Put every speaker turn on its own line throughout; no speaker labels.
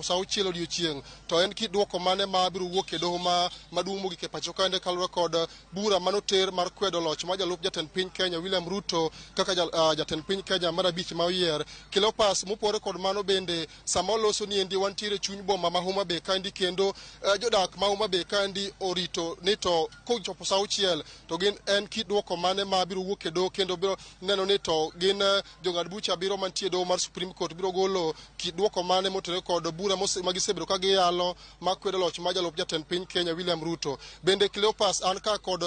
Sa 6 odiochieng' to en kit duoko mane ma biro wuok e doho ma maduong' mogik e pacho kaende kaluwore kod bura manoter mar kwedo loch ma jalup jatend piny Kenya William Ruto kaka jatend piny Kenya mar abich ma oyier. Cleopas, mopore kod mano bende sama oloso ni endi wantiere chuny boma ma Homa Bay kaendi kendo jodak ma Homa Bay kaendi orito ni to kochopo sa 6 to gin en kit duoko mane ma biro wuok e doho kendo biro neno ni to gin jong'ad bucha abiriyo mantie e doho mar Supreme Court biro golo kit duoko mane motenore kod bura ma gisebedo ka giyalo makwedo loch ma jalup jatend piny Kenya William Ruto. Bende Cleopas, an ka kod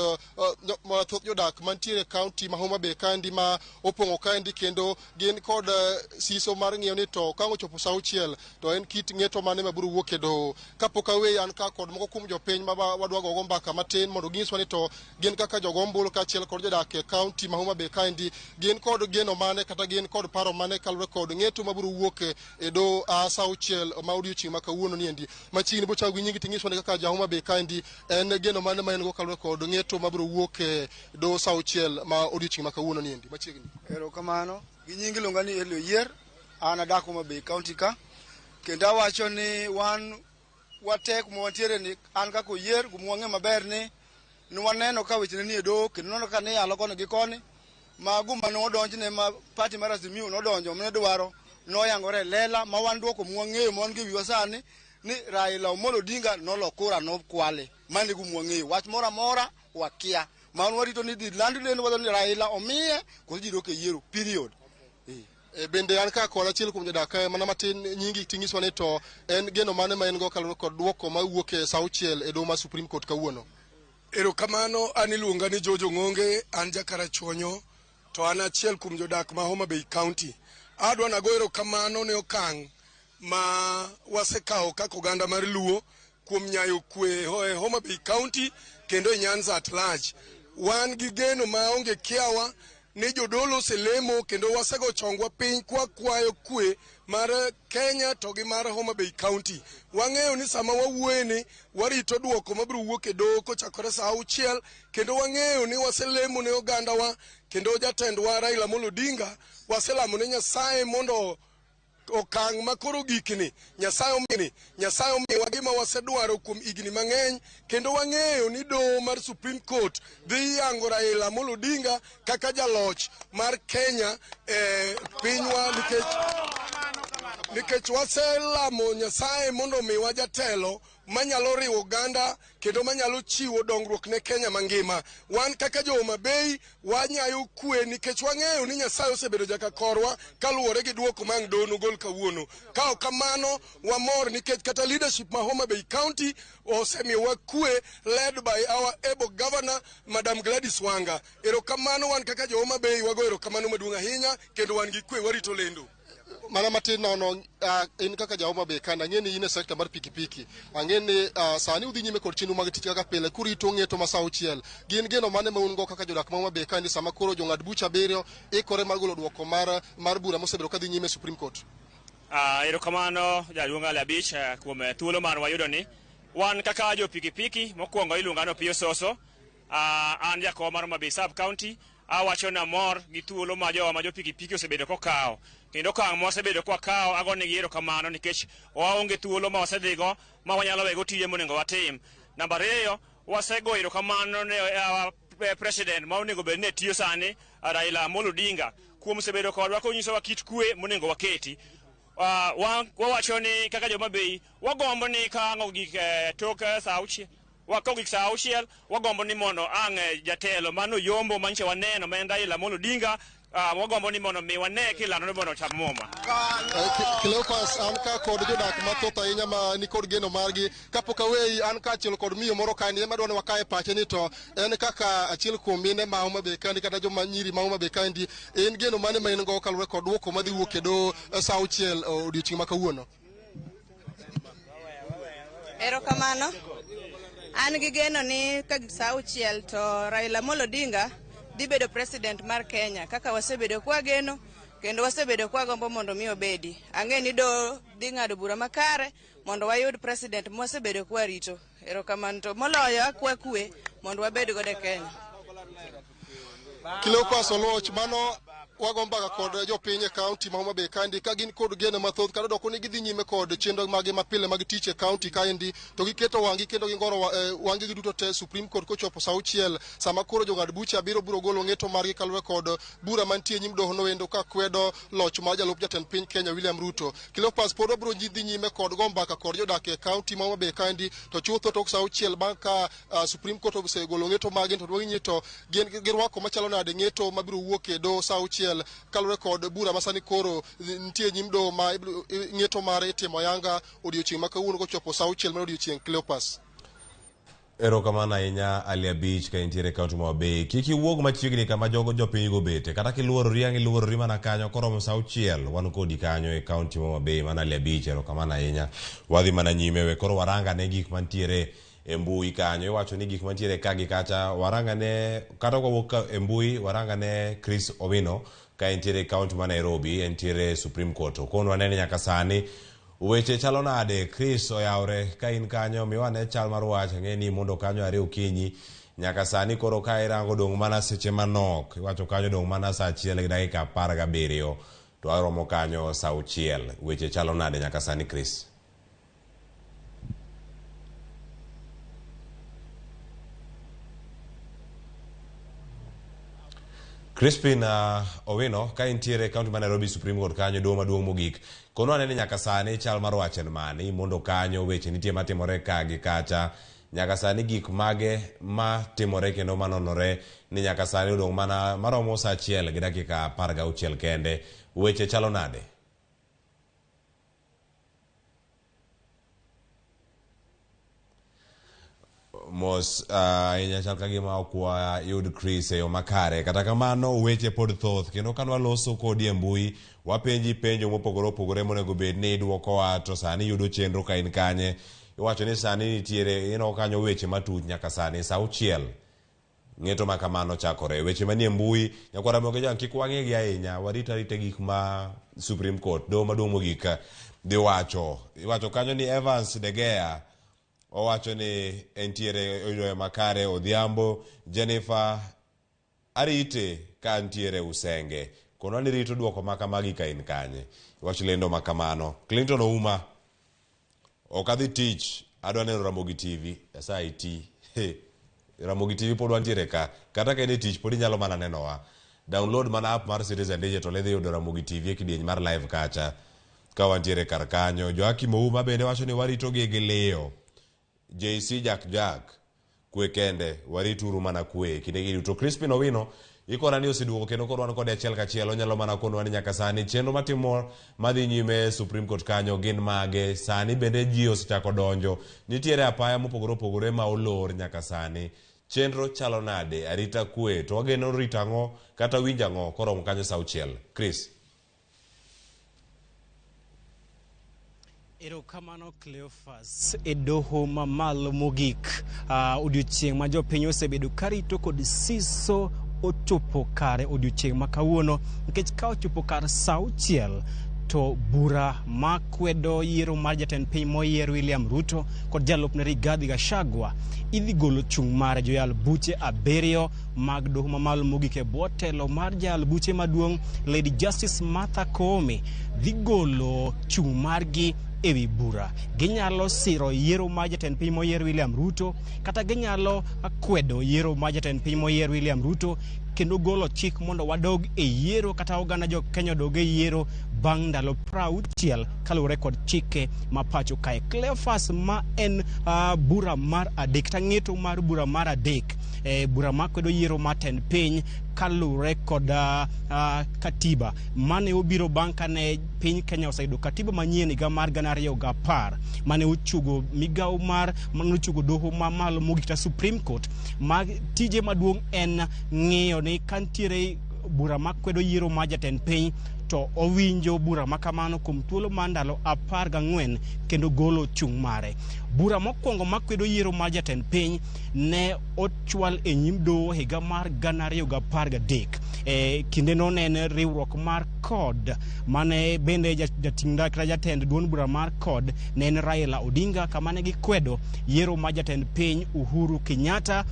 thoth jodak mantiere e kaunti ma Homa Bay kaendi ma opong'o kaendi kendo gin kod siso mar ng'iyo ni to ka ochopo sa 6 to en kit ng'eto mane mabiro wuok e doho. Kapok aweyi, an ka kod moko kuom jopiny ma wadwa gogo mbaka matin mondo ginyiswa ni to gin kaka jogo ombulu kaachiel kod jodak e kaunti ma Homa Bay kaendi gin kod geno mane kata gin kod paro mane kaluwore kod ng'eto mabiro wuok e doho sa 6 ma odiochieng' ma kawuono niendi. Machiegni bochako gi nyingi ting'iswa ni kaka ja Homa Bay kaendi en geno mane ma en go kaluwore kod ng'eto mabiro wuok e doho sa 6 ma odiochieng' ma kawuono niendi. Machiegni.
Erokamano. Gi nying iluonga ni Elio Yier, an adak Homa Bay County ka. Kendo awacho ni wan watek kuma wantiere ni an kaka Oyier kuma wang'e maber ni nwaneno ka weche ne nie doho kendo nwaneno ka niyalo koni gi koni ma guma nodonjne ma party mar Azimio nodonjo mane dwaro noyangore e lela ma wan duoko mwang'eyo ma wan go e wiwa sani ni Raila Amolo Odinga nolo kura nokwale. Mano e guma wang'eyo. Wach moro amora wakia. Ma wan warito ni dhi land lendo wacho ni Raila omiye koso ji dok e yiero. Period.
Bende an ka kod achiel kuom jodak kae mana matin nyingi ting'iswa ni to en geno mane ma en go kaluwore kod duoko ma wuok e sa 6 e doho mar Supreme Court kawuono.
Erokamano, an iluonga ni Jojo Ng'onge, an jakarachuonyo to an achiel kuom jodak ma Homa Bay County. Adwa nago erokamano ne okang' ma wasekawo kaka oganda mar Luo kuom nyayo kwe e Homa Bay County kendo e Nyanza at large. Wan gi geno maonge kiawa ni jodolo oselemo kendo wasego chongwa piny kwakwayo kwe mar Kenya to gi mar Homa Bay County. Wang'eyo ni sama wawuoye ni warito duoko mabiro wuok e doho kochakore sa 6 kendo wang'eyo ni waselemo ne ogandawa kendo jatendwa Raila Amolo Odinga waselamo ne Nyasaye mondo okang' ma koro gikni Nyasaye omini Nyasaye omiwa gima wasedwaro kuom higni mang'eny kendo wang'eyo ni doho mar Supreme Court dhi yango Raila Amolo Odinga kaka jaloch mar Kenya e pinywa nikech waselamo Nyasaye mondo omiwa jatelo manyalo riwo oganda kendo manyalo chiwo dongruok ne Kenya mangima. Wan kaka jo Homa Bay wanyayo kwe nikech wang'eyo ni Nyasaye osebedo jaka korwa kaluwore gi duoko ma ang' doho nogol kawuono. Ka ok kamano, wamor nikech kata leadership ma Homa Bay County osemiyowa kwe led by our able governor Madam Gladys Wanga. Erokamano wan kaka jo Homa Bay wago erokamano maduong' ahinya kendo wan gi kwe warito lendo.
Mana matin nono, in kaka ja Homa Bay kanda ang'e ni in e sekta mar pikipiki, ang'e ni sani udhi nyime kod chenro mag tich kaka pile kurito ng'eto ma sa 6. Gin geno mane ma un go kaka jodak ma Homa Bay kaendi sama koro jong'ad bucha 7 ikore mar golo duoko mar bura mosebedo kadhi nyime e Supreme Court?
Erokamano jaduong' Ali Abich kuom thuolo mar wayudo ni. Wan kaka jo pikipiki mokwongo iluonga ni Opiyo Soso. An jakom mar Homa Bay Sub County. Awacho ni amor gi thuolo ma jowa ma jo pikipiki osebedo kokawo kendo okang' ma wasebedo kwakawo agonegi erokamano nikech waonge thuolo ma wasedhigo ma wanyalo wego tije monego watim. Namba 2, wasego erokamano ne president ma onego bed ni tiyo sani Raila Amolo Odinga kuom sebedo kodwa konyisowa kit kwe monego waketi. Wawacho ni kaka joma Bay wagombo ni ka ang' ogik tok sa 6 kogik sa 6 wagombo ni mondo ang' jatelo mano yombo manyicha waneno ma en Raila Amolo Odinga, wagombo ni mondo mi wane kilando ni mondo ocham muma.
Cleopas, an ka kod jodak mathoth ahinya ma nikod geno margi. Kapok aweyi, an kaachiel kod miyo moro kaendi ema dwa ni wakae pache ni to en kaka achiel kuom mine ma Homa Bay kaendi kata joma nyiri ma Homa Bay kaendi, en geno mane ma in go kaluwore kod duoko madhi wuok e doho sa 6 odiochieng' ma kawuono?
Erokamano. An gi geno ni ka gik sa 6 to Raila Amolo Odinga dhi bedo president mar Kenya kaka wasebedo kwageno kendo wasebedo kwagombo mondo mi obedi. Ang'e ni doho dhi ng'ado bura makare mondo wayud president mwasebedo kwarito. Erokamano to moloyo akwa kwe mondo wabed godo e Kenya.
Cleopas Oluoch, mano Wago mbaka kod jopiny e kaunti ma Homa Bay kaendi ka gin kod geno mathoth kata doko ni gidhi nyime kod chenro mage mapile mag tich e kaunti kaendi to giketo wang'gi kendo gingoro wang'gi giduto te Supreme Court kochopo sa auchiel sama koro jong'ad buche abiriyo biro golo ng'eto margi kaluwore kod bura mantie e nyim doho noendo ka kwedo loch mar jalup jatend piny Kenya William Ruto. Cleophas pod wabiro dhi nyime kod go mbaka kod jodak e kaunti ma Homa Bay kaendi to chutho tok sa auchiel bang' ka Supreme Court osegolo ng'eto magi to dwang'i to gin girwako machalo nade ng'eto mabiro wuok e doho sa auchiel kaluwore kod bura ma sani koro nitie e nyim doho ma ng'eto mare itimo ayanga odiochieng' ma kawuono kochopo sa auchiel mar odiochieng'. Cleophas.
Erokamano ahinya Ali Abich ka intiere e kaunti ma Homa Bay. Kik iwuog machiegni kama jogo jopiny go bete. Kata kiluorori ang' iluorori mana kanyo koromo sa auchiel wan kodi kanyo e kaunti ma Homa Bay. Mana Ali Abich, erokamano ahinya. Wadhi mana nyime we koro warangane gik mantiere e mbui kanyo. Iwacho ni gik mantiere ka gi kacha warangane kata kwawuok ka e mbui warangane Chris Owino ka entiere e kaunti ma Nairobi, entiere Supreme Court. Okonwa ne ni nyaka sani weche chalo nade? Chris oyawre ka in kanyo miwa ane chal mar wach. Ang'e ni mondo kanyo are okinyi nyaka sani koro ka irango dong' mana seche manok. Iwacho kanyo dong' mana saa achiel gi dakika 17 to aromo kanyo saa auchiel. Weche chalo nade nyaka sani Chris? Crispin Owino ka intiere e kaunti ma Nairobi Supreme Court kanyo doho maduong' mogik kono ane ni nyaka sani chal mar wach en mane mondo kanyo weche nitie matimore ka gi kacha nyaka sani gik mage matimore kendo manonore ni nyaka sani odong' mana maromo saa achiel gi dakika 16 kende weche chalo nade? Mos ahinya chal ka gima ok wayud Chris e yo makare. Kata kamano weche pod thoth kendo ka nwaloso kodi e mbui wapenji penjo mopogore opogore monego bed ni idwokowa to sani yudo chenro ka in kanye. Iwacho ni sani nitiere ineno kanyo weche matuch nyaka sani sa auchiel ng'eto ma kamano chakore. Weche manie mbui nyakwar Ramogi Ojwang' kik wang'igi ahinya warit arita gik ma Supreme Court doho maduong' mogik dhi wacho. Iwacho kanyo ni Evans Degea owacho ni entiere oyudo makare Odhiambo Jennifer arite ka ntiere Usenge. Konwa ni rito duoko ma kamagi ka in kanye. Iwach lendo ma kamano. Clinton Ouma ok adhi tich adwa neno Ramogi TV. Nyasaye ti. Ramogi TV pod wantiere ka. Kata ka in e tich pod inyalo mana nenowa. Download mana app mar Citizen Digital idhi yudo Ramogi TV e kidieny mar live kacha. Ka wantiere kar kanyo. Joakim Ouma bende wacho ni warito gi gi liyo. JC Jack Jack kwe kende warituru mana kwe kinde gi duto. Crispin Owino ikona ni oseduogo kendo koro wan kode achiel kachiel onyalo mana konwa ni nyaka sani chenro matimo madhi nyime Supreme Court kanyo gin mage. Sani bende ji osechako donjo. Nitiere apaya mopogore opogore ma olor nyaka sani. Chenro chalo nade? Arita kwe to wageno rito ang'o kata winjo ang'o koromo kanyo sa auchiel. Chris.
Erokamano Cleophas. E doho mamalo mogik odiochieng' ma jopiny osebedo karito kod siso ochopo kare odiochieng' ma kawuono nikech ka ochopo kar sa auchiel to bura makwedo yiero mar jatend piny moyier William Ruto kod jalupne Rigathi Gachagua idhi golo chung' mare. Joyal buche 7 mag doho mamalo mogik e bwo telo mar jayal buche maduong' Lady Justice Martha Koome dhi golo chung' margi ewi bura. Ginyalo siro yiero mar jatend piny moyier William Ruto kata ginyalo kwedo yiero mar jatend piny moyier William Ruto kendo golo chik mondo wadog e yiero kata oganda jo Kenya odog e yiero bang' ndalo 60 kaluwore kod chike ma pacho kae. Cleophas ma en bura mar adek kata ng'eto mar bura mar adek bura makwedo yiero mar tend piny kaluwore kod katiba mane obiro bang' kane piny Kenya oseyudo katiba manyien higa mar 2010 mane ochugo migawo mar mane ochugo doho mamalo mogik kata Supreme Court ma tije maduong' en ng'iyo ni kantiere bura makwedo yiero mar jatend piny to owinjo bura ma kamano kuom thuolo mar ndalo 14 kendo golo chung' mare. Bura mokwongo makwedo yiero mar jatend piny ne ochwal e nyim doho higa mar 2013. E kindeno ne en riwruok mar CORD mane bende jating' kata jatend duond bura mar CORD ne en Raila Odinga, kama ne gikwedo yiero mar jatend piny Uhuru Kenyatta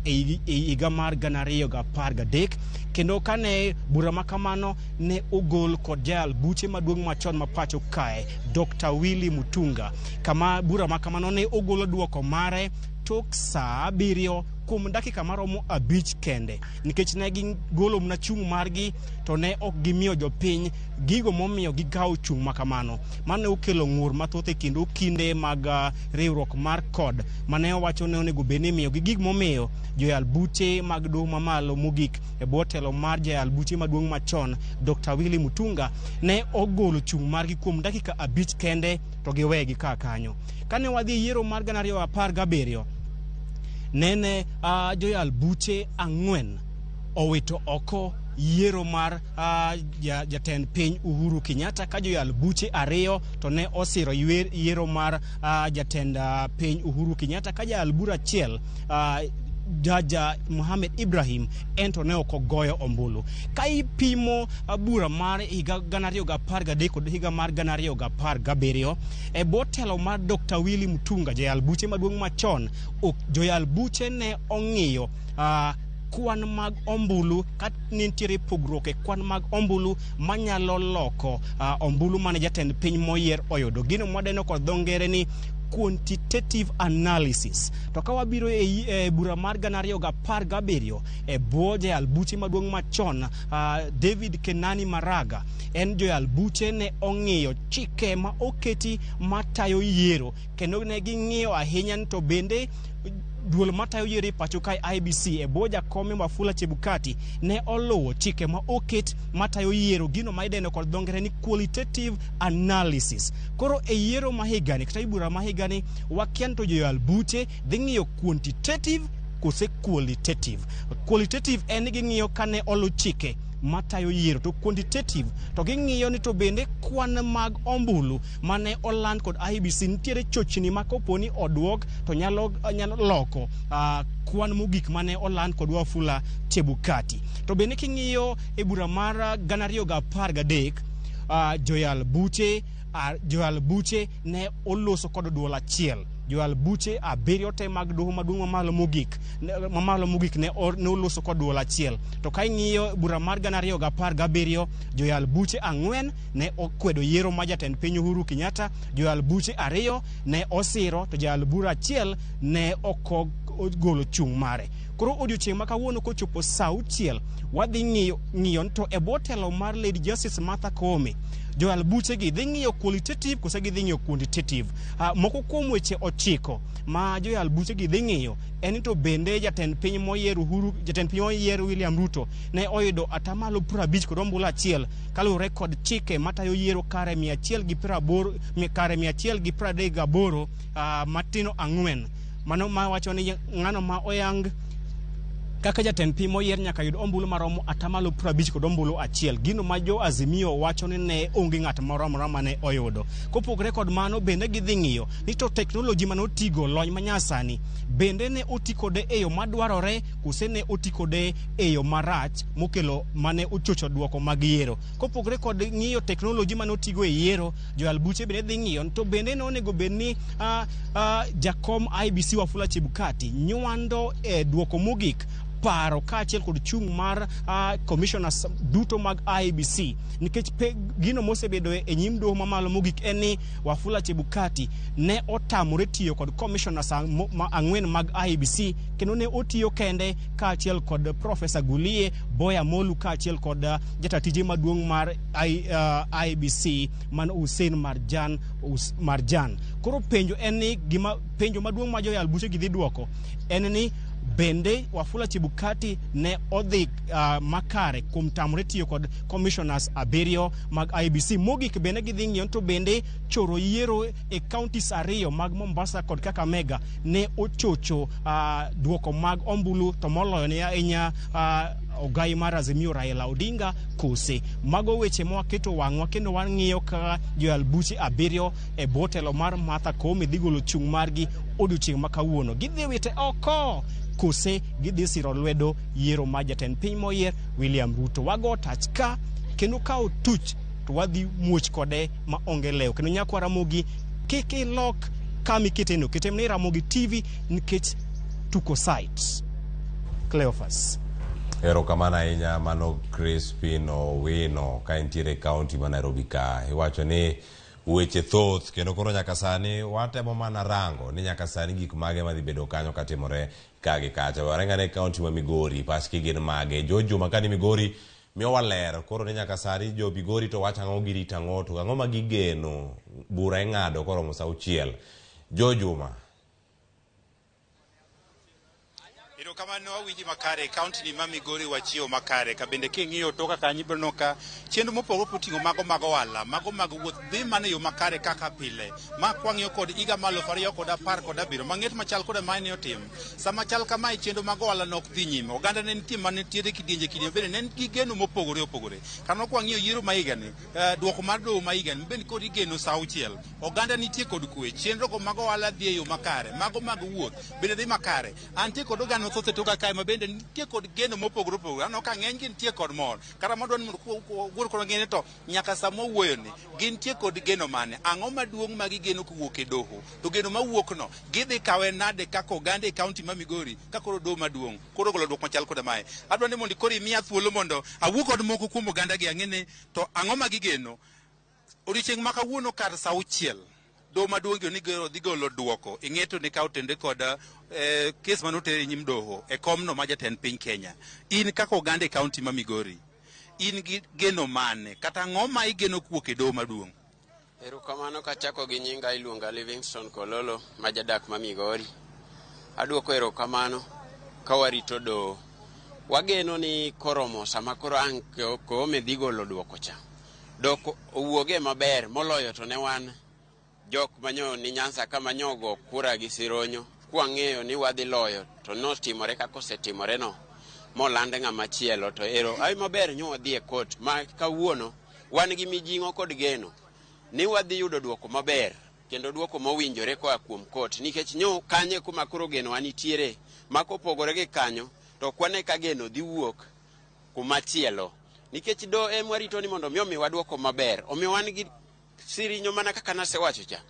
e higa mar 2013. Kendo kane bura ma kamano ne ogol kod jayal buche maduong' machon ma pacho kae Dr. Willy Mutunga, kama bura ma kamano ne ogolo duoko mare tok saa 7 kuom dakika maromo 5 kende, nikech ne gigolo mana chung' margi to ne ok gimiyo jopiny gigo momiyo gikawo chung' ma kamano. Mano ne okelo ng'ur mathoth e kind okinde mag riwruok mar CORD mane owacho ne onego bed ni imiyogi gik momiyo joyal buche mag doho mamalo mogik e bwo telo mar jayal buche maduong' machon Dr. Willy Mutunga ne ogolo chung' margi kuom dakika 5 kende to giwegi ka kanyo. Kane wadhi e yiero mar 2017, nene joyal buche 4 owito oko yiero mar jatend piny Uhuru Kenyatta, ka joyal buche 2 to ne osiro yiero mar jatend piny Uhuru Kenyatta, ka jayal bura achiel Jaja Mohamed Ibrahim ento ne ok ogoyo ombulu. Ka ipimo bura mar higa 2013 kod higa mar 2017 e bwo telo mar Dr. Willy Mutunga, jayal buche maduong' machon, joyal buche ne ong'iyo kwan mag ombulu ka nitiere pogruok e kwan mag ombulu manyalo loko ombulu mane jatend piny moyier oyudo. Gino mwadeno kod dho ngere ni quantitative analysis. To ka wabiro e bura mar 2017 e bwo jayal buche maduong' machon David Kenani Maraga, en joyal buche ne ong'iyo chike ma oketi matayo yiero kendo ne ging'iyo ahinya to bende duol matayo yiero e pacho kae IEBC e bwo jakome Wafula Chebukati ne oluwo chike ma oket matayo yiero, gino ma idendo kod dho ngere ni qualitative analysis. Koro e yiero ma higani kata e bura ma higani wakia ni to joyal buche dhi ng'iyo quantitative kose qualitative. Qualitative en ni ging'iyo kane olu chike matayo yiero, to quantitative to ging'iyo ni to bende kwan mag ombulu mane oland kod IEBC nitiere chochni ma koponi oduok to nyalo loko kwan mogik mane oland kod Wafula Chebukati. To bende king'iyo e bura mar 2013 joyal buche ne oloso kod duol achiel. Joyal buche 7 te mag doho maduong' mamalo mogik ne oloso kod duol achiel. To ka ing'iyo bura mar 2017, joyal buche 4 ne okwedo yiero mar jatend piny Uhuru Kenyatta, joyal buche 2 ne osiro, to joyal bura achiel ne ok ogolo chung' mare. Koro odiochieng' ma kawuono kochopo saa 6 wadhi ng'iyo to e bwo telo mar Lady Justice Martha Koome, joyal buche gi dhi ng'iyo qualitative kose gidhi ng'iyo quantitative. Moko kuom weche 9 ma joyal buche gi dhi ng'iyo en to bende jatend piny moyier Uhuru, jatend piny moyier William Ruto ne oyudo 50% kod ombulu achiel kaluwore kod chike matayo yiero kare 180 kare 138 matino 4. Mano ma wacho ni ng'ano ma oyang kaka jatend piny moyier nyaka yud ombulu maromo 50% kod ombulu achiel. Gino ma jo Azimio wacho ni ne onge ng'at moro amora mane oyudo. Kopogore kod mano, bende gidhi ng'iyo ni to teknoloji mane otigo, lony manyasani, bende ne oti kode e yo madwarore kose ne oti kode e yo marach mokelo mane ochocho duoko mag yiero. Kopogore kod ng'iyo teknoloji mane otigo e yiero, joyal buche bende dhi ng'iyo to bende ne onego bed ni jakom IEBC Wafula Chebukati nywando e duoko mogik paro kaachiel kod chung' mar commissioners duto mag IEBC, nikech gino mosebedo e nyim doho mamalo mogik en ni Wafula Chebukati ne otamore tiyo kod commissioners 4 mag IEBC kendo ne otiyo kende kaachiel kod Professor Gulie Boya Molu kaachiel kod jata tije maduong' mar IEBC man Hussein Marjan. Koro penjo en ni gima penjo maduong' ma joyal buche gi dhi duoko en ni Bende Wafula Chebukati ne odhi makare kuom tamore tiyo kod commissioners 7 mag IEBC. Mogik bende gidhi ng'iyo to bende choro yiero e counties 2 mag Mombasa kod Kakamega ne ochocho duoko mag ombulu, to moloyo ne ahinya ogai mar Azimio Raila Odinga kose. Mago weche ma waketo wang'wa kendo wang'iyo kaka joyal buche 7 e bwo telo mar Martha Koome dhi golo chung' margi odiochieng' ma kawuono. Gidhi wite oko kose gidhi siro lwedo yiero mar jatend piny moyier William Ruto. Wago tach ka kendo ka otuch to wadhi muoch kode ma onge lew. Kendo nyakwa Ramogi kik ilok kama iketeno, kete mana e Ramogi TV nikech tuko site. Cleophas.
Erokamano ahinya mano Crispin Owino ka entiere e kaunti ma Nairobi ka. Iwacho ni weche thoth kendo koro nyaka sani watemo mana rango ni nyaka sani gik mage madhi bedo kanyo katimore ka gi kacha. Warenga ne kaunti ma Migori, pachgi gin mage? Jo Juma ka ni Migori miyowa ler koro ni nyaka sani jo Migori to wacho ang'o, girito ang'o, to ang'o ma gigeno? Bura ing'ado koromo sa 6. Jo Juma.
Erokamano, awinji makare. Kaunti ni ma Migori wachiewo makare. Ka bende king'iyo toka kanyo ibiro neno ka chenro mopogore oting'o mago mag ohala, mago mag wuoth dhi mana e yo makare kaka pile. Ma kwang'iyo kod higa mar 2017 ma ng'et machal koda mae ne otim. Sama chal kamae chenro mag ohala nok dhi nyime. Oganda ne nitie mane nitiere kidienje kidienje bende ne gi geno mopogore opogore. Kano kwang'iyo yiero ma higani, duoko mar doho ma higani bende koro igeno sa 6. Oganda nitie kod kwe. Chenro go mag ohala dhi e yo makare. Mago mag wuoth bende dhi makare. Antie kod oganda mathoth e toka kae ma bende nitie kod geno mopogore opogore. Aneno ka ng'eny gi nitie kod mor. Kata madwa ni mondo wuor kod ng'ene to nyaka sama wuoyo ni gintie kod geno mane? Ang'o maduong' ma gigeno kowuok e doho? To geno mawuok no gidhi kawe nade kaka oganda e kaunti ma Migori ka koro doho maduong' koro ogolo duoko machal koda mae. Adwa ni mondo koro imiya thuolo mondo awuo kod moko kuom oganda gi ang'e ni to ang'o ma gigeno. Odiochieng' ma kawuono kar sa 6 doho maduong' ni dhi golo duoko ing'eto ni ka otende kod kes mane oter e nyim doho e komno ma jatend piny Kenya. In kaka oganda e kaunti ma Migori, in gi geno mane kata ang'o ma igeno kowuok e doho maduong'?
Erokamano. Kachako gi nyinga iluonga Livingstone Kololo ma jadak ma Migori. Aduoko erokamano ka warito doho. Wageno ni koromo sama koro ang' Koome dhi golo duoko cha. Doko owuoge maber moloyo to ne wan jok manyo ni Nyanza ka manyo go kura gi sironyo kwang'eyo ni wadhi loyo to notimore kaka osetimore no moland ng'ama chielo to ero ai maber nyo wadhi e court ma kawuono wan gi mijing'o kod geno ni wadhi yudo duoko maber kendo duoko mowinjore koa kuom court nikech nyo kanye kuma koro genowa nitiere ma kopogore gi kanyo to ok wane ka geno dhi wuok kuma chielo nikech do em warito ni mondo mi omiwa duoko maber. Omiyo wan gi sirinyo mana kaka nasewacho cha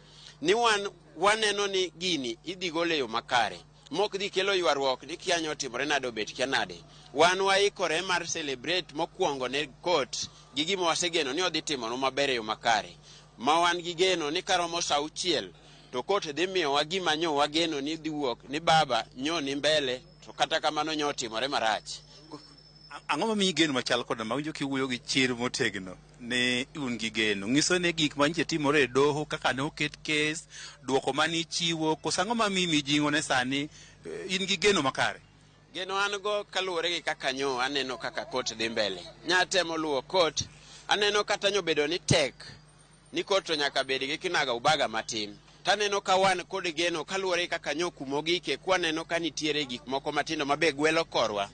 ni wan waneno ni gini idhi gol e yo makare mok dhi kelo ywaruok ni kia nyotimore nade obet kia nade. Wan waikore mar celebrate mokwongo ne court gi gima wasegeno ni odhi timonwa maber e yo makare ma wan gi geno ni karomo sa 6 to court dhi miyowa gima nyo wageno ni dhi wuok ni baba nyo ni mbele to kata kamano nyo otimore marach.
Ang'o mamiyi geno machal koda ma winjo kiwuoyo gi chir motegno ni un gi geno? Ng'iso ni gik manyiche timore e doho kaka ne oket kes, duoko mane ichiwo, koso ang'o mamiyi mijing'o ne sani in gi geno makare?
Geno an go kaluwore gi kaka nyo aneno kaka court dhi mbele. Nya temo luwo court, aneno kata nyo bedo ni tek ni court to nyaka bed gi kinaga ubaga matin. Taneno ka wan kod geno kaluwore gi kaka nyo kumogike kwaneno ka nitiere gik moko matindo mabe gwelo korwa.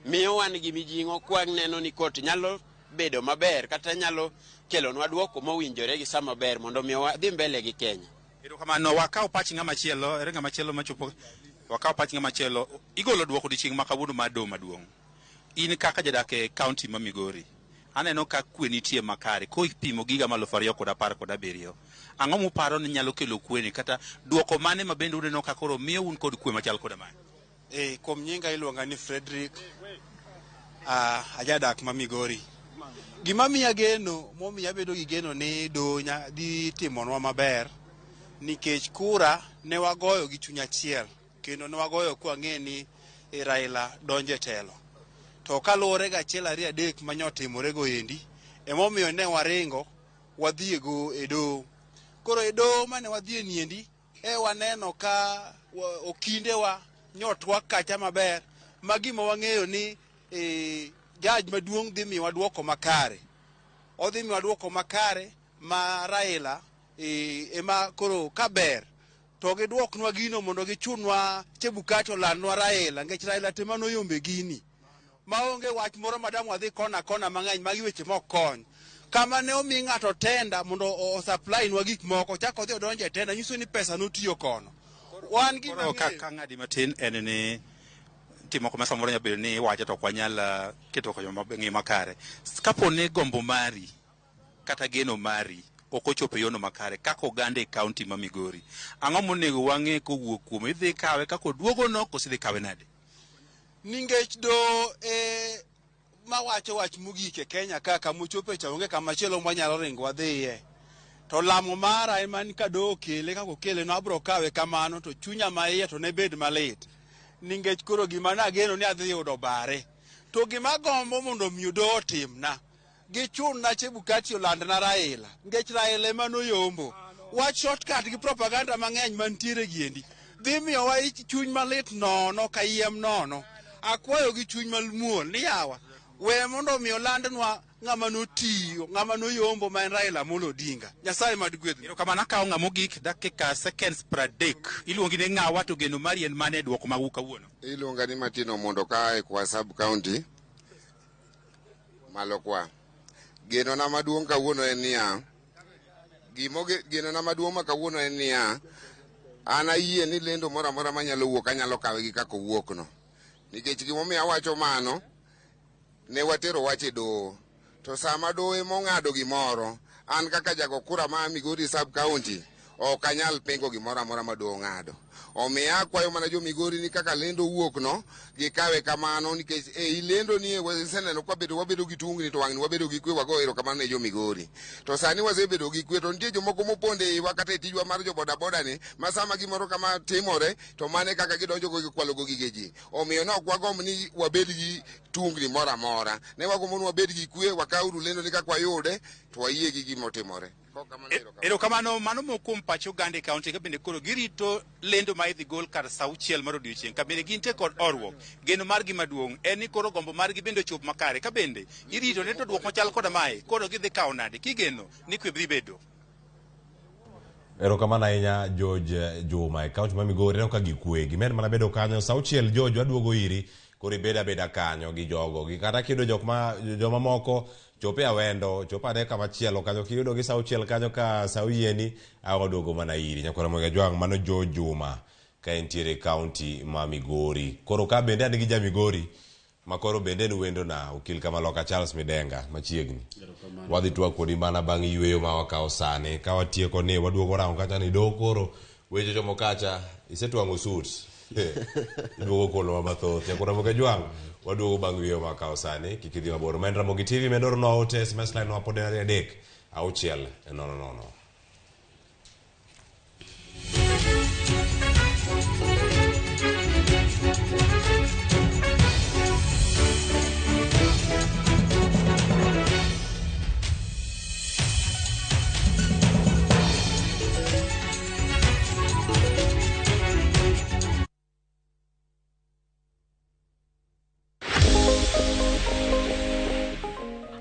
Miyo wan gi mijing'o kwaneno ni court nyalo bedo maber kata nyalo kelonwa duoko mowinjore gi sama ber mondo mi wadhi mbele gi Kenya.
Erokamano, wakaw pach ng'ama chielo, ere ng'ama chielo machopo? Wakaw pach ng'ama chielo. Igolo duoko odiochieng' ma kawuono mar doho maduong'. In kaka jadak e kaunti ma Migori, aneno ka kwe nitie makare kopimo gi higa mar 2017. Ang'o muparo ni nyalo kelo kwe ni kata duoko mane ma bende uneno ka koro miyo un kod kwe machal koda mae?
Kuom nyinga iluonga ni Frederick, ajadak ma Migori. Gima miya geno, momiyo abedo gi geno ni doho dhi timonwa maber, nikech kura ne wagoyo gi chuny achiel, kendo ne wagoyo kwang'e ni Raila donjo e telo. To kaluwore gi 1 2 3 manyotimore go endi, emomiyo ne waringo wadhi e doho. Koro e doho mane wadhie niendi, e waneno ka okindewa Nyotwak kacha maber ma gima wang'eyo ni judge maduong' dhi miyowa duoko makare. Odhi miyowa duoko makare ma Raila ema koro kaber to giduoknwa gino mondo gichunwa Chebukati olandnwa Raila nikech Raila te manoyombe gini. Maonge wach moro madam wadhi kona kona mang'eny magi weche mok kony. Kama ne omi ng'ato tenda mondo o supply nwa gik moko chak odhi odonjo e tenda nyiso ni pesa notiyo kono. Wan gima
Koro
ng'eyo.
Ka ng'adi matin en ni nitie moko ma samoro nyalo bedo ni iwacho to ok wanyal keto joma ng'e makare. Kapo ni gombo mari kata geno mari ok ochopo e yono makare kaka oganda e kaunti ma Migori, ang'o monego wang'e kowuok kuome? Idhi kawe kaka oduogo no koso idhi kawe nade?
Nikech do e mawacho wach mogik e Kenya ka kamochope cha onge kama chielo mwanyalo ringo wadhiye. To lamo mara ema ni ka doho okele kaka okele no abro kawe kamano to chunya maiye to ne bed malit. Nikech koro gima nageno ni adhi yudo bare. To gima agombo mondo mi doho otimna, gichunna Chebukati olandna Raila. Nikech Raila ema noyombo. Wach shortcut gi propaganda mang'eny mantiere giendi. Dhi miyowa ich chuny malit nono kayiem nono. Akwayo gi chuny mamuol ni yawa, we mondo mi olandnwa ng'ama notiyo, ng'ama noyombo ma en Raila Amolo Odinga. Nyasaye mad gwedhni.
Erokamano akawo ng'ama mogik dakika seconds 30. Iluongi ni ng'awa to geno mari en mane e duoko magu kawuono?
Iluonga ni Martin Omondo ka e kwa sub county malo kwa. Genona maduong' kawuono en niya, genona maduong' ma kawuono en niya, an ayie ni lendo moro amora manyalo wuok anyalo kawe gi kaka owuok no. Nikech gimomiyo awacho mano, ne watero wach e doho. To sama doho ema ong'ado gimoro, an kaka jago kura ma Migori sub county, ok anyal pingo gimoro amora ma doho ong'ado. Omiyo akwayo mana jo Migori ni kaka lendo owuok no, gikawe kamano nikech ei lendo ni waseneno kwa bedo wabedo gi tungni to wang'ni wabedo gi kwe wago erokamano ne jo Migori. To sani wasebedo gi kwe to nitie jomoko mopondo e iwa kata e tijwa mar jo boda boda ni ma sama gimoro kama timore to mane kaka gidonjo go gikwalo go gige ji. Omiyo ne ok wagomb ni wabed gi tungni moro amora. Ne wagombo ni wabed gi kwe, wakawuru lendo ni kaka wayude to wayie gi gima otimore.
Erokamano mano moko kuom pach oganda e kaunti ka bende koro girito lendo ma idhi gol kar sa auchiel mar odiochieng' ka bende gintie kod horuok. Geno margi maduong' en ni koro gombo margi bende ochop makare ka bende irito ne to duoko machal koda mae koro gidhi kawo nade kigeno ni kwe dhi bedo.
Erokamano ahinya George Juma e kaunti ma Migori ineno ka gikwe gimed mana bedo kanyo sa auchiel George waduogo iri koro ibed abeda kanyo gi jogo gi kata kiyudo jok ma joma moko chop e awendo chop ane kama chielo kanyo kiyudo gi sa auchiel kanyo ka sa oyieni awaduogo mana iri nyakwara Ramogi Ajwang' mano George Juma ka entiere e kaunti ma Migori koro ka bende an gi ja Migori ma koro bende en wendona okil Kamaloka Charles Midenga machiegni wadhi twak kodi mana bang' yweyo ma wakawo sani ka watieko ni waduogo rango kacha ni do koro weche chomo kacha isetwang'o suit iduogo kolowa mathoth nyakwar Ramogi Ajwang' waduogo bang' yweyo ma wakawo sani kik idhi mabor ma en Ramogi TV med oronwa ote SMS line wa pod en 2 3 6 0 0.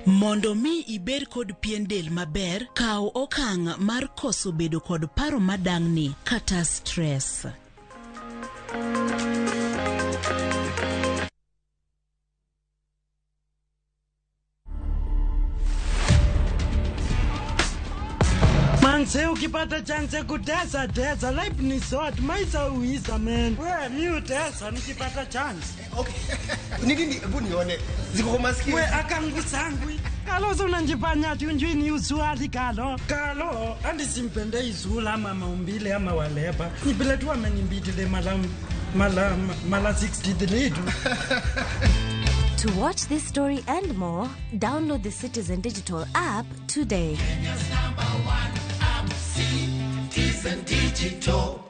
Mondo mi ibed kod pien del maber, kaw okang' mar koso bedo kod paro madang'ni kata stress.
Manze, ukipata chance kutesa tesa, life ni short, maisha uisa man. We, mi utesa nikipata chance.
Okay. Ni nini? Hebu nione. Ziko kwa masikio.
We akangusangwi. Kalo so unanjifanya ati unjui ni usuali kalo. Kalo, andi simpende izula ama maumbile ama waleba. Ni vile tu amenimbitile mala 63 tu.
To watch this story and more, download the Citizen Digital app today.
Kenya's number one app, Citizen Digital.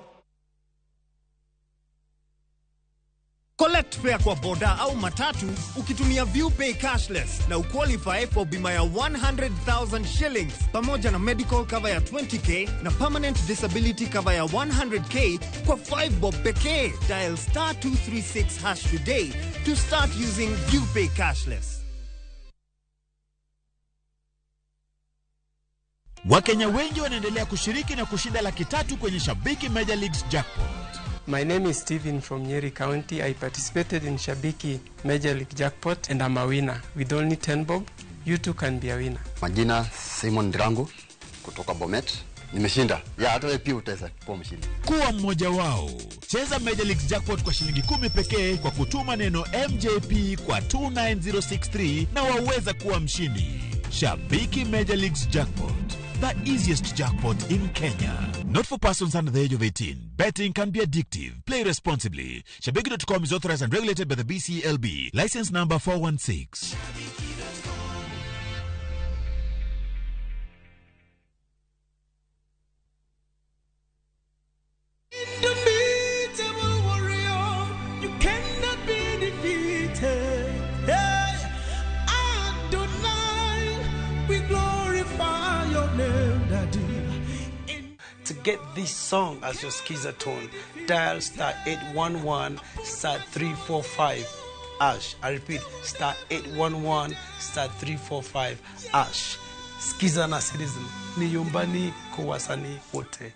Collect Collect fare kwa boda au matatu ukitumia ViewPay cashless na uqualify for bima ya 100,000 shillings pamoja na medical cover ya 20K na permanent disability cover ya 100K kwa 5 bob pekee. Dial star 236 hash today to start using ViewPay cashless.
Wakenya wengi wanaendelea kushiriki na kushinda 300,000 kwenye Shabiki Major Leagues Jackpot.
My name is Steven from Nyeri County. I participated in Shabiki Major League Jackpot and I'm a winner. With only 10 bob, you too can be a winner.
Majina Simon Ndirangu kutoka Bomet. Nimeshinda. Ya hata wewe pia utaweza kuwa mshindi.
Kuwa mmoja wao. Cheza Major Leagues Jackpot kwa shilingi 10 pekee kwa kutuma neno MJP kwa 29063 na waweza kuwa mshindi. Shabiki Major Leagues Jackpot, the easiest jackpot in Kenya. Not for persons under the age of 18. Betting can be addictive. Play responsibly. Shabiki.com is authorized and regulated by the BCLB. License number 416.
Indomitable warrior, you cannot be defeated. Hey, Adonai, we glorify your name, Daddy.
To get this song as your skiza tone, dial star 811 star 345 hash. I repeat, star 811 star 345 hash. Skiza na Citizen ni nyumbani kwa wasanii wote.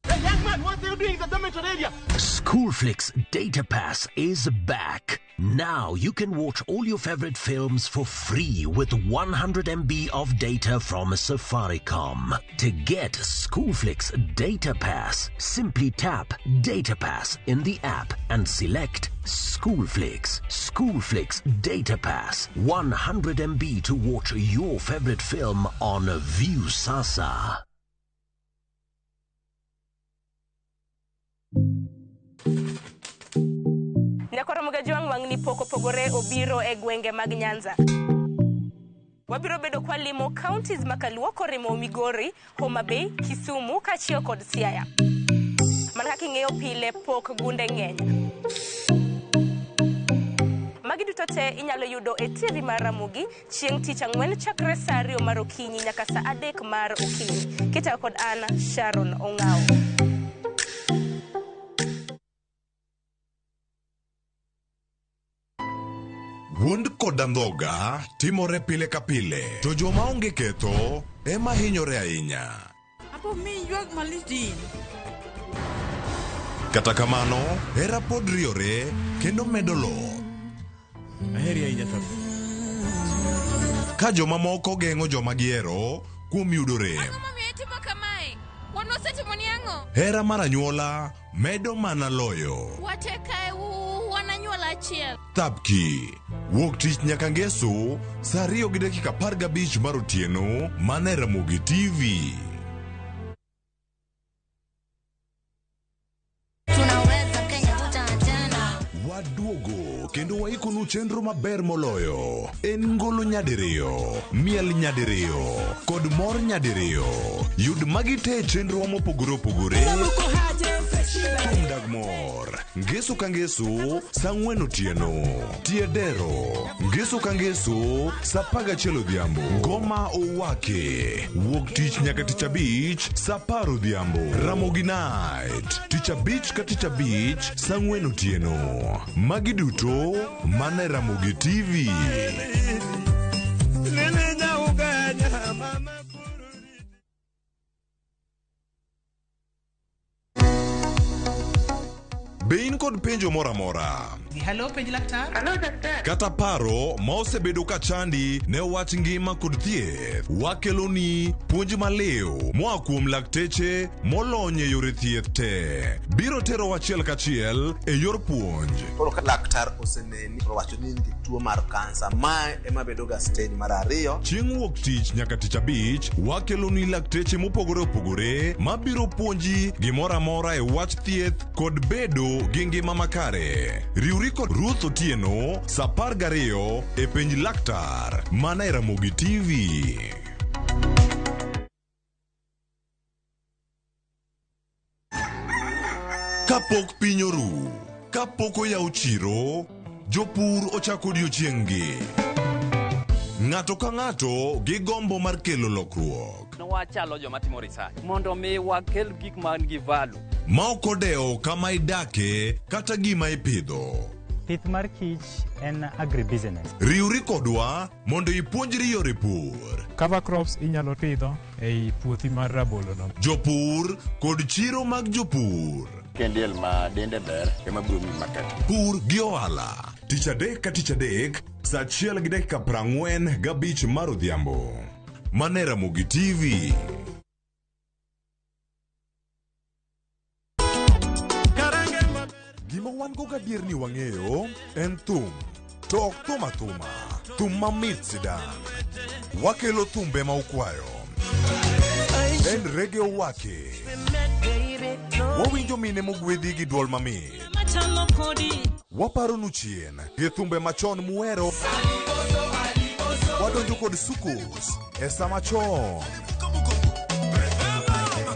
Hey, young man, what are you doing in the dormitory area?
Schoolflix Data Pass is back. Now you can watch all your favorite films for free with 100 MB of data from Safaricom. To get Schoolflix Data Pass, simply tap Data Pass in the app and select Schoolflix. Schoolflix Data Pass, 100 MB to watch your favorite film on Viusasa.
Nyakoro Mugajwang' wang'ni pok opogore obiro e gwenge mag Nyanza. Wabiro bedo kwa limo counties makaluo korimo Migori, Homa Bay, Kisumu kaachiel kod Siaya. Mana kaka ing'eyo pile pok gunde ng'eny. Magi duto te inyalo yudo e TV mar Ramogi chieng' tich ang'wen chakre saa 2 mar okinyi nyaka saa 3 mar okinyi. Kitayo kod an Sharon Ong'awo.
Wuond kod andhoga timore pile ka pile, to joma onge ketho ema hinyore ahinya.
Apo mi ywak malich din.
Kata kamano, hera pod riore kendo medo loth.
Aheri ahinya tho.
Ka jomamoko geng'o joma gihero kuom yudo rem.
Ang'o momiyo itimo kamae? Wan wasetimoni ang'o?
Hera mar anyuola medo mana loyo.
Wate kae wan anyuola achiel.
Thapki wuok tich nyaka ngeso saa 2:15 mar otieno mana e Ramogi TV.
Tunaweza Kenya tutaachana.
Waduogo kendo waikonu chenro maber moloyo. En ngolo nyadiriyo, miel nyadiriyo, kod mor nyadiriyo. Yud magi te e chenro mopogore opogore. Thum dag mor, ngeso ka ngeso, saa 4 otieno. Tie dero, ngeso ka ngeso, saa 11 odhiambo. Ngoma owake, wuok tich nyaka tich abich, saa 10 odhiambo. Ramogi Night, tich abich ka tich abich, saa 4 otieno. Magi duto mana e Ramogi TV. Be in kod penjo moro amora?
Hello, penj laktar.
Hello, daktari. Kata paro ma osebedo ka chandi ne wach ngima kod thieth, wakeloni puonj maliw moa kuom lakteche molony e yore thieth te. Biro tero achiel kachiel e yor puonj.
Koro ka laktar oseneni to owacho ni in gi tuo mar kansa, mae ema bedo ga stage mar ariyo.
Chieng' wuok tich nyaka tich abich, wakeloni lakteche mopogore opogore mabiro puonji gimoro amora e wach thieth kod bedo gi ngima makare. Riwri kod Ruth Otieno saa 12 e penj laktar mana e Ramogi TV. Kapok piny oru, kapok oyaw chiro, jopur ochako odiochieng'-gi. Ng'ato ka ng'ato gi gombo mar kelo lokruok.
Wachalo joma timo research mondo mi wakel gik man gi value.
Ma ok odewo kama idake kata gima ipidho.
Pith mar kich en agribusiness.
Riwri kodwa mondo ipuonjri yore pur.
Cover crops inyalo pidho ei puothi mar rabolo no.
Jopur kod chiro mag jopur.
Kendiel ma dende ber ema biro miyi market.
Pur gi ohala. Tich adek ka tich adek, saa 1:45 mar odhiambo. Mane Ramogi TV. Gima wan go gadier ni wang'eyo en thum. To ok thum athuma, thum mamit sidang'. Wakelo thumbe ma ukwayo. En rege owake. Wawinjo mine mogwedhi gi duol mamit. Waparonu chien gi thumbe machon muhero. Wadonjo kod sukus e sama chon.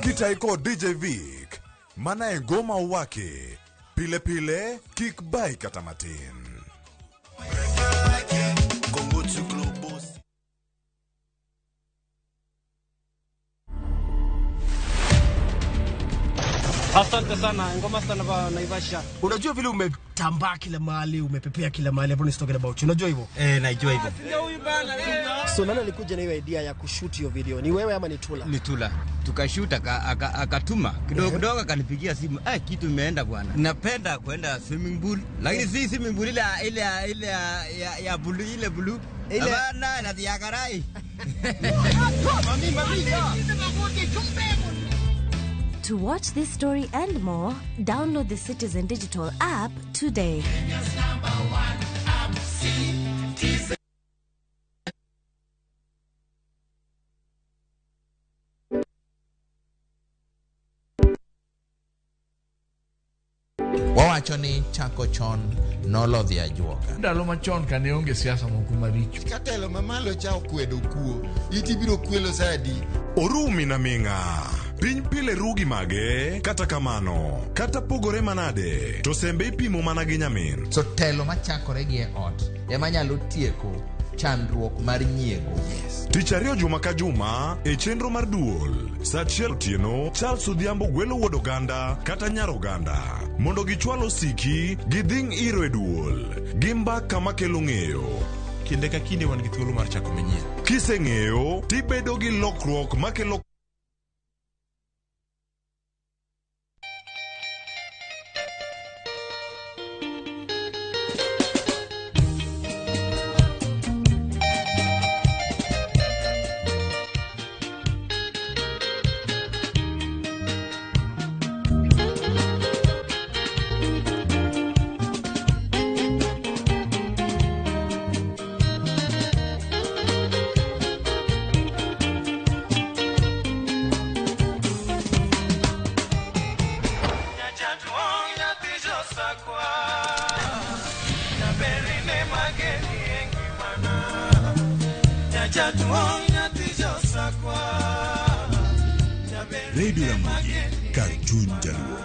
Kitai kod DJ Vic, mana e ngoma owake. Pile pile, kik bai kata matin.
Asante sana ngoma sana ba Naivasha.
Unajua vile umetambaa kila mahali, umepepea kila mahali, everyone is talking about you. Unajua hivyo?
Eh, najua hivyo.
So nani alikuja na hiyo idea ya kushoot hiyo video? Ni wewe ama ni Tula?
Ni Tula. Tukashoot akatuma kidogo kidogo, akanipigia simu, eh, kitu imeenda bwana. Napenda kwenda swimming pool, lakini si swimming pool ile ile ile ya blue, ile blue.
Ile-
Hapana, na ya karai.
Mami, mami,
To watch this story and more, download the Citizen Digital app today.
Wawacho ni chako chon nolodhi ajuoga.
Ndalo machon kane onge siasa moko maricho.
Katelo mamalo cha okwedo kuo, iti biro kwelo sa adi?
Orumi na ming'a. Piny pile ru gi mage, kata kamano, kata pogore manade, to sembe ipimo mana gi nyamin.
So telo machakore gi e ot ema nyalo tieko chandruok mar nyiego. Yes.
Tich ariyo juma ka juma e chenro mar duol saa 1 otieno Charles Odhiambo gwelo wuod oganda kata nyar oganda mondo gichwal osiki gidhing' iro e duol gi mbaka makelo ng'eyo.
Kinde ka kinde wan gi thuolo mar chako manyien.
Kiseng'eyo tibedo gi lokruok makelo Radio Ramogi kar chuny jaluo.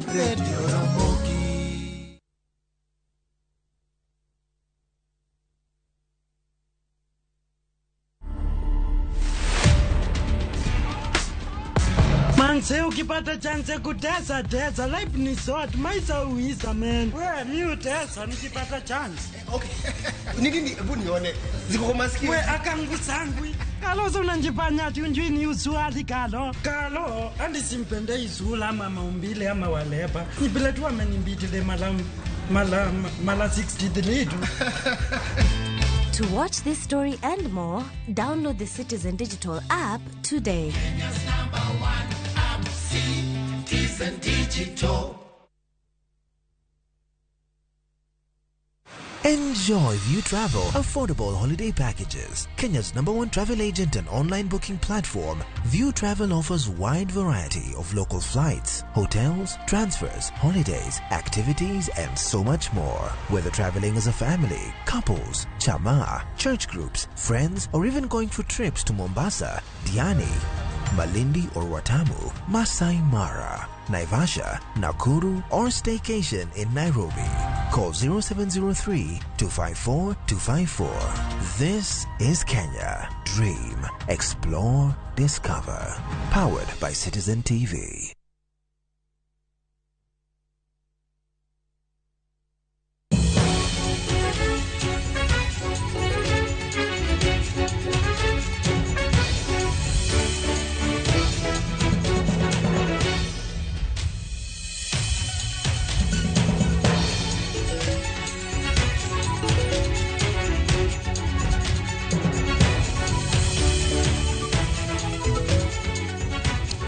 Radio Ramogi.
Manze ukipata chance kutesa tesa, life ni short, maisha uisa man. We mi utesa nikipata chance.
Okay. Ni nini? Hebu nione. Ziko kwa masikio.
We akangusangwi. Kalo unanjifanya ati unjui ni uswali kalo. Kalo andi simpende izula ama maumbile ama waleba. Ni vile tu amenimbitile mala mala mala 63 tu.
To watch this story and more, download the Citizen Digital app today.
Citizen Digital.
Enjoy View Travel affordable holiday packages. Kenya's number one travel agent and online booking platform, View Travel offers wide variety of local flights, hotels, transfers, holidays, activities, and so much more. Whether traveling as a family, couples, chama, church groups, friends, or even going for trips to Mombasa, Diani, Malindi or Watamu, Masai Mara, Naivasha, Nakuru, or staycation in Nairobi. Call 0703 254 254. This is Kenya. Dream, explore, discover. Powered by Citizen TV.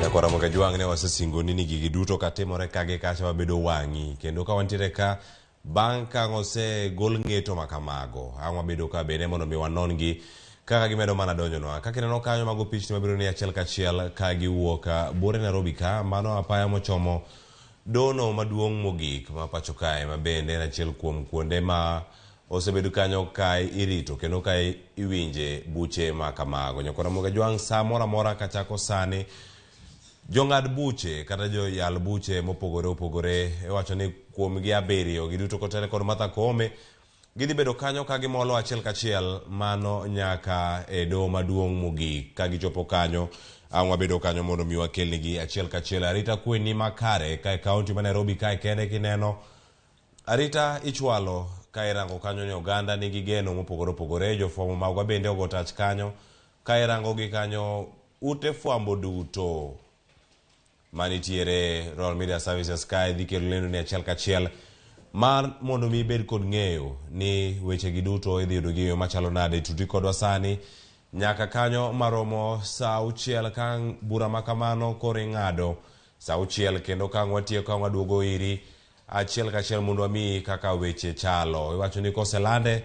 Nyakwara Moga Jwang' ne wasesingoni ni gigi duto katimore ka gi kacha wabedo wang'i kendo ka wantiere ka bang' ka osegol ng'eto ma kamago ang' wabedo ka bende mondo mi wanon gi kaka gimedo mana donjonwa kaka ineno kanyo mago pichni mabiro ni achiel kachiel ka giwuok buore Nairobi ka mano apaya mochomo dono maduong' mogik ma pacho kae ma bende en achiel kuom kuonde ma osebedo kanyo ka irito kendo ka iwinje buche ma kamago. Nyakwara Moga Jwang' sa moro amora kachako sani jong'ad buche kata joyal buche mopogore opogore iwacho ni kuomgi abiriyo giduto kotere kod Martha Koome gidhi bedo kanyo ka gimolo achiel kachiel mano nyaka e doho maduong' mogik ka gichopo kanyo ang' wabedo kanyo mondo mi wakelnigi achiel kachiel arita kwe ni makare ka e kaunti ma Nairobi kae kende kineno arita ichwalo ka irango kanyo ni oganda nigi geno mopogore opogore jofwambo magwa bende ogo tach kanyo ka irango gi kanyo ute fwambo duto manitiere Royal Media Services kae dhi kelo lendo ni achiel kachiel mar mondo mi ibed kod ng'eyo ni weche gi duto idhi yudo gi e yo machalo nade tuti kodwa sani nyaka kanyo maromo sa auchiel ka bura ma kamano koro ing'ado sa auchiel kendo ka ang' watieko ang' waduogo iri achiel kachiel mondo wamiyi kaka weche chalo iwacho ni koselande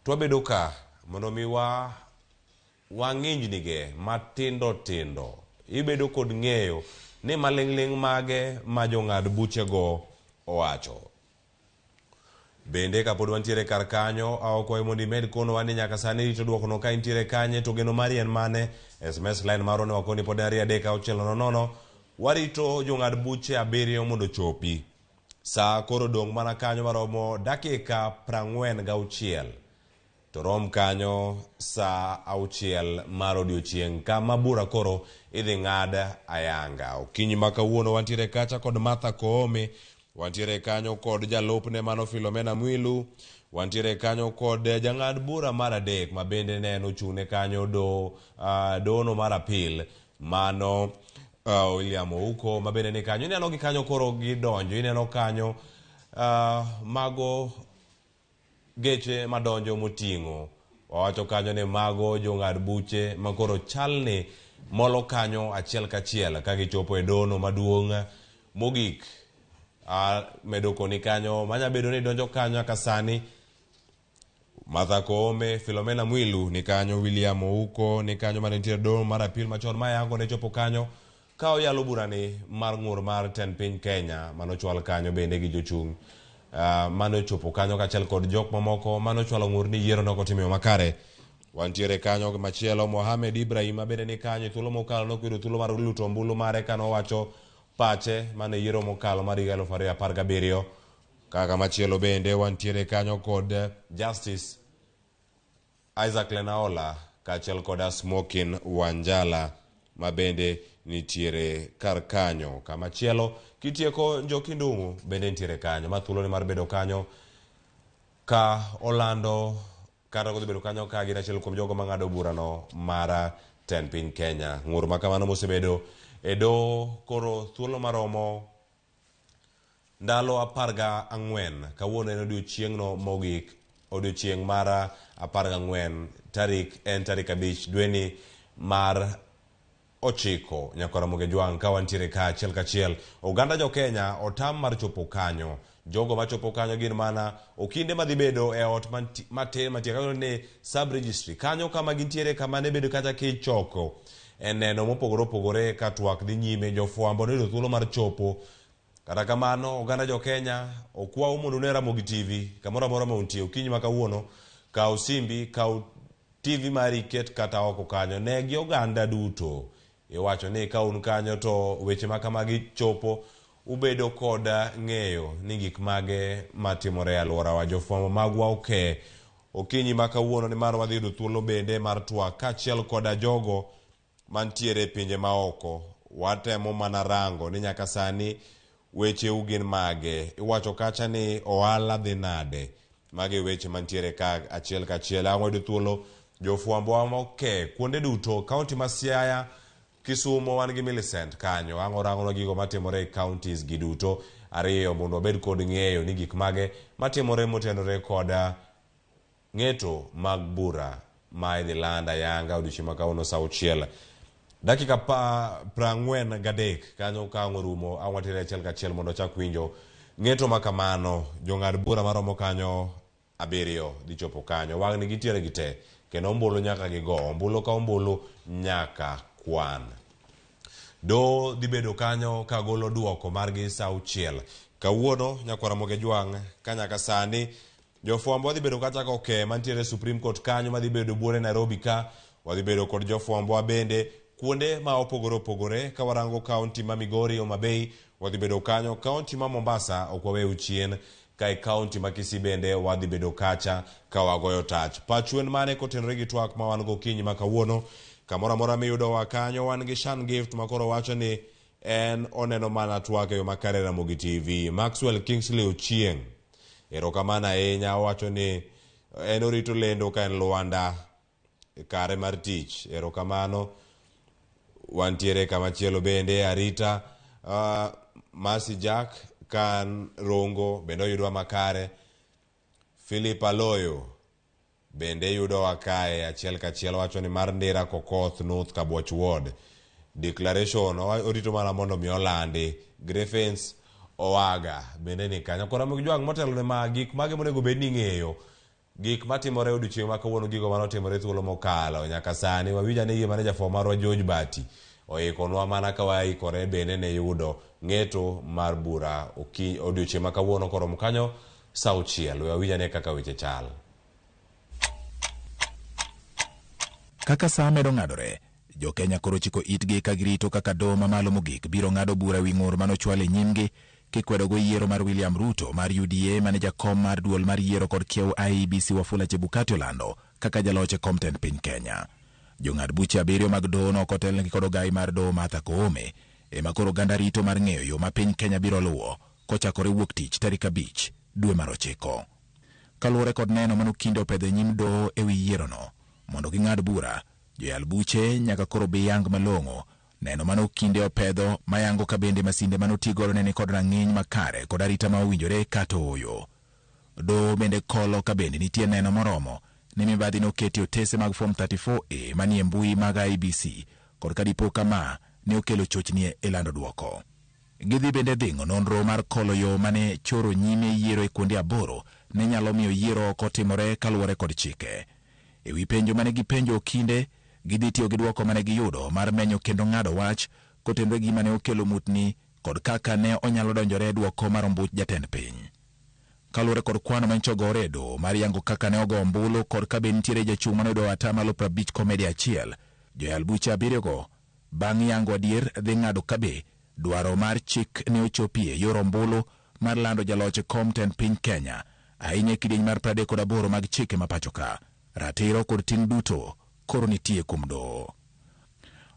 to wabedo ka mondo mi wa wang'injnige matindo tindo ibedo kod ng'eyo ni maling'ling' mage ma jong'ad buchego owacho. Bende kapod wantiere kar kanyo, akwayi mondo imed konowa ni nyaka sani irito duokono ka intiere kanye to geno mari en mane. SMS line marwa ne wakoni pod en 2 3 6 0 0. Warito jong'ad buche abiriyo mondo ochopi. Sa koro dong' mana kanyo maromo dakika 46 to rom kanyo sa auchiel mar odiochieng' kama bura koro idhi ng'ad ayanga. Okinyi ma kawuono wantiere kacha kod Martha Koome, wantiere kanyo kod jalupne mano Philomena Mwilu, wantiere kanyo kod jang'ad bura mar adek ma bende ne en ochung'ne kanyo dono mar apil mano William Ouko ma bende ni kanyo. Ineno gi kanyo koro gidonjo, ineno kanyo mago geche madonjo moting'o wawacho kanyo ni mago jong'ad buche makoro chalni molo kanyo achiel kachiel ka gichopo e dono maduong' mogik. Medo koni kanyo manya bedo ni donjo kanyo nyaka sani Martha Koome, Philomena Mwilu ni kanyo, William Ouko ni kanyo mane nitie dono mar apil machon ma yango ne chopo kanyo ka oyalo burani mar ng'ur mar tend piny Kenya manochwal kanyo bende gi jochung' mane ochopo kanyo kaachiel kod jok mamoko mane ochwalo ng'ur ni yiero ne ok otim e yo makare. Wantiere kanyo machielo Mohamed Ibrahim ma bende ni kanyo e thuolo mokalo nokyudo thuolo mar luto ombulu mare kane owacho pache mane yiero mokalo mar higa 2017. Kaka machielo bende wantiere kanyo kod Justice Isaac Lenaola kaachiel kod Smokin Wanjala ma bende nitiere kar kanyo. Kamachielo kitieko Njoki Ndung'u bende nitiere kanyo ma thuolo ni mar bedo kanyo ka olando kata kodhi bedo kanyo ka gin achiel kuom jogo mang'ado burano mar tend piny Kenya. Ng'ur ma kamano mosebedo e doho koro thuolo maromo ndalo 14 kawuono en odiochieng'no mogik odiochieng' mar 14 tarik en tarik 5 dweni mar 9 nyakwara Ramogi Jwang' ka wantiere ka achiel kachiel. Oganda jo Kenya otam mar chopo kanyo. Jogo machopo kanyo gin mana okinde madhi bedo e ot matin mantie kanyo ni sub registry kanyo kama gintiere kama ne bedo kacha kichoko e neno mopogore opogore ka twak dhi nyime. Jofwambo noyudo thuolo mar chopo. Kata kamano oganda jo Kenya okwau mondo une Ramogi TV kamoro amora ma untie okinyi ma kawuono. Kaw simbi, kaw TV mari iket kata oko kanyo ne gi oganda duto. Iwacho ni ka un kanyo to weche ma kamagi chopo ubedo kod ng'eyo ni gik mage matimore e alworawa. Jofwambo magwa oke okinyi ma kawuono nimar wadhi yudo thuolo bende mar twak kaachiel koda jogo mantiere e pinje maoko. Watemo mana rango ni nyaka sani wecheu gin mage. Iwacho kacha ni ohala dhi nade. Magi e weche mantiere ka achiel kachiel. Ang' wayudo thuolo jofwambo moke kuonde duto kaunti ma Siaya, Kisumo wan gi Millicent kanyo. Ang' orangonwa gigo matimore e counties gi duto ariyo mondo wabed kod ng'eyo ni gik mage matimore motenore kod ng'eto mag bura ma idhi land ayanga odiochieng' ma kawuono sa 6 dakika 43 kanyo ka ang' orumo ang' watere achiel kachiel mondo wachak winjo ng'eto ma kamano. Jong'ad bura maromo kanyo 7 dhi chopo kanyo. Wang'ni gitiere gi te kendo ombulu nyaka gigo. Ombulu ka ombulu nyaka kwan. Doho dhi bedo kanyo ka golo duoko margi sa 6 kawuono. Nyakwar Ramogi Ojwang' ka nyaka sani jofwambo wadhi bedo kacha koke mantiere Supreme Court kanyo madhi bedo buore Nairobi ka wadhi bedo kod jofwambo bende kuonde ma opogore opogore. Ka warango kaunti ma Migori, Homa Bay wadhi bedo kanyo, kaunti ma Mombasa ok waweyo chien, ka e kaunti ma Kisii bende wadhi bedo kacha ka wagoyo tach. Pachu en mane kotenore gi twak ma wan go okinyi ma kawuono? Kamoro amora miyudowa kanyo wan gi Shan Gift ma koro wacho ni en oneno mana twak e yo makare Ramogi TV. Maxwell Kingsley Ochieng' erokamano ahinya, owacho ni en orito lendo ka en Luanda kare mar tich. Erokamano. Wantiere kamachielo bende Arita Mercy Jack kan Rongo bende oyudwa makare. Philip Aloyo bende yudowa kae achiel kachiel, wacho ni mar Ndira Kokoth North Kabuoch Ward. Declaration orito mana mondo mi olandi. Griffins Owaga bende ni kanyo. Koro Ramogi Ojwang' motelo ne ma gik mage monego bed ni ing'eyo gik matimore odiochieng' ma kawuono, gigo manotimore thuolo mokalo nyaka sani. Wawinj ane gima ne jafwambo marwa George Bati oikonwa mana ka waikore bende ne yudo ng'eto mar bura odiochieng' ma kawuono koromo kanyo sa 6. We wawinj ane kaka weche chal.
Kaka saa medo ng'adore, Jo-Kenya koro chiko itgi ka girito kaka doho mamalo mogik biro ng'ado bura ewi ng'ur manochwal e nyimgi kikwedogo yiero mar William Ruto mar UDA mane jakom mar duol mar yiero kod kiew IEBC Wafula Chebukati olando kaka jaloch e kom tend piny Kenya. Jong'ad buche 7 mag doho no kotelnegi kod ogai mar doho Martha Koome ema koro oganda rito mar ng'eyo yo ma piny Kenya biro luwo kochakore wuok tich tarik 5 dwe mar 9. Kaluwore kod neno manokinde opedho e nyim doho ewi yierono mondo ging'ad bura, joyal buche nyaka koro bi yang malong'o neno mano kinde opedho mayango ka bende masinde manotigodo ne nikod rang'iny makare kod arita ma owinjore kata ooyo. Doho bende kolo ka bende nitie neno moromo ni mibadhi noketi otese mag Form 34A manie mbui mag IEBC kod ka dipo ka ma ne okelo chochni e lando duoko. Gidhi bende dhing'o nonro mar kolo yo mane choro nyime yiero e kuonde 8 ne nyalo miyo yiero ok otimore kaluwore kod chike. E wi penjo mane gipenjo okinde, gidhi tiyo gi dwoko mane giyudo mar menyo kendo ng'ado wach kotenore gi gima ne okelo mutni kod kaka ne onyalo donjore e dwoko mar ombuch jatend piny. Kaluwore kod kwano manyicho ogore e doho mar yango kaka ne ogo ombulu kod ka be nitiere jachung' mane oyudo 50,000 komedi 1, joyal buche 7 go bang' yango adier dhi ng'ado ka be dwaro mar chik ne ochopie yor ombulu mar lando jaloch e kom tend piny Kenya, ahinya e kidieny mar 38 mag chike ma pacho ka. Ratiro kod ting' duto koro nitie kuom doho.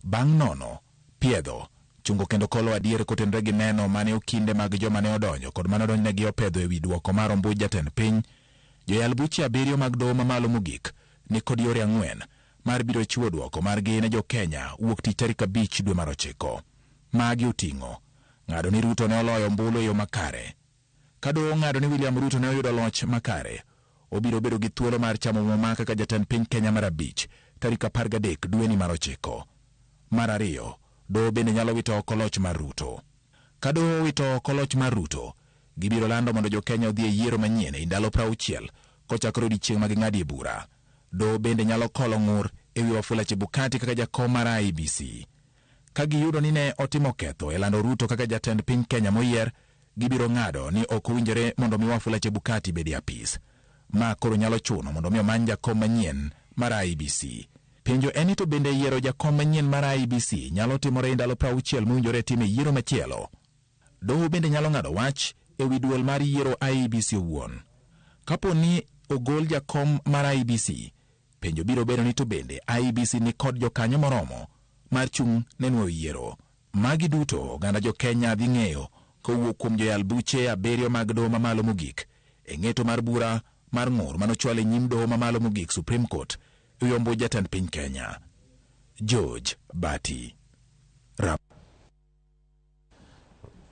Bang' nono, piedho, chungo kendo kolo adier kotenore gi neno mane okinde mag joma ne odonjo kod mane odonjnegi opedho ewi dwoko mar ombuch jatend piny, joyal buche 7 mag doho mamalo mogik ni kod yore 4 mar biro chiwo dwoko margi ne jo-Kenya wuok tich tarik 5 dwe mar 9. Magi oting'o ng'ado ni Ruto ne oloyo ombulu e yo makare. Ka doho ong'ado ni William Ruto ne oyudo loch makare, obiro bedo gi thuolo mar chamo muma kaka jatend piny Kenya mar 5 tarik 13 dweni mar 9. Mar 2, doho bende nyalo wito oko loch mar Ruto. Ka doho owito oko loch mar Ruto, gibiro lando mondo jo-Kenya odhi e yiero manyien e ndalo 60 kochakore odiechieng' ma ging'adie bura. Doho bende nyalo kolo ng'ur ewi Wafula Chebukati kaka jakom mar IEBC. Ka giyudo ni ne otimo ketho e lando Ruto kaka jatend piny Kenya moyier, gibiro ng'ado ni ok owinjore mondo mi Wafula Chebukati bed e apis. Ma koro nyalo chuno mondo mi omany jakom manyien mar IEBC. Penjo en ni to bende yiero jakom manyien mar IEBC nyalo timore e ndalo 60 mowinjore time yiero machielo? Doho bende nyalo ng'ado wach e wi duol mar yiero IEBC owuon. Kapo ni ogol jakom mar IEBC, penjo biro bedo ni to bende IEBC ni kod jokanyo moromo mar chung' ne nwoyo yiero. Magi duto oganda jo Kenya dhi ng'eyo kowuok kuom joyal buche abiriyo mag doho mamalo mogik e ng'eto mar bura mar ng'ur manochwal e nyim doho mamalo mogik Supreme Court e wi ombuch jatend piny Kenya George Bati. Rap.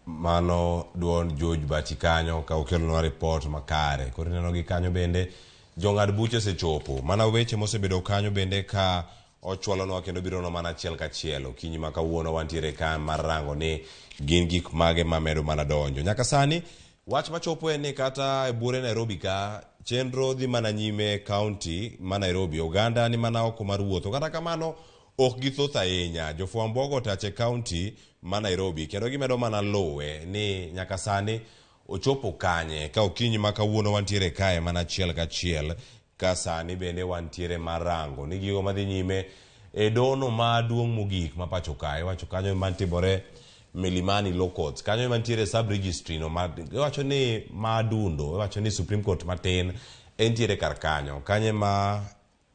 Mano duond George Bati kanyo ka okelonwa ripot makare. Koro ineno gi kanyo bende jong'ad buche osechopo. Mana weche mosebedo kanyo bende ka ochwalonwa kendo bironwa mana achiel kachiel. Okinyi ma kawuono wantiere ka mar rango ni gin gik mage mamedo mana donjo. Nyaka sani wach machopo en ni kata e buore Nairobi ka chenro dhi mana nyime e kaunti ma Nairobi. Oganda ni mana oko mar wuotho. Kata kamano ok githoth ahinya. Jofwambo ogo tach e kaunti ma Nairobi kendo gimedo mana luwe ni nyaka sani ochopo kanye ka okinyi ma kawuono wantiere kae mana achiel kachiel ka sani bende wantiere mar rango ni gigo madhi nyime e dono maduong' mogik ma pacho ka iwacho kanyo mantimore Milimani Law Courts kanyo ema nitiere sub registry no ma iwacho ni madundo iwacho ni Supreme Court matin entiere kar kanyo kanyo ema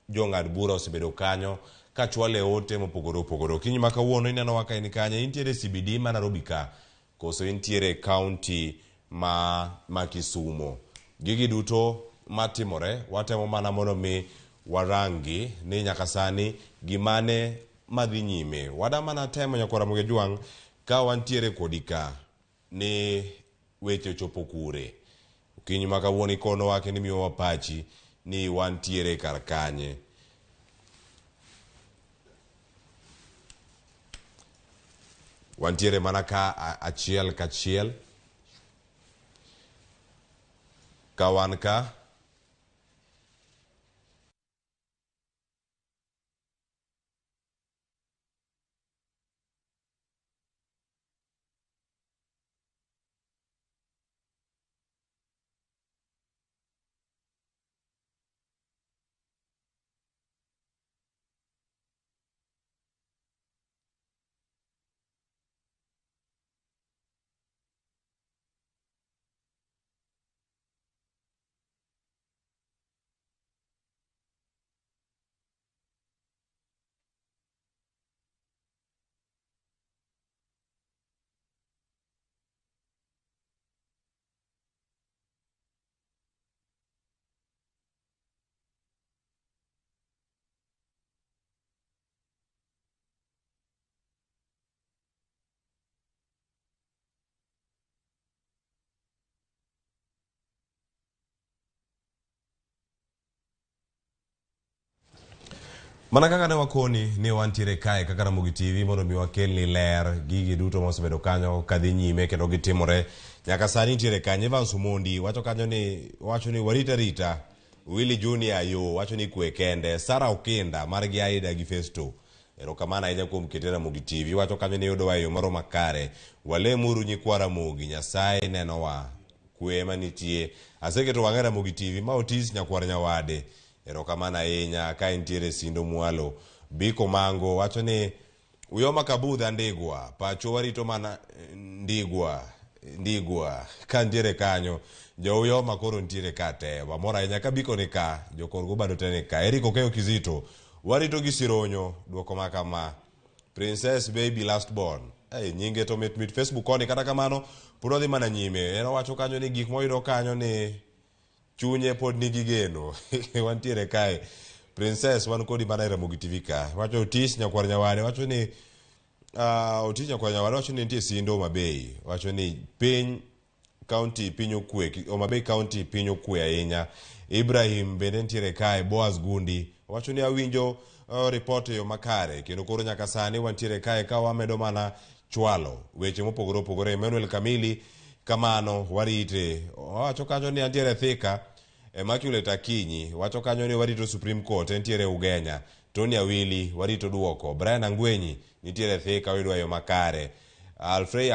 jong'ad bura osebedo kanyo ka chwale ote mopogore opogore. Okinyi ma kawuono inenowa ka in kanye? Intiere CBD ma Nairobi ka koso intiere e county ma, ma Kisumo? Gigi duto matimore watemo mana mondo mi waranggi ni nyaka sani gimane madhi nyime. Wada mana temo nyakwar Ramogi Ajwang' ka wantiere kodi ka ni weche ochopo kure. Okinyi ma kawuono ikonowa kendo imiyowa pachi ni wantiere kar kanye. Wantiere mana ka achiel kachiel ka wan ka Mana kaka ne wakoni ni wantiere kae kaka Ramogi TV mondo mi wakelni ler gigi duto mosebedo kanyo kadhi nyime kendo gitimore nyaka sani nitiere kanyo. Evans Omondi wacho kanyo ni wacho ni warita arita. Willy Junior yo wacho ni kwe kende. Sara Okinda margi Aida gi Festo. Erokamano ahinya kuom kete Ramogi TV. Wacho kanyo ni yudowa e yo moro makare. Walemuru nyikwa Ramogi, Nyasaye nenowa. Kwe ema nitie. Aseketo wang'a e Ramogi TV. Ma Otis nyakwar Nyawade. Erokamano ahinya ka intiere Sindo mwalo. Biko Mango wacho ni Uyoma Kabudha Ndigwa, pacho warito mana Ndigwa, Ndigwa ka ntiere kanyo. Jo Uyoma koro ntiere ka te. Wamor ahinya ka Biko ni ka, jokorgo bado te ni ka. Eric Okeyo Kizito, warito gi sironyo, duoko ma kama. Princess Baby Last Born. Hey, nyinge to mit mit Facebook koni kata kamano pod odhi mana nyime. En owacho kanyo ni gik moyudo kanyo ni chunye pod nigi geno. Wantiere kae. Princess wan kodi mana e Ramogi TV ka. Wacho Otis nyakwar Nyawade wacho ni Otis nyakwar Nyawade wacho ni nitie Sindo Homa Bay. Wacho ni piny county piny okwe, Homa Bay county piny okwe ahinya. Ibrahim bende nitiere kae, Boaz Gundi wacho ni awinjo report e yo makare kendo koro nyaka sani wantiere kae ka wamedo mana chwalo weche mopogore opogore. Emmanuel Kamili kamano warite. Owacho kanyo ni antiere Thika, Immaculate Akinyi wacho kanyo ni warito Supreme Court entiere Ugenya. Tony Awili warito duoko. Brian Angwenyi nitiere Thika oyudwa e yo makare. Alfrey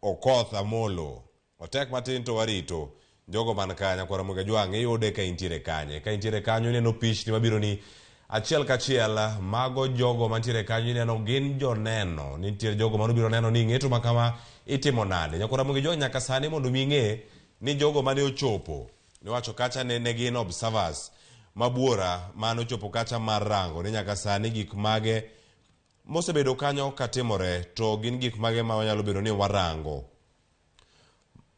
Okoth Amolo otek matin to warito jogo man ka. Nyakwar Ramogi Ajwang' iyude ka intiere kanye? Ka intiere kanyo ineno pichni mabiro ni Achiel kachiel mago jogo mantiere kanyo ineno gin joneno. Nitiere jogo manobiro neno ni ng'eto ma kama itimo nade. Nyakwar Ramogi Ojwang' nyaka sani mondo mi ing'e ni jogo mane ochopo niwacho kacha ne ne gin observers mabuora mane ochopo kacha mar rango ni nyaka sani gik mage mosebedo kanyo katimore to gin gik mage ma wanyalo bedo ni warango.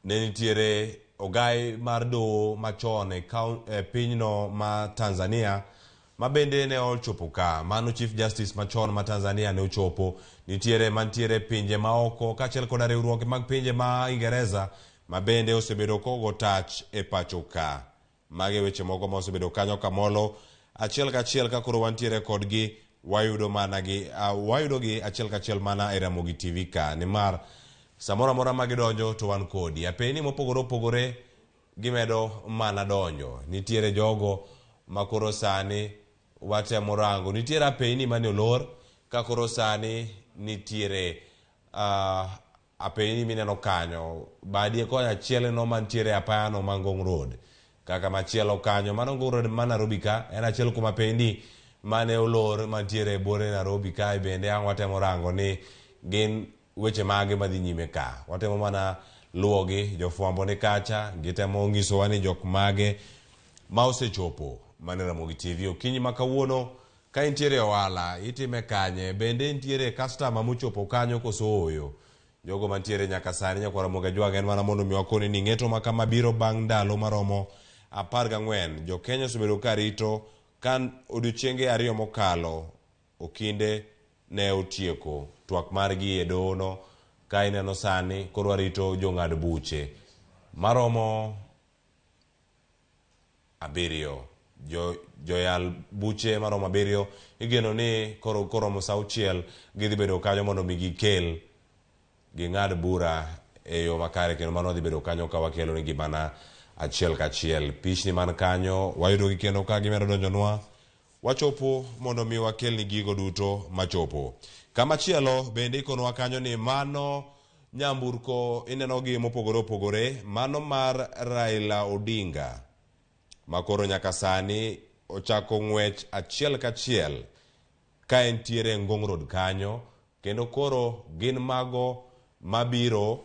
Ne nitiere ogai mar doho machon e e pinyno ma Tanzania ma bende ne ochopo ka. Mano Chief Justice machon ma Tanzania ne ochopo. Nitiere mantiere pinje maoko kaachiel koda riwruoge mag pinje ma Ingereza ma bende osebedo kogo tach e pacho ka. Magi e weche moko ma osebedo kanyo kamolo achiel kachiel ka koro wantiere kodgi wayudo mana gi uh, wayudo gi achiel kachiel mana e Ramogi TV ka nimar samoro amora ma gidonjo to wan kodi. Apeni mopogore opogore gimedo mana donjo. Nitiere jogo ma koro sani watemo rango. Nitiere apeni mane olor ka koro sani nitiere uh, apeyni mineno kanyo badie konya achiel no mantiere apayano ma Ngong Road kaka machielo kanyo mano Ngong Road ma Nairobi ka en achiel kuom apeyni mane olor mantiere e buore Nairobi kae bende ang' watemo rango ni gin weche mage madhi nyime ka watemo mana luwogi jofwambo ni kacha gitemo nyisowa ni jok mage ma osechopo mane Ramogi TV okinyi ma kawuono Ka intiere e ohala, itime kanye? Bende nitiere kastama mochopo kanyo koso ooyo? Jogo mantiere nyaka sani nyakwar Ramogi Ajwang' en mana mondo mi wakoni ni ng'eto ma kama biro bang' ndalo maromo 14. Jo Kenya osebedo ka rito ka odiochienge ariyo mokalo okinde ne otieko twak margi e dohono ka ineno sani koro warito jong'ad buche maromo abiriyo. Jo, joyal buche maromo abiriyo igeno ni koro koromo saa auchiel gidhi bedo kanyo mondo mi gikel ging'ad bura e yo makare kendo mano dhi bedo kanyo ka wakelo negi mana achiel kachiel. Pichni man kanyo wayudogi kendo ka gimedo donjonwa wachopo mondo mi wakelni gigo duto machopo. Kamachielo bende ikonwa kanyo ni mano nyamburko inenogi mopogore opogore, mano mar Raila Odinga ma koro nyaka sani ochako ng'wech achiel kachiel ka entiere Ngong Road kanyo kendo koro gin mago mabiro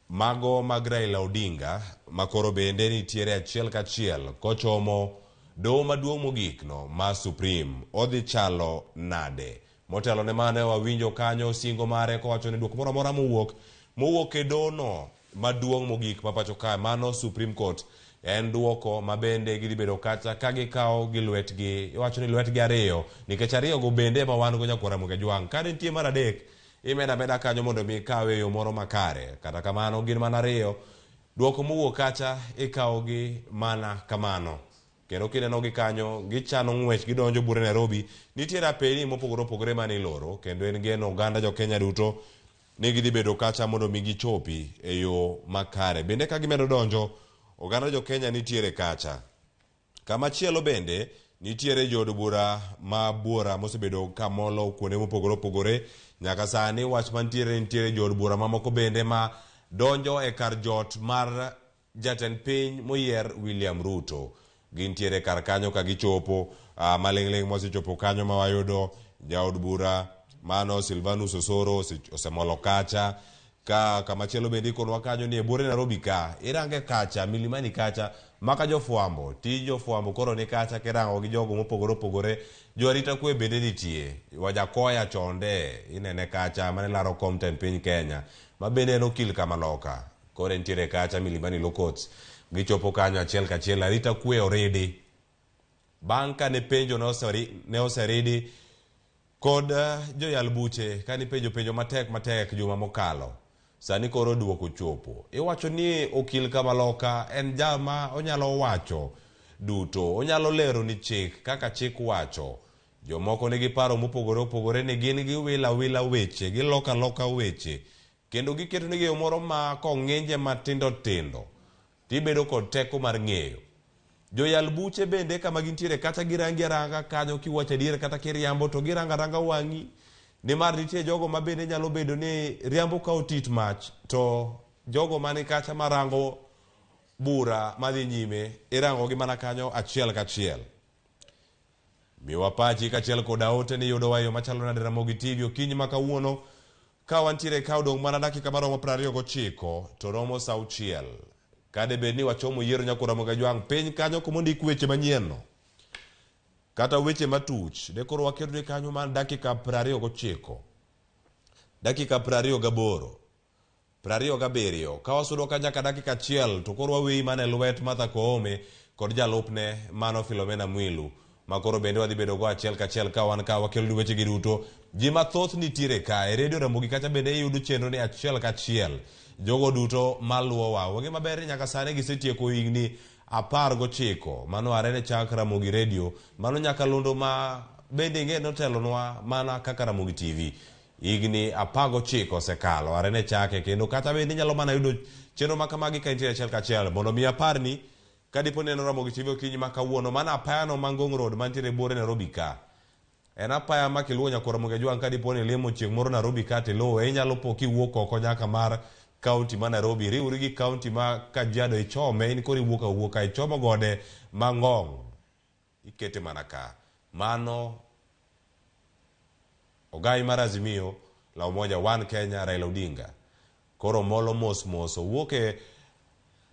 Mago mag Raila Odinga ma koro bende nitiere achiel kachiel kochomo doho maduong' mogik no ma Supreme odhi chalo nade? Motelo ne mano wawinjo kanyo singo mare kowacho ni duoko moro amora mowuok mowuok e doho no maduong' mogik ma pacho kae mano Supreme Court en duoko ma bende gidhi bedo kacha ka gikawo gi lwetgi iwacho ni lwetgi ariyo nikech ariyo go bende ema wan go nyakwar Ramogi Ajwang' ka nitie mar adek Imedo ameda kanyo mondo mi ikawe e yo moro makare. Kata kamano gin mana ariyo. Duoko mowuok kacha ikawogi mana kamano. Kendo kinenogi kanyo gichano ng'wech gidonjo bure Nairobi. Nitiere apeyni mopogore opogore mane iloro kendo en geno oganda jo Kenya duto ni gidhi bedo kacha mondo mi gichopi e yo makare. Bende ka gimedo donjo, oganda jo Kenya nitiere kacha. Kamachielo bende, nitiere jood bura ma buora mosebedo ka molo kuonde mopogore opogore. Nyaka sani wach mantiere nitiere jood bura mamoko bende ma donjo e kar jot mar jatend piny moyier William Ruto. Gintiere kar kanyo ka gichopo uh, maling'ling' mosechopo kanyo ma wayudo jaod bura mano Silvanus Osoro osemolo kacha Ka kamachielo bende ikonwa kanyo ni e buore Nairobi ka, irange kacha, Milimani kacha, maka jofwambo, tij jofwambo koro ni kacha kirango gi jogo mopogore opogore, jo arita kwe bende nitie, Wajakoya chonde inene kacha mane laro kom tend piny Kenya, ma bende en okil kamaloka, koro entiere kacha Milimani Law Courts, gichopo kanyo achiel kachiel, arita kwe oridi. Bang' kane penjo ne oseridi Kod joyal buche kane ipenjo penjo matek matek juma mokalo. Sani koro duoko chopo. Iwacho ni okil Kamaloka en jama onyalo wacho duto. Onyalo lero ni chik kaka chik wacho. Jomoko nigi paro mopogore opogore ni gin giwilo awila weche, giloko aloka weche. Kendo giketo ni yo moro ma kong'inje matindo tindo tibedo kod teko mar ng'eyo. Joyal buche bende kama gintiere kata girangi aranga kanyo kiwacho adier kata kiriambo to giranga aranga wang'i nimar nitie jogo ma bende nyalo bedo ni riambo ka otit mach to jogo mani kacha marango bura madhi nyime irango gi mana kanyo achiel kachiel. Miwa pachi kaachiel koda ote ni yudowa e yo machalo nade Ramogi TV okinyi ma kawuono ka wantiere ka odong' mana dakika maromo 29 to romo sa auchiel. Ka debed ni wachomo yiero nyakwar Ramogi Ajwang' piny kanyo kuma ondik weche manyien no kata weche matuch de koro waketone kanyo mar dakika 29 dakika 28 27 ka wasudo ka nyaka dakika achiel to koro waweyi mana e lwet Martha Koome kod jalupne mano Philomena Mwilu ma koro bende wadhi bedo go achiel kachiel ka wan ka wakeloni wechegi duto. Ji mathoth nitiere ka e redio Ramogi kacha bende iyudo chenro ni achiel kachiel. Jogo duto maluwowa wang'e maber ni nyaka sani gisetieko higni 19 mano are ne chak Ramogi redio mano nyakalondo ma bende ing'e notelonwa mana kaka Ramogi TV. Higni 19 osekalo are ne chake kendo kata bende inyalo mana yudo chenro ma kamagi ka intiere achiel kachiel mondo mi aparni ka dipo ni neno Ramogi TV okinyi ma kawuono mano apayano ma Ngong Road mantiere buore Nairobi ka. En apaya ma kiluwo nyakwar Ramogi Ajwang' ka dipo ni ilimo chieng' moro Nairobi ka tiluwe inyalo po kiwuok oko nyaka mar kaunti ma Nairobi iriwri gi kaunti ma Kajiado ichome in koro iwuok awuoka ichomo gode ma Ngong ikete mana ka. Mano ogai mar Azimio la Umoja One Kenya Raila Odinga koro molo mos mos owuok e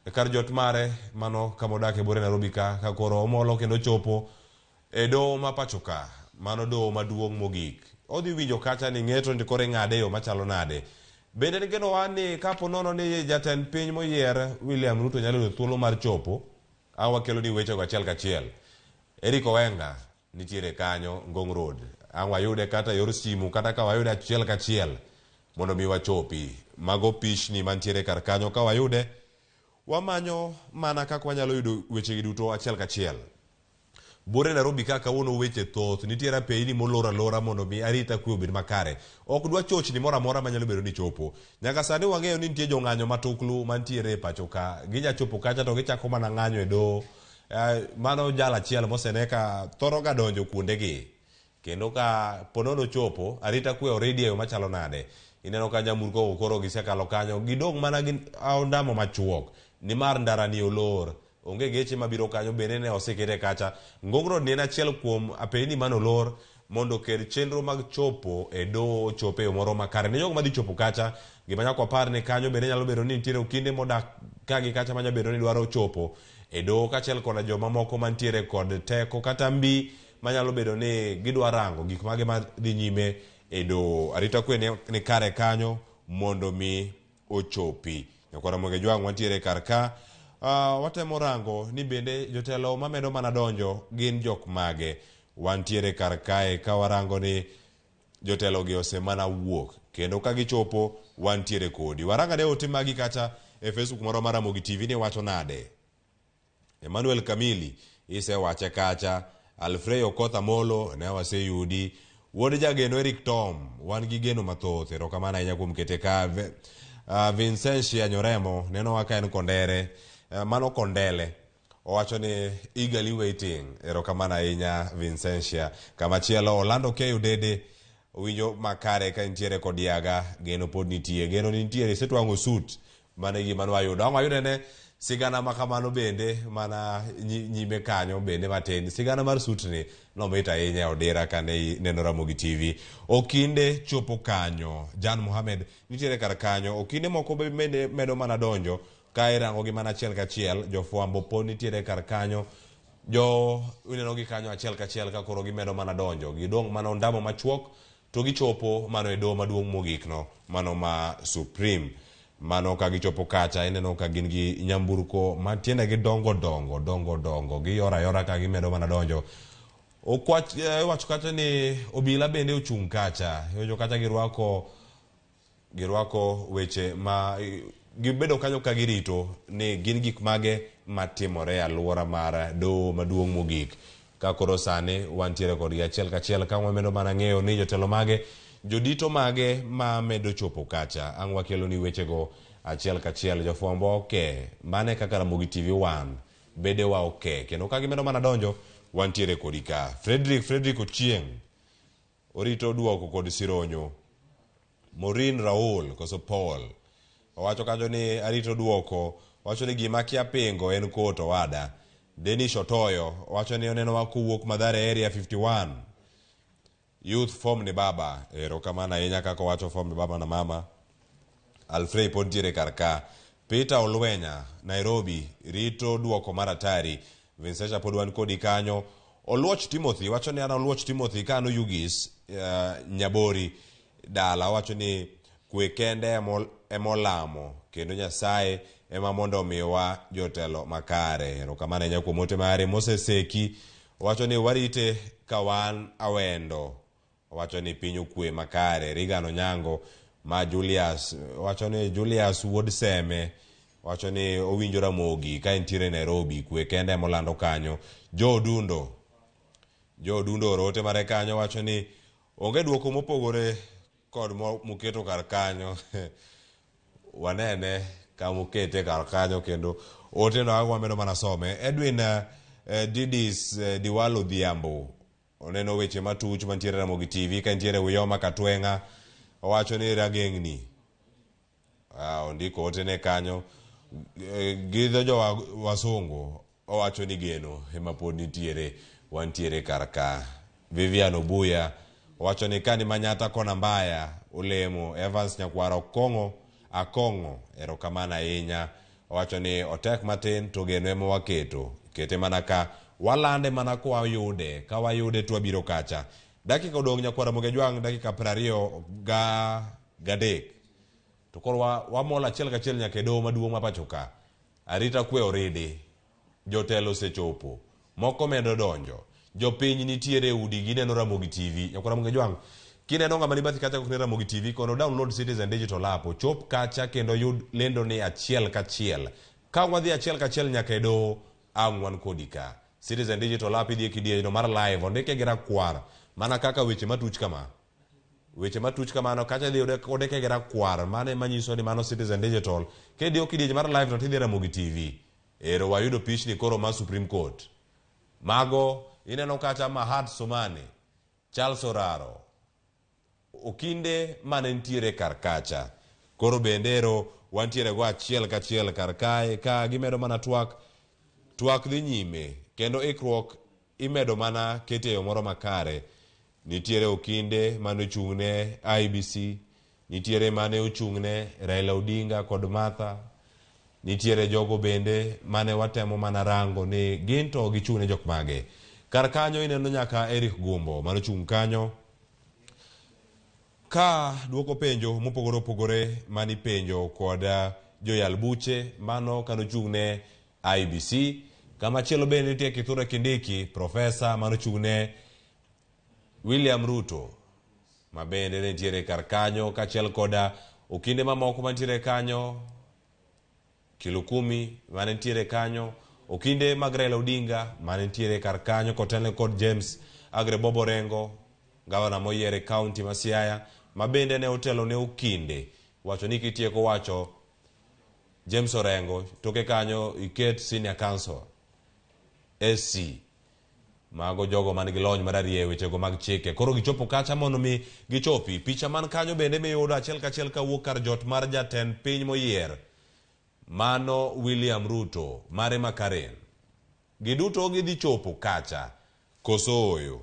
e kar jot mare mano kama odak e buore Nairobi ka ka koro omolo kendo chopo e doho ma pacho ka mano doho maduong' mogik. Odhi winjo kacha ni ng'eto ni koro ing'ade e yo machalo nade. Bende nigenowa ni kapo nono ni jatend piny moyier William Ruto nyalo yudo thuolo mar chopo, ang' wakeloni wechego achiel kachiel. Eric Owenga nitiere kanyo Ngong Road. Ang' wayude kata e yor simu kata ka wayude achiel kachiel mondo mi wachopi. Mago pichni mantiere kar kanyo ka wayude wamanyo mana kaka wanyalo yudo wechegi duto achiel kachiel. Buore Nairobi ka kawuono weche thoth, nitie apeyni molor alora mondo mi arita kwe obed makare. Ok dwa chochni moro amora manyalo bedo ni chopo. Nyaka sani wang'eyo ni nitie jong'anyo matuklu mantiere e pacho ka. Ginya chopo kacha to gichako mana ng'anyo e doho. Mano jal achiel mosene ka thoro ga donjo kuondegi. Kendo ka ponono chopo, arita kwe oridi e yo machalo nade. Ineno ka nyamburko go koro gisekalo kanyo, gidong' mana gi ondamo machuok. Nimar ndara ni olor, onge geche mabiro kanyo bende ne osekete kacha. Ngong Road ni en achiel kuom apeyni mane olor mondo okel chenro mag chopo e doho ochop e yo moro makare. Ne jogo madhi chopo kacha, gima nyaka wapar ni kanyo bende nyalo bedo ni nitiere okinde modak ka gi kacha manyalo bedo ni dwaro chopo e doho kaachiel koda joma moko mantiere kod teko kata mbi manyalo bedo ni gidwa rango gik mage madhi nyime e doho. Arita kwe ni kare kanyo mondo mi ochopi. Nyakwar Ramogi Ajwang' wantiere kar ka. Watemo rango ni bende jotelo mamedo mana donjo gin jok mage. Wantiere kar kae ka warango ni jotelo gi osemana wuok kendo ka gichopo wantiere kodi. Warang ane ote magi kacha e Facebook marwa mar Ramogi TV ni wacho nade. Emmanuel Kamili isewache kacha. Alfreyo Okoth Amolo ne waseyudi. Wuod Jageno Eric Tom wan gi geno mathoth, erokamano ahinya kuom kete ka. Vincentia Nyoremo nenowa ka en Kondere, mano Kondele owacho ni eagerly waiting, erokamano ahinya Vincentia. Kamachielo Orlando K Odede owinjo makare ka intiere kod yaga, geno pod nitie, geno nitiere, isetwang'o suit, mano e gima nwayudo. Ang' wayude ne sigana ma kamano bende mana nyime kanyo bende matin. Sigana mar suit ni nomit ahinya e odira kane ineno Ramogi TV. Okinde chopo kanyo, Jan Mohamed nitiere kar kanyo, okinde moko bende medo mana donjo ka irango gi mana achiel kachiel, jofwambo pod nitiere kar kanyo, jo ineno gi kanyo achiel kachiel ka koro gimedo mana donjo, gidong' mana ondamo machuok to gichopo mano e doho maduong' mogik no, mano ma Supreme. Mano ka gichopo kacha ineno ka gin gi nyamburko ma tiendegi dongo dongo, dongo dongo, giyoro ayora ka gimedo mana donjo. Okwach, iwacho kacha ni obila bende ochung' kacha, iwacho kacha girwako weche ma gibedo kanyo ka girito ni gin gik mage matimore e alwora mar doho maduong' mogik. Ka koro sani wantiere kodgi achiel kachiel ka wamedo mana ng'eyo ni jotelo mage, jodito mage ma medo chopo kacha. Ang' wakelo ni wechego achiel kachiel. Jofwambo oke, mane kaka Ramogi TV 1 bedewa oke. Kendo ka gimedo mana donjo, wantiere kodi ka. Frederick Ochieng' orito duoko kod sironyo. Maureen Raul koso Paul owacho kanyo ni arito duoko, owacho ni gima kia pingo en kot owada. Denish Otoyo wacho ni onenowa kowuok Mathare Area 51. Youth form ni baba. Erokamano ahinya kaka owacho form ni baba na mama. Alfrey pod ntiere kar ka. Peter Olwenya, Nairobi, rito duoko mar atari. Vincesha pod wan kodi kanyo. Oluoch Timothy wacho ni an Oluoch Timothy ka an Oyugis Nyabori dala owacho ni kwe kende emolamo kendo Nyasaye ema mondo omiwa jotelo makare. Erokamano ahinya kuom ote mari. Moses Seki wacho ni warite ka wan awendo. Owacho ni piny okwe makare. Reagan Onyango ma Julius wacho ni Julius wuod Seme wacho ni owinjo Ramogi ka entiere Nairobi kwe kende emolando kanyo. Joe Odundo Joe Odundo oro ote mare kanyo wacho ni onge duoko mopogore kod moketo kar kanyo. Wanene kamokete kar kanyo kendo ote no ang' wamedo mana some. Edwin Didis Diwalo Odhiambo oneno weche matuch mantiere Ramogi TV ka entiere Uyoma Katweng'a owacho ni rageng'ni ondiko ote ne kanyo gi dho jo wasungu owacho ni geno ema pod nitiere wantiere kar ka. Vivian Obuya owacho ni kani Manyata kona mbaya olemo Evans Nyakwaro Kong'o Akong'o erokamano ahinya owacho ni otek matin to geno ema waketo kete mana ka walande mana kwayude ka wayude to wabiro kacha. Dakika odong' nyakwar Ramogi Ajwang' dakika 23 to koro wamol achiel kachiel nyaka e doho maduong' ma pacho ka. Arita kwe oridi, jotelo osechopo, moko medo donjo, jopiny nitiere e udi gineno Ramogi TV. Nyakwar Ramogi Ajwang' kineno ng'ama ni bathi kacha kok ne Ramogi TV kono download Citizen Digital app ochop kacha kendo yud lendo ni achiel kachiel. Ka wadhi achiel kachiel nyaka e doho ang' wan kodi ka. Citizen Digital app idhi e kidienjno mar live ondike gi rakwar mana kaka weche matuch kama. Weche matuch kamano kacha idhi ondike gi rakwar mano ema nyiso ni mano Citizen Digital. Kidiyo kidienj mar live no tidhi Ramogi TV. Ero wayudo pichni koro mar Supreme Court. Mago ineno kacha Mahat Somane, Charles Oraro, okinde mane nitiere kar kacha. Koro bende ero wantiere go achiel kachiel kar kae ka gimedo mana twak, twak dhi nyime kendo ikruok imedo mana kete e yo moro makare. Nitiere okinde mane ochung'ne IEBC, nitiere mane ochung'ne Raila Odinga kod Martha, nitiere jogo bende mane watemo mana rango ni gin to gichung'ne jok mage. Kar kanyo ineno nyaka Eric Gumbo mane ochung' kanyo ka duoko penjo mopogore opogore manipenjo kod joyal buche mano kanochung'ne IEBC. Kamachielo bende nitie Kithure Kindiki, profesa manochung'ne William Ruto ma bende nitiere kar kanyo kaachiel koda okinde mamoko mantiere kanyo, Kilukumi mane nitiere kanyo, okinde mag Raila Odinga mane nitiere kar kanyo kotelne kod James Agre Bob Orengo, gavana moyier e kaunti ma Siaya ma bende ne otelo ne okinde wacho ni kitieko wacho James Orengo toke kanyo iket Senior Counsel SC mago jogo man gi lony mararieya e wechego mag chike. Koro gichopo kacha mondo mi gichopi. Picha man kanyo bende miyudo achiel kachiel kawuok kar jot mar jatend piny moyier mano William Ruto mare ma Karen. Giduto gidhi chopo kacha koso ooyo.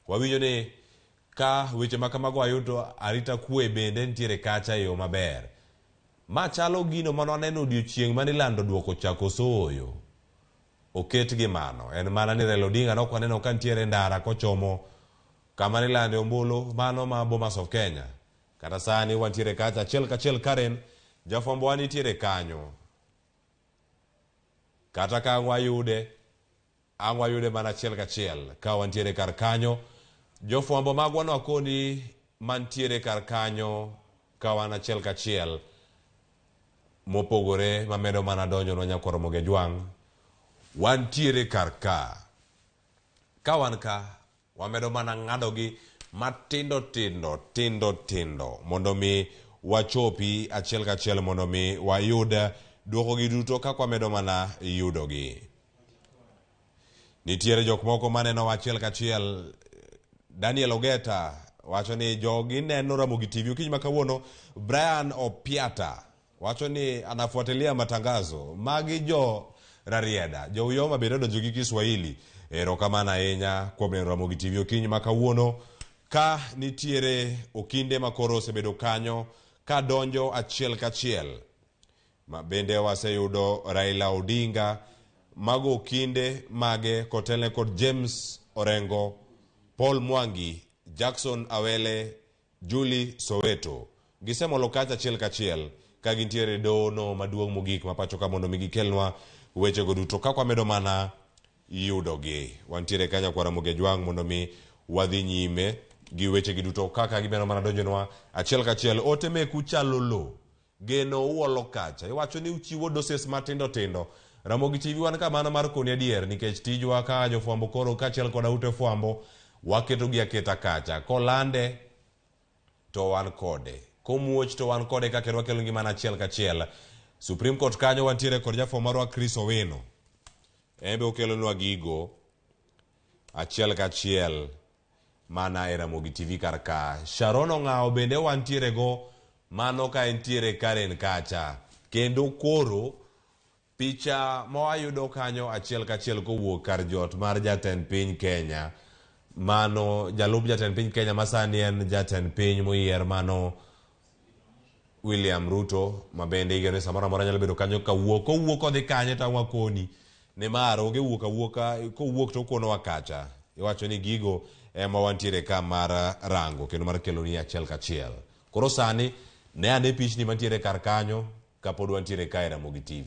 Wawinjo ni ka weche ma kamago wayudo arita kwe bende nitiere kacha e yo maber. Ma chalo gino mane waneno odiochieng' mane ilando duoko cha koso ooyo. Oket gi mano. En mana ni Raila Odinga nok waneno ka nitiere ndara kochomo kama nilande ombulu mano ma Bomas of Kenya. Kata sani wantiere kacha achiel kachiel Karen, jafwambo wa nitiere kanyo. Kata ka wayude, ang' wayude mana achiel kachiel ka wantiere kar kanyo. Jofwambo magwa no akoni mantiere kar kanyo ka wan achiel kachiel mopogore mamedo mana donjo nwa nyakwar Ramogi Ajwang'. Wantiere kar ka. Ka wan ka, wamedo mana ng'adogi matindo tindo tindo tindo mondo mi wachopi achiel kachiel mondo mi wayud duokogi duto kaka wamedo mana yudogi. Nitiere jok moko maneno achiel kachiel. Daniel Ogeta wacho ni jogi neno Ramogi TV okinyi ma kawuono. Brian Opiata wacho ni anafuatilia matangazo. Magi jo Rarieda. Jouyoma bende odonjo gi Kiswahili. Erokamano ahinya kuom neno Ramogi TV okinyi ma kawuono ka nitiere okinde ma koro osebedo kanyo ka donjo achiel kachiel. Ma bende waseyudo Raila Odinga mago okinde mage kotelne kod James Orengo, Paul Mwangi, Jackson Awele, Julie Soweto. Gisemolo kacha achiel kachiel ka gintiere e doho maduong' mogik ma pacho ka mondo mi gikelnwa wechego duto kaka wamedo mana yudogi. Wantiere ka nyakwar Ramogi Ajwang' mondo mi wadhi nyime gi wechegi duto kaka gimedo mana donjonwa achiel kachiel. Ote meku chalo lo. Geno uolo kacha. Iwacho ni uchiwo doses matindo tindo. Ramogi TV wan ka mana mar koni adier nikech tijwa ka jofwambo koro kaachiel koda ute fwambo waketo gi aketa kacha. Kolande to wan kode. Komuoch to wan kode kaka wakelo ngimana achiel kachiel. Supreme Court kanyo wantiere kod jafwambo marwa Chris Owino. En be okelonwa gigo achiel kachiel mana e Ramogi TV kar ka. Sharon Ong'awo bende wantiere go mano ka entiere Karen kacha. Kendo koro picha mawayudo kanyo achiel kachiel kowuok kar jot mar jatend piny Kenya. Mano jalup jatend piny Kenya masani en jatend piny moyier mano William Ruto ma bende igeno ni samoro amora nyalo bedo kanyo kawuok. Kowuok odhi kanye to ang' wakoni. Nimar onge wuok awuoka kowuok to okonowa kacha. Iwacho ni gigo ema wantiere ka mar rango kendo mar keloni achiel kachiel. Koro sani ne ane pichni mantiere kar kanyo kapod wantiere ka e Ramogi TV.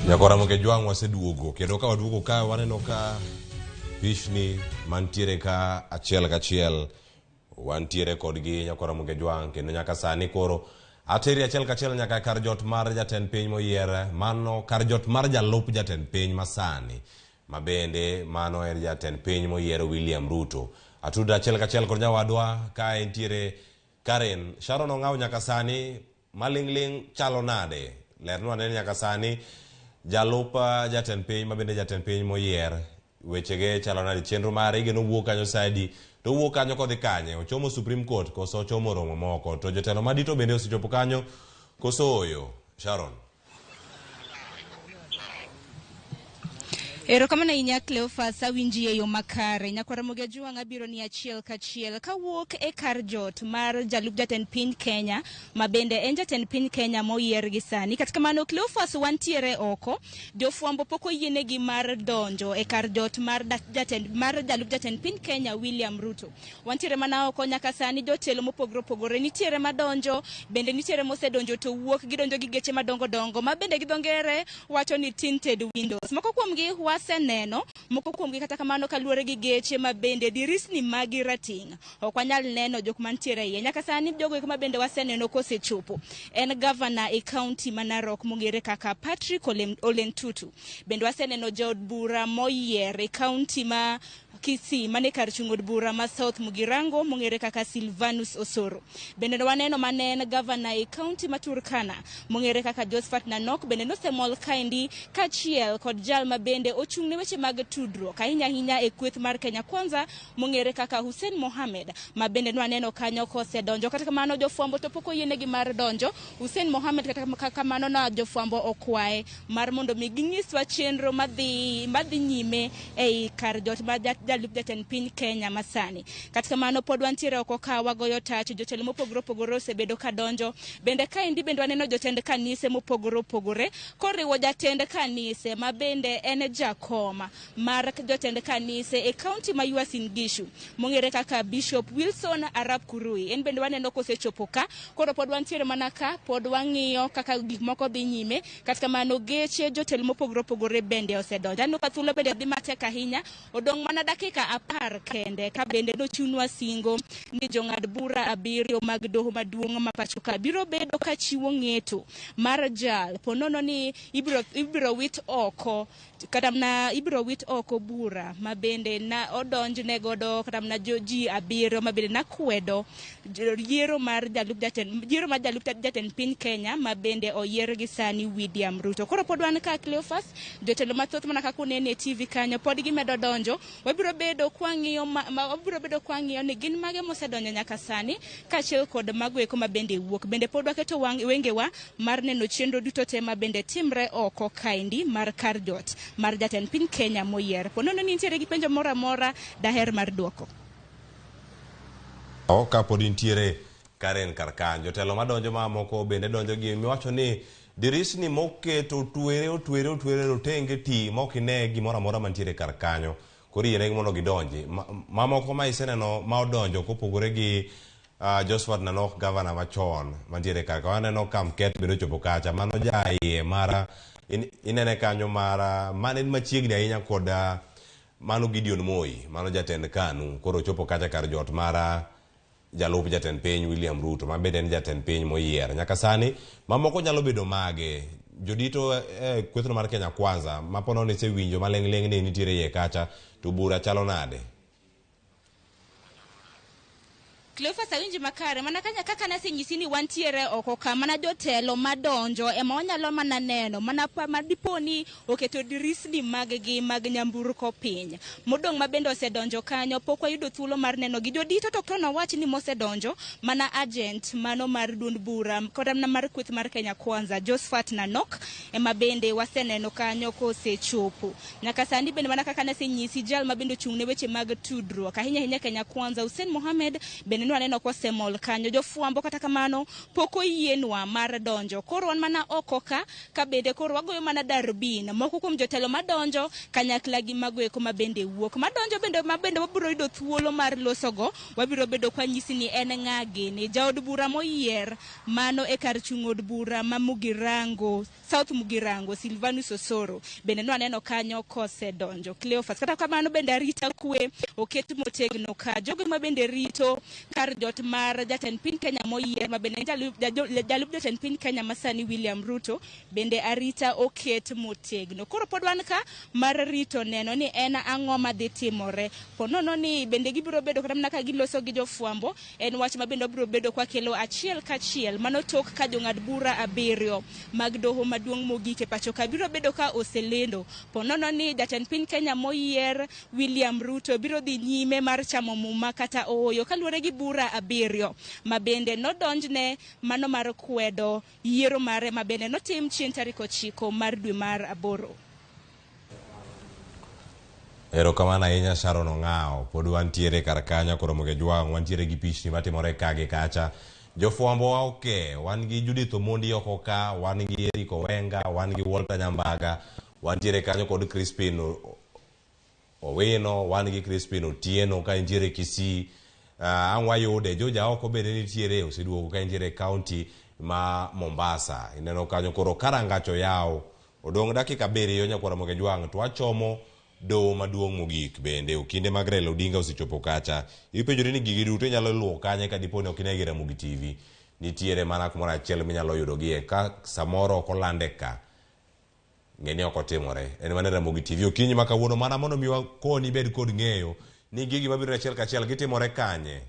Nyakora Mokejwang' waseduogo kendo ka waduogo ka waneno ka pichni mantiere ka achiel kachiel wantiere kodgi Nyakora Mokejwang' kendo nyaka sani koro ateri achiel kachiel nyaka kar jot mar jatend piny moyier mano kar jot mar jalup jatend piny masani ma bende mano en jatend piny moyier William Ruto. Atudo achiel kachiel kod nyawadwa ka entiere Karen Sharon Ong'aw nyaka sani maling'ling' chalo nade? Lernwa ane nyaka sani jalup jatend piny ma bende jatend piny moyier wechege chalo nade chenro mare igeno wuok kanyo sa adi to owuok kanyo kodhi kanye ochomo Supreme Court koso ochomo romo moko to jotelo madito bende osechopo kanyo koso oyo Sharon
Erokamano ahinya Cleophas, awinji e yo makare. Nyakwar Ramogi Ajwang' abiro ni achiel kachiel kawuok e kar jot mar jalup jatend piny Kenya ma bende en jatend piny Kenya moyier gi sani. Kata kamano Cleophas wantiere oko, jofwambo pok oyienegi mar donjo e kar jot mar jatend mar jalup jatend piny Kenya William Ruto. Wantiere mana oko nyaka sani jotelo mopogore opogore nitiere madonjo bende nitiere mosedonjo to wuok gidonjo gi geche madongo dongo ma bende gi dho ngere wacho ni tinted windows. Moko kuomgi waseneno, moko kuomgi kata kamano kaluwore gi geche ma bende dirisni magi rateng' ok wanyal neno jok mantiere iye. Nyaka sani jogo eko ma bende waseneno kosechopo en gavana e kaunti ma Narok mong'ere kaka Patrick Ole Ntutu. Bende waseneno jaod bura moyier e kaunti ma Kisii mane kar chung' od bura ma South Mugirango mong'ere kaka Silvanus Osoro. Bende waneno mane en gavana e kaunti ma Turkana mong'ere kaka Josephat Nanok bende nosemol kaendi kaachiel kod jal ma bende ochung' ne weche mag tudruok ahinya ahinya e kweth mar Kenya Kwanza mong'ere kaka Hussein Mohamed ma bende nwaneno kanyo kosedonjo. Kata kamano jofwambo to pok oyienegi mar donjo. Hussein Mohamed kata kamano na jofwambo okwaye mar mondo mi ginyiswa chenro madhi nyime ei kar jot mar jalup jatend piny Kenya masani. Kata kamano pod wantiere oko ka wagoyo tach, jotelo mopogore opogore osebedo ka donjo. Bende kaendi bende waneno jotend kanise mopogore opogore koriwo jatend kanise ma bende en jakom mar jotend kanise e kaunti ma Uasin Gishu mong'ere kaka Bishop Wilson Arap Kurui. En bende waneno kosechopo ka, koro pod wantiere mana ka, pod wang'iyo kaka gik moko dhi nyime. Kata kamano geche jotelo mopogore opogore bende osedonjo. Aneno ka thuolo bende dhi matek ahinya, odong' mana dakika 10 kende ka bende nochiwnwa singo ni jong'ad bura 7 mag doho maduong' ma pacho ka biro bedo ka chiwo ng'eto mar jal ponono ni ibiro wit oko kata mana ibiro wit oko bura ma bende na odonjne godo kata mana ji 7 ma bende nakwedo yiero mar jalup jatend yiero mar jalup jatend piny Kenya ma bende oyier gi sani William Ruto. Koro pod wan ka Cleophas, jotelo mathoth mana kaka unene e TV kanyo pod gimedo donjo. Wabiro bedo kwang'iyo wabiro bedo kwang'iyo ni gin mage mosedonjo nyaka sani kaachiel kod mago eko ma bende wuok. Bende pod waketo wengewa mar neno chenro duto te ma bende timre oko kaendi mar kar jot mar jatend piny Kenya moyier. Ponono ni nitiere gi penjo moro amora daher mar duoko.
Ka pod intiere Karen kar kanyo, jotelo madonjo mamoko bende donjo gi miwacho ni dirisni moket otwere otwere otwere rotenge ti ma ok ine gimoro amora mantiere kar kanyo. Koro yienegi mondo gidonji. Mamoko ma iseneno ma odonjo kopogore gi Josephat Nanok gavana machon mantiere kar ka. Waneno Kamket bende ochopo kacha. Mano jaiye mara inene kanyo mara mane en machiegni ahinya kod mano Gideon Moi, mano jatend KANU. Koro ochopo kacha kar jot mara jalup jatend piny William Ruto ma bende en jatend piny moyier. Nyaka sani mamoko nyalo bedo mage. Jodito kwethno mar Kenya Kwanza ma ponono isewinjo maling'ling' ni nitiere iye kacha to bura chalo nade?
Cleophas awinji makare mana kanya kaka nasenyisi ni wantiere oko ka mana jotelo madonjo ema wanyalo mana neno mana madipo ni oketo dirisni mag-gi mag nyamburko piny. Modong' ma bende osedonjo kanyo pok wayudo thuolo mar neno gi jodito to ok wach ni mosedonjo mana agent mano mar duond bura kata mana mar kweth mar Kenya Kwanza Josephat Nanok ema bende waseneno kanyo kosechopo. Nyaka sani bende mana kaka nasenyisi jal ma bende ochung' ne weche mag tudruok ahinya ahinya Kenya Kwanza Hussein Mohamed bende bende nwaneno kosemol kanyo. Jofwambo kata kamano pok oyienwa mar donjo, koro wan mana oko ka bende koro wagoyo mana darbin. Moko kuom jotelo madonjo kanyakla gi mago eko mabende wuok madonjo bende mabende wabiro yudo thuolo mar losogo, wabiro bedo kwa nyisi ni en ng'a gini. Jaod bura moyier mano e kar chung' od bura ma Mugirango, South Mugirango, Silvanus Osoro bende nwaneno kanyo kosedonjo. Cleophas, kata kamano bende arita kwe oket motegno ka jogo ma bende rito kar jot mar jatend piny Kenya moyier ma bende jalup jatend piny Kenya masani William Ruto bende arita oket motegno. Koro pod wan ka mar rito neno ni en ang'o madhi timore. Po nono ni bende gibiro bedo kata mana ka giloso gi jofwambo, en wach ma bende wabiro bedo kwa kelo achiel kachiel mano tok ka jong'ad bura 7 mag doho maduong' mogik e pacho ka biro bedo ka oselendo. Po nono ni jatend piny Kenya moyier William Ruto biro dhi nyime mar chamo muma kata ooyo kaluwore gi bura 7 ma bende nodonjne mano mar kwedo yiero mare ma bende notim chieng' tarik 9 mar dwe mar 8.
Erokamano ahinya Sharon Ong'awo. Pod wantiere kar kanyo koro Ramogi Ajwang', wantiere gi pichni matimore ka gi kacha. Jofwambo wa oke, wan gi Judith Omondi oko ka, wan gi Eric Owenga, wan gi Walter Nyambaga, wantiere kanyo kod Crispin Owino, wan gi Crispin Otieno ka entiere Kisii. Ang' wayude, Joja oko bende nitiere, oseduogo ka entiere county ma Mombasa. Ineno kanyo koro karangach oyaw, odong' dakika 7 nyakwar Ramogi Ajwang' to wachomo doho maduong' mogik bende okinde mag Raila Odinga osechopo kacha. Ipenjori ni gigi duto inyalo luwo kanye ka dipo ni ok inegi Ramogi TV. Nitiere mana kumoro achiel minyalo yudogie ka samoro ok olande ka. Ng'e ni ok otimore. En mana Ramogi TV okinyi ma kawuono mana mondo mi wakoni ibed kod ng'eyo ni gigi mabiro achiel kachiel gitimore kanye.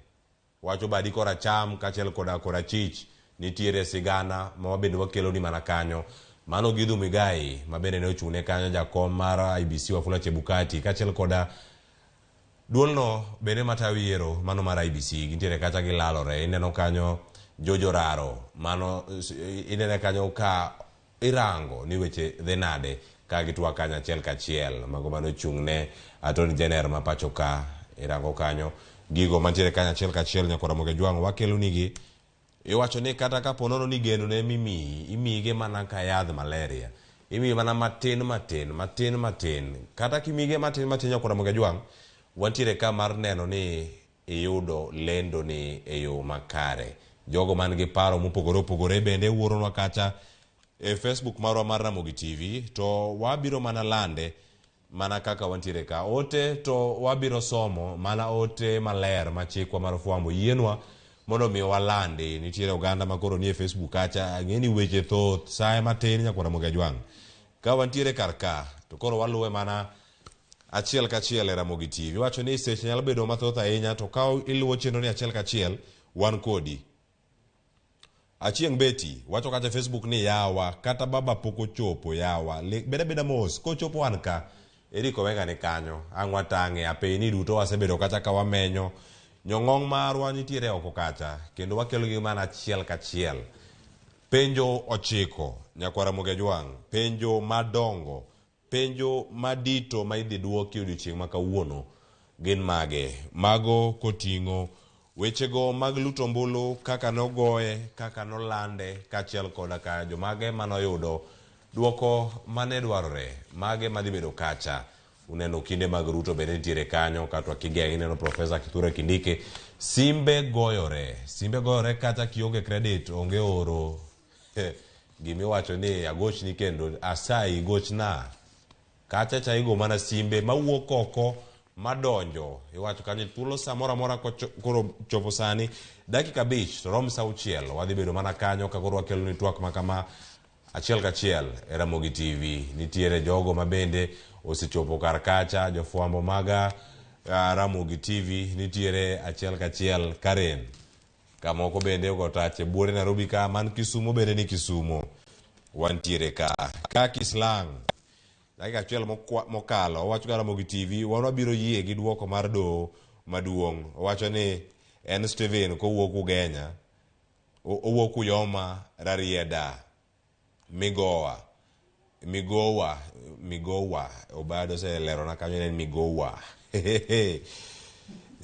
Wacho badi koracham kaachiel koda korachich nitiere sigana ma wabende wakeloni mana kanyo. Mano Githu Muigai ma bende ne ochung'ne kanyo jakom mar IEBC Wafula Chebukati kaachiel koda duolno bende matayo yiero mano mar IEBC gintiere kacha gilalore. Ineno kanyo Jojo Raro mano inene kanyo ka irango ni weche dhi nade ka gitwak kanyo achiel kachiel. Mago mano ochung'ne Attorney General ma pacho ka irango kanyo gigo mantiere kanyo achiel kachiel nyakwar Ramogi Ajwang' wakelonigi. Iwacho ni kata kapo nono ni geno ne mimiyi, imiyige mana ka yadh malaria. Imiyi mana matin matin, matin matin. Kata kimiyige matin matin nyakwar Ramogi Ajwang', wantiere ka mar neno ni iyudo lendo ni e yo makare. Jogo man gi paro mopogore opogore bende wuoronwa kacha e Facebook marwa mar Ramogi TV to wabiro mana lande mana kaka wantiere ka. Ote to wabiro somo mana ote maler ma chikwa mar fwambo yienwa mondo mi walandi. Nitiere oganda ma koro nie Facebook kacha, ang'e ni weche thoth, saye matin nyakwar Ramogi Ajwang'. Ka wantiere kar ka to koro waluwe mana achiel kachiel e Ramogi TV. Iwacho ni seche nyalo bedo mathoth ahinya to ka iluwo chenro ni achiel kachiel wan kodi. Achieng' Betty wacho kacha e Facebook ni yawa kata baba pok ochopo yawa. Bed abeda mos kochopo wan ka. Eric Owenga ni kanyo, ang' watang'e, apeyni duto wasebedo kacha ka wamenyo. Nyong'ong' marwa nitiere oko kacha, kendo wakelo gi mana achiel kachiel. Penjo 9, nyakwar Ramogi Ajwang', penjo madongo, penjo madito ma idhi duoki odiochieng' ma kawuono gin mage? Mago koting'o wechego mag luto ombulu, kaka nogoye, kaka nolande, kaachiel koda ka jomage manoyudo duoko mane dwarore, mage madhi bedo kacha. Uneno kinde mag Ruto bende nitiere kanyo, kata kigeng' ineno Professor Kithure Kindiki. Simbe goyore kata kionge credit, onge oro. Gimiwacho ni agochni kendo asayi gochna. Kacha cha igo mana simbe mawuok oko madonjo. Iwacho kanyo thuolo samoro amora koro chopo sani dakika 5 to rom sa 6 wadhi bedo mana kanyo ka koro wakelo ni twak makama achiel kachiel e Ramogi TV. Nitiere jogo mabende osechopo kar kacha, jofwambo maga Ramogi TV nitiere achiel kachiel Karen. Kamoko bende ogo tache buore Nairobi ka, man Kisumo bende ni Kisumo. Wantiere ka. Ka Kislang. Dakika achiel mokalo, owacho ga Ramogi TV, wan wabiro yie gi duoko mar doho maduong'. Owacho ni en Steven kowuok Ugenya, owuok Uyoma, Rarieda, Migowa, Obado oselerona kanyo ni en Migowa.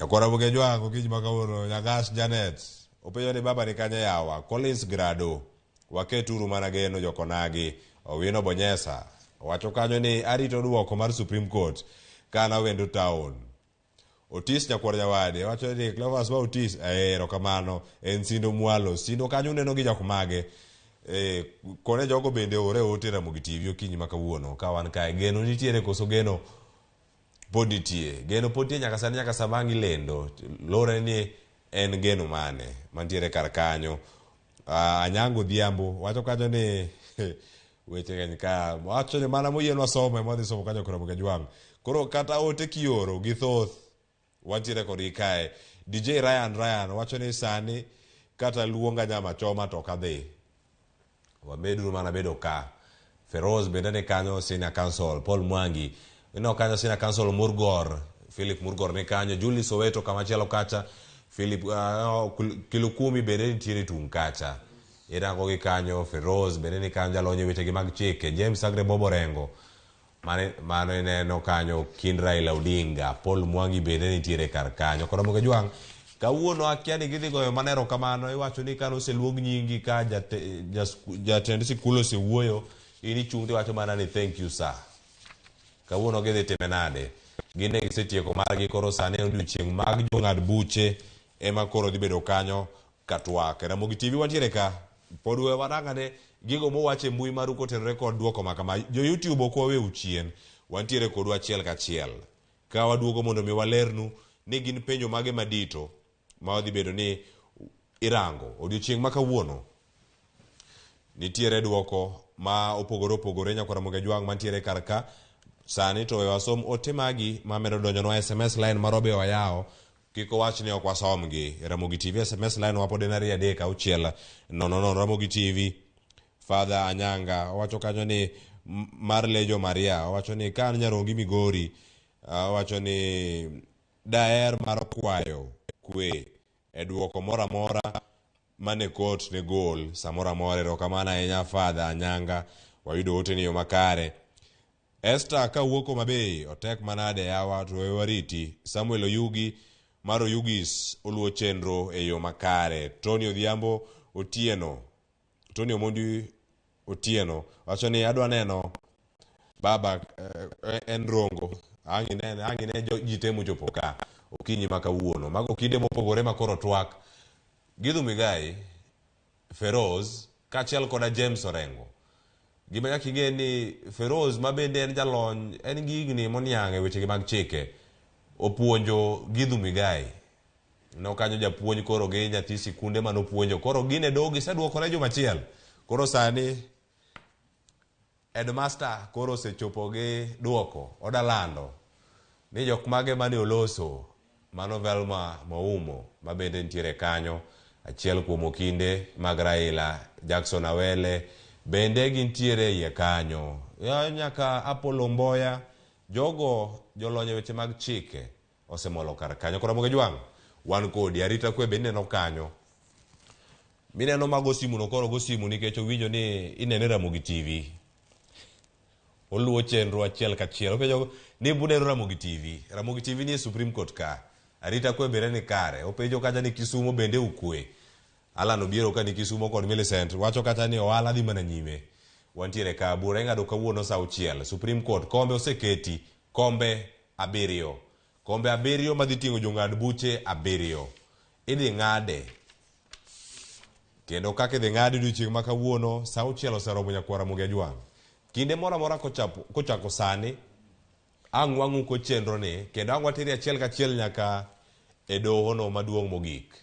Nyakwara Ramogi Ajwang' okinyi ma kawuono Nyagash Janet openjo ni baba ni kanye yawa Collins Grado waketuru mana geno jokonagi Owino Bonyesa owacho kanyo ni arito duoko mar Supreme Court kana wendo town Otis nyakwar nyawade wacho ni Cleophas ma Otis eh erokamano en Sindo Mwalo Sindo kanyo uneno gi jok mage eh kone jogo bende ore ote Ramogi TV okinyi ma kawuono ka wan kae geno nitiere koso geno pod nitie geno pod nitie nyaka sani nyaka sama ang' ilendo lure ni en geno mane mantiere kar kanyo uh, Anyango Odhiambo wacho kanyo ni weche ng'eny ka wacho ni mana moyienwa somo ema wadhi somo kanyo koro Kajwang' koro kata ote kioro gi thoth wantiere kodgi kae DJ Ryan Ryan wacho ni sani kata luonga nyama choma to ok adhi wameduru mana bedo ka Feroz bende ni kanyo senior counsel Paul Mwangi ineno kanyo senior counsel Murgor Philip Murgor ni kanyo Julie Soweto kamachielo kacha Philip Kilukumi bende nitiere tung' kacha irango gi kanyo Feroz bende ni kanyo jalony e wechegi mag chike James Agre Bob Orengo mano, mano ineno kanyo kind Raila Odinga Paul Mwangi bende nitiere kar kanyo koro Ramogi Ajwang' kawuono akia ni gidhi goyo mana erokamano iwacho ni kane oseluong nyingi ka jate, jatend sikul osewuoyo in ichung' tiwacho mana ni thank you sir kawuono gidhi time nade gin ne gisetieko margi koro sani en odiochieng' mag jong'ad buche ema koro dhi bedo kanyo ka twak Ramogi TV wantiere ka pod we warangane gigo mowach e mbui maru kotenore kod duoko ma kama jo YouTube ok waweu chien wantiere kodu achiel kachiel ka waduogo mondo mi walernu ni gin penjo mage madito ma wadhi bedo ni irango odiochieng' ma kawuono nitiere duoko ma opogore opogore nyakwar Ramogi Ajwang' mantiere kar ka sani to we wasom ote magi ma medo donjonwa SMS line marwa be wayawo kik owach ni ok wasomgi Ramogi TV SMS line wa pod en 2 3 6 0 0 Ramogi TV Father Anyanga owacho kanyo ni mar Lejo Maria owacho ni ka an Nyarongi Migori owacho ni daher mar kwayo kwe e duoko moro amora mane kot ne gol samoro amora. Erokamano ahinya Father Anyanga, wayudo ote ni yo makare. Esther kawuok Homa Bay otek manade yawa to we wariti. Samuel Oyugi mar Oyugis oluwo chenro e yo makare. Tony Odhiambo Otieno Tony Omondi Otieno wacho ni adwa neno baba eh, en Rongo ang' ine ang' ine ji te mochopo ka okinyi ma kawuono. Mago kinde mopogore ma koro twak Githu Muigai, Feroz kaachiel koda James Orengo. Gima nyaka ing'e ni Feroz ma bende en jalony en gi higni moniang' e wechegi mag chike opuonjo Githu Muigai. Nokanyo japuonj koro gi nyathi sikunde manopuonjo koro gin e doho giseduokore juma achiel. Koro sani headmaster koro osechopo gi duoko oda lando ni jok mage mane oloso mano Velma Moumo ma bende nitiere kanyo achiel kuom okinde mag Raila Jackson Awele bende gintiere iye kanyo ya, nyaka Apollo Mboya jogo jolony e weche mag chike osemolo kar kanyo koro Ramogi Jwang' wan kodi arita kwe bende ineno kanyo mineno mago simu no koro go simu nikech owinjo ni inene Ramogi TV oluwo chenro achiel kachiel openjo ni buneno Ramogi TV Ramogi TV ni e Supreme Court ka arita kwe bende ni kare openjo kacha ni Kisumo bende ukwe Alan Obiero ka ni Kisumo kod Millicent wacho kacha ni ohala dhi mana nyime wantiere ka bura ing'ado kawuono sa auchiel Supreme Court kombe oseketi kombe abiriyo kombe abiriyo madhi ting'o jong'ad buche abiriyo idhi ng'ade kendo kaka idhi ng'adi odiochieng' ma kawuono sa auchiel oseromo nyakwar Ramogi Ajwang' kinde moro amora kochako sani ang' wang'uko chenro ni kendo ang' wateri achiel kachiel nyaka e dohono maduong' mogik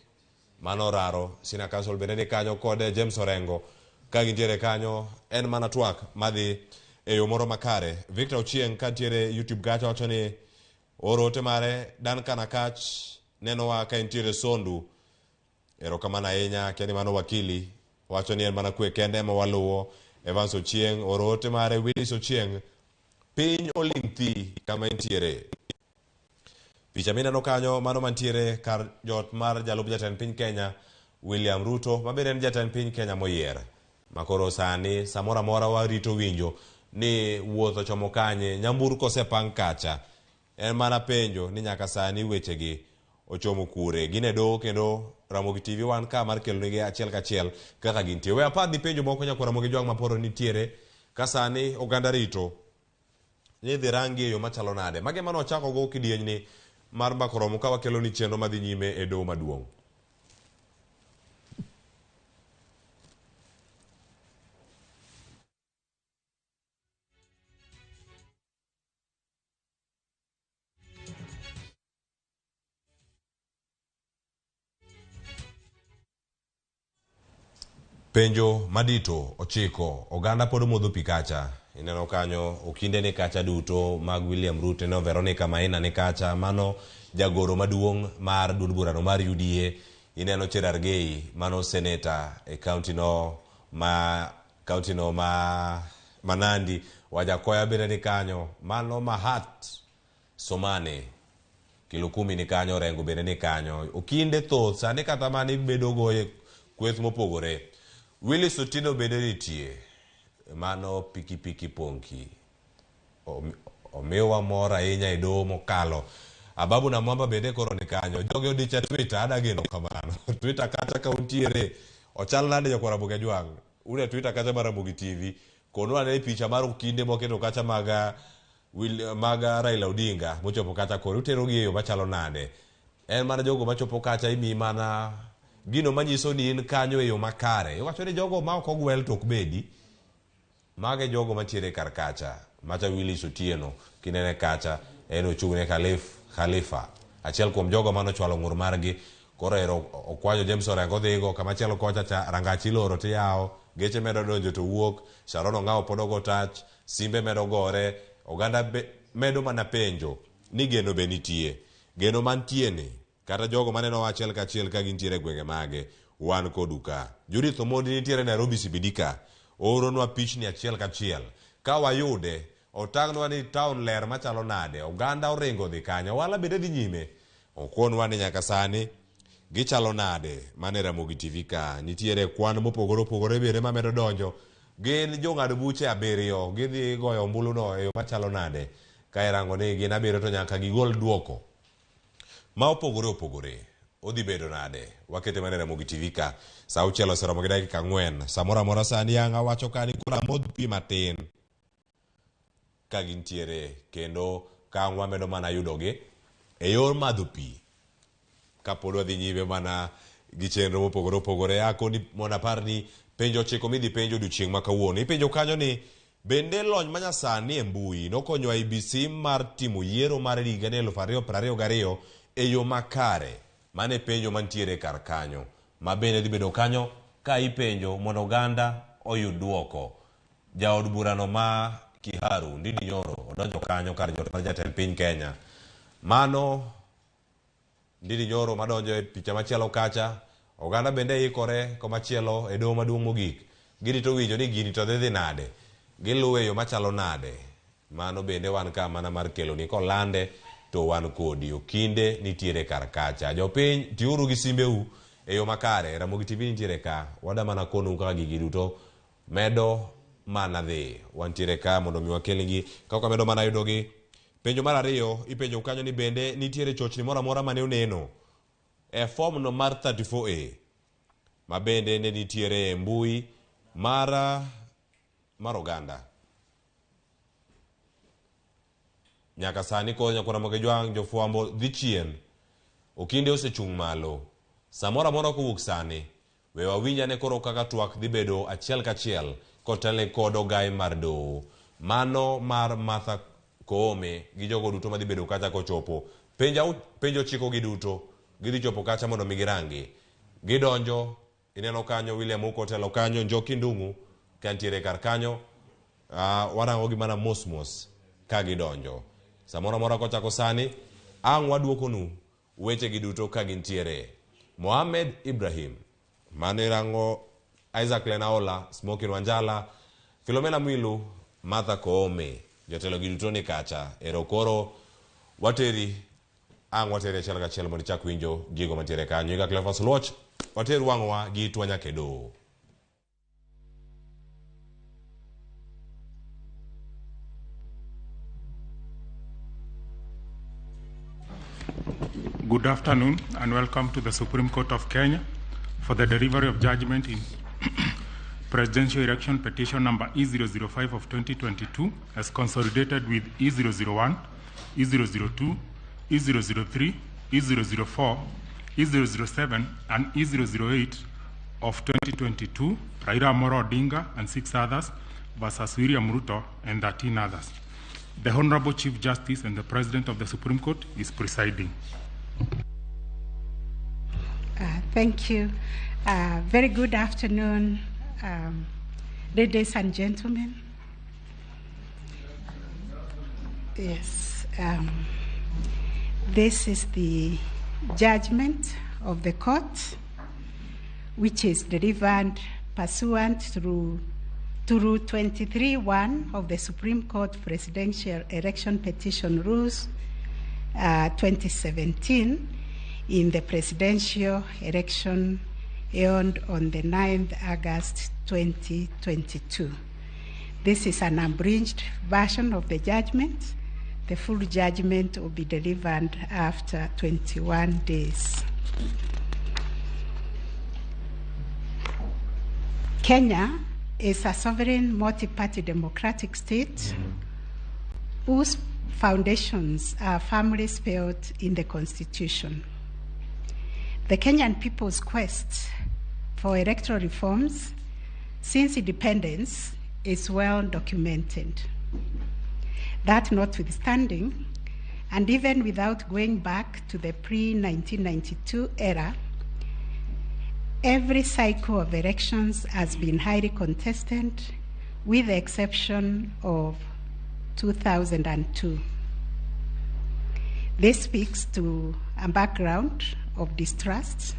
mano raro Senior Counsel bende ni kanyo kod James Orengo ka gintiere kanyo en mana twak madhi e yo moro makare Victor Ochieng' kantiere YouTube kacha wacho ni oro ote mare Duncan Akach nenowa ka entiere Sondu erokamano ahinya akia ni mano wakili wacho ni en mana kwe kende ema waluwo Evans Ochieng' oro ote mare Willis Ochieng' piny oling' thi kama entiere picha mineno kanyo mano mantiere kar jot mar jalup jatend piny Kenya William Ruto ma bende en jatend piny Kenya moyier makoro sani samoro amora warito winjo ni wuoth ochomo kanye nyamburko osepang kacha en mana penjo ni nyaka sani wechegi ochomo kure. Gin e doho kendo Ramogi TV wan ka mar kelonigi achiel kachiel kaka gintie. We apar ni penjo moko nyakwar Ramogi Jwang' maporo nitiere ka sani oganda rito ni idhi rangi e yo machalo nade. Magi ema nwachako go kidienyni mar mbaka oromo ka wakelo ni chenro madhi nyime e doho maduong'. Penjo madito ochiko oganda pod modho pi kacha. Ineno kanyo okinde ni kacha duto mag William Ruto, ineno Veronica Maina ni kacha, mano jagoro maduong' mar duond burano mar UDA. Ineno Cherargei, mano seneta e county no ma county no ma Nandi. Wajakoya bende ni kanyo, mano Mahat Somane Kilukumi ni kanyo, Orengo bende ni kanyo. Okinde thoth sani kata mani bedo go e kweth mopogore. Willis Otieno bende nitie, mano pikipiki ponki. Omiwa mor ahinya e doho mokalo. Ababu na Mwamba bende koro ni kanyo. Jogi odich e Twitter, adageno kamano. Twitter kacha ka untiere, ochal nade jokwa Ramogi Ajwang'? Un e Twitter kacha mar Ramogi TV. Konwa ane picha mar okinde moketo kacha mag mag Raila Odinga mochopo kacha koro utero gi e yo machalo nade? En mana jogo machopo kacha imiyi mana gino manyiso ni in kanyo e yo makare. Iwacho ni jogo ma ok ogwel to ok bedi. Mago e jogo mantiere kar kacha. Macha Willis Otieno kinene kacha en ochung' ne Khalifa. Achiel kuom jogo manochwalo ng'ur margi. Koro ero okwanyo James Orengo odhigo kamachielo kocha cha rangach iloro tiyawo, geche medo donjo to wuok, Sharon Ong'awo pod ogo tach, simbe medo gore, oganda be, medo mana penjo ni geno be nitie. Geno mantie ni kata jogo maneno achiel kachiel ka gintiere e gwenge mage, wan kodu ka. Judith Omondi nitiere Nairobi CBD ka, ooronwa pichni achiel kachiel. Ka wayude, otang'nwa ni town ler machalo nade, oganda oringo dhi kanyo, ohala bende dhi nyime. Okonwa ni nyaka sani gichalo nade. Mane Ramogi TV ka nitiere kwan mopogore opogore bende mamedo donjo. Gin jong'ad buche 7, gidhi goyo ombulu no e yo machalo nade. Ka irango ni gin 7 to nyaka gigol duoko ma opogore opogore. Odhi bedo nade? Wakete mana e Ramogi TV ka. Sa 6 oseromo gi dakika 4. Samoro amora sani ang' awacho ka ni koro amodh pi matin ka gintiere kendo ka ang' wamedo mana yudogi e yor madho pi kapod wadhi nyime mana gi chenro mopogore opogore. Akoni mondo apar ni penjo 9 midhi penjo odiochieng' ma kawuono. Ipenjo kanyo ni bende lony manyasani e mbui nokonyo IEBC mar timo yiero mar higa 2022 e yo makare. Mano e penjo mantiere kar kanyo. Ma bende dhi bedo kanyo ka ipenjo mondo oganda oyud duoko. Jaod burano ma Kiharu, Ndindi Nyoro, odonjo kanyo kar jot mar jatend piny Kenya. Mano Ndindi Nyoro madonjo e picha machielo kacha. Oganda bende ikore komachielo e doho maduong' mogik. Girito winjo ni gini to dhi dhi nade. Giluwe e yo machalo nade. Mano bende wan ka mana mar keloni kolande to wan kodi. Okinde nitiere kar kacha. Jopiny tiuru gi simbeu e yo makare. Ramogi TV nitiere ka. Wada mana konu kaka gigi duto medo mana dhi. Wantiere ka mondo mi wakelnigi kaka wamedo mana yudogi. Penjo mar 2 ipenjo kanyo ni bende nitiere chochni moro amora mane oneno e form no mar 34A ma bende ne nitiere e mbui mar oganda. Nyaka sani koro nyakwar Ramogi Jwang' jofwambo dhi chien. Okinde osechung' malo. Samoro amora kowuok sani, we wawinj ane koro kaka twak dhi bedo achiel kachiel kotelne kod ogai mar doho. Mano mar Martha Koome gi jogo duto madhi bedo kacha kochopo. Penjo 9 gi duto gidhi chopo kacha mondo mi girangi. Gidonjo, ineno kanyo William Ouko otelo kanyo, Njoki Ndung'u kantiere kar kanyo. Warango gi mana mos mos ka gidonjo. Samoro amora kochako sani, ang' waduokonu weche gi duto ka gintiere. Mohamed Ibrahim, mano irango Isaac Lenaola, Smokin Wanjala, Philomena Mwilu, Martha Koome, jotelo gi duto ni kacha. Ero koro wateri, ang' wateri achiel kachiel mondo ichak winjo gigo mantiere kanyo. Iga Cleophas Luoch, water wang'wa gi itwa nyaka e doho.
Good afternoon and welcome to the Supreme Court of Kenya for the delivery of judgment in Presidential Election Petition number E005 of 2022 as consolidated with E001, E002, E003, E004, E007 and E008 of 2022, Raila Amolo Odinga and 6 others versus William Ruto and 13 others. The Honorable Chief Justice and the President of the Supreme Court is presiding.
Thank you. Very good afternoon, ladies and gentlemen. Yes, this is the judgment of the court, which is delivered pursuant to Rule 23(1) of the Supreme Court Presidential Election Petition Rules 2017 in the presidential election held on the 9th August 2022. This is an abridged version of the judgment. The full judgment will be delivered after 21 days. Kenya is a sovereign multi-party democratic state whose foundations are firmly spelled in the Constitution. The Kenyan people's quest for electoral reforms since independence is well documented. That notwithstanding, and even without going back to the pre-1992 era, every cycle of elections has been highly contested, with the exception of 2002. This speaks to a background of distrust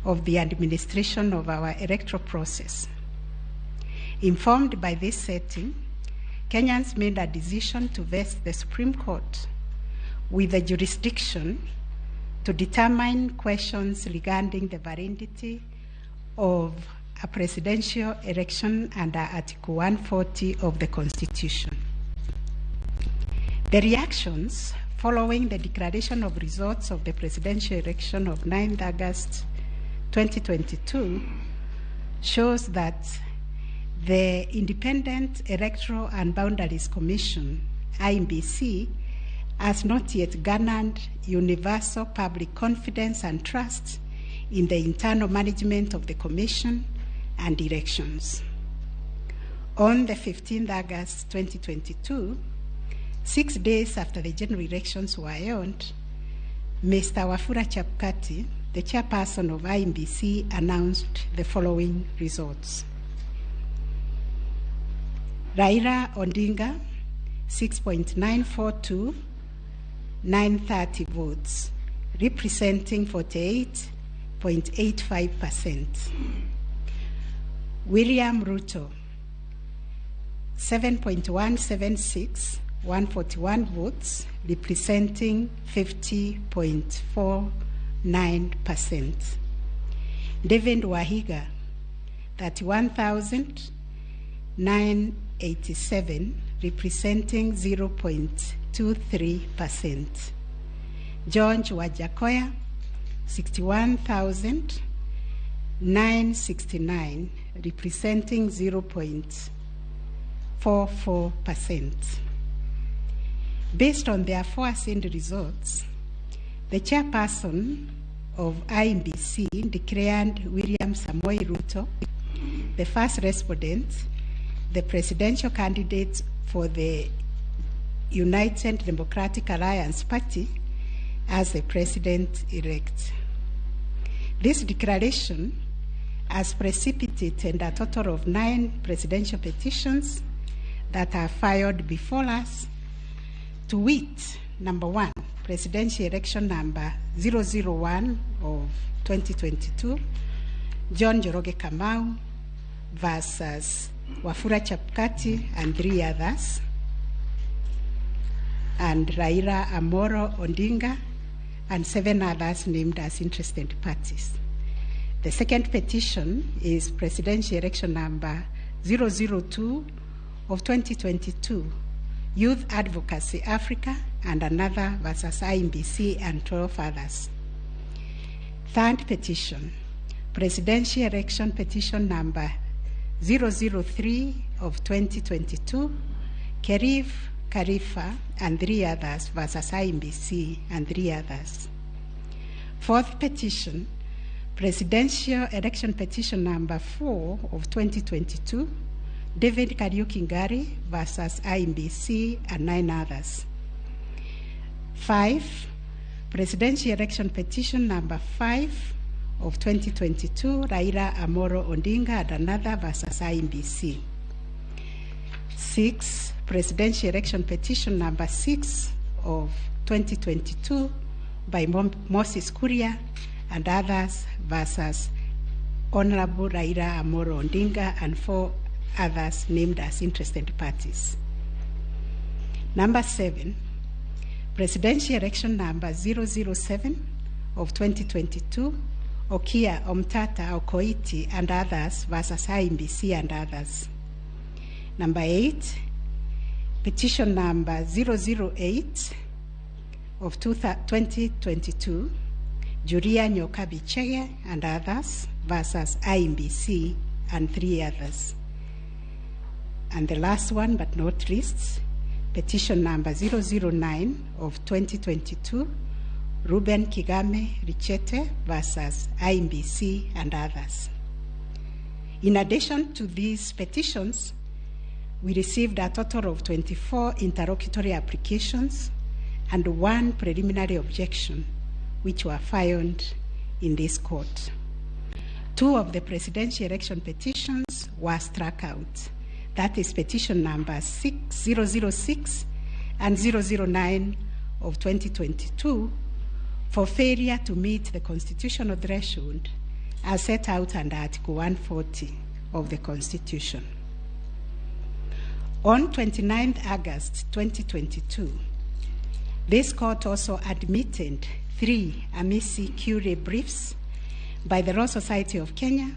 of the administration of our electoral process. Informed by this setting, Kenyans made a decision to vest the Supreme Court with the jurisdiction to determine questions regarding the validity of a presidential election under Article 140 of the Constitution. The reactions following the declaration of results of the presidential election of 9th August 2022 shows that the Independent Electoral and Boundaries Commission, IEBC, has not yet garnered universal public confidence and trust in the internal management of the Commission and elections. On the 15th August 2022, 6 days after the general elections were held, Mr. Wafula Chebukati, the chairperson of IEBC, announced the following results. Raila Odinga, 6.942, 930 votes, representing 48.85%. William Ruto, 7.176, 141 votes, representing 50.49%. David Wahiga, 31,987, representing 0.23%. George Wajackoyah, 61,969, representing 0.44%. Based on the aforesaid results, the chairperson of IEBC declared William Samoei Ruto, the first respondent, the presidential candidate for the United Democratic Alliance Party, as the president-elect. This declaration has precipitated a total of 9 presidential petitions that are filed before us, to wit, number 1, presidential election number 001 of 2022, John Njoroge Kamau versus Wafula Chebukati and 3 others, and Raila Amolo Odinga and 7 others named as interested parties. The second petition is presidential election number 002 of 2022, Youth Advocacy Africa and another versus IEBC and 12 others. Third petition, Presidential Election Petition number 003 of 2022, Kerif Karifa and 3 others versus IEBC and 3 others. Fourth petition, Presidential Election Petition number 4 of 2022, David Kariuki Ngari versus IEBC and 9 others. 5, Presidential Election Petition number 5 of 2022, Raila Amolo Odinga and another versus IEBC. 6, Presidential Election Petition number 6 of 2022 by Moses Kuria and others versus Honorable Raila Amolo Odinga and 4 others named as interested parties. Number 7, Presidential Election number 007 of 2022, Okia Omtata Okoiti and others versus IEBC and others. Number 8, petition number 008 of 2022, Julia Nyokabi Chege and others versus IEBC and 3 others. And the last one, but not least, petition number 009 of 2022, Ruben Kigame Richete versus IEBC and others. In addition to these petitions, we received a total of 24 interlocutory applications and 1 preliminary objection, which were filed in this court. 2 of the presidential election petitions were struck out. That is petition number 6006 and 009 of 2022 for failure to meet the constitutional threshold as set out under Article 140 of the Constitution. On 29th August 2022, this court also admitted 3 amici curiae briefs by the Law Society of Kenya,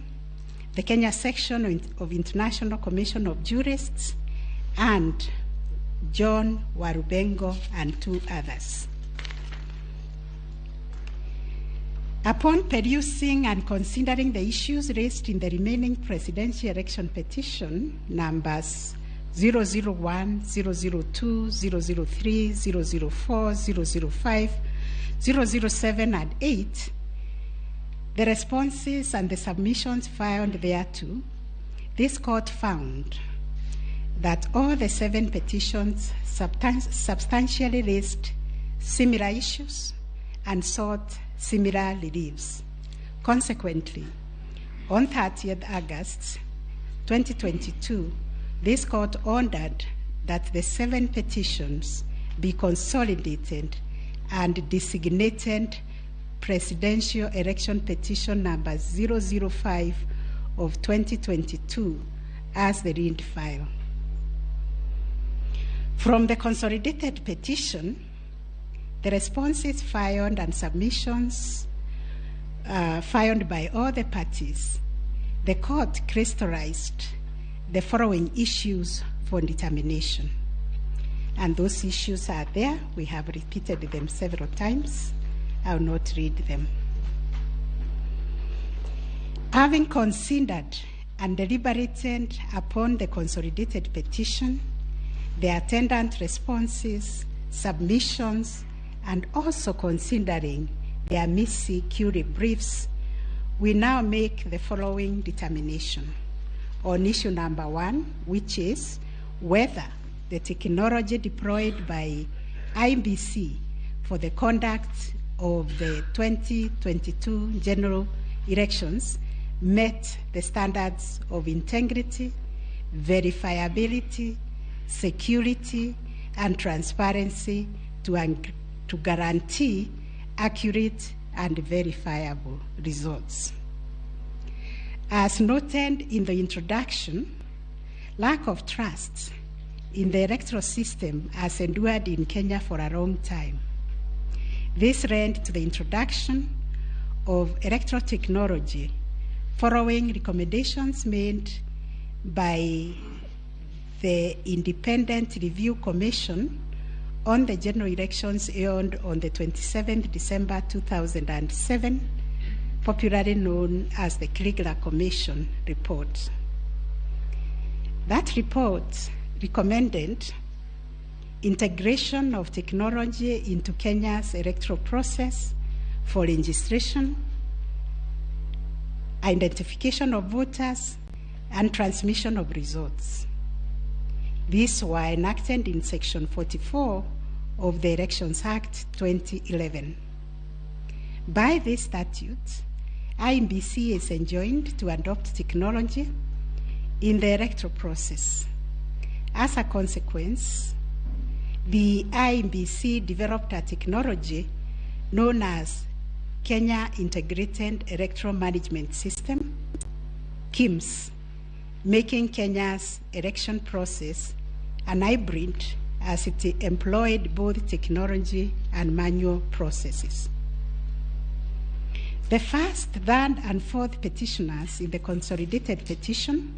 the Kenya Section of International Commission of Jurists, and John Warubengo and 2 others. Upon perusing and considering the issues raised in the remaining presidential election petition numbers 001, 002, 003, 004, 005, 007, and 8, the responses and the submissions filed thereto, this court found that all the 7 petitions substantially raised similar issues and sought similar reliefs. Consequently, on 30th August 2022, this court ordered that the 7 petitions be consolidated and designated Presidential Election Petition number 005 of 2022 as the lead file. From the consolidated petition, the responses filed and submissions filed by all the parties, the court crystallized the following issues for determination. And those issues are there. We have repeated them several times. I will not read them. Having considered and deliberated upon the consolidated petition, the attendant responses, submissions, and also considering the amici curiae briefs, we now make the following determination on issue number 1, which is whether the technology deployed by IEBC for the conduct of the 2022 general elections met the standards of integrity, verifiability, security, and transparency to guarantee accurate and verifiable results. As noted in the introduction, lack of trust in the electoral system has endured in Kenya for a long time. This led to the introduction of electoral technology following recommendations made by the Independent Review Commission on the general elections held on the 27th December 2007 popularly known as the Kriegler Commission report. That report recommended integration of technology into Kenya's electoral process for registration, identification of voters, and transmission of results. These were enacted in Section 44 of the Elections Act 2011. By this statute, IEBC is enjoined to adopt technology in the electoral process. As a consequence, the IEBC developed a technology known as Kenya Integrated Electoral Management System, KIEMS, making Kenya's election process an hybrid as it employed both technology and manual processes. The first, third, and fourth petitioners in the consolidated petition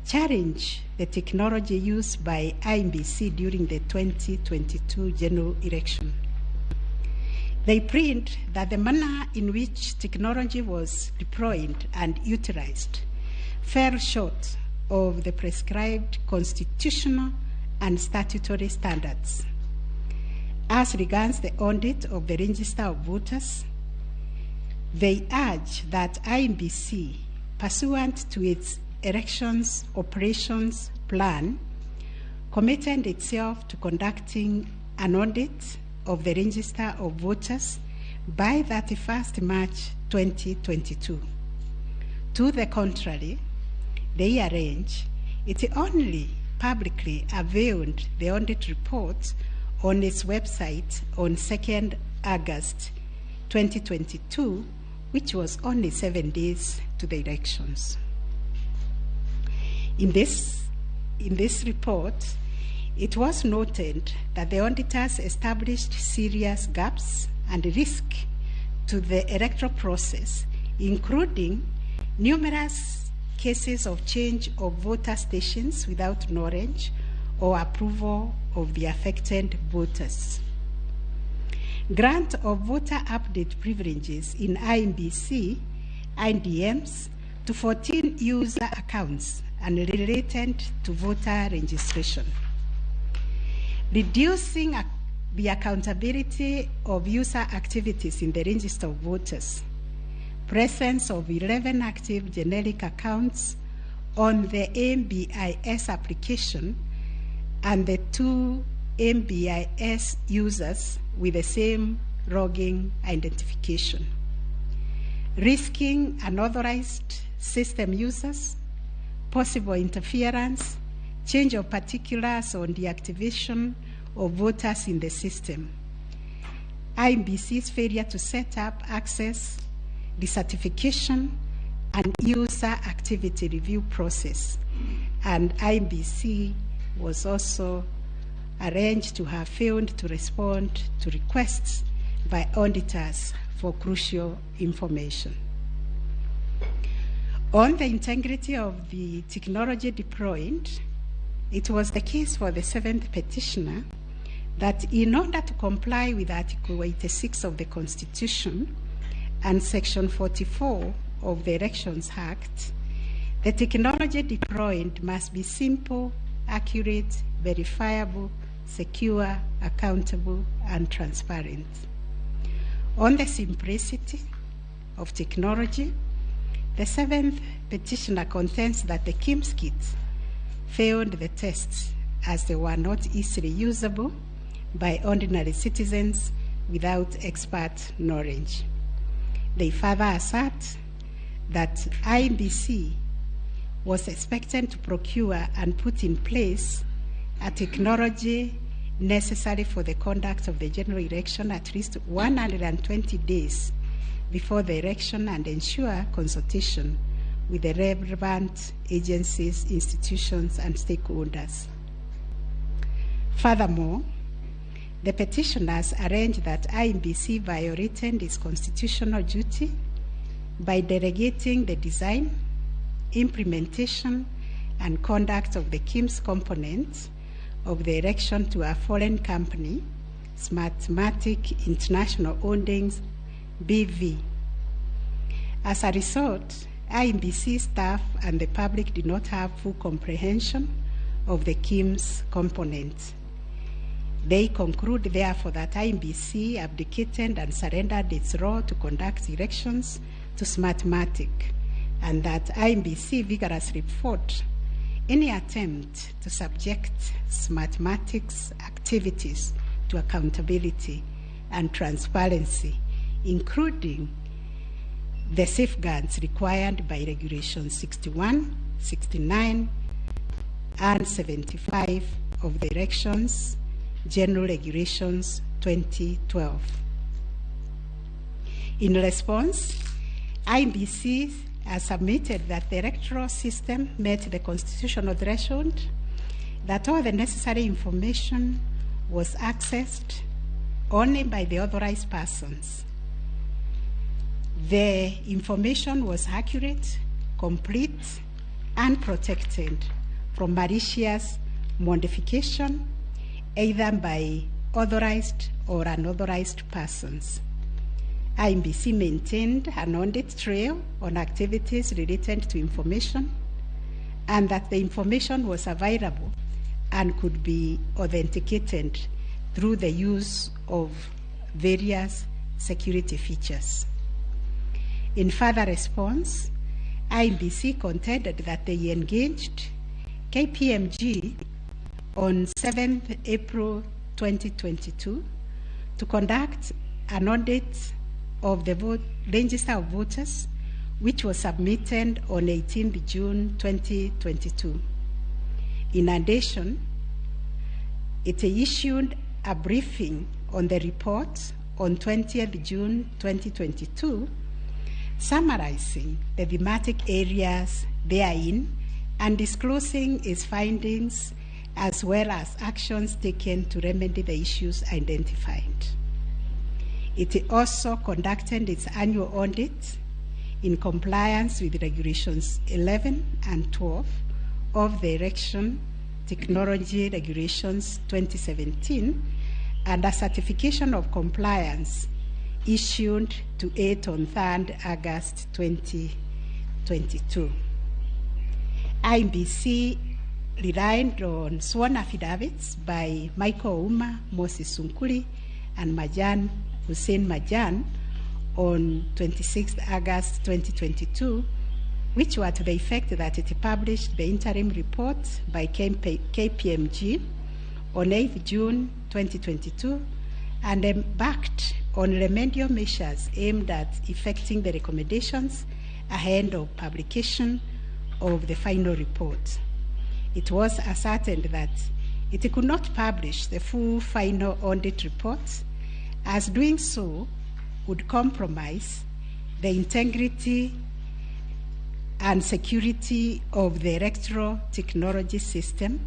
challenge the technology used by IEBC during the 2022 general election. They print that the manner in which technology was deployed and utilized fell short of the prescribed constitutional and statutory standards. As regards the audit of the Register of Voters, they urge that IEBC, pursuant to its Elections Operations Plan, committed itself to conducting an audit of the Register of Voters by 31st March 2022. To the contrary, they arrange it only publicly availed the audit report on its website on 2nd August 2022, which was only 7 days to the elections. In this report, it was noted that the auditors established serious gaps and risk to the electoral process, including numerous cases of change of voter stations without knowledge or approval of the affected voters. Grant of voter update privileges in IEBC IDMs to 14 user accounts and related to voter registration. Reducing the accountability of user activities in the register of voters. Presence of 11 active generic accounts on the MBIS application and the 2 MBIS users with the same login identification. Risking unauthorized system users, possible interference, change of particulars on deactivation of voters in the system. IEBC's failure to set up access, decertification, and user activity review process. And IEBC was also arranged to have failed to respond to requests by auditors for crucial information. On the integrity of the technology deployed, it was the case for the seventh petitioner that in order to comply with Article 86 of the Constitution and Section 44 of the Elections Act, the technology deployed must be simple, accurate, verifiable, secure, accountable, and transparent. On the simplicity of technology, the seventh petitioner contends that the KIEMS kit failed the tests as they were not easily usable by ordinary citizens without expert knowledge. They further assert that IEBC was expected to procure and put in place a technology necessary for the conduct of the general election at least 120 days before the election and ensure consultation with the relevant agencies, institutions, and stakeholders. Furthermore, the petitioners arranged that IEBC violated its constitutional duty by delegating the design, implementation, and conduct of the KIEMS component of the election to a foreign company, Smartmatic International Holdings, BV. As a result, IEBC staff and the public did not have full comprehension of the KIEMS components. They conclude, therefore, that IEBC abdicated and surrendered its role to conduct elections to Smartmatic, and that IEBC vigorously fought any attempt to subject Smartmatic's activities to accountability and transparency, including the safeguards required by Regulations 61, 69, and 75 of the Elections General Regulations 2012. In response, IEBC has submitted that the electoral system met the constitutional threshold, that all the necessary information was accessed only by the authorized persons. The information was accurate, complete, and protected from malicious modification, either by authorized or unauthorized persons. IEBC maintained an audit trail on activities related to information, and that the information was available and could be authenticated through the use of various security features. In further response, IEBC contended that they engaged KPMG on 7th April 2022 to conduct an audit of the register of voters, which was submitted on 18th June 2022. In addition, it issued a briefing on the report on 20th June 2022, summarizing the thematic areas therein and disclosing its findings as well as actions taken to remedy the issues identified. It also conducted its annual audit in compliance with Regulations 11 and 12 of the Election Technology Regulations 2017 and a certification of compliance issued to it on 3rd August 2022. IEBC relied on sworn affidavits by Michael Ouma, Moses Sunkuli, and Majan Hussein Majan on 26th August 2022, which were to the effect that it published the interim report by KPMG on 8th June 2022 and embarked on remedial measures aimed at effecting the recommendations ahead of publication of the final report. It was ascertained that it could not publish the full final audit report, as doing so would compromise the integrity and security of the electoral technology system,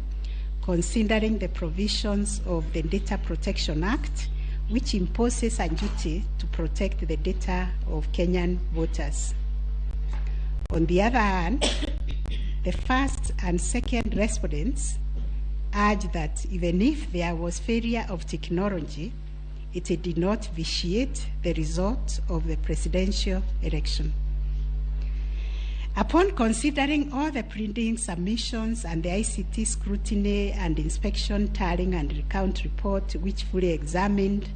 considering the provisions of the Data Protection Act, which imposes a duty to protect the data of Kenyan voters. On the other hand, the first and second respondents urged that even if there was failure of technology, it did not vitiate the result of the presidential election. Upon considering all the printing submissions and the ICT scrutiny and inspection tallying and recount report, which fully examined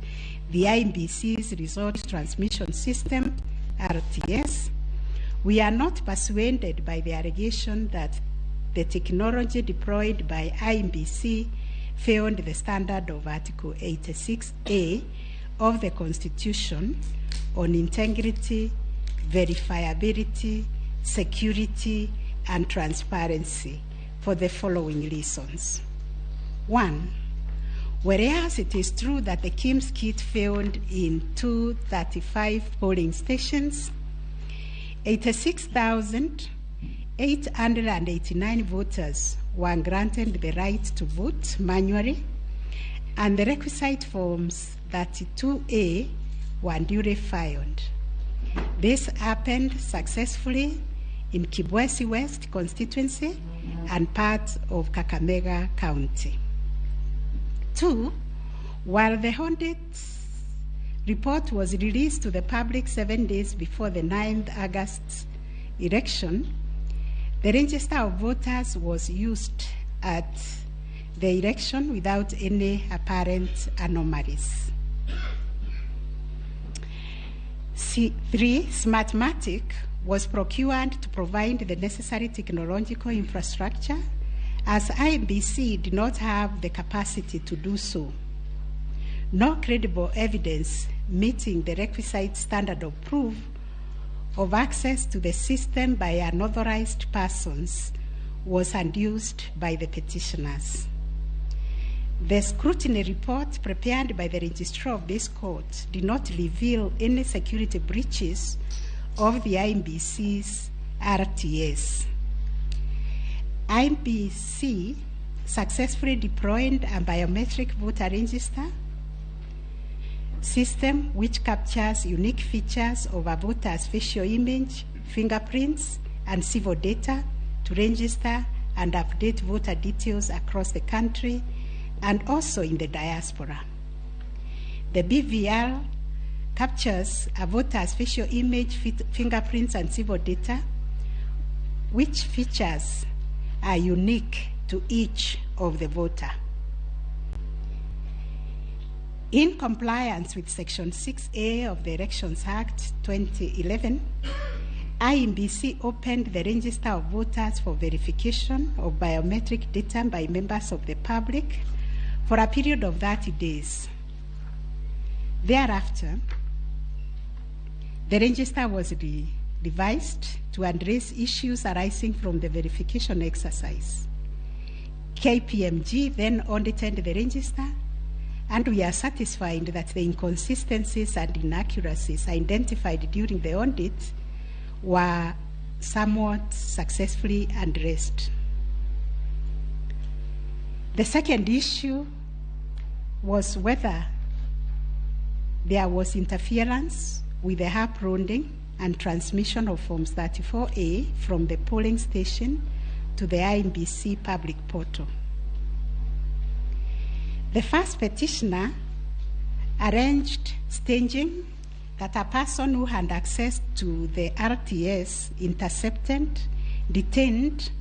the IEBC's result transmission system, RTS, we are not persuaded by the allegation that the technology deployed by IEBC failed the standard of Article 86A of the Constitution on integrity, verifiability, security, and transparency for the following reasons. 1, whereas it is true that the KIEMS kit failed in 235 polling stations, 86,889 voters were granted the right to vote manually, and the requisite forms 32A were duly filed. This happened successfully in Kibwezi West constituency and parts of Kakamega County. 2, while the audit report was released to the public 7 days before the 9th August election, the register of voters was used at the election without any apparent anomalies. 3, Smartmatic was procured to provide the necessary technological infrastructure, as IEBC did not have the capacity to do so. No credible evidence meeting the requisite standard of proof of access to the system by unauthorized persons was adduced by the petitioners. The scrutiny report prepared by the registrar of this court did not reveal any security breaches of the IEBC's RTS. IEBC successfully deployed a biometric voter register system which captures unique features of a voter's facial image, fingerprints, and civil data to register and update voter details across the country and also in the diaspora. The BVR captures a voter's facial image, fingerprints, and civil data, which features are unique to each of the voter. In compliance with Section 6A of the Elections Act 2011, IEBC opened the register of voters for verification of biometric data by members of the public for a period of 30 days. Thereafter, the register was revised to address issues arising from the verification exercise. KPMG then audited the register, and we are satisfied that the inconsistencies and inaccuracies identified during the audit were somewhat successfully addressed. The second issue was whether there was interference with the uploading and transmission of Forms 34A from the polling station to the IEBC public portal. The first petitioner arranged staging that a person who had access to the RTS intercepted, detained,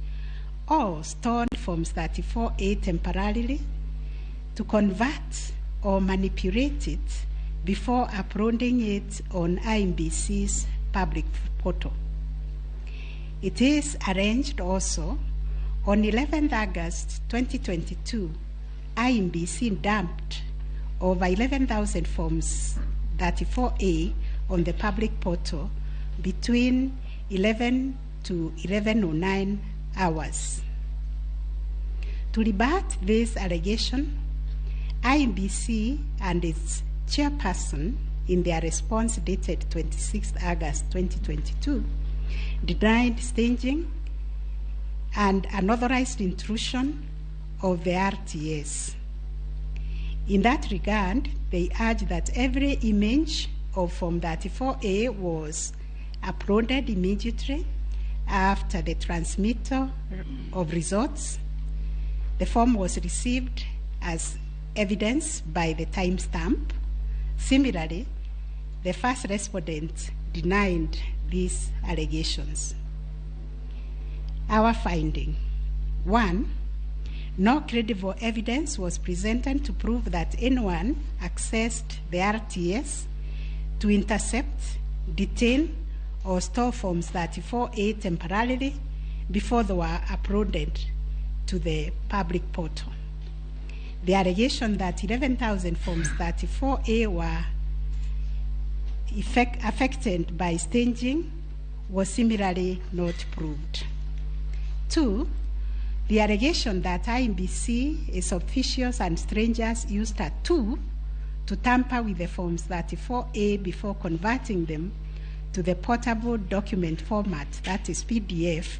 or stored Forms 34A temporarily to convert or manipulate it before uploading it on IEBC's public portal. It is arranged also on 11th August 2022, IEBC dumped over 11,000 Forms 34A on the public portal between 11 to 11:09 hours. To rebut this allegation, IEBC and its chairperson, in their response dated 26 August 2022, denied staging and unauthorized intrusion of the RTS. In that regard, they urged that every image of Form 34A was uploaded immediately after the transmitter of results. The form was received as evidence by the timestamp. Similarly, the first respondent denied these allegations. Our finding: 1, no credible evidence was presented to prove that anyone accessed the RTS to intercept, detain, or store Forms 34A temporarily before they were uploaded to the public portal. The allegation that 11,000 Forms 34A were affected by staging was similarly not proved. 2, the allegation that IEBC, its officials and strangers used a tool to tamper with the Forms 34A before converting them to the portable document format, that is PDF,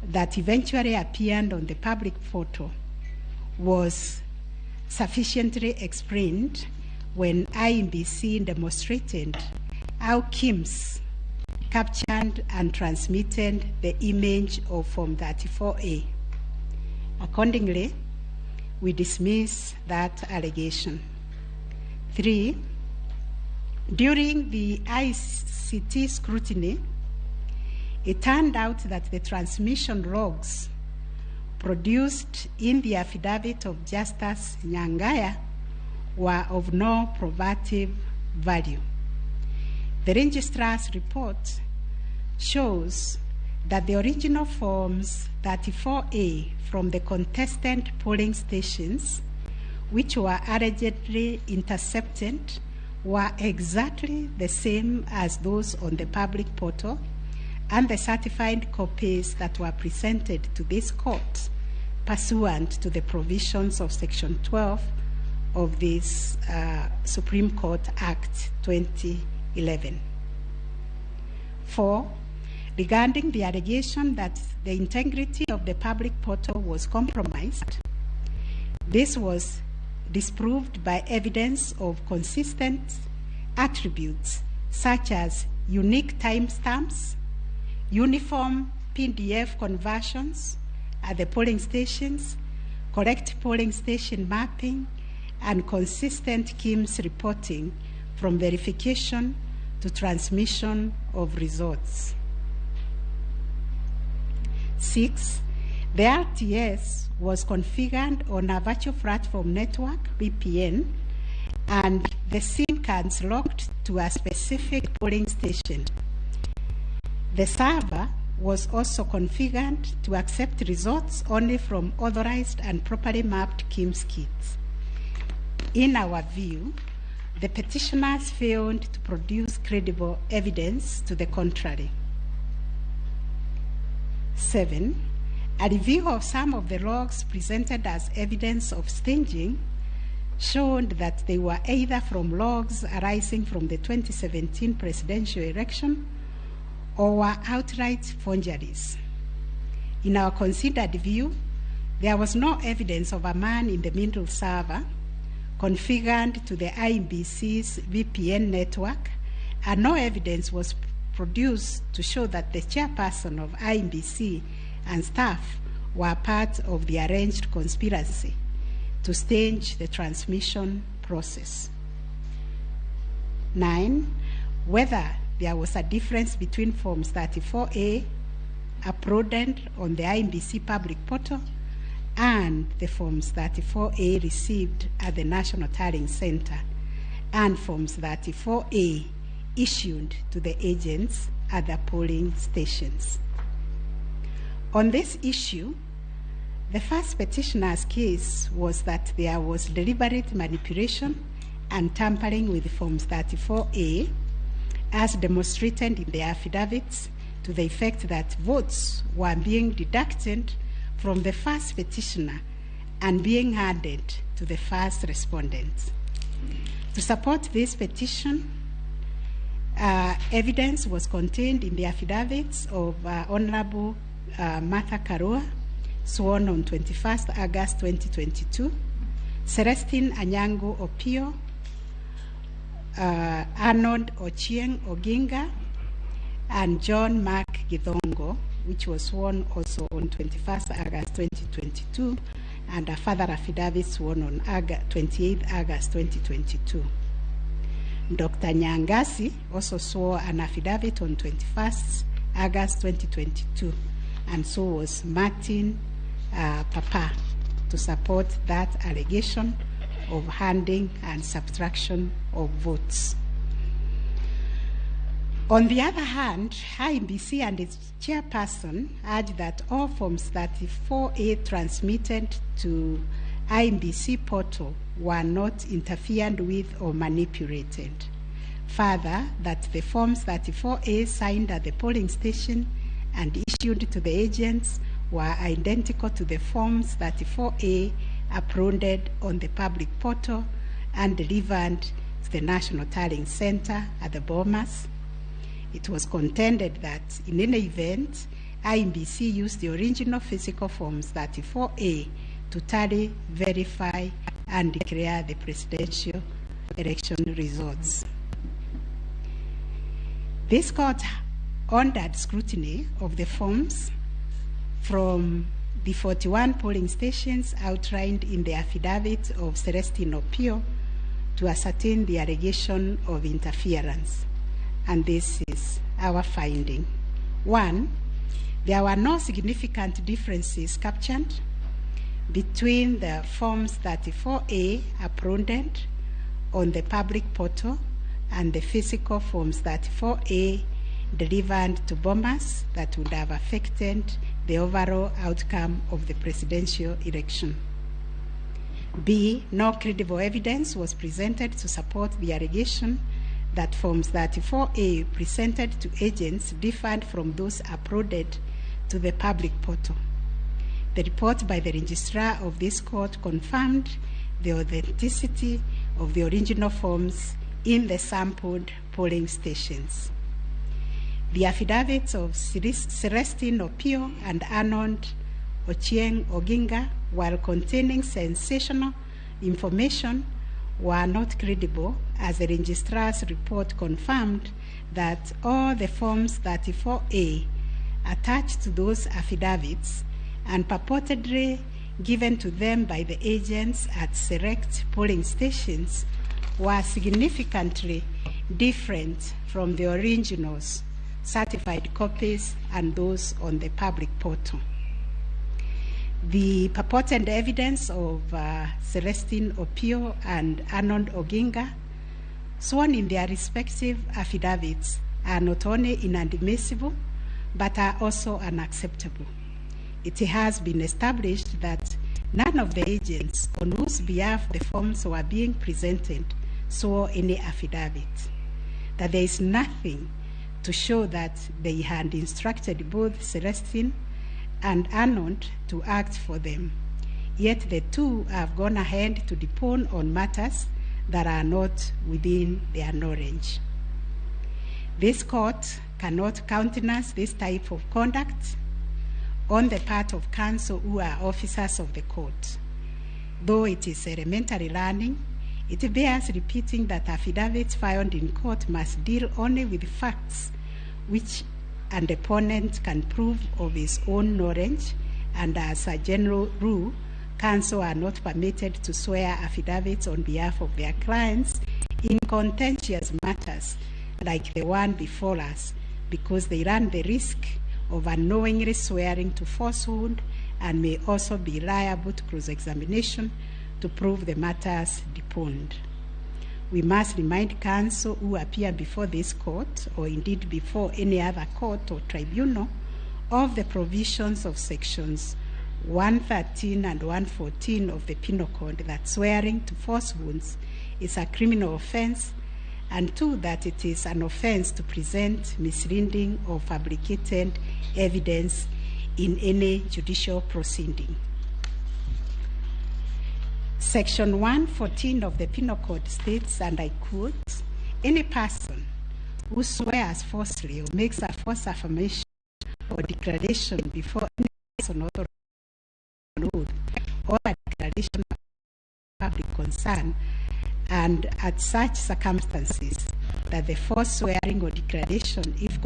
that eventually appeared on the public portal, was sufficiently explained when IEBC demonstrated how KIMS captured and transmitted the image of Form 34A. Accordingly, we dismiss that allegation. 3, During the ICT scrutiny, it turned out that the transmission logs produced in the affidavit of Justice Nyangaya were of no probative value. The registrar's report shows that the original forms 34A from the contestant polling stations, which were allegedly intercepted, were exactly the same as those on the public portal and the certified copies that were presented to this court pursuant to the provisions of Section 12 of this Supreme Court Act 2011. 4, regarding the allegation that the integrity of the public portal was compromised, this was disproved by evidence of consistent attributes such as unique timestamps, uniform PDF conversions at the polling stations, correct polling station mapping, and consistent KIMS reporting from verification to transmission of results. 6, the RTS was configured on a virtual platform network, VPN, and the SIM cards locked to a specific polling station. The server was also configured to accept results only from authorized and properly mapped KIMS kits. In our view, the petitioners failed to produce credible evidence to the contrary. 7, a review of some of the logs presented as evidence of staging showed that they were either from logs arising from the 2017 presidential election or were outright forgeries. In our considered view, there was no evidence of a man in the middle server configured to the IEBC's VPN network, and no evidence was produced to show that the chairperson of IEBC and staff were part of the arranged conspiracy to stage the transmission process. 9, whether there was a difference between Forms 34A uploaded on the IEBC public portal and the Forms 34A received at the National Tallying Center and Forms 34A issued to the agents at the polling stations. On this issue, the first petitioner's case was that there was deliberate manipulation and tampering with Forms 34A, as demonstrated in the affidavits, to the effect that votes were being deducted from the first petitioner and being added to the first respondent. To support this petition, evidence was contained in the affidavits of Honorable Martha Karua, sworn on 21st August 2022, Celestine Anyango Opio, Arnold Ochieng Oginga, and John Mark Githongo, which was sworn also on 21st August 2022, and a further affidavit sworn on 28th August 2022. Dr. Nyangasi also swore an affidavit on 21st August 2022, and so was Martin Papa, to support that allegation of handing and subtraction of votes. On the other hand, IEBC and its chairperson urged that all Forms 34A transmitted to IEBC portal were not interfered with or manipulated. Further, that the Forms 34A signed at the polling station and issued to the agents were identical to the Forms 34A uploaded on the public portal and delivered to the National Tallying Center at the Bomas. It was contended that in any event, IEBC used the original physical Forms 34A to tally, verify, and declare the presidential election results. This court ordered scrutiny of the forms from the 41 polling stations outlined in the affidavit of Celestine Opio to ascertain the allegation of interference. And this is our finding. 1, there were no significant differences captured between the Forms 34A uploaded on the public portal and the physical Forms 34A delivered to Bomas that would have affected the overall outcome of the presidential election. B, no credible evidence was presented to support the allegation that Forms 34A presented to agents differed from those uploaded to the public portal. The report by the registrar of this court confirmed the authenticity of the original forms in the sampled polling stations. The affidavits of Celestine Opio and Arnold Ochieng Oginga, while containing sensational information, were not credible, as the registrar's report confirmed that all the Forms 34A attached to those affidavits and purportedly given to them by the agents at select polling stations were significantly different from the originals, certified copies, and those on the public portal. The purported evidence of Celestine Opio and Arnold Oginga, sworn in their respective affidavits, are not only inadmissible, but are also unacceptable. It has been established that none of the agents on whose behalf the forms were being presented swore any affidavit, that there is nothing to show that they had instructed both Celestine and Arnold to act for them. Yet the two have gone ahead to depone on matters that are not within their knowledge. This court cannot countenance this type of conduct on the part of counsel who are officers of the court. Though it is elementary learning, it bears repeating that affidavits filed in court must deal only with facts which an opponent can prove of his own knowledge, and as a general rule, counsel are not permitted to swear affidavits on behalf of their clients in contentious matters like the one before us, because they run the risk of unknowingly swearing to falsehood and may also be liable to cross-examination to prove the matters deponed. We must remind counsel who appear before this court, or indeed before any other court or tribunal, of the provisions of sections 113 and 114 of the Penal Code that swearing to falsehoods is a criminal offense, and two, that it is an offense to present misleading or fabricated evidence in any judicial proceeding. Section 114 of the Penal Code states, and I quote, "Any person who swears falsely or makes a false affirmation or declaration before any person authorized on oath or a declaration of public concern, and at such circumstances that the false swearing or declaration, if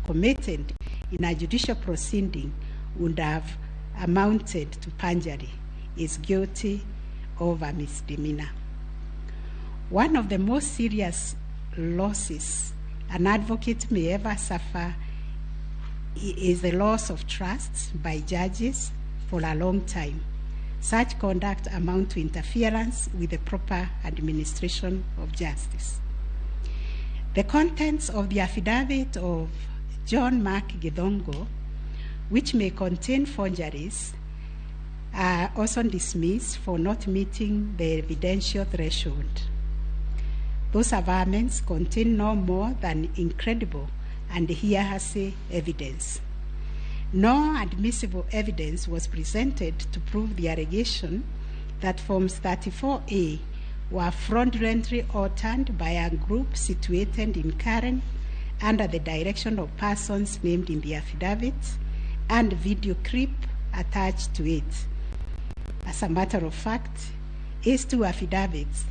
committed in a judicial proceeding, would have amounted to perjury, is guilty of a misdemeanor." One of the most serious losses an advocate may ever suffer is the loss of trust by judges for a long time. Such conduct amounts to interference with the proper administration of justice. The contents of the affidavit of John Mark Githongo, which may contain forgeries, are also dismissed for not meeting the evidential threshold. Those averments contain no more than incredible and hearsay evidence. No admissible evidence was presented to prove the allegation that Forms 34A were fraudulently altered by a group situated in Karen under the direction of persons named in the affidavit and video clip attached to it. As a matter of fact, these two affidavits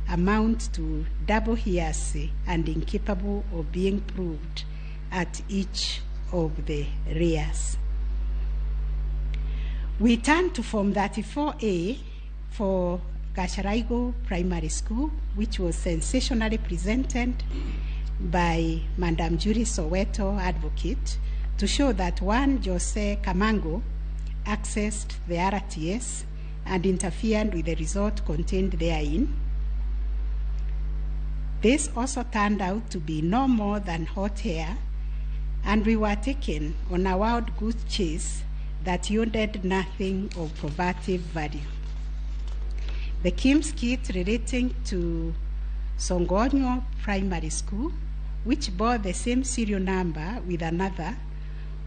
amount to double hearsay and incapable of being proved at each of the layers. We turn to Form 34A for Gacharaigo Primary School, which was sensationally presented by Madam Julie Soweto advocate to show that one Jose Kamango accessed the RTS and interfered with the result contained therein. This also turned out to be no more than hot air, and we were taken on a wild goose chase that yielded nothing of probative value. The KIMS kit relating to Songonyo Primary School, which bore the same serial number with another,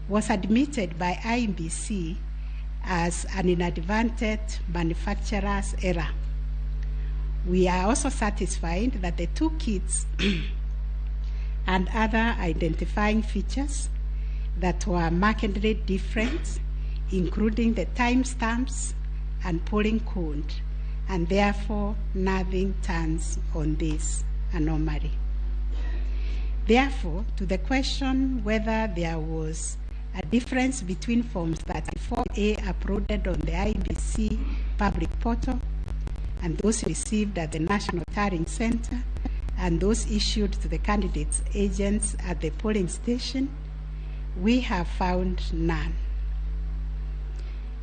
was admitted by IEBC as an inadvertent manufacturer's error. We are also satisfied that the two kits and other identifying features that were markedly different, including the timestamps and polling code, and therefore nothing turns on this anomaly. Therefore, to the question whether there was a difference between Forms 34A uploaded on the IEBC public portal and those received at the National Tallying Center and those issued to the candidates' agents at the polling station, we have found none.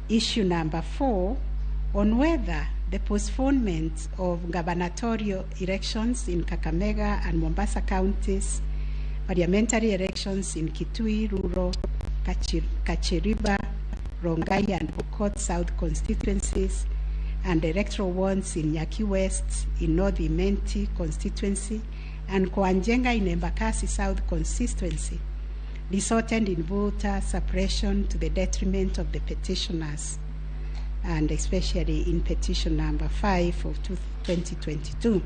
Issue number 4, on whether the postponement of gubernatorial elections in Kakamega and Mombasa counties, parliamentary elections in Kitui, Rural, Kachiriba, Rongai and Pokot South constituencies, and electoral wards in Nyaki West in North Imenti constituency and Kwanjenga in Embakasi South constituency, resulted in voter suppression to the detriment of the petitioners, and especially in petition number 5 of 2022.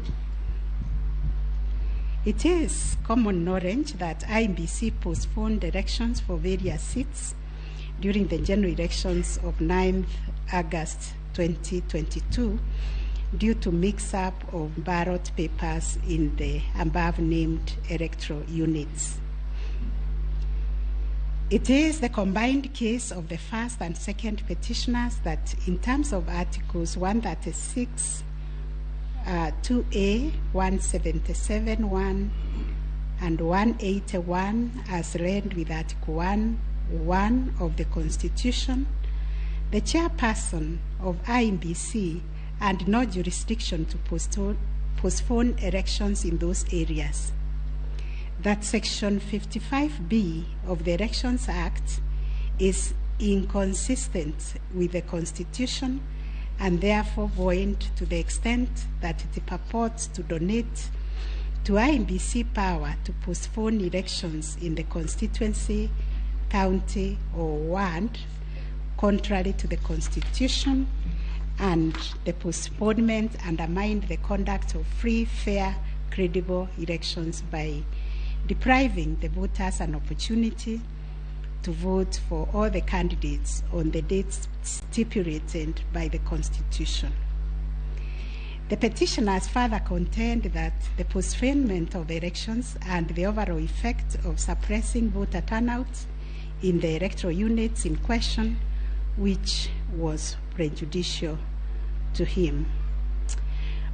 It is common knowledge that IEBC postponed elections for various seats during the general elections of 9th August 2022 due to mix-up of ballot papers in the above-named electoral units. It is the combined case of the first and second petitioners that in terms of Articles 136, 2A, 177, 1, and 181 as read with Article 1, 1 of the Constitution, the chairperson of IEBC and no jurisdiction to postpone elections in those areas. That Section 55B of the Elections Act is inconsistent with the Constitution and therefore void to the extent that it purports to donate to IEBC power to postpone elections in the constituency, county, or ward, contrary to the Constitution, and the postponement undermined the conduct of free, fair, credible elections by depriving the voters an opportunity to vote for all the candidates on the dates stipulated by the Constitution. The petitioners further contend that the postponement of elections and the overall effect of suppressing voter turnout in the electoral units in question, which was prejudicial to him.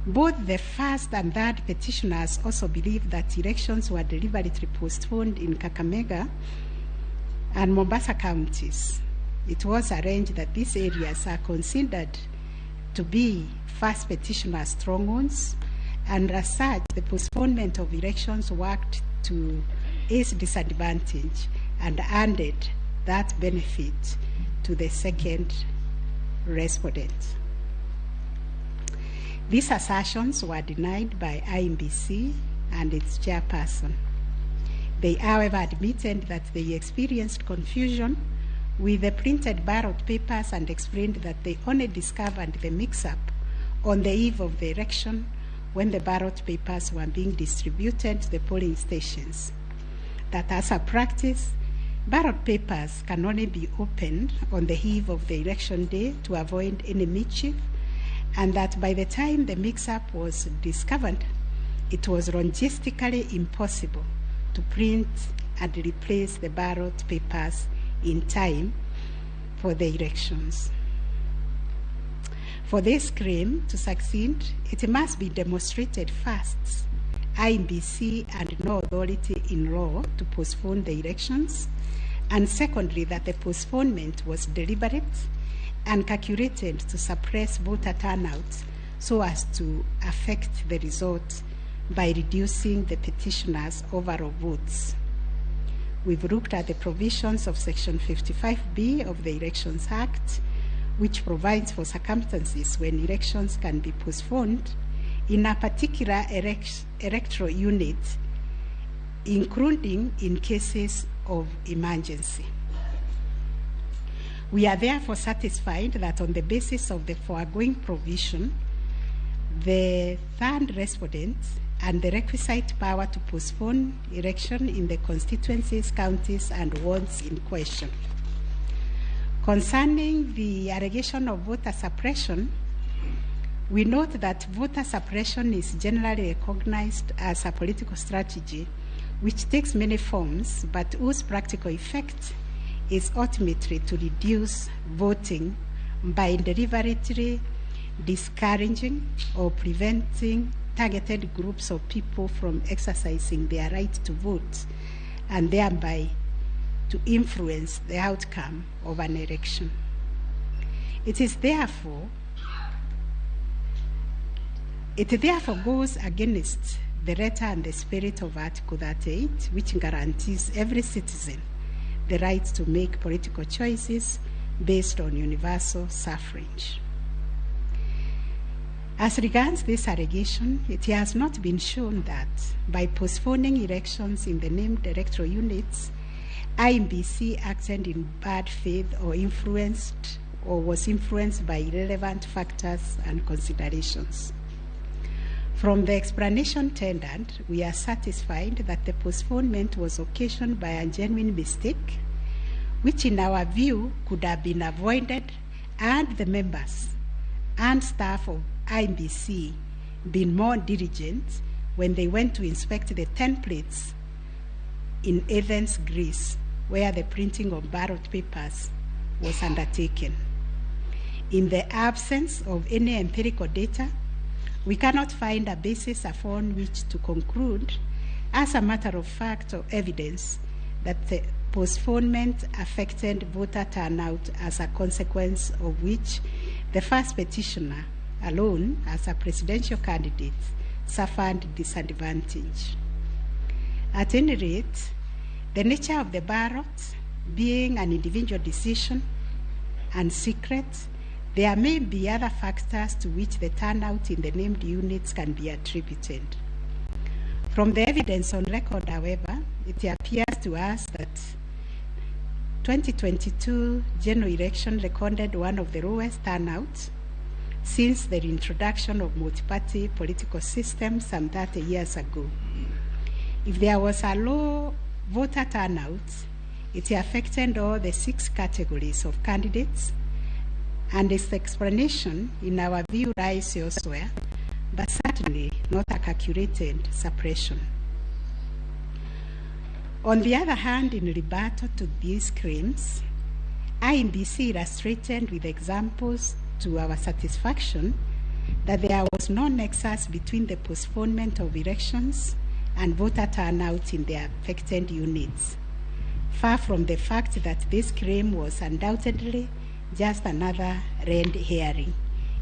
Both the first and third petitioners also believe that elections were deliberately postponed in Kakamega and Mombasa counties. It was arranged that these areas are considered to be first petitioner strongholds, and as such, the postponement of elections worked to its disadvantage and handed that benefit to the second respondent. These assertions were denied by IEBC and its chairperson. They, however, admitted that they experienced confusion with the printed ballot papers and explained that they only discovered the mix-up on the eve of the election when the ballot papers were being distributed to the polling stations. That as a practice, ballot papers can only be opened on the eve of the election day to avoid any mischief, and that by the time the mix-up was discovered, it was logistically impossible to print and replace the ballot papers in time for the elections. For this claim to succeed, it must be demonstrated first, IEBC and no authority in law to postpone the elections, and secondly, that the postponement was deliberate and calculated to suppress voter turnout so as to affect the result by reducing the petitioners' overall votes. We've looked at the provisions of Section 55B of the Elections Act, which provides for circumstances when elections can be postponed in a particular electoral unit, including in cases of emergency. We are therefore satisfied that on the basis of the foregoing provision, the third respondent and the requisite power to postpone election in the constituencies, counties, and wards in question. Concerning the allegation of voter suppression, we note that voter suppression is generally recognized as a political strategy which takes many forms, but whose practical effect is ultimately to reduce voting by deliberately discouraging or preventing targeted groups of people from exercising their right to vote and thereby to influence the outcome of an election. It therefore goes against the letter and the spirit of Article 38, which guarantees every citizen the right to make political choices based on universal suffrage. As regards this allegation, it has not been shown that by postponing elections in the named electoral units, IEBC acted in bad faith or influenced or was influenced by irrelevant factors and considerations. From the explanation tendered, we are satisfied that the postponement was occasioned by a genuine mistake, which in our view could have been avoided had the members and staff of IEBC been more diligent when they went to inspect the templates in Athens, Greece, where the printing of ballot papers was undertaken. In the absence of any empirical data, we cannot find a basis upon which to conclude, as a matter of fact or evidence, that the postponement affected voter turnout, as a consequence of which the first petitioner alone, as a presidential candidate, suffered disadvantage. At any rate, the nature of the ballot being an individual decision and secret, there may be other factors to which the turnout in the named units can be attributed. From the evidence on record, however, it appears to us that 2022 general election recorded one of the lowest turnouts since the introduction of multi-party political systems some 30 years ago. If there was a low voter turnout, it affected all the 6 categories of candidates, and its explanation, in our view, lies elsewhere, but certainly not a calculated suppression. On the other hand, in rebuttal to these claims, IEBC illustrated with examples to our satisfaction that there was no nexus between the postponement of elections and voter turnout in the affected units. Far from the fact that this claim was undoubtedly just another red herring.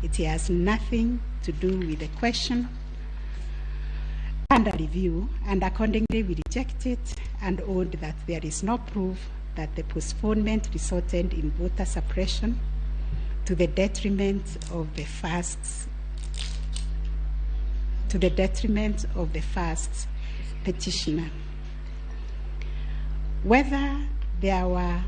It has nothing to do with the question under review, and accordingly we reject it and hold that there is no proof that the postponement resulted in voter suppression to the detriment of the first petitioner. Whether there were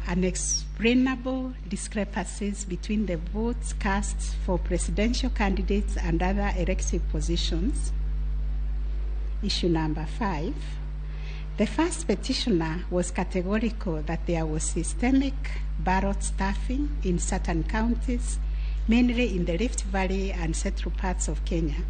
unexplainable discrepancies between the votes cast for presidential candidates and other elective positions, issue number 5, the first petitioner was categorical that there was systemic ballot stuffing in certain counties, mainly in the Rift Valley and central parts of Kenya,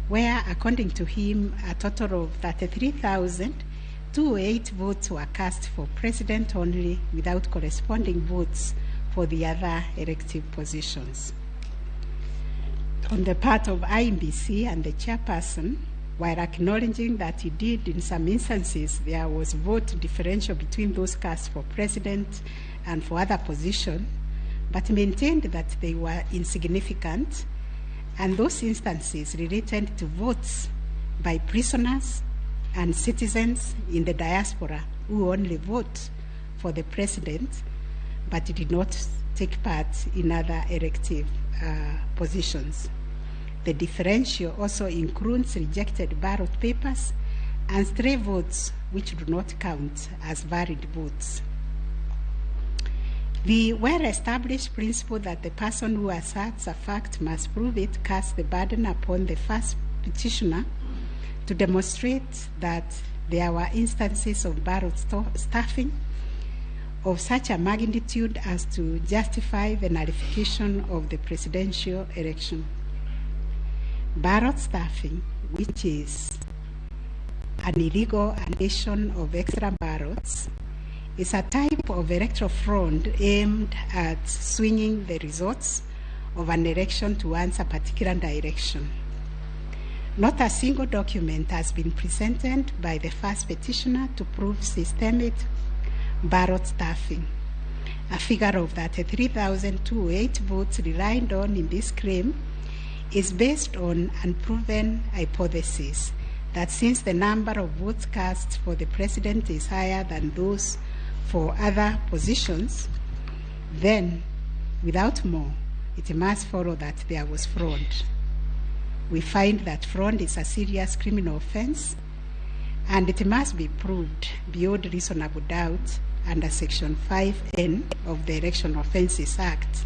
where, according to him, a total of 33,208 votes were cast for president only, without corresponding votes for the other elective positions. On the part of IEBC and the chairperson, while acknowledging that indeed in some instances there was vote differential between those cast for president and for other positions, but maintained that they were insignificant, and those instances related to votes by prisoners and citizens in the diaspora who only vote for the president but did not take part in other elective positions. The differential also includes rejected ballot papers and stray votes which do not count as valid votes. The well-established principle that the person who asserts a fact must prove it casts the burden upon the first petitioner to demonstrate that there were instances of ballot stuffing of such a magnitude as to justify the nullification of the presidential election. Ballot stuffing, which is an illegal addition of extra ballots, is a type of electoral fraud aimed at swinging the results of an election towards a particular direction. Not a single document has been presented by the first petitioner to prove systemic ballot stuffing. A figure of 33,028 votes relied on in this claim is based on unproven hypothesis that since the number of votes cast for the president is higher than those for other positions, then, without more, it must follow that there was fraud. We find that fraud is a serious criminal offense, and it must be proved beyond reasonable doubt under Section 5N of the Election Offences Act.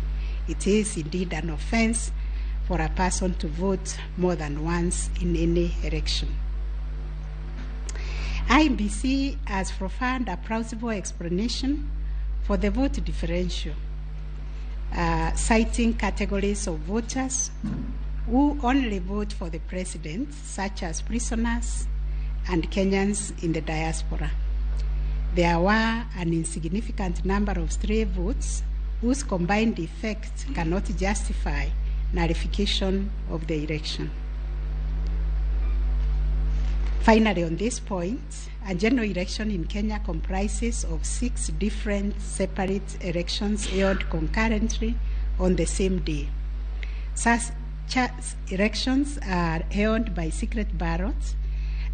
It is indeed an offense for a person to vote more than once in any election. IEBC has provided a plausible explanation for the vote differential, citing categories of voters who only vote for the president, such as prisoners and Kenyans in the diaspora. There were an insignificant number of stray votes whose combined effect cannot justify nullification of the election. Finally, on this point, a general election in Kenya comprises of 6 different separate elections held concurrently on the same day. Such elections are held by secret ballots,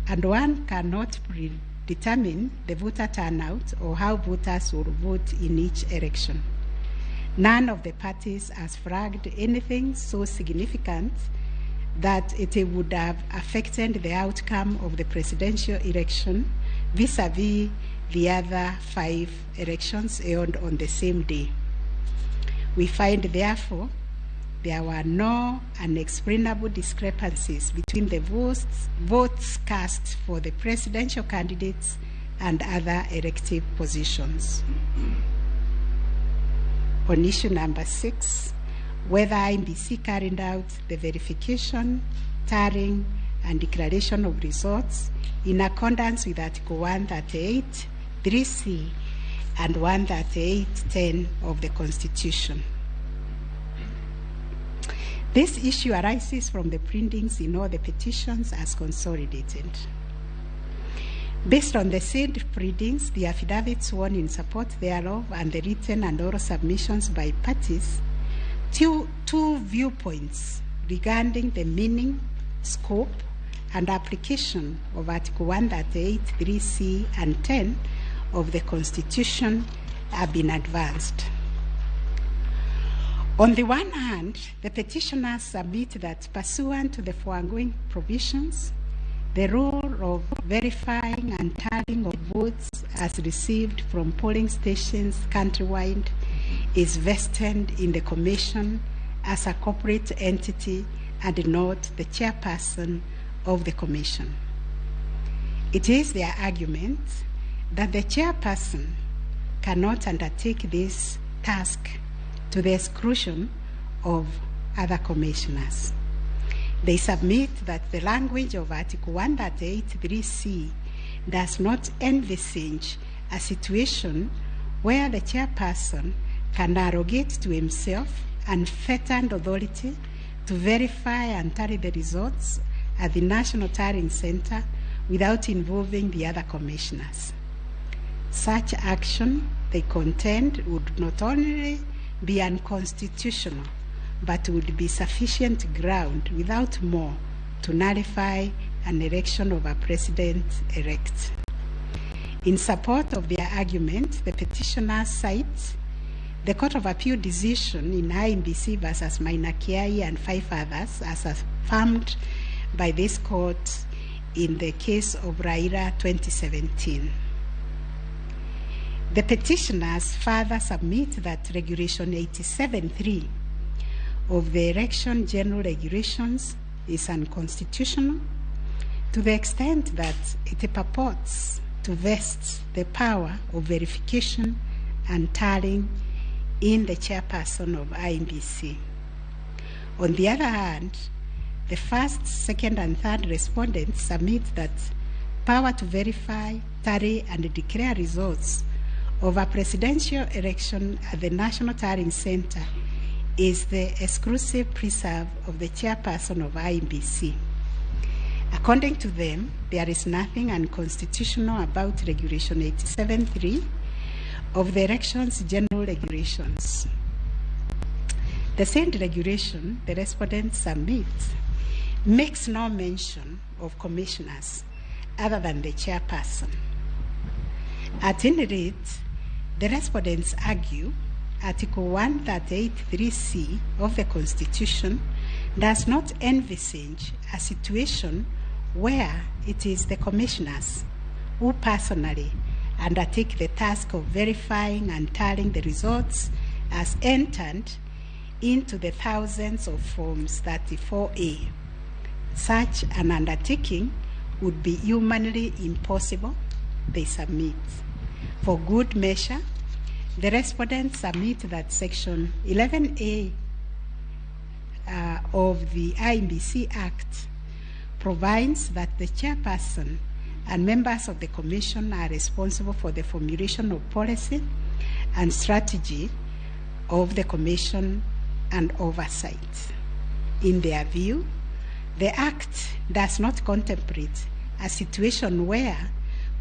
and one cannot predetermine the voter turnout or how voters will vote in each election. None of the parties has flagged anything so significant that it would have affected the outcome of the presidential election vis-a-vis the other 5 elections held on the same day. We find, therefore, there were no unexplainable discrepancies between the votes cast for the presidential candidates and other elective positions. On issue number 6, whether IEBC carried out the verification, tallying, and declaration of results in accordance with Article 138, 3C, and 138.10 of the Constitution. This issue arises from the printings in all the petitions as consolidated. Based on the said pleadings, the affidavits sworn in support thereof, and the written and oral submissions by parties, two viewpoints regarding the meaning, scope, and application of Article 138, 3C, and 10 of the Constitution have been advanced. On the one hand, the petitioners submit that pursuant to the foregoing provisions, the role of verifying and tallying of votes as received from polling stations countrywide is vested in the Commission as a corporate entity and not the chairperson of the Commission. It is their argument that the chairperson cannot undertake this task to the exclusion of other commissioners. They submit that the language of Article 138.3c does not envisage a situation where the chairperson can arrogate to himself unfettered authority to verify and tally the results at the National Tallying Center without involving the other commissioners. Such action, they contend, would not only be unconstitutional, but would be sufficient ground without more to nullify an election of a president-elect. In support of their argument, the petitioners cite the Court of Appeal decision in IEBC versus Maina Kiai and 5 others, as affirmed by this court in the case of Raila 2017. The petitioners further submit that Regulation 87.3 of the Election General Regulations is unconstitutional to the extent that it purports to vest the power of verification and tallying in the chairperson of IEBC. On the other hand, the first, second, and third respondents submit that power to verify, tally, and declare results of a presidential election at the National Tallying Center is the exclusive preserve of the chairperson of IEBC. According to them, there is nothing unconstitutional about Regulation 87.3 of the Elections General Regulations. The same regulation, the respondents submit, makes no mention of commissioners other than the chairperson. At any rate, the respondents argue Article 138.3c of the Constitution does not envisage a situation where it is the commissioners who personally undertake the task of verifying and tallying the results as entered into the thousands of Forms 34A. Such an undertaking would be humanly impossible, they submit. For good measure, the respondents submit that Section 11A of the IEBC Act provides that the chairperson and members of the Commission are responsible for the formulation of policy and strategy of the Commission and oversight. In their view, the Act does not contemplate a situation where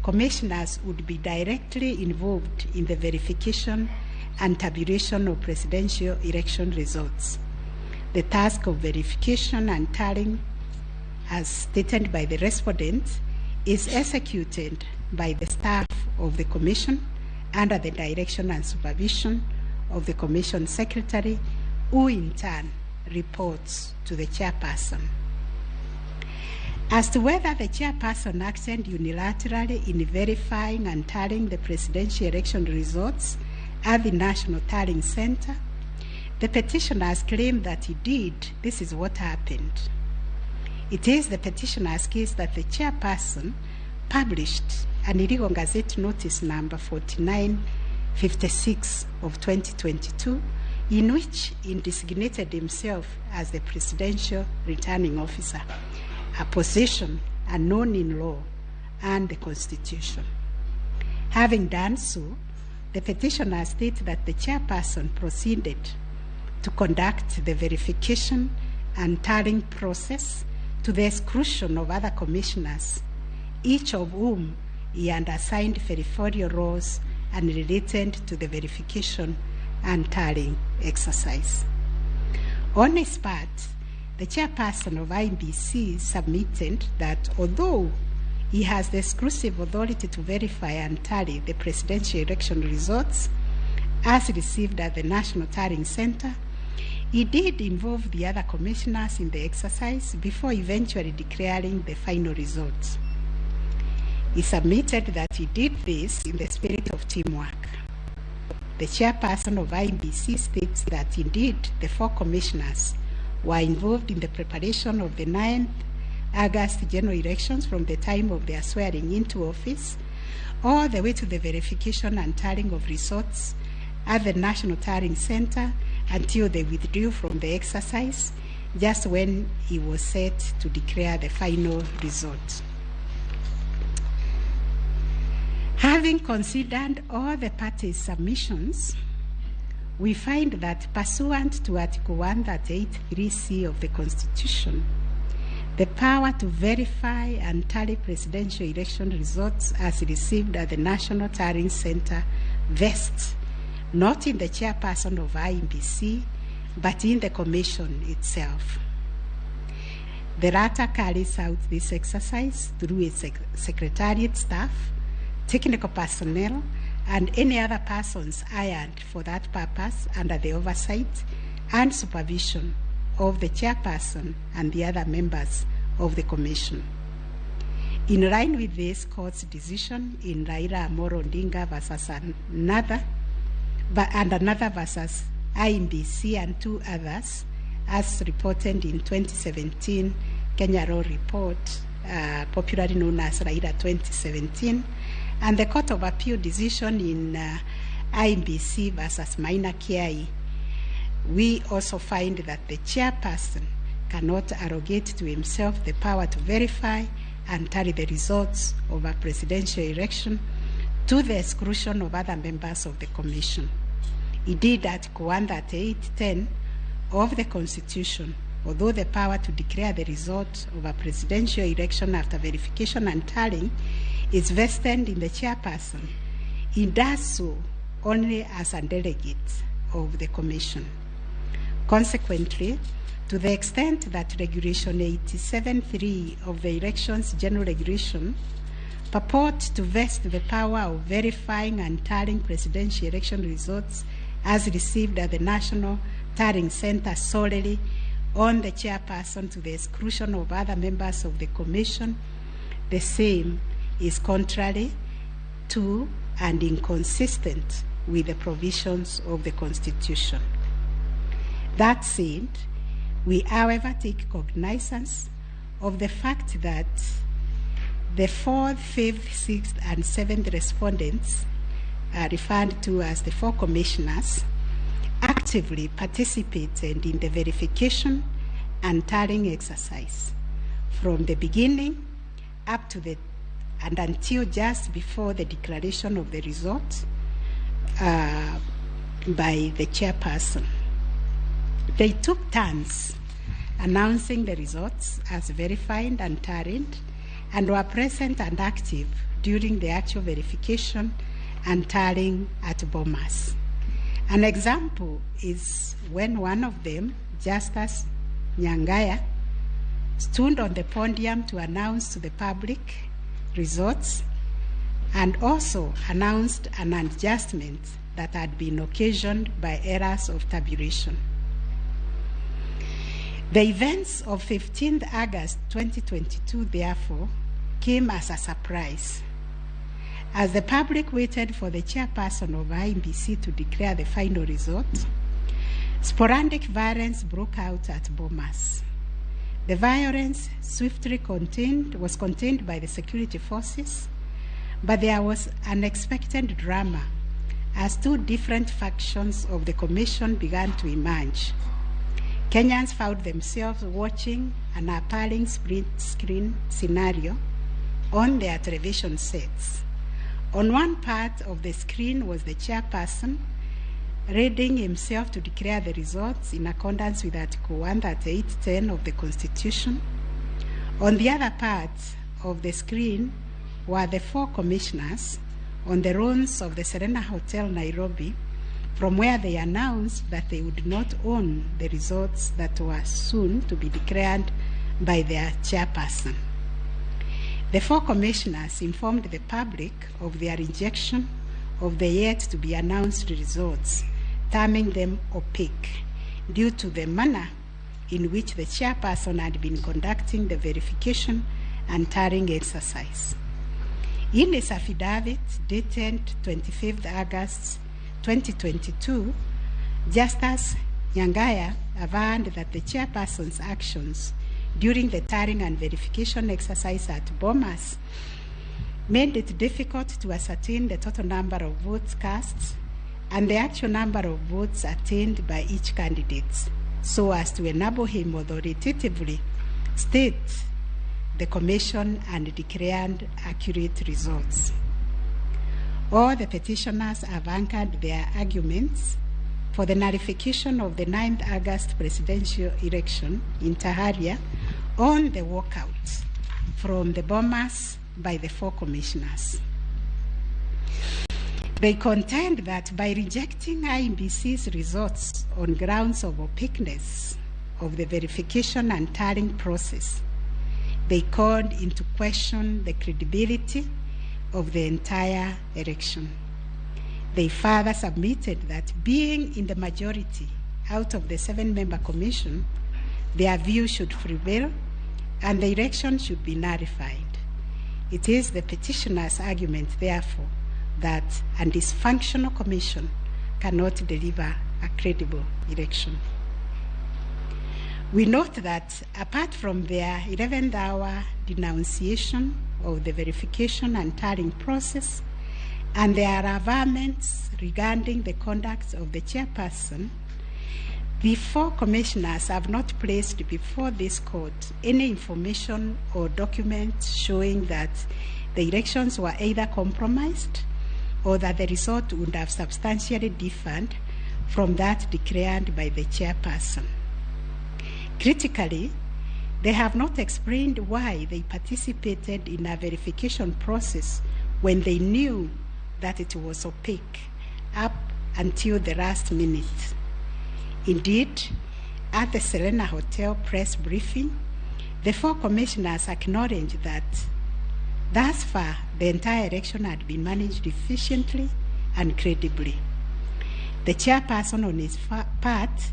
commissioners would be directly involved in the verification and tabulation of presidential election results. The task of verification and tallying, as stated by the respondents, is executed by the staff of the Commission under the direction and supervision of the Commission Secretary, who in turn reports to the chairperson. As to whether the chairperson acted unilaterally in verifying and tallying the presidential election results at the National Tallying Center, the petitioners claim that he did. This is what happened. It is the petitioner's case that the chairperson published an Illegal Gazette Notice number 4956 of 2022, in which he designated himself as the presidential returning officer, a position unknown in law and the Constitution. Having done so, the petitioner states that the chairperson proceeded to conduct the verification and tallying process to the exclusion of other commissioners, each of whom he had assigned peripheral roles and related to the verification and tallying exercise. On his part, the chairperson of IEBC submitted that although he has the exclusive authority to verify and tally the presidential election results as received at the National Tallying Center, he did involve the other commissioners in the exercise before eventually declaring the final results. He submitted that he did this in the spirit of teamwork. The chairperson of IEBC states that indeed the four commissioners were involved in the preparation of the 9th August general elections from the time of their swearing into office all the way to the verification and tallying of results at the National Tallying Center until they withdrew from the exercise just when he was set to declare the final result. Having considered all the parties' submissions, we find that pursuant to Article 138.3c of the Constitution, the power to verify and tally presidential election results as received at the National Tallying Center vests not in the chairperson of IEBC, but in the Commission itself. The latter carries out this exercise through its secretariat staff, technical personnel, and any other persons hired for that purpose under the oversight and supervision of the chairperson and the other members of the Commission. In line with this court's decision in Raila Amolo Odinga versus another, and another versus IEBC and two others, as reported in 2017 Kenya Law Report, popularly known as Raila 2017, and the Court of Appeal decision in IEBC versus Maina Kiai, we also find that the chairperson cannot arrogate to himself the power to verify and tally the results of a presidential election to the exclusion of other members of the Commission. Indeed, Article 138.10 of the Constitution, although the power to declare the result of a presidential election after verification and tallying is vested in the chairperson, he does so only as a delegate of the Commission. Consequently, to the extent that Regulation 87.3 of the Elections General Regulation purport to vest the power of verifying and tallying presidential election results as received at the National Tallying Center solely on the chairperson to the exclusion of other members of the Commission, the same is contrary to and inconsistent with the provisions of the Constitution. That said, we, however, take cognizance of the fact that the 4th, 5th, 6th, and 7th respondents are referred to as the 4 commissioners, actively participated in the verification and tallying exercise from the beginning up to the and until just before the declaration of the result by the chairperson. They took turns announcing the results as verified and tallied, and were present and active during the actual verification and tallying at Bomas. An example is when one of them, Justice Nyangaya, stood on the podium to announce to the public results and also announced an adjustment that had been occasioned by errors of tabulation. The events of 15th August 2022, therefore, came as a surprise. As the public waited for the chairperson of IEBC to declare the final result, sporadic violence broke out at Bomas. The violence swiftly was contained by the security forces, but there was unexpected drama as two different factions of the commission began to emerge. Kenyans found themselves watching an appalling split screen scenario on their television sets. On one part of the screen was the chairperson readying himself to declare the results in accordance with Article 138.10 of the Constitution. On the other part of the screen were the 4 commissioners on the lawns of the Serena Hotel, Nairobi, from where they announced that they would not own the results that were soon to be declared by their chairperson. The 4 commissioners informed the public of their rejection of the yet to be announced results, terming them opaque due to the manner in which the chairperson had been conducting the verification and tallying exercise. In his affidavit dated 25th August 2022, Justice Nyangaya averred that the chairperson's actions during the tallying and verification exercise at Bomas made it difficult to ascertain the total number of votes cast and the actual number of votes attained by each candidate, so as to enable him authoritatively state the commission and declared accurate results. All the petitioners have anchored their arguments for the nullification of the 9th August presidential election in Taharia on the walkout from the bombers by the four commissioners. They contend that by rejecting IMBC's results on grounds of opaqueness of the verification and tallying process, they called into question the credibility of the entire election. They further submitted that being in the majority out of the 7-member commission, their view should prevail and the election should be nullified. It is the petitioner's argument, therefore, that a dysfunctional commission cannot deliver a credible election. We note that apart from their 11th hour denunciation of the verification and tallying process and their averments regarding the conduct of the chairperson, the four commissioners have not placed before this court any information or document showing that the elections were either compromised or that the result would have substantially differed from that declared by the chairperson. Critically, they have not explained why they participated in a verification process when they knew that it was opaque up until the last minute. Indeed, at the Serena Hotel press briefing, the four commissioners acknowledged that thus far the entire election had been managed efficiently and credibly. The chairperson on his part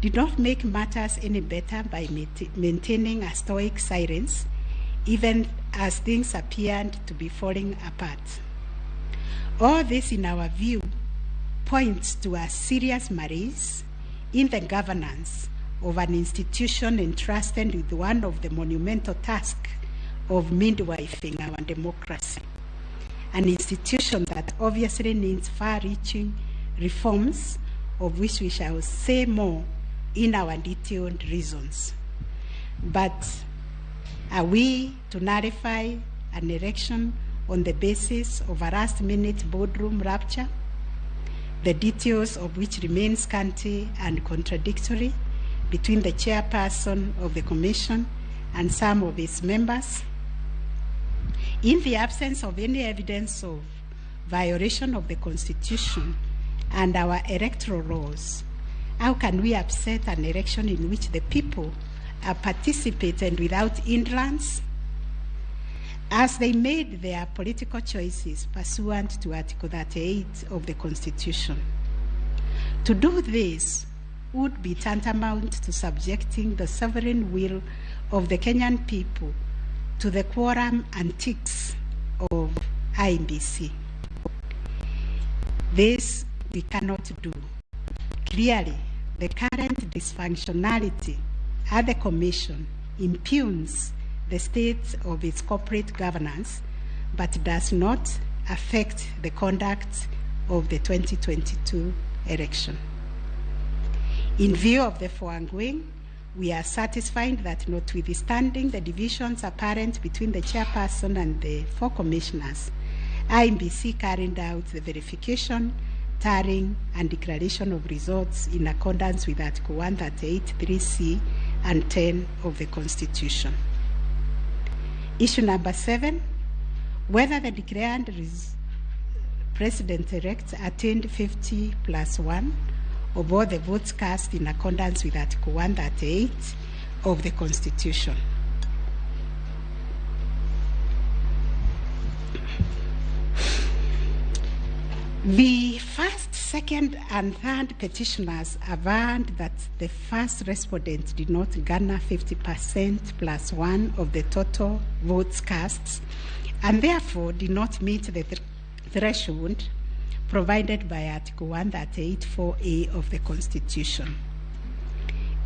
did not make matters any better by maintaining a stoic silence, even as things appeared to be falling apart. All this, in our view, points to a serious malaise in the governance of an institution entrusted with one of the monumental tasks of midwifing our democracy, an institution that obviously needs far-reaching reforms, of which we shall say more in our detailed reasons. But are we to nullify an election on the basis of a last-minute boardroom rupture, the details of which remain scanty and contradictory between the chairperson of the commission and some of its members? In the absence of any evidence of violation of the Constitution and our electoral laws, how can we upset an election in which the people are participating without hindrance, as they made their political choices pursuant to Article 38 of the Constitution? To do this would be tantamount to subjecting the sovereign will of the Kenyan people to the quorum antics of IEBC. This we cannot do. Clearly, the current dysfunctionality at the Commission impugns the state of its corporate governance, but does not affect the conduct of the 2022 election. In view of the foregoing, we are satisfied that notwithstanding the divisions apparent between the chairperson and the four commissioners, IEBC carried out the verification, tallying, and declaration of results in accordance with Article 138, 3C, and 10 of the Constitution. Issue number 7, whether the declared president-elect attained 50 plus 1 of all the votes cast in accordance with Article 138 of the Constitution. The first, second, and third petitioners averred that the first respondent did not garner 50% plus 1 of the total votes cast, and therefore did not meet the threshold provided by Article 138(4)(a) of the Constitution.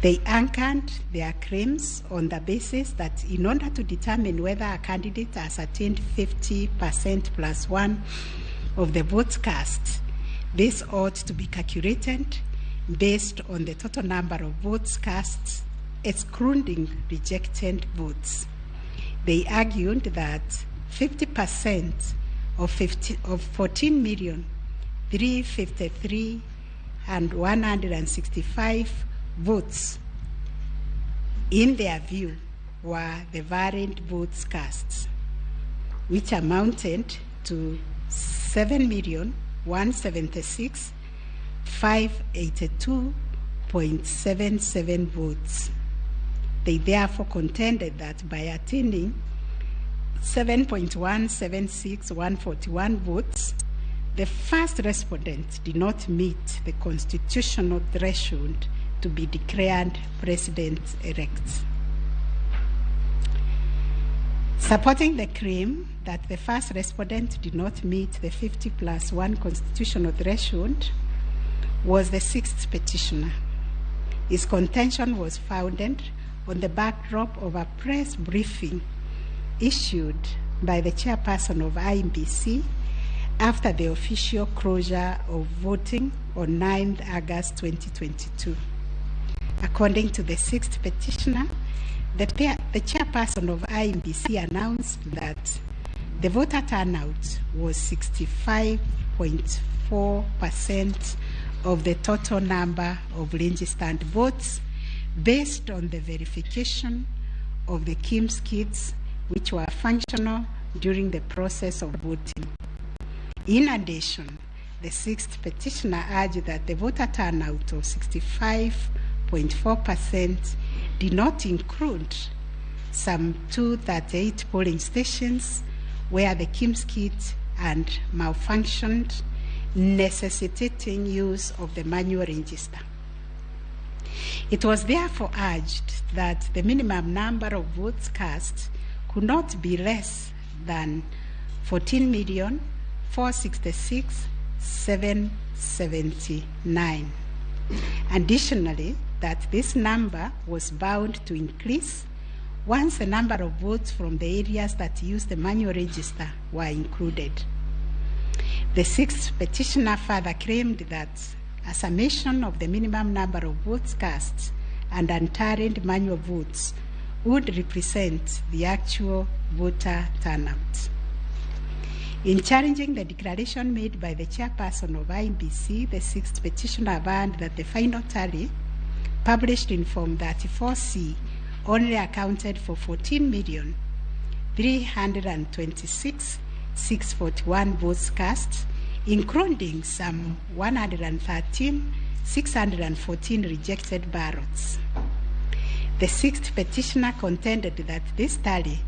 They anchored their claims on the basis that in order to determine whether a candidate has attained 50% plus 1 of the votes cast, this ought to be calculated based on the total number of votes cast, excluding rejected votes. They argued that 50% of 14,353,165 and 165 votes, in their view, were the valid votes cast, which amounted to 7,176,582.77 votes. They therefore contended that by attaining 7.176141 votes, the first respondent did not meet the constitutional threshold to be declared president-elect. Supporting the claim that the first respondent did not meet the 50+1 constitutional threshold was the sixth petitioner. His contention was founded on the backdrop of a press briefing issued by the chairperson of IEBC after the official closure of voting on 9th August 2022. According to the sixth petitioner, the chairperson of IEBC announced that the voter turnout was 65.4% of the total number of registered votes based on the verification of the KIEMS kits, which were functional during the process of voting. In addition, the sixth petitioner argued that the voter turnout of 65.4% did not include some 238 polling stations where the KIEMS kit and malfunctioned, necessitating use of the manual register. It was therefore urged that the minimum number of votes cast could not be less than 14,466,779. Additionally, that this number was bound to increase once the number of votes from the areas that used the manual register were included. The sixth petitioner further claimed that a summation of the minimum number of votes cast and untallied manual votes would represent the actual voter turnout. In challenging the declaration made by the chairperson of IEBC, the sixth petitioner averred that the final tally, published in Form 34C, only accounted for 14,326,641 votes cast, including some 113,614 rejected ballots. The sixth petitioner contended that this tally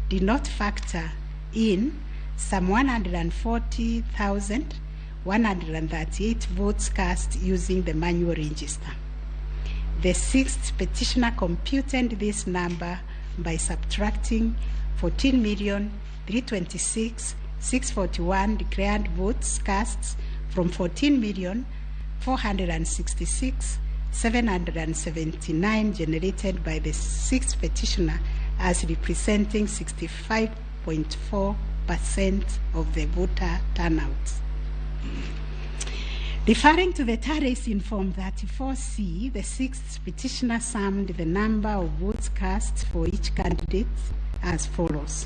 did not factor in some 140,138 votes cast using the manual register. The sixth petitioner computed this number by subtracting 14,326,641 declared votes cast from 14,466,779 generated by the sixth petitioner as representing 65.4% of the voter turnout. Referring to the tallies in Form 34C, the sixth petitioner summed the number of votes cast for each candidate as follows.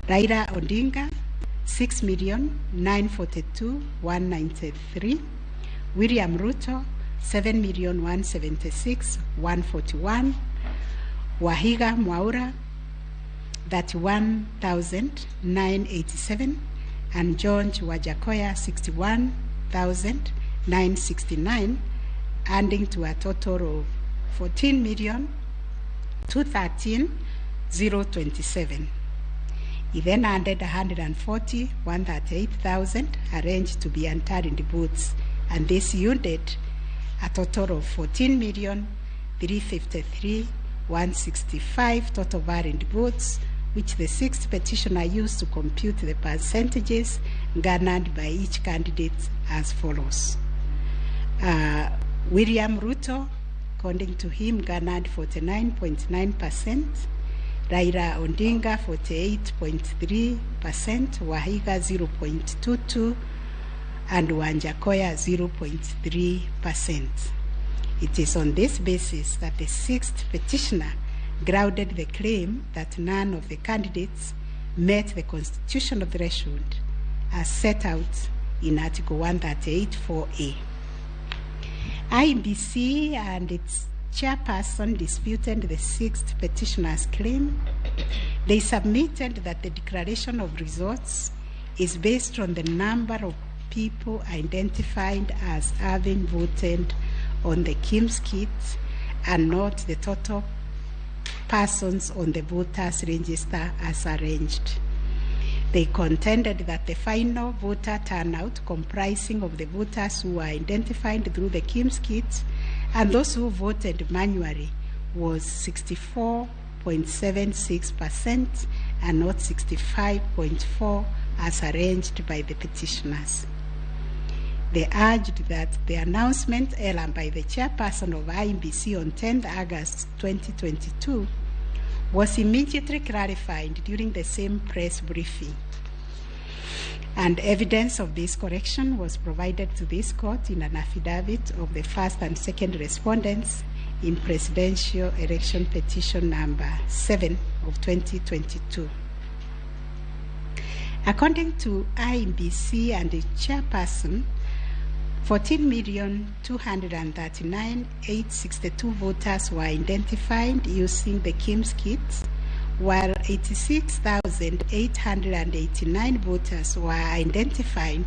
Raila Odinga, 6,942,193. William Ruto, 7,176,141. Wahiga Mwaura, 31,987, and George Wajackoyah, 61,969, adding to a total of 14,213,027. He then added 140,138,000 arranged to be entered in the votes, and this yielded a total of 14,353,165 total valid votes, which the sixth petitioner used to compute the percentages garnered by each candidate as follows. William Ruto, according to him, garnered 49.9%, Raila Odinga 48.3%, Wahiga 0.22%, and Wajackoyah 0.3%. It is on this basis that the sixth petitioner grounded the claim that none of the candidates met the constitutional threshold as set out in Article 138.4a. IEBC and its chairperson disputed the sixth petitioner's claim. They submitted that the declaration of results is based on the number of people identified as having voted on the KIEMS kit and not the total persons on the voters register as arranged. They contended that the final voter turnout, comprising of the voters who were identified through the KIEMS kit and those who voted manually, was 64.76% and not 65.4% as arranged by the petitioners. They urged that the announcement error by the chairperson of IEBC on 10th August 2022 was immediately clarified during the same press briefing. And evidence of this correction was provided to this court in an affidavit of the first and second respondents in Presidential Election Petition number 7 of 2022. According to IEBC and the chairperson, 14,239,862 voters were identified using the KIEMS kit, while 86,889 voters were identified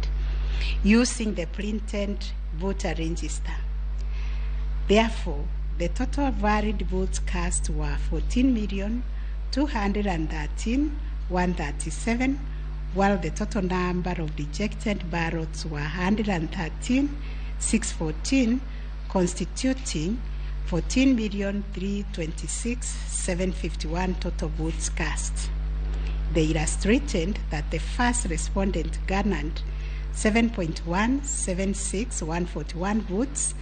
using the printed voter register. Therefore, the total valid votes cast were 14,213,137, while the total number of rejected ballots were 113,614, constituting 14,326,751 total votes cast. They illustrated that the first respondent garnered 7.176,141 votes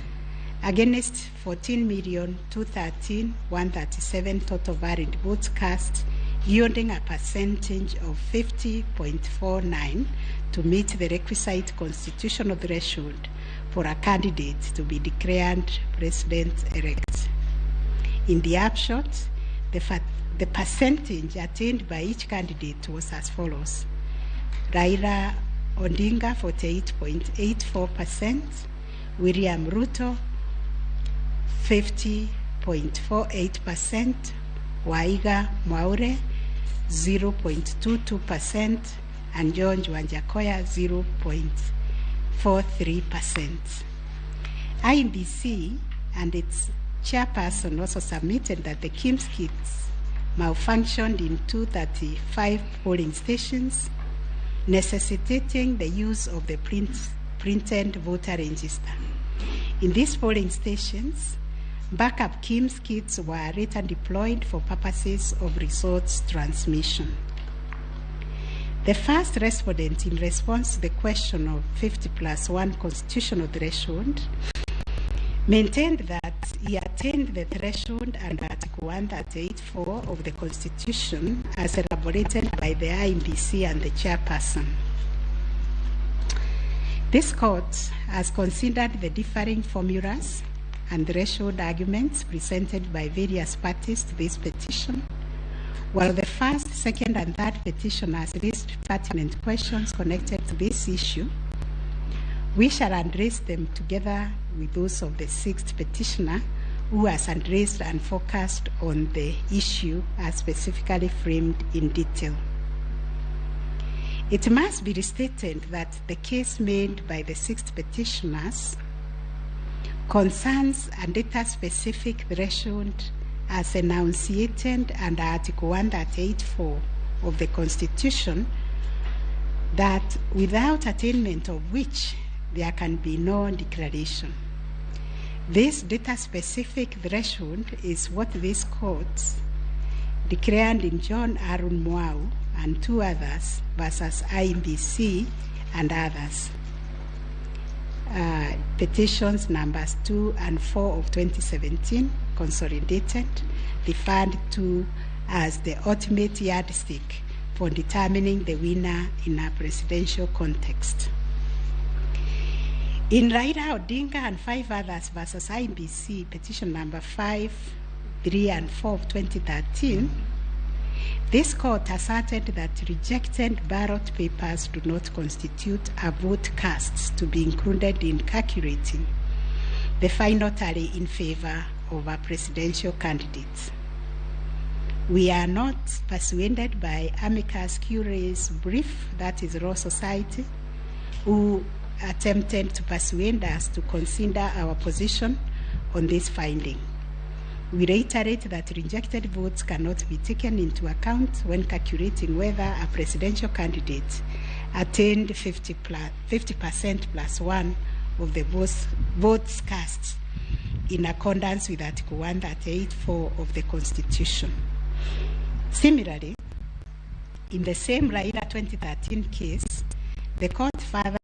against 14,213,137 total valid votes cast, yielding a percentage of 50.49 to meet the requisite constitutional threshold for a candidate to be declared president-elect. In the upshot, the percentage attained by each candidate was as follows: Raila Odinga 48.84%, William Ruto 50.48%, Waihiga Mwaure 0.22%, and George Wajackoyah 0.43%. IEBC and its chairperson also submitted that the KIEMS kits malfunctioned in 235 polling stations, necessitating the use of the printed voter register. In these polling stations, backup KIEMS kits were later deployed for purposes of results transmission. The first respondent, in response to the question of 50+1 constitutional threshold, maintained that he attained the threshold under Article 138.4 of the Constitution as elaborated by the IEBC and the chairperson. This court has considered the differing formulas and threshold arguments presented by various parties to this petition, while the first, second, and third petitioners raised pertinent questions connected to this issue. We shall address them together with those of the sixth petitioner, who has addressed and focused on the issue as specifically framed in detail. It must be restated that the case made by the sixth petitioners concerns a data-specific threshold as enunciated under Article 138.4 of the Constitution, that without attainment of which there can be no declaration. This data-specific threshold is what this court declared in John Aaron Mwau and two others versus IEBC and others. Petitions numbers 2 and 4 of 2017, consolidated, referred to as the ultimate yardstick for determining the winner in a presidential context. In Raila Odinga and 5 others versus IEBC petition number 5, 3 and 4 of 2013, this court asserted that rejected ballot papers do not constitute a vote cast to be included in calculating the final tally in favor of a presidential candidate. We are not persuaded by amicus curiae's brief, that is Law Society, who attempted to persuade us to consider our position on this finding. We reiterate that rejected votes cannot be taken into account when calculating whether a presidential candidate attained 50% plus one of the votes cast in accordance with Article 138.4 of the Constitution. Similarly, in the same Raila 2013 case, the court further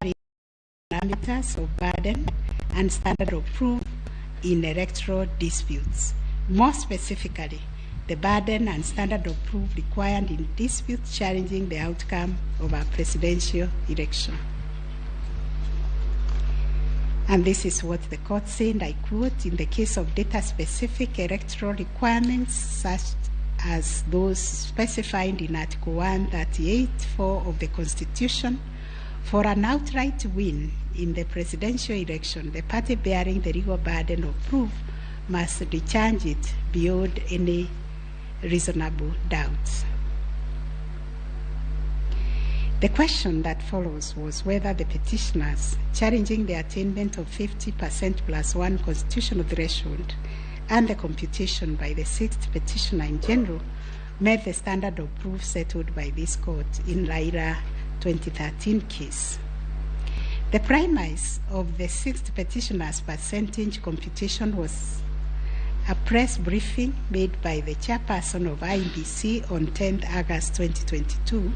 parameters of burden and standard of proof in electoral disputes. More specifically, the burden and standard of proof required in disputes challenging the outcome of a presidential election. And this is what the court said, I quote, in the case of data-specific electoral requirements such as those specified in Article 138.4 of the Constitution, for an outright win in the presidential election, the party bearing the legal burden of proof must discharge it beyond any reasonable doubt. The question that follows was whether the petitioners challenging the attainment of 50% plus one constitutional threshold and the computation by the sixth petitioner in general met the standard of proof settled by this court in Raila 2013 case. The premise of the sixth petitioner's percentage computation was a press briefing made by the chairperson of IEBC on 10th August 2022,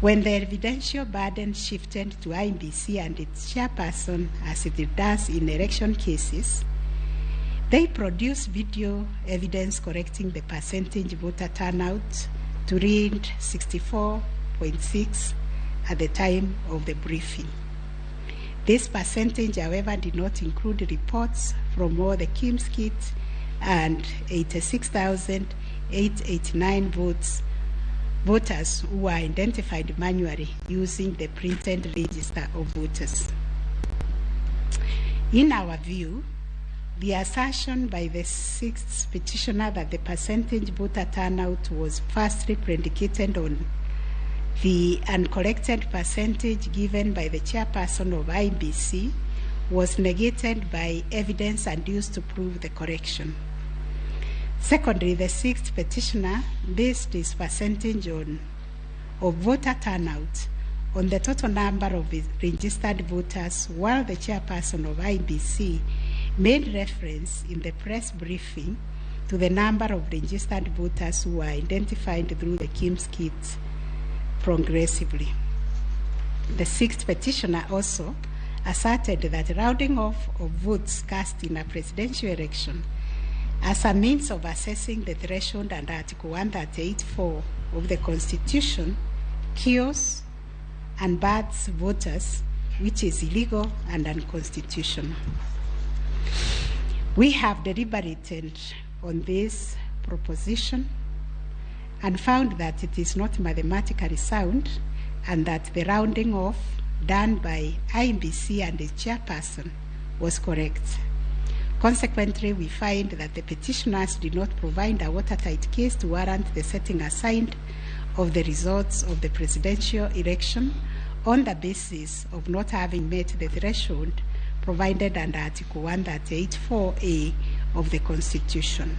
when the evidential burden shifted to IEBC and its chairperson, as it does in election cases. They produced video evidence correcting the percentage voter turnout to read 64.6 at the time of the briefing. This percentage, however, did not include reports from all the KIEMS kits and 86,889 voters who were identified manually using the printed register of voters. In our view, the assertion by the sixth petitioner that the percentage voter turnout was firstly predicated on the uncollected percentage given by the chairperson of IEBC was negated by evidence and used to prove the correction. Secondly, the sixth petitioner based his percentage of voter turnout on the total number of registered voters, while the chairperson of IEBC made reference in the press briefing to the number of registered voters who were identified through the KIEMS kit progressively. The sixth petitioner also asserted that rounding off of votes cast in a presidential election as a means of assessing the threshold under Article 138.4 of the Constitution cures and bars voters, which is illegal and unconstitutional. We have deliberated on this proposition and found that it is not mathematically sound and that the rounding off done by IEBC and its chairperson was correct. Consequently, we find that the petitioners did not provide a watertight case to warrant the setting aside of the results of the presidential election on the basis of not having met the threshold provided under Article 138.4A of the Constitution.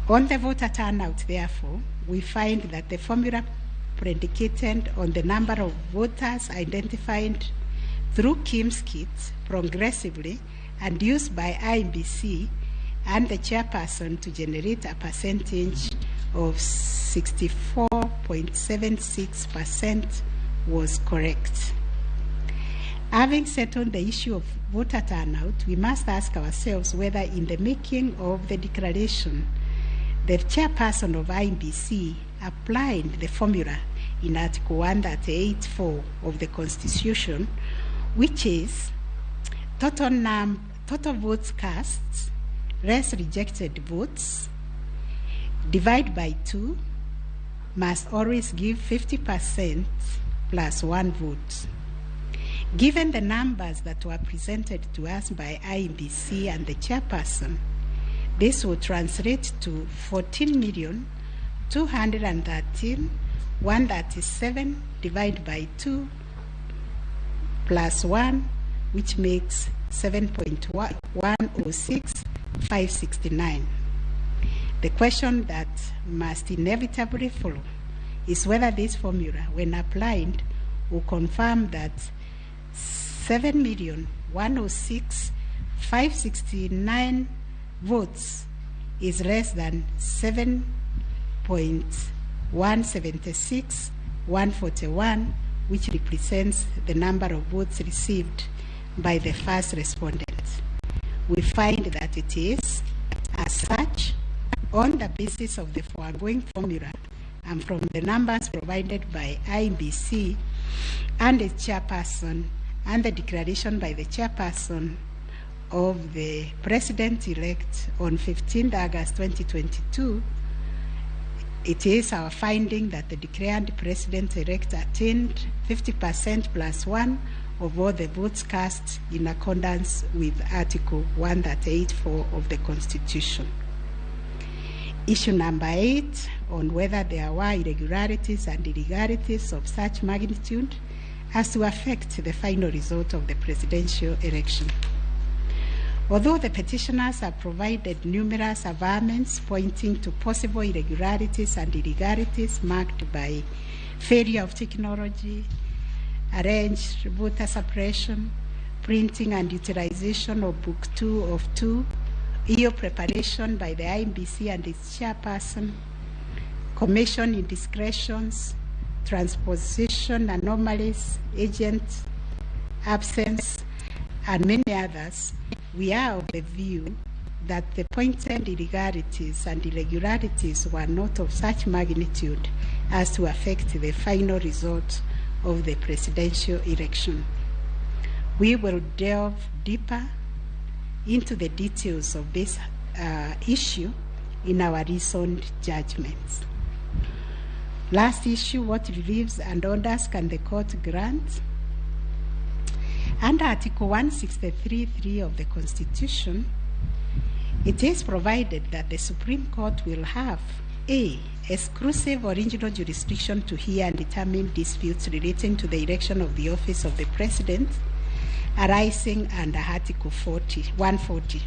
On the voter turnout, therefore, we find that the formula predicated on the number of voters identified through KIEMS kits progressively and used by IEBC and the chairperson to generate a percentage of 64.76% was correct. Having settled the issue of voter turnout, we must ask ourselves whether in the making of the declaration, the chairperson of IEBC applied the formula in Article 138.4 of the Constitution which is total votes cast less rejected votes divide by 2 must always give 50% plus 1 vote. Given the numbers that were presented to us by IEBC and the chairperson, this will translate to 14,213,137 divided by 2 plus 1, which makes 7.106569. The question that must inevitably follow is whether this formula, when applied, will confirm that 7,106,569 votes is less than 7.176141, which represents the number of votes received by the first respondent. We find that it is, as such, on the basis of the foregoing formula and from the numbers provided by IEBC and its chairperson and the declaration by the chairperson of the president-elect on 15th August 2022, it is our finding that the declared president-elect attained 50% plus 1 of all the votes cast in accordance with Article 184 of the Constitution. Issue number 8, on whether there were irregularities and illegalities of such magnitude as to affect the final result of the presidential election. Although the petitioners have provided numerous averments pointing to possible irregularities and illegalities marked by failure of technology, arranged voter suppression, printing and utilization of Book 2 of 2, EO preparation by the IEBC and its chairperson, commission indiscretions, transposition anomalies, agent absence, and many others, we are of the view that the pointed illegalities and irregularities were not of such magnitude as to affect the final result of the presidential election. We will delve deeper into the details of this issue in our reasoned judgments. Last issue, what reliefs and orders can the court grant? Under Article 163(3) of the Constitution, it is provided that the Supreme Court will have A, exclusive original jurisdiction to hear and determine disputes relating to the election of the office of the President arising under Article 140.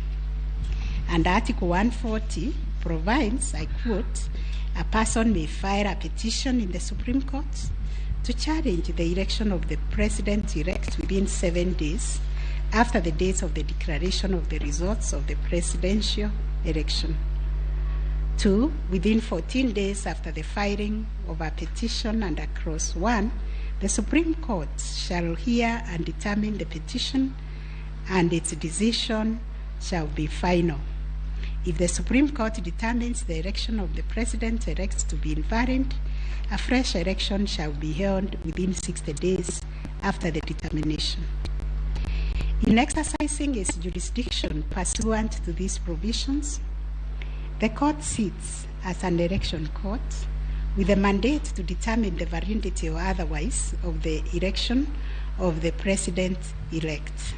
And Article 140 provides, I quote, a person may file a petition in the Supreme Court to challenge the election of the President-elect within 7 days after the date of the declaration of the results of the presidential election. 2, within 14 days after the filing of a petition under Clause 1, the Supreme Court shall hear and determine the petition, and its decision shall be final. If the Supreme Court determines the election of the President-elect to be invalid, a fresh election shall be held within 60 days after the determination. In exercising its jurisdiction pursuant to these provisions, the court sits as an election court with a mandate to determine the validity or otherwise of the election of the President-elect.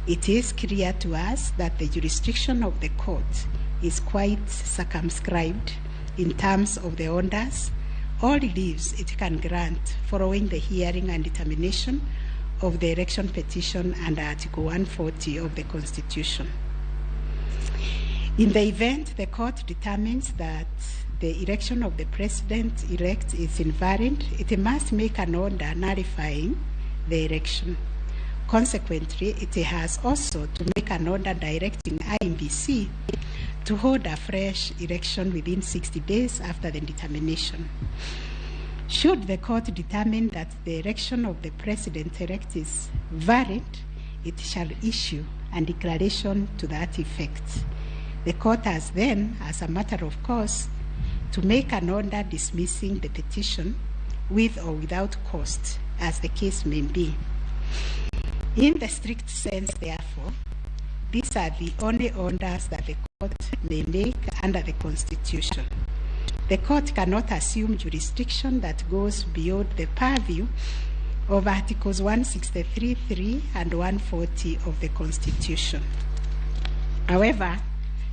It is clear to us that the jurisdiction of the court is quite circumscribed in terms of the orders or reliefs it can grant following the hearing and determination of the election petition under Article 140 of the Constitution. In the event the court determines that the election of the President-elect is invalid, it must make an order nullifying the election. Consequently, it has also to make an order directing IEBC to hold a fresh election within 60 days after the determination. Should the court determine that the election of the President-elect is valid, it shall issue a declaration to that effect. The court has then, as a matter of course, to make an order dismissing the petition with or without cost, as the case may be. In the strict sense, therefore, these are the only orders that the court may make under the Constitution. The court cannot assume jurisdiction that goes beyond the purview of Articles 163.3 and 140 of the Constitution. However,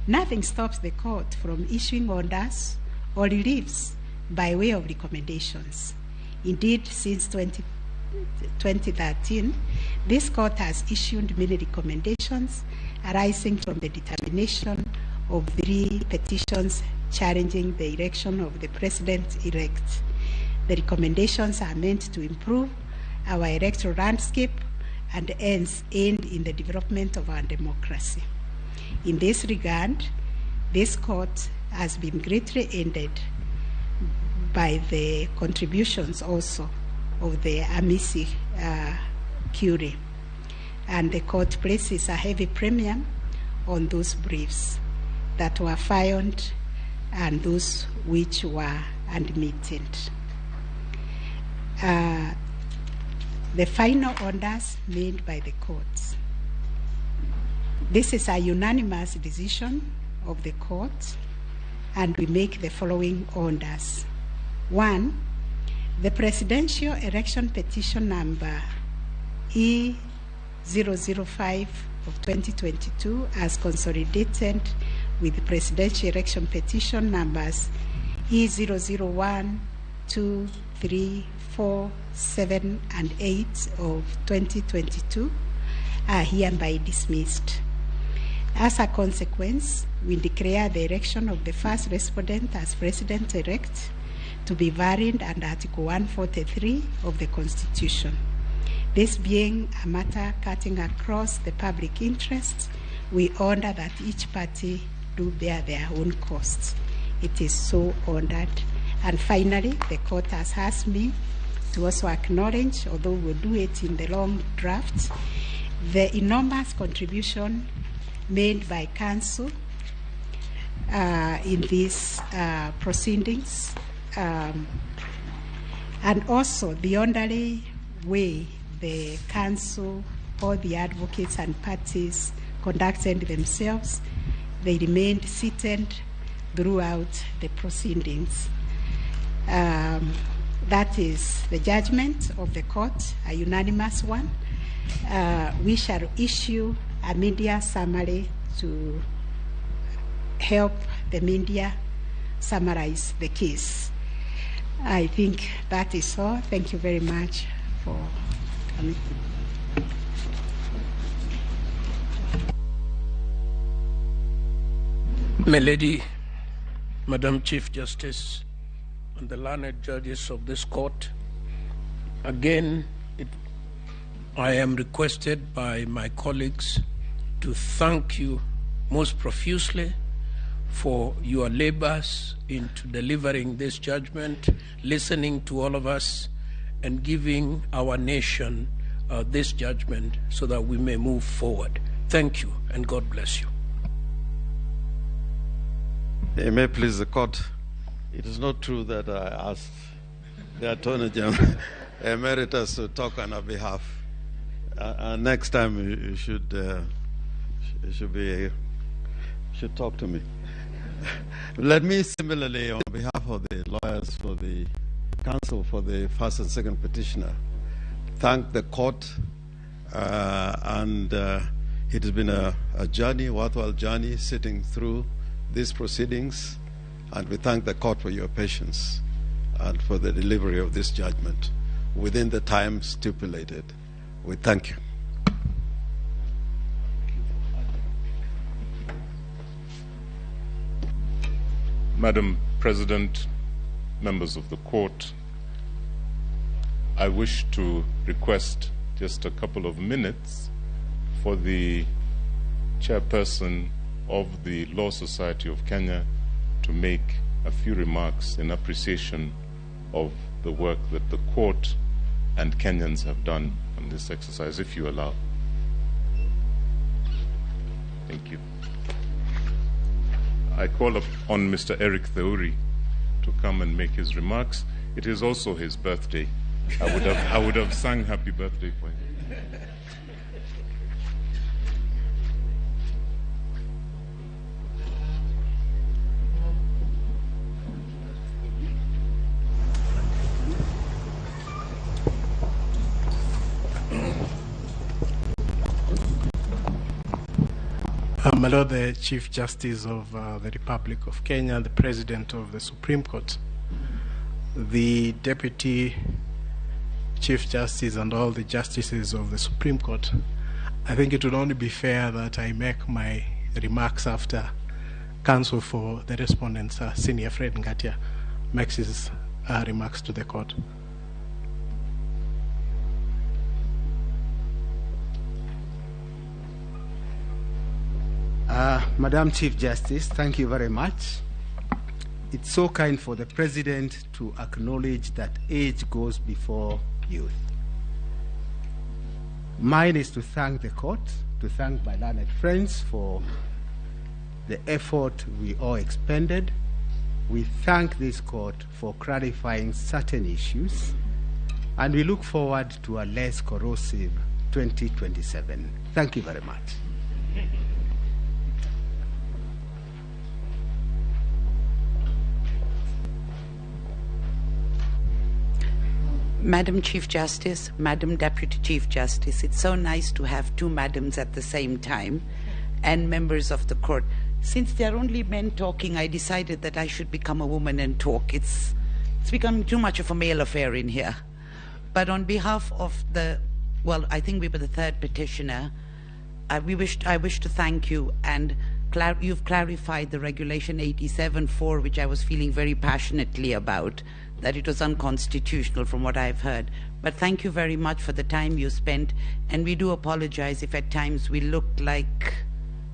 nothing stops the court from issuing orders or reliefs by way of recommendations. Indeed, since 2013, this court has issued many recommendations arising from the determination of 3 petitions challenging the election of the president-elect. The recommendations are meant to improve our electoral landscape and hence aid in the development of our democracy. In this regard, this court has been greatly aided by the contributions also of the Amici Curiae, and the court places a heavy premium on those briefs that were filed and those which were admitted. The final orders made by the courts. This is a unanimous decision of the court, and we make the following orders. 1, the presidential election petition number E005 of 2022 as consolidated with the presidential election petition numbers E001, 2, 3, 4, 7, and 8 of 2022 are hereby dismissed. As a consequence, we declare the election of the first respondent as president-elect to be valid under Article 143 of the Constitution. This being a matter cutting across the public interest, we order that each party do bear their own costs. It is so ordered. And finally, the court has asked me to also acknowledge, although we'll do it in the long draft, the enormous contribution made by counsel in these proceedings, and also the orderly way the counsel, all the advocates and parties conducted themselves. They remained seated throughout the proceedings. That is the judgment of the court, a unanimous one. We shall issue a media summary to help the media summarize the case. I think that is all. Thank you very much for coming.
My Lady, Madam Chief Justice, and the learned judges of this court, again, I am requested by my colleagues to thank you most profusely for your labors into delivering this judgment, listening to all of us, and giving our nation this judgment so that we may move forward. Thank you, and God bless you.
It may please the court. It is not true that I asked the Attorney General Emeritus to talk on our behalf. Next time you should talk to me. Let me similarly, on behalf of the lawyers for the counsel for the first and second petitioner, thank the court, and it has been a journey, worthwhile journey, sitting through these proceedings, and we thank the court for your patience and for the delivery of this judgment within the time stipulated. We thank you.
Madam President, members of the court, I wish to request just a couple of minutes for the chairperson of the Law Society of Kenya to make a few remarks in appreciation of the work that the court and Kenyans have done on this exercise, if you allow. Thank you. I call upon Mr. Eric Theuri to come and make his remarks. It is also his birthday. I would have sung happy birthday for him.
My Lord, the Chief Justice of the Republic of Kenya, the President of the Supreme Court, the Deputy Chief Justice and all the Justices of the Supreme Court, I think it would only be fair that I make my remarks after counsel for the respondents, Senior Fred Ngatia, makes his remarks to the court.
Madam Chief Justice, thank you very much. It's so kind for the President to acknowledge that age goes before youth. Mine is to thank the court, to thank my learned friends for the effort we all expended. We thank this court for clarifying certain issues, and we look forward to a less corrosive 2027. Thank you very much.
Madam Chief Justice, Madam Deputy Chief Justice, it's so nice to have two madams at the same time and members of the court. Since there are only men talking, I decided that I should become a woman and talk. It's becoming too much of a male affair in here. But on behalf of the, well, I think we were the third petitioner, I wish to thank you, and you've clarified the Regulation 87(4), which I was feeling very passionately about, that it was unconstitutional from what I've heard. But thank you very much for the time you spent, and we do apologize if at times we looked like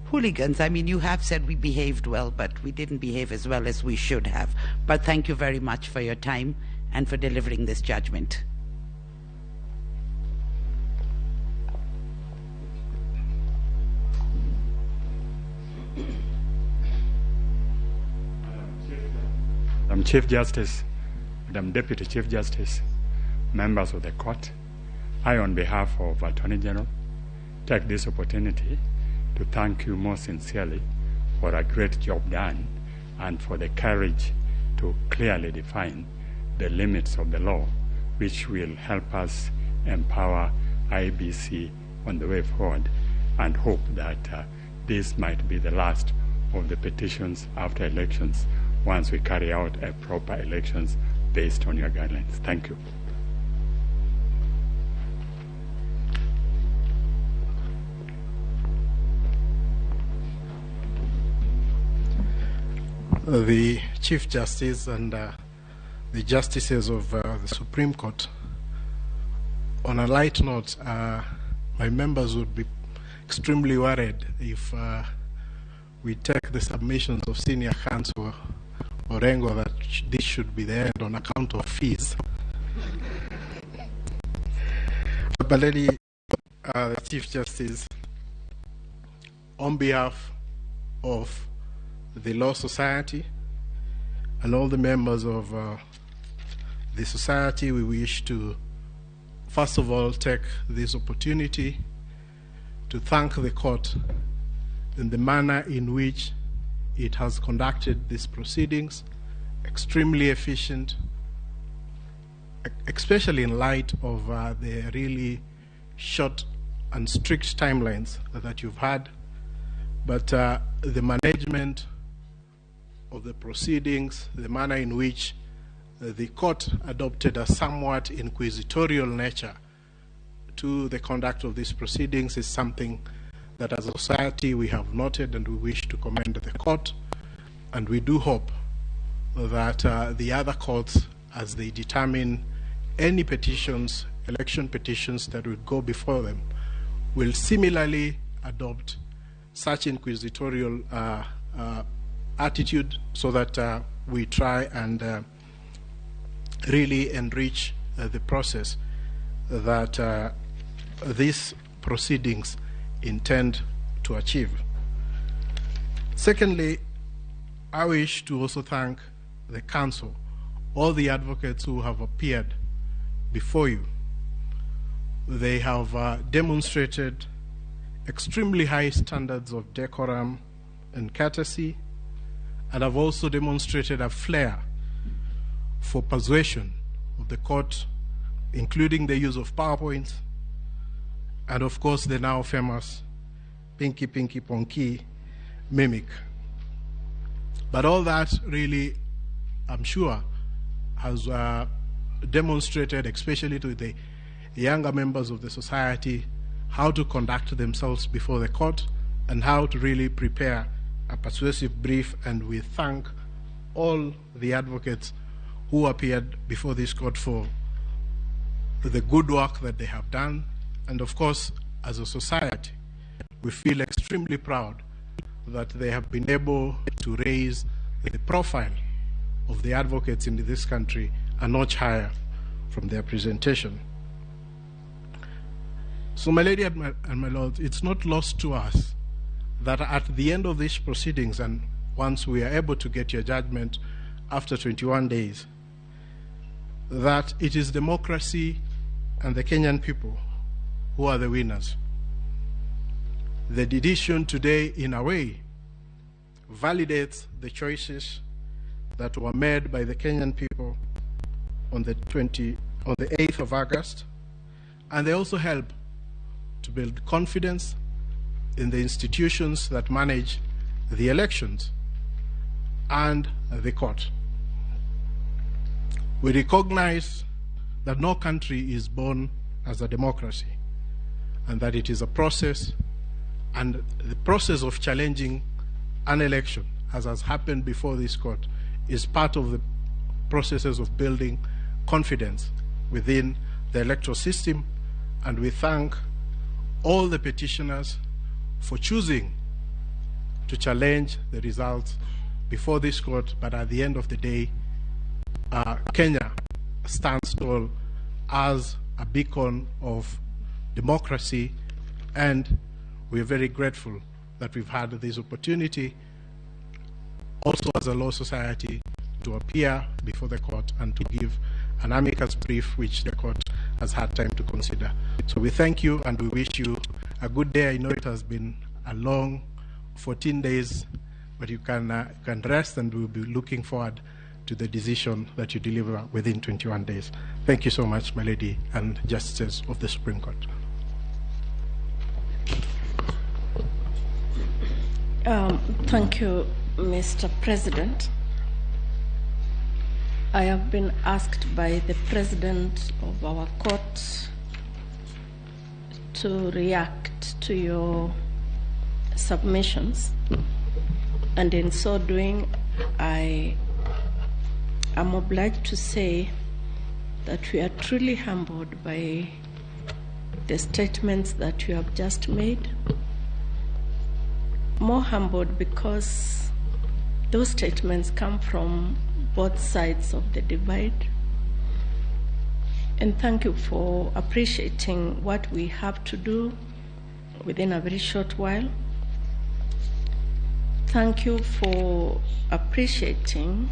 hooligans. I mean, you have said we behaved well, but we didn't behave as well as we should have. But thank you very much for your time and for delivering this judgment.
Madam Chief Justice, Madam Deputy Chief Justice, members of the court, I, on behalf of Attorney General, take this opportunity to thank you most sincerely for a great job done and for the courage to clearly define the limits of the law, which will help us empower IEBC on the way forward, and hope that this might be the last of the petitions after elections once we carry out a proper elections based on your guidelines. Thank you.
The Chief Justice and the Justices of the Supreme Court. On a light note, my members would be extremely worried if we take the submissions of Senior Counsel Orengo that this should be the end on account of fees. But Lady, the Chief Justice, on behalf of the Law Society and all the members of the society, we wish to first of all take this opportunity to thank the court in the manner in which it has conducted these proceedings, extremely efficient, especially in light of the really short and strict timelines that you've had. But the management of the proceedings, the manner in which the court adopted a somewhat inquisitorial nature to the conduct of these proceedings is something that as a society we have noted, and we wish to commend the court. And we do hope that the other courts, as they determine any petitions, election petitions that would go before them, will similarly adopt such inquisitorial attitude, so that we try and really enrich the process that these proceedings intend to achieve. Secondly, I wish to also thank the counsel, all the advocates who have appeared before you. They have demonstrated extremely high standards of decorum and courtesy, and have also demonstrated a flair for persuasion of the court, including the use of PowerPoints, and of course the now famous Pinky Pinky Ponky mimic. But all that really, I'm sure, has demonstrated, especially to the younger members of the society, how to conduct themselves before the court and how to really prepare a persuasive brief. And we thank all the advocates who appeared before this court for the good work that they have done. And of course, as a society, we feel extremely proud that they have been able to raise the profile of the advocates in this country a notch higher from their presentation. So, my lady and my lord, it's not lost to us that at the end of these proceedings, and once we are able to get your judgment after 21 days, that it is democracy and the Kenyan people who are the winners. The decision today, in a way, validates the choices that were made by the Kenyan people on the 8th of August, and they also help to build confidence in the institutions that manage the elections and the court. We recognize that no country is born as a democracy, and that it is a process, and the process of challenging an election, as has happened before this court, is part of the processes of building confidence within the electoral system. And we thank all the petitioners for choosing to challenge the results before this court. But at the end of the day, Kenya stands tall as a beacon of democracy, and we are very grateful that we've had this opportunity also as a law society to appear before the court and to give an amicus brief which the court has had time to consider. So we thank you and we wish you a good day. I know it has been a long 14 days, but you can rest, and we'll be looking forward to the decision that you deliver within 21 days. Thank you so much, my lady and justices of the Supreme Court.
Thank you, Mr. President. I have been asked by the President of our court to react to your submissions, and in so doing, I am obliged to say that we are truly humbled by the statements that you have just made. More humbled because those statements come from both sides of the divide. And thank you for appreciating what we have to do within a very short while. Thank you for appreciating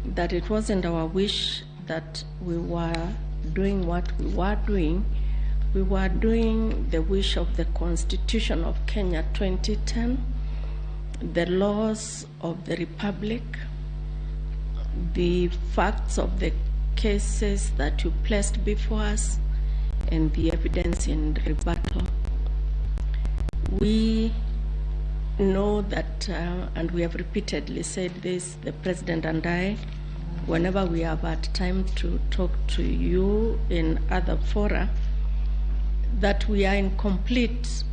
that it wasn't our wish that we were doing what we were doing. We were doing the wish of the Constitution of Kenya 2010, the laws of the Republic, the facts of the cases that you placed before us, and the evidence in rebuttal. We know that, and we have repeatedly said this, the President and I, whenever we have had time to talk to you in other fora, that we are incomplete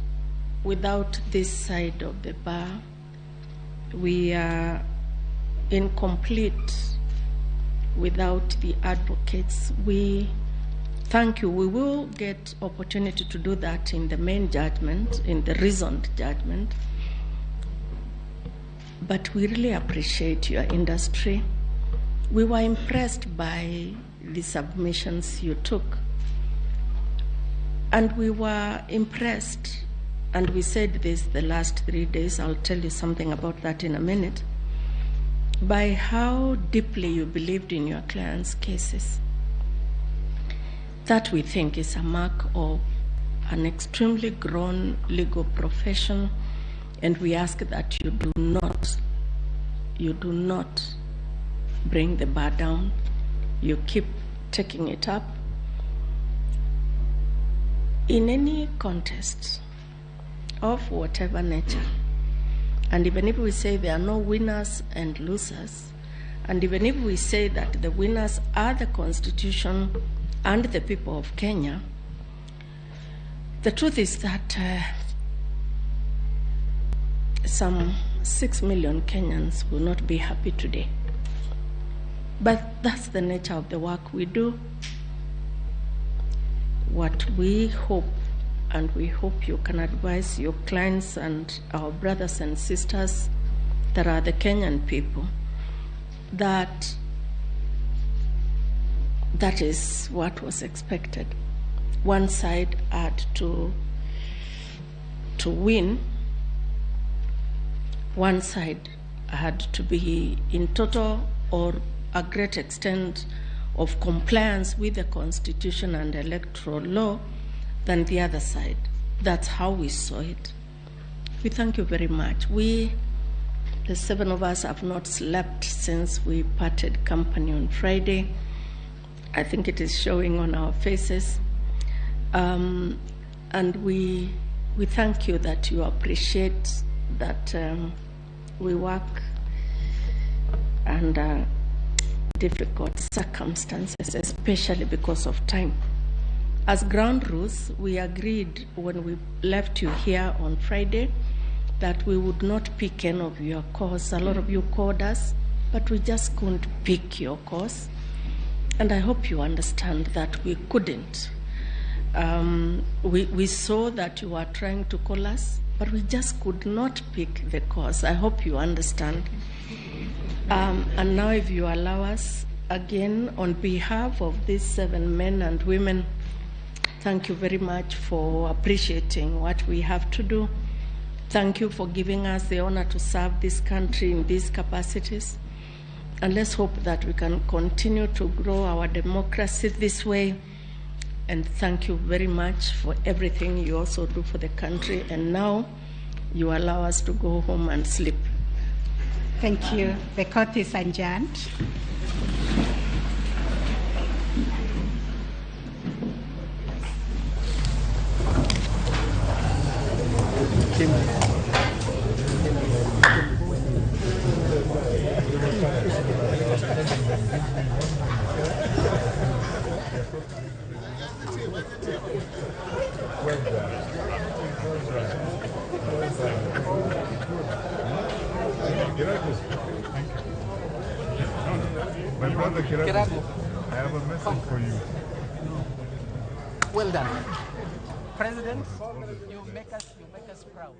without this side of the bar. We are incomplete without the advocates. We thank you. We will get opportunity to do that in the main judgment, in the reasoned judgment. But we really appreciate your industry. We were impressed by the submissions you took. And we were impressed, and we said this the last 3 days, I'll tell you something about that in a minute, by how deeply you believed in your clients' cases. That, we think, is a mark of an extremely grown legal profession, and we ask that you do not bring the bar down. You keep taking it up. In any contest of whatever nature, And even if we say there are no winners and losers, and even if we say that the winners are the Constitution and the people of Kenya, the truth is that some 6 million Kenyans will not be happy today. But that's the nature of the work we do. What we hope, and we hope you can advise your clients and our brothers and sisters that are the Kenyan people, that that is what was expected. One side had to win, one side had to be in total or a great extent of compliance with the Constitution and electoral law than the other side. That's how we saw it. We thank you very much. We, the seven of us, have not slept since we parted company on Friday. I think it is showing on our faces. And we thank you that you appreciate that we work under difficult circumstances, especially because of time. As ground rules, we agreed when we left you here on Friday that we would not pick any of your calls. A lot of you called us, but we just couldn't pick your calls. And I hope you understand that we couldn't. We saw that you were trying to call us, but we just could not pick the calls. I hope you understand. And now if you allow us, again, on behalf of these 7 men and women, thank you very much for appreciating what we have to do. Thank you for giving us the honor to serve this country in these capacities. And let's hope that we can continue to grow our democracy this way. And thank you very much for everything you also do for the country. And now you allow us to go home and sleep.
Thank you. The court is adjourned.
My brother Kiragu, I have a message for you.
Well done. President, you make us proud.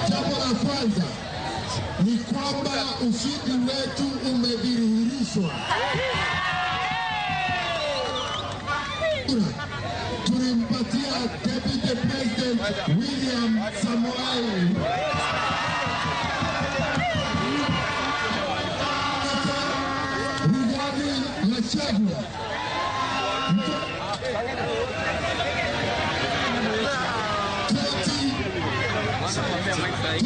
Jambo la kwanza ni kwamba ushindi wetu umedhihirishwa. Tulimpatia Deputy President William Samoei Rigathi Gachagua.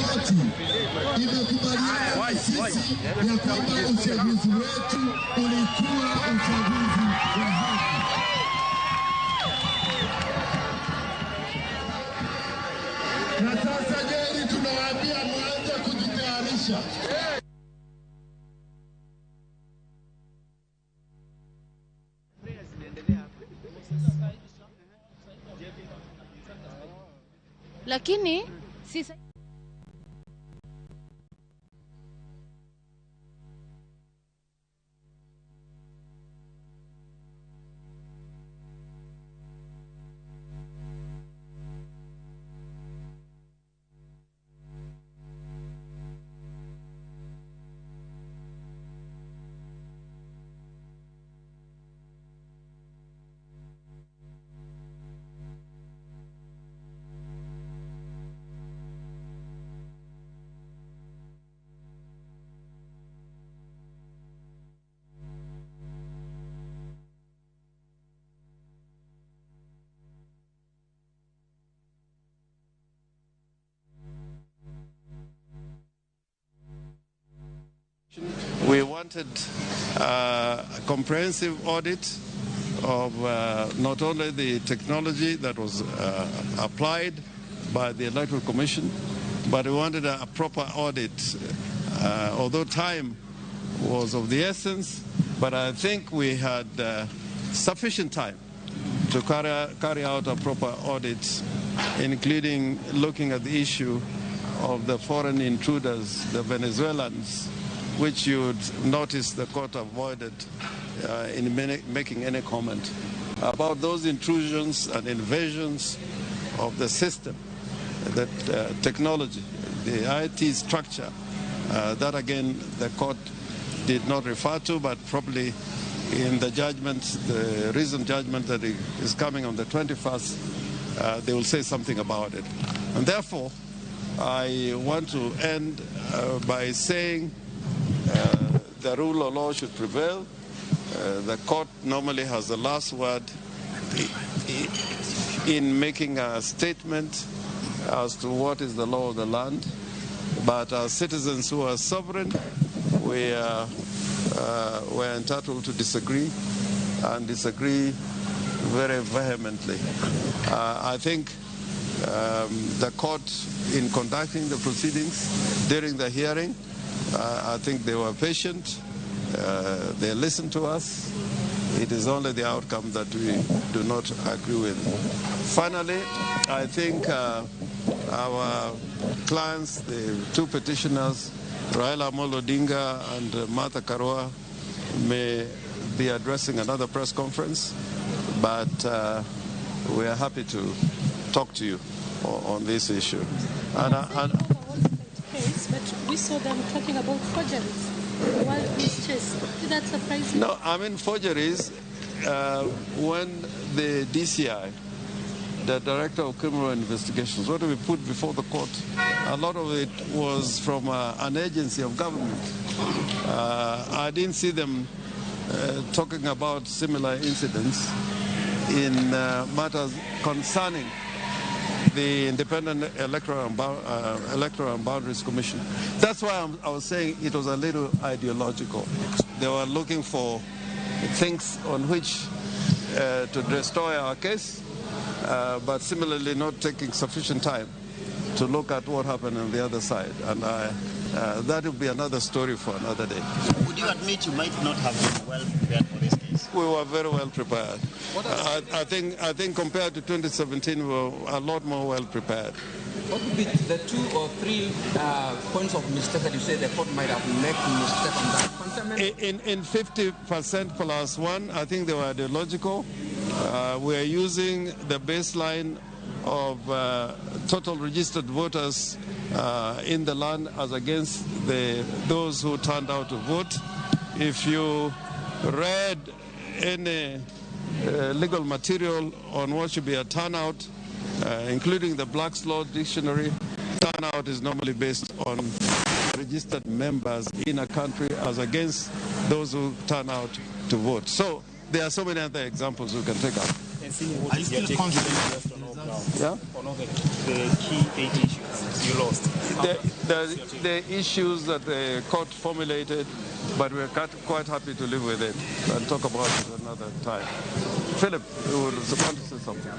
Koti imekubaliana na sisi ya kwamba uchaguzi wetu ulikuwa uchaguzi wa haki. Na sasa Nyeri tunawaambia mwanze kujitayarisha.
Lakini sisi
wanted a comprehensive audit of not only the technology that was applied by the Electoral Commission, but we wanted a proper audit. Although time was of the essence, but I think we had sufficient time to carry out a proper audit, including looking at the issue of the foreign intruders, the Venezuelans, which you would notice the court avoided in making any comment about those intrusions and invasions of the system, that technology, the IT structure, that again the court did not refer to, but probably in the judgment, the recent judgment that is coming on the 21st, they will say something about it. And therefore, I want to end by saying the rule of law should prevail. The court normally has the last word in making a statement as to what is the law of the land. But as citizens who are sovereign, we are entitled to disagree, and disagree very vehemently. I think the court, in conducting the proceedings during the hearing, I think they were patient. They listened to us. It is only the outcome that we do not agree with. Finally, I think our clients, the two petitioners, Raila Amolo Odinga and Martha Karua, may be addressing another press conference, but we are happy to talk to you on this issue. And
case, but we saw them talking about forgeries while this chase. Did that surprise you?
No, I mean forgeries, when the DCI, the Director of Criminal Investigations, what we put before the court, a lot of it was from an agency of government. I didn't see them talking about similar incidents in matters concerning the Independent Electoral and Boundaries Commission. That's why I was saying it was a little ideological. They were looking for things on which to destroy our case, but similarly not taking sufficient time to look at what happened on the other side. And that will be another story for another day.
Would you admit you might not have been well prepared for this case?
We were very well prepared. I think compared to 2017, we were a lot more well prepared.
What would be the 2 or 3 points of mistake that you say the court might have made mistake on that?
In 50% plus one, I think they were ideological. We are using the baseline of total registered voters in the land as against those who turned out to vote. If you read any legal material on what should be a turnout, including the Black's Law Dictionary, turnout is normally based on registered members in a country as against those who turn out to vote. So there are so many other examples we can take up.
Are you still confident?
Yeah?
On all the key 8 issues you lost?
The issues that the court formulated, but we're quite happy to live with it and talk about it another time. Philip, you would want to say something.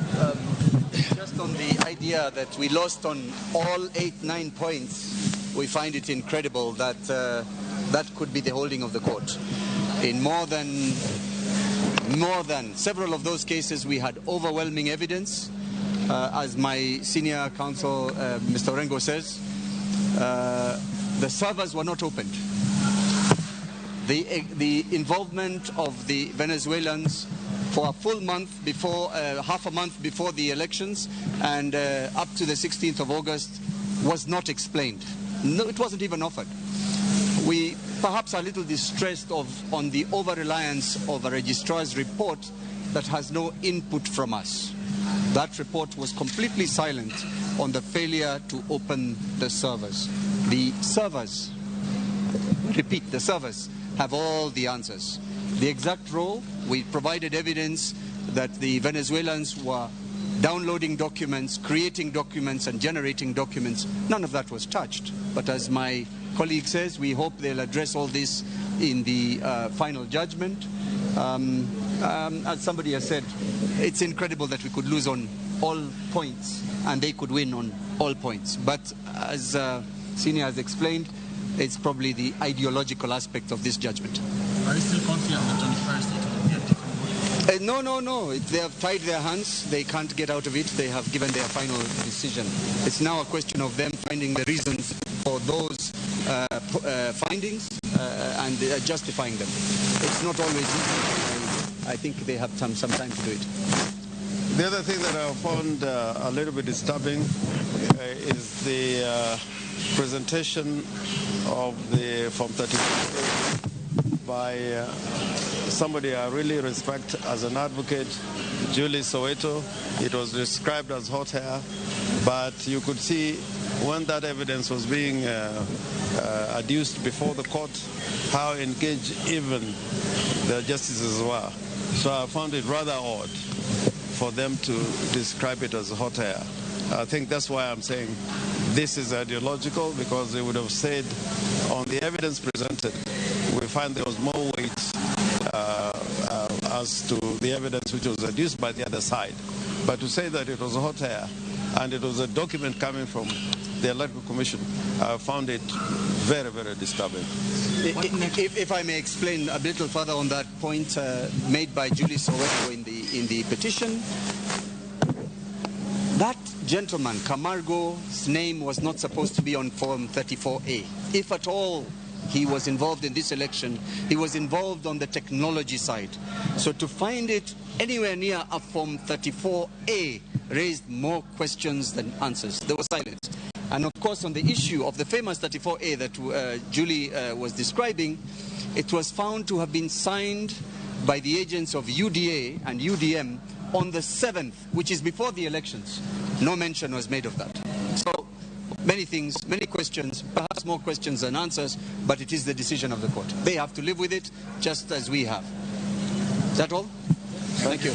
Just on the idea that we lost on all 8, 9 points, we find it incredible that that could be the holding of the court. In more than several of those cases, we had overwhelming evidence. As my senior counsel, Mr. Orengo, says, the servers were not opened. The involvement of the Venezuelans for a full month before, half a month before the elections and up to the 16th of August was not explained. No, it wasn't even offered. We perhaps are a little distressed on the over-reliance of a registrar's report that has no input from us. That report was completely silent on the failure to open the servers. The servers, repeat, the servers have all the answers. The exact role, we provided evidence that the Venezuelans were downloading documents, creating documents, and generating documents. None of that was touched. But as my colleague says, we hope they'll address all this in the final judgment. As somebody has said, it's incredible that we could lose on all points and they could win on all points. But as Senior has explained, it's probably the ideological aspect of this judgment.
Are you still confident that on the 21st it will be a different
vote? No. If they have tied their hands, they can't get out of it. They have given their final decision. It's now a question of them finding the reasons for those findings and justifying them. It's not always easy. I think they have some time to do it.
The other thing that I found a little bit disturbing is the presentation of the Form 34 by somebody I really respect as an advocate, Julie Soweto. It was described as hot air, but you could see when that evidence was being adduced before the court, how engaged even the justices were. So I found it rather odd for them to describe it as hot air. I think that's why I'm saying this is ideological, because they would have said on the evidence presented, we find there was more weight as to the evidence which was adduced by the other side. But to say that it was hot air and it was a document coming from the Electoral Commission, I found it very, very disturbing.
If I may explain a little further on that point made by Julie Soweto in the petition, that gentleman, Camargo's name was not supposed to be on Form 34A. If at all he was involved in this election, he was involved on the technology side. So to find it anywhere near a Form 34A raised more questions than answers. There was silence. And of course, on the issue of the famous 34A that Julie was describing, it was found to have been signed by the agents of UDA and UDM on the 7th, which is before the elections. No mention was made of that. So many things, many questions, perhaps more questions than answers, but it is the decision of the court. They have to live with it, just as we have. Is that all? Thank you.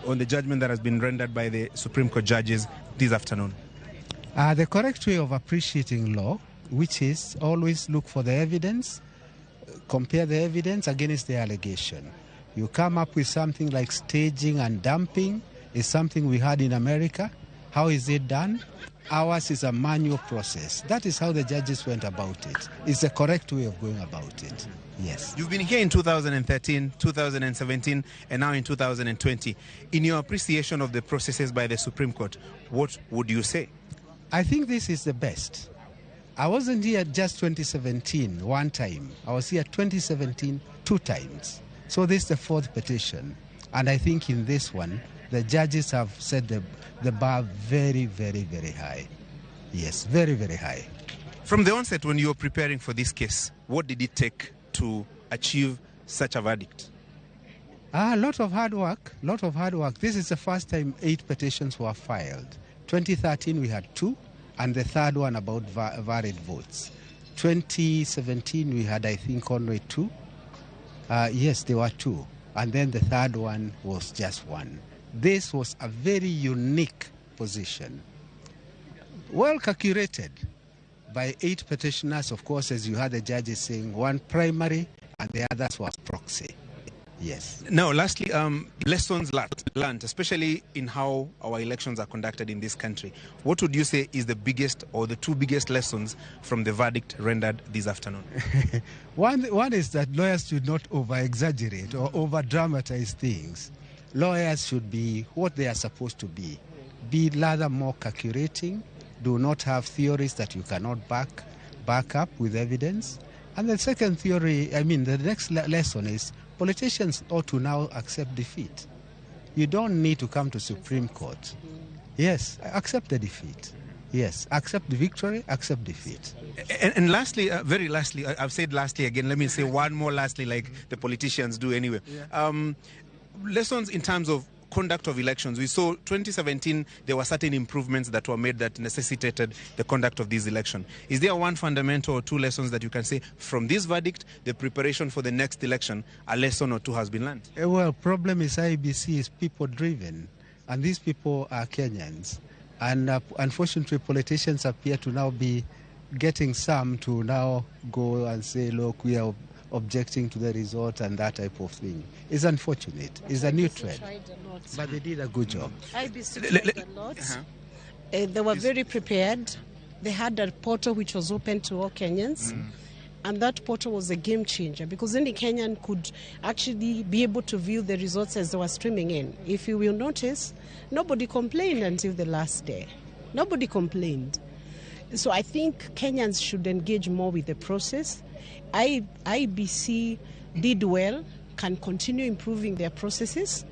On the judgment that has been rendered by the Supreme Court judges this afternoon?
The correct way of appreciating law, which is always look for the evidence, compare the evidence against the allegation. You come up with something like staging and dumping is something we had in America. How is it done? Ours is a manual process. That is how the judges went about it. It's the correct way of going about it. Yes.
You've been here in 2013, 2017, and now in 2020. In your appreciation of the processes by the Supreme Court, what would you say?
I think this is the best. I wasn't here just 2017 one time. I was here 2017 two times. So this is the fourth petition. And I think in this one, the judges have set the bar very, very, very high. Yes, very, very high.
From the onset, when you were preparing for this case, what did it take to achieve such a verdict?
A lot of hard work, lot of hard work. This is the first time 8 petitions were filed. 2013, we had 2, and the third one about varied votes. 2017, we had, I think, only 2. Yes, there were 2. And then the third one was just 1. This was a very unique position. Well calculated by 8 petitioners, of course, as you had the judges saying, 1 primary and the others were proxy. Yes.
Now, lastly, lessons learned, especially in how our elections are conducted in this country. What would you say is the biggest or the two biggest lessons from the verdict rendered this afternoon?
One is that lawyers should not over-exaggerate or over-dramatize things. Lawyers should be what they are supposed to be. Be rather more calculating. Do not have theories that you cannot back up with evidence. And the second theory, I mean, the next lesson is politicians ought to now accept defeat. You don't need to come to Supreme Court. Yes, accept the defeat. Yes, accept the victory, accept defeat.
And lastly, very lastly, I've said lastly again, let me say one more lastly, like the politicians do anyway.
Yeah.
Lessons in terms of conduct of elections. We saw 2017, there were certain improvements that were made that necessitated the conduct of this election. Is there one fundamental or two lessons that you can say from this verdict, the preparation for the next election, a lesson or two has been learned?
Well, problem is IEBC is people-driven, and these people are Kenyans. And unfortunately, politicians appear to now be getting some to now go and say, look, we are objecting to the result and that type of thing. It's unfortunate. It's a new trend. But they did a good job.
IEBC tried a lot. They were very prepared. They had a portal which was open to all Kenyans. And that portal was a game changer because any Kenyan could actually be able to view the results as they were streaming in. If you will notice, nobody complained until the last day. Nobody complained. So I think Kenyans should engage more with the process. IEBC did well, can continue improving their processes,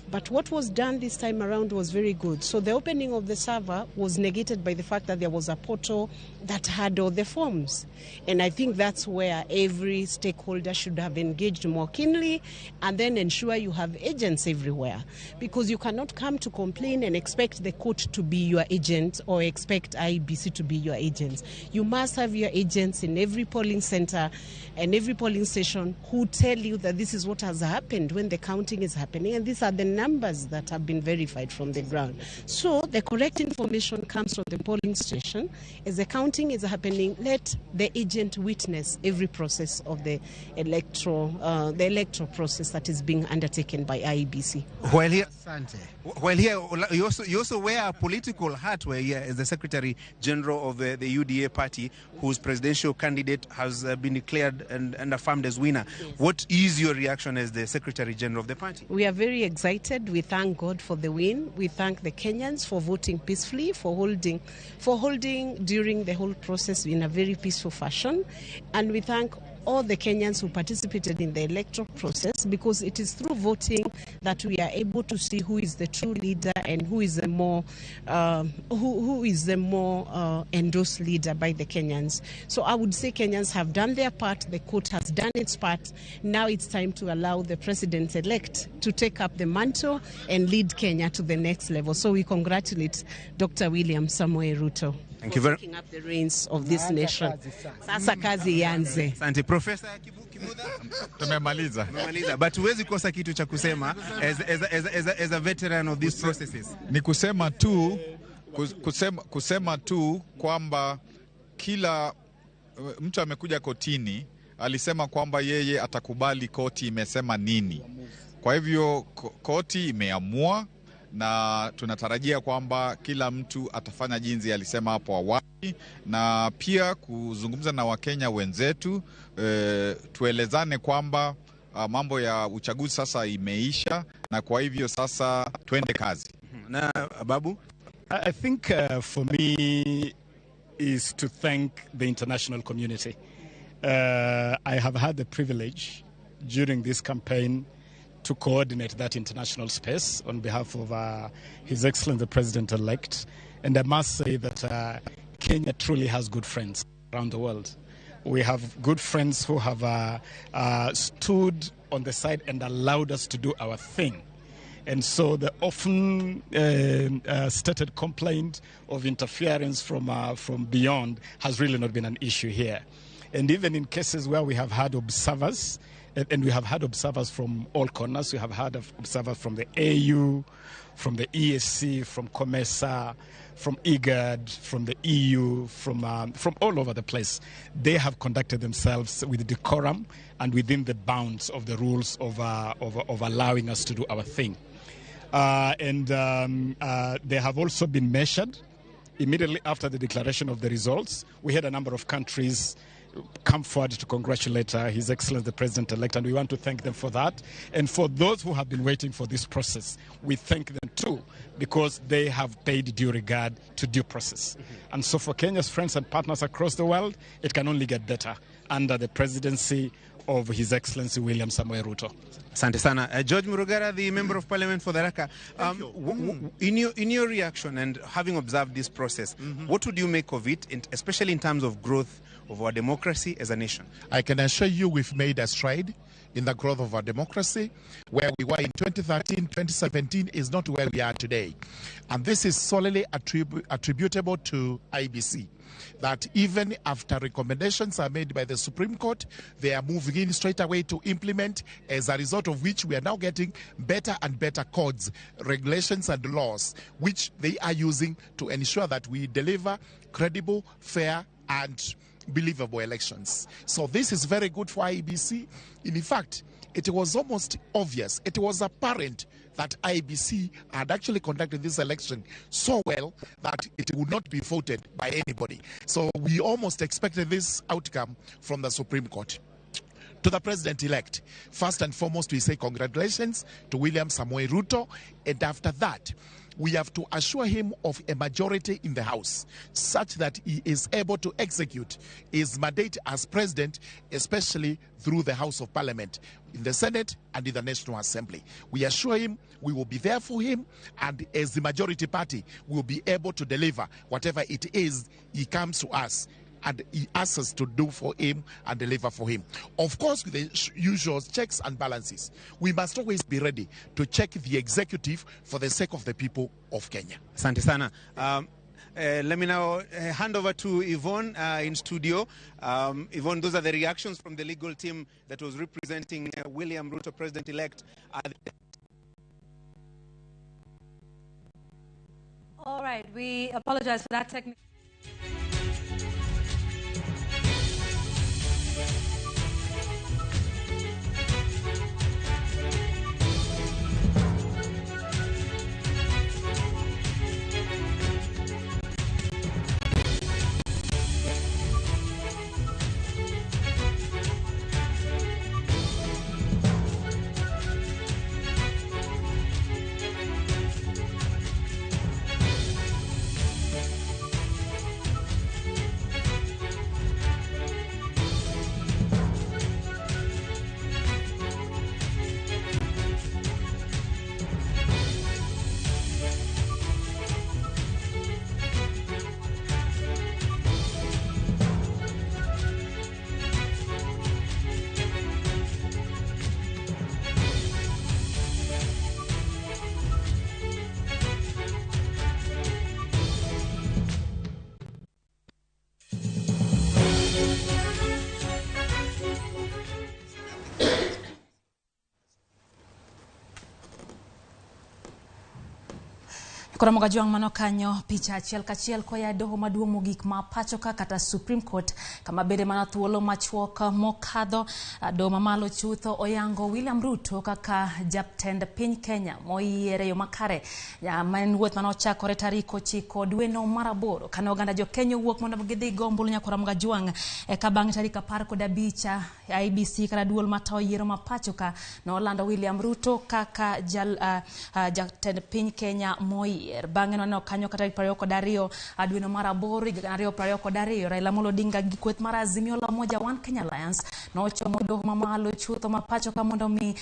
but what was done this time around was very good. So the opening of the server was negated by the fact that there was a portal that had all the forms. And I think that's where every stakeholder should have engaged more keenly and then ensure you have agents everywhere. Because you cannot come to complain and expect the court to be your agent or expect IEBC to be your agents. You must have your agents in every polling center and every polling station who tell you that this is what has happened when the counting is happening, and these are the numbers that have been verified from the ground. So the correct information comes from the polling station. As the counting is happening, let the agent witness every process of the electoral process that is being undertaken by IEBC.
While here, you also wear a political hat where here as the Secretary General of the UDA party, whose presidential candidate has been declared and affirmed as winner.
Yes.
What is your reaction as the Secretary General of the party?
We are very excited. We thank God for the win. We thank the Kenyans for voting peacefully, for holding during the whole process in a very peaceful fashion. And we thank all the Kenyans who participated in the electoral process, because it is through voting that we are able to see who is the true leader and who is the more endorsed leader by the Kenyans. So I would say Kenyans have done their part, the court has done its part. Now it's time to allow the president-elect to take up the mantle and lead Kenya to the next level. So we congratulate Dr. William Samoei Ruto.
Thank you very
taking up the reins of this nation. Sasa kazi ianze.
Asante Professor Kimudha.
Tumemaliza.
Tumemaliza. But huwezi kosa kitu cha kusema as a veteran of these processes.
Ni kusema tu kusema tu kwamba kila mtu amekuja kotini alisema kwamba yeye atakubali koti imesema nini. Kwa hivyo koti imeamua na tunatarajia kwamba kila mtu atafanya jinsi alisema hapo awali, na pia kuzungumza na Wakenya wenzetu, tuelezane kwamba mambo ya uchaguzi sasa imeisha na kwa hivyo sasa twende kazi.
Na Babu?
I think for me is to thank the international community. I have had the privilege during this campaign to coordinate that international space on behalf of His Excellency the President-elect. And I must say that Kenya truly has good friends around the world. We have good friends who have stood on the side and allowed us to do our thing. And so the often stated complaint of interference from beyond has really not been an issue here. And even in cases where we have had observers, and we have had observers from all corners, we have had observers from the AU, from the EAC, from COMESA, from IGAD, from the EU, from all over the place. They have conducted themselves with decorum and within the bounds of the rules of allowing us to do our thing. They have also been measured. Immediately after the declaration of the results, we had a number of countries come forward to congratulate His Excellency the President-elect, and we want to thank them for that. And for those who have been waiting for this process, we thank them too, because they have paid due regard to due process. Mm-hmm. And so for Kenya's friends and partners across the world, it can only get better under the presidency of His Excellency William Samoei Ruto.
Asante sana. George Murugara, the Member of Parliament for Tharaka, in your reaction and having observed this process, what would you make of it, especially in terms of growth of our democracy as a nation?
I can assure you we've made a stride in the growth of our democracy. Where we were in 2013, 2017 is not where we are today. And this is solely attributable to IBC. That even after recommendations are made by the Supreme Court, they are moving in straight away to implement, as a result of which we are now getting better and better codes, regulations and laws, which they are using to ensure that we deliver credible, fair and believable elections. So this is very good for IEBC. In fact, it was almost obvious, it was apparent that IEBC had actually conducted this election so well that it would not be voted by anybody. So we almost expected this outcome from the Supreme Court. To the president-elect, first and foremost, we say congratulations to William Samoei Ruto, and after that, we have to assure him of a majority in the House, such that he is able to execute his mandate as president, especially through the House of Parliament, in the Senate and in the National Assembly. We assure him we will be there for him, and as the majority party, we will be able to deliver whatever it is he comes to us and he asks us to do for him and deliver for him. Of course, with the usual checks and balances, we must always be ready to check the executive for the sake of the people of Kenya.
Asante sana. Let me now hand over to Yvonne in studio. Yvonne, those are the reactions from the legal team that was representing William Ruto, president-elect.
All right, we apologize for that technical.
Koro Moga Jwang' mano kanyo picha achiel kachiel koya e doho maduong' mogik ma pacho ka kata Supreme Court kama bende mana thuolo machuok mokadho doho mamalo chutho oyango William Ruto kaka jatend piny Kenya moyier e yo makare ma en wuoth mane ochakore tarik 9 dweno mar 8 kane oganda jo Kenya owuok mondo gidhi go ombulu nyakora Moga Jwang' eka bang' tarik 15 IEBC kata duol matayo yiero ma pacho ka nolando William Ruto kaka jatend piny Kenya moyier. Bang'e nwaneno kanyo kata 22 dweno mar 8 higa 2022 Raila Amolo Odinga gi kweth mar Azimio la Umoja One Kenya Alliance nochomo doho mamalo chutho ma pacho ka mondo mi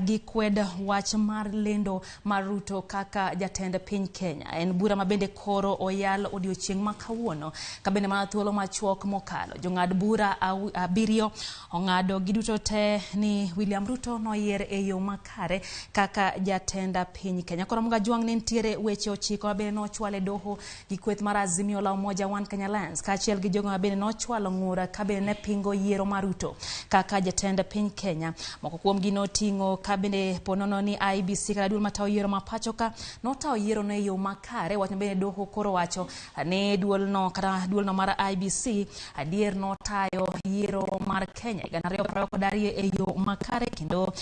gikwed wach mar lendo mar Ruto kaka jatend piny Kenya. En bura ma bende koro oyal odiochieng' ma kawuono ka bende mana thuolo machuok mokalo jong'ad bura 7 ong'ado giduto te ni William Ruto noyier e yo makare kaka jatend piny Kenya. Koro Moga Jwang' ne nitiere weche weche 9 mabende nochwal e doho gi kweth mar Azimio la Umoja One Kenya Alliance kaachiel gi jogo mabende nochwalo ng'ur ka bende ne pingo yiero mar Ruto kaka jatend piny Kenya. Moko kuomgi noting'o ka bende ponono ni IEBC kata duol matayo yiero ma pacho ka notayo yiero no e yo makare, wach mabende doho koro wacho ni duolno kata duolno mar IEBC adier notayo yiero mar Kenya 2022 e yo makare kendo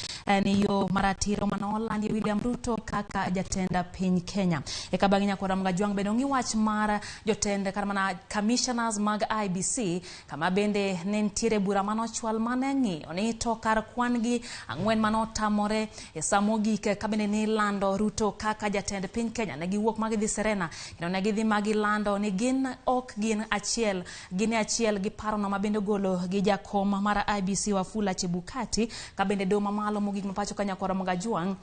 ni yo maratiro manolandi William Ruto kaka jatend piny Kenya. Eka bang'e nyakwara Mgajwang' bende ong'i wach mar jotend kata mana commissioners mag IEBC kama bende ne nitiere bura manochwal mane ng'iyo ni to kar kwan gi 4 manotamore e sa mogik ka bende ni lando Ruto kaka jatend piny Kenya. Ne giwuok magidhi Serena kendo ne gidhi magilando ni gin ok gin achiel, gin e achiel gi parono mabende ogolo gi jakom mar IEBC Wafula Chebukati ka bende doho mamalo mogik ma pacho ka nyakwara Mgajwang'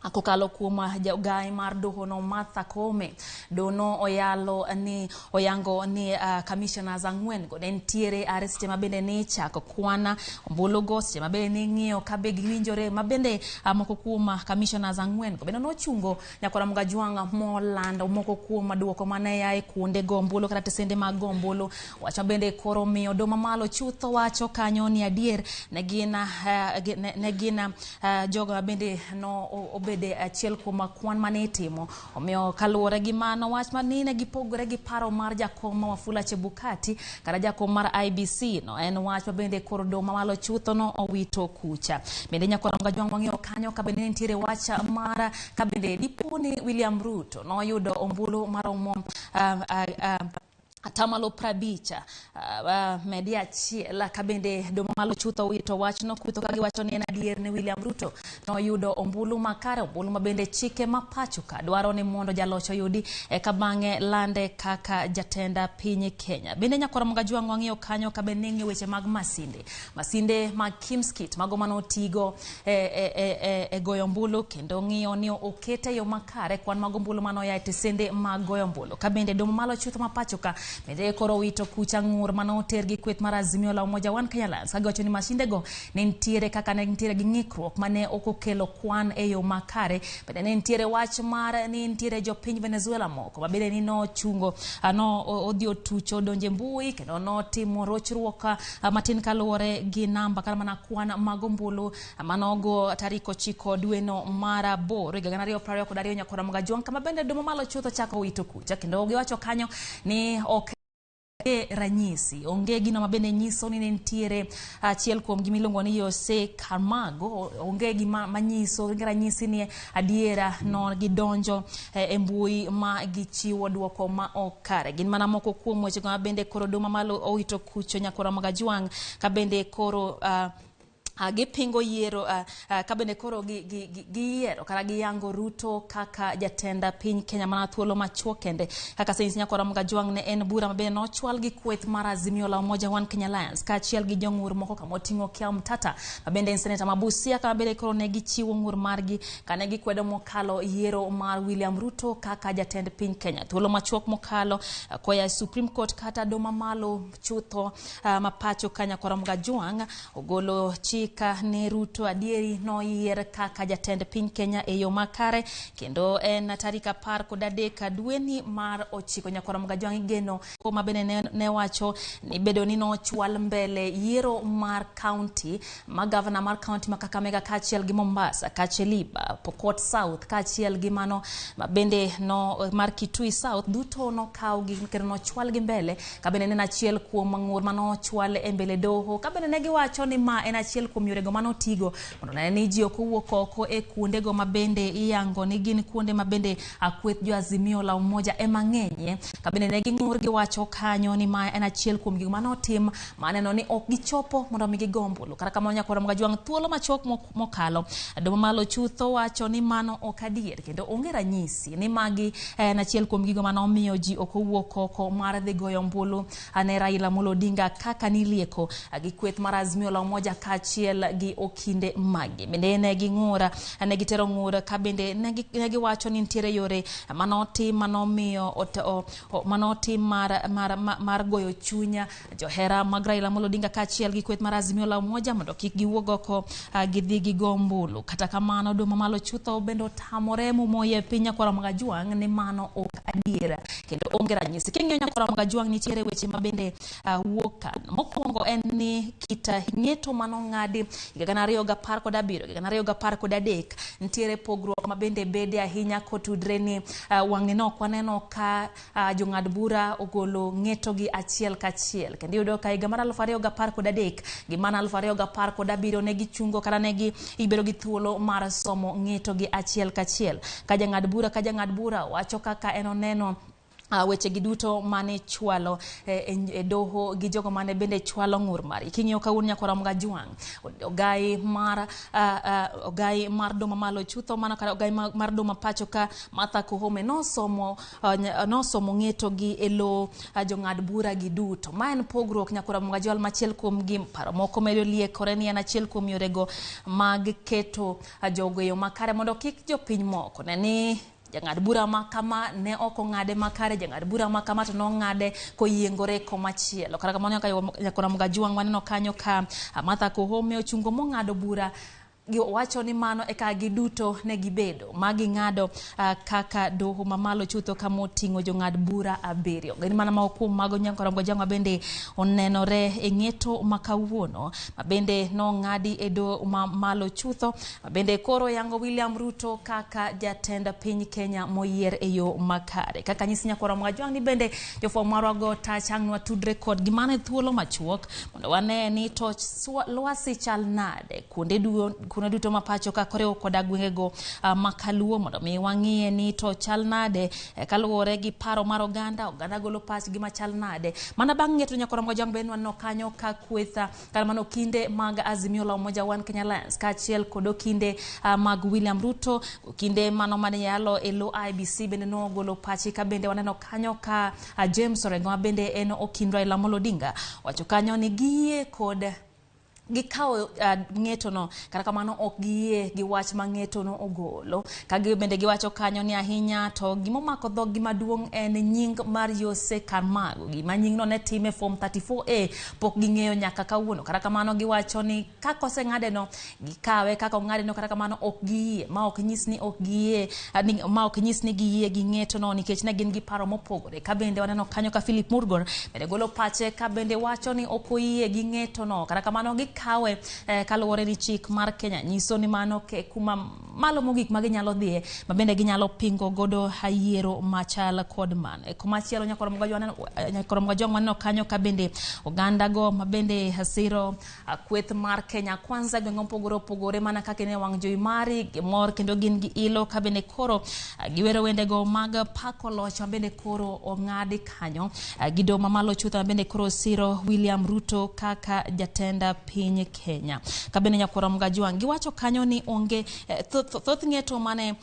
kokalo kuom jagai mar dohono Martha Koome. Dono oyalo ni oyango ni commissioners 4 go ne nitiere are seche mabende ni chako kwana ombulu go, seche mabende ni ng'iyo kabe giwinjore, mabende moko kuom commissioners 4 go bende nochungo nyakwara Mgajwang' molando moko kuom duoko mane yae kuonde go ombulu kata tesende mag go ombulu. Wach mabende koro miyo doho mamalo chutho wacho kanyo ni adier ne gin jogo mabende no obede achiel kuom kwan mane itimo. Omiyo kaluwore gi mano wach manine gipogore gi paro mar jakom Wafula Chebukati kata jakom mar IEBC no en wach mabende koro doho mamalo chutho no owito kucha. Bende nyakwara Mgajwang' wang'iyo kanyo ka bende nitiere wach mar ka bende dipo ni William Ruto noyudo ombulu maromo 50% medi achiel ka bende doho mamalo chutho owito wachno kutho ka giwacho ni en adier ni William Ruto noyudo ombulu makare, ombulu mabende chike ma pacho ka dwaro ni mondo jaloch oyudi eka bang'e lande kaka jatend piny Kenya. Bende nyakwara Mgajwang' wang'iyo kanyo ka bende ng'iyo weche mag masinde mag Kimskit mago manotigo e goyo ombulu kendo ng'iyo ni okete yo makare kwan mag ombulu manoya e tesende mag goyo ombulu. Ka bende doho mamalo chutho ma pacho ka bende koro wito kucha ng'ur manoter gi kweth mar Azimio la Umoja One Kenya Alliance kagiwacho ni masindego ne nitiere kaka ne nitiere gi ng'ikruok mane ok okelo kwan e yo makare. Bende ne nitiere wach mar ni nitiere jopiny Venezuela moko mabende ni nochungo no odhi otucho donje mbui kendo notimo rochruok matin kaluwore gi namba kata mana kwan mag ombulu manogo tarik 9 dweno mar 8 2022 nyakwara Mgajwang' kama bende doho mamalo chutho chako wito kucha kendo giwacho kanyo ni ok ranyisi onge gino mabende nyiso ni nitiere achiel kuom gimiluongo ni Jose Camargo, onge gima manyiso onge ranyisi ni adiera no gidonjo e mbui ma gichiwo duoko ma ok kare. Gin mana moko kuom weche mabende koro doho mamalo owito kucho nyakwara Mgajwang' ka bende koro gipingo yiero ka bende koro giyiero kata giyango Ruto kaka jatend piny Kenya mana thuolo machuok kende. Kaka senyis nyakwara Mgajwang' ne en bura mabende nochwal gi kweth mar Azimio la Umoja One Kenya Alliance kaachiel gi jong'ur moko kamoting'o Okiya Mtata mabende en seneta ma Busia kama bende koro ne gichiwo ng'ur margi kane gikwedo mokalo yiero mar William Ruto kaka jatend piny Kenya. Thuolo machuok mokalo koya Supreme Court kata doho mamalo chutho ma pacho ka nyakwara Mgajwang' ogolo chik ne Ruto adieri noyier kaka jatend piny Kenya e yo makare kendo en tarik 13 dweni mar 9 nyakwara Mgajwang' igeno ma bende ne wacho ni bedo ni nochwal mbele yiero mar county ma governor mar county ma Kakamega kaachiel gi Mombasa, Kacheliba, Pokot South kaachiel gi mano ma bende no mar Kitui South duto nokaw gi kendo nochwal gi mbele ka bende ne en achiel kuom ng'ur manochwal e mbele doho ka bende ne giwacho ni ma en achiel kuom yorego manotigo mondo ne ni ji ok owuok oko e kuondego mabende iyango ni gin kuonde mabende kweth jo Azimio la Umoja ema ng'enyie. Ka bende ne ging'ur giwacho kanyo ni ma en achiel kuom gik manotim maneno ni ok gichopo mondo mi gigo ombulu. Kata kamano nyakwara Mgajwang' thuolo machuok mokalo doho mamalo chutho wacho ni mano ok adier kendo onge ranyisi ni magi en achiel kuom gigo manomiyo ji ok owuok oko mar dhi goyo ombulu ne Raila Amolo Odinga kaka nilieko gi kweth mar Azimio la Umoja kaachiel kaachiel gi okinde magi. Bende ne ging'ur, ne gitero ng'ur ka bende ne giwacho ni nitiere yore manotim manomiyo manotim mar goyo chuny johera mag Raila Amolo Odinga kaachiel gi kweth mar Azimio la Umoja mondo kik giwuog oko gidhi gigo ombulu. Kata kamano, doho mamalo chutho bende otamore mumoye e piny Nyakwar Ramogi Ajwang' ni mano ok adier kendo onge ranyisi. King'iyo Nyakwar Ramogi Ajwang' nitiere weche ma bende wuok ka. Mokwongo en ni kit ng'eto manong'adi higa 2017, 2013 nitiere pogruok ma bende bede ahinya kotudre ni wang'ni nok waneno ka jong'ad bura ogolo ng'eto gi achiel kachiel. Kendo iyudo ka higa mar 2013 gi mana 2017 ne gichungo kata ne gi ibedo gi thuolo mar somo ng'eto gi achiel kachiel. Ka jang'ad bura wacho kaka en oneno weche gi duto mane chwalo e doho gi jogo mane bende chwalo ng'ur mari. King'iyo kawuono Nyakwar Ramogi Ajwang', ogai mar doho mamalo chutho mano kata ogai mar doho ma pacho ka Martha Koome nosomo ng'eto gi e lo jong'ad bura gi duto. Ma en pogruok Nyakwar Ramogi Ajwang' machiel kuom gi paro moko medo liekore ni en achiel kuom yorego mag keto jogo e yo makare mondo kik jopiny moko ne ni jang'ad bura ma kama ne ok ong'ade makare, jang'ad bura ma kama to nong'ade koyiengore komachielo. Kata kamano Nyakwar Ramogi Ajwang' waneno kanyo ka Martha Koome ochungo mong'ado bura wacho ni mano eka giduto ne gibedo ma ging'ado kaka doho mamalo chutho kama oting'o jong'ad bura 7. Gin mana moko kuom mago Nyakwar Ramogi Ajwang' bende onenore e ng'eto ma kawuono ma bende nong'adi e doho mamalo chutho ma bende koro yango William Ruto kaka jatend piny Kenya moyier e yo makare. Kaka nyisi Nyakwar Ramogi Ajwang' ni bende jofwambo marwa go tach ang' nwatudre kodgi mana e thuolo machuok mondo wane ni to lwasi chal nade kuonde duto ma pacho ka koriwo koda gwengego makaluo mondo mi wang'iye ni to chal nade kaluwore gi paro mar oganda, oganda golo pachgi machal nade. Mana bang' ng'eto Nyakwar Ramogi Ajwang' bende waneno kanyo ka kweth kata mana okinde mag Azimio la Umoja One Kenya Alliance kaachiel kod okinde mag William Ruto, okinde mano mane yalo e lo IBC bende nogolo pachi ka bende waneno kanyo ka James Orengo ma bende en okind Raila Amolo Odinga wacho kanyo ni giyie kod gikawo ng'eto no, kata kamano ok giyie gi wach ma ng'eto no ogolo. Ka bende giwacho kanyo ni ahinya to gimomako dhoggi maduong' en nying mar Yose Karmago. Gima nyingno ne time form 34A pok ging'eyo nyaka kawuono. Kata kamano giwacho ni kaka oseng'ade no gikawe kaka ong'ade no, kata kamano ok giyie, ma ok nyis ni ok giyie, ma ok nyis ni giyie gi ng'eto no nikech ne gin gi paro mopogore. Ka bende waneno kanyo ka Philip Murgor bende golo pache ka bende wacho ni ok oyie gi ng'eto no, kata kamano gikawe kaluwore ni chik mar Kenya nyiso ni mano ke kuma malo mogik ma ginyalo dhiye ma bende ginyalo pingo godo yiero machal kod mano. Komachielo Nyakwar Ramogi Ajwang' waneno kanyo ka bende oganda go ma bende siro kweth mar Kenya Kwanza gwenge mopogore opogore mana kaka ne wang' jowi mari gimor kendo gin gi ilo ka bende koro giwero wendego mag pako loch ma bende koro ong'adi kanyo gi doho mamalo chutho ma bende koro siro William Ruto kaka jatend piny Kenya. Ka bende Nyakwar Ramogi Ajwang' giwacho kanyo ni onge thoth ng'eto mane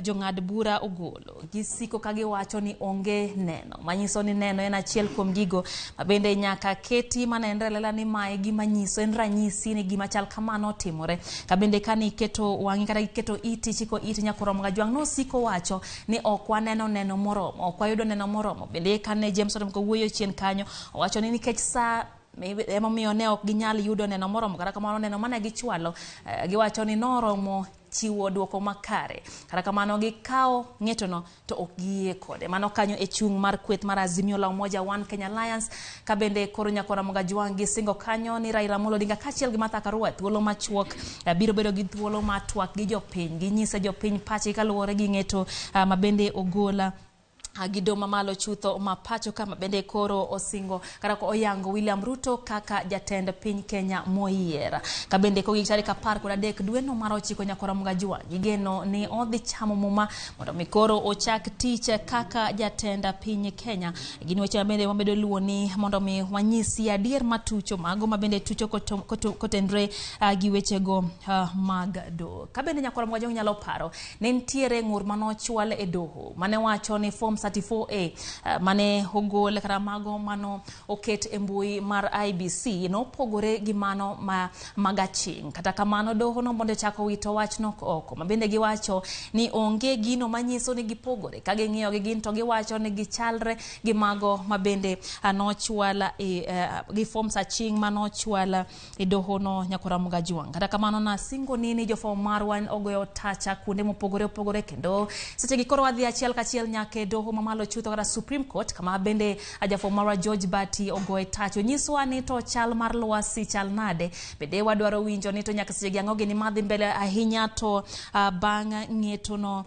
jong'ad bura ogolo gisiko ka giwacho ni onge neno, manyiso ni neno en achiel kuom gigo ma bende nyaka keti manenre lela ni mae gima nyiso en ranyisi ni gima chal kamano otimore. Ka bende kane iketo wang'i kata iketo iti chiko iti Nyakwar Ramogi Ajwang' nosiko wacho ni ok waneno neno moromo, ok wayudo neno moromo. Bende kane James Orengo wuoyo chien kanyo owacho ni nikech saa emomiyo ne ok ginyal yudo neno moromo, kata kamano neno mane gichwalo giwacho ni noromo chiwo duoko makare, kata kamano gikawo ng'eto no to ok giyie kode. Mano kanyo e chung' mar kweth mar Azimio la Umoja One Kenya Alliance ka bende koro Nyakwar Ramogi Ajwang' gisingo kanyo ni Raila Amolo Odinga kaachiel gi Martha Karua thuolo machuok biro bedo gi thuolo mar twak gi jopiny, ginyise jopiny pachgi kaluwore gi ng'eto ma bende ogola gi doho mamalo chutho ma pacho ka ma bende koro osingo kata oyango William Ruto kaka jatend piny Kenya moyier. Ka bende kogik tarik 13 dweno mar 9 Nyakwar Ramogi Ajwang' gigeno ni odhi chamo muma mondo mi koro ochak tich kaka jatend piny Kenya. Gin weche mabende wamedo luwo ni mondo mi wanyisi adier matucho mago mabende tucho kotenre gi wechego mag doho. Ka bende Nyakwar Ramogi Ajwang' nyalo paro ne nitiere ng'ur manochwal e doho mane wacho ni form 34A mane ogol kata mago mano oket e mbui mar IEBC nopogore gi mano ma mag aching'. Kata kamano doho no mondo ochako wito wachno oko, ma bende giwacho ni onge gino manyiso ni gipogore. Ka ging'iyo gi gin to giwacho ni gichalre gi mago ma bende nochwal e gi forms aching' manochwal e doho no nyakwar Mugajwang'. Kata kamano nasingo ni jofwambo marwa ogoyo tacha kuonde mopogore opogore, kendo seche gi koro wadhi achiel kachiel nyaka e doho mamalo chutho kata Supreme Court, kama bende jafwambo marwa George Bati ogoye tach. Onyiswa ni to chal mar lwasi chal nade, bende wadwaro winjo ni to nyaka seche gi ang'o gini madhi mbele ahinya to bang' ng'eto no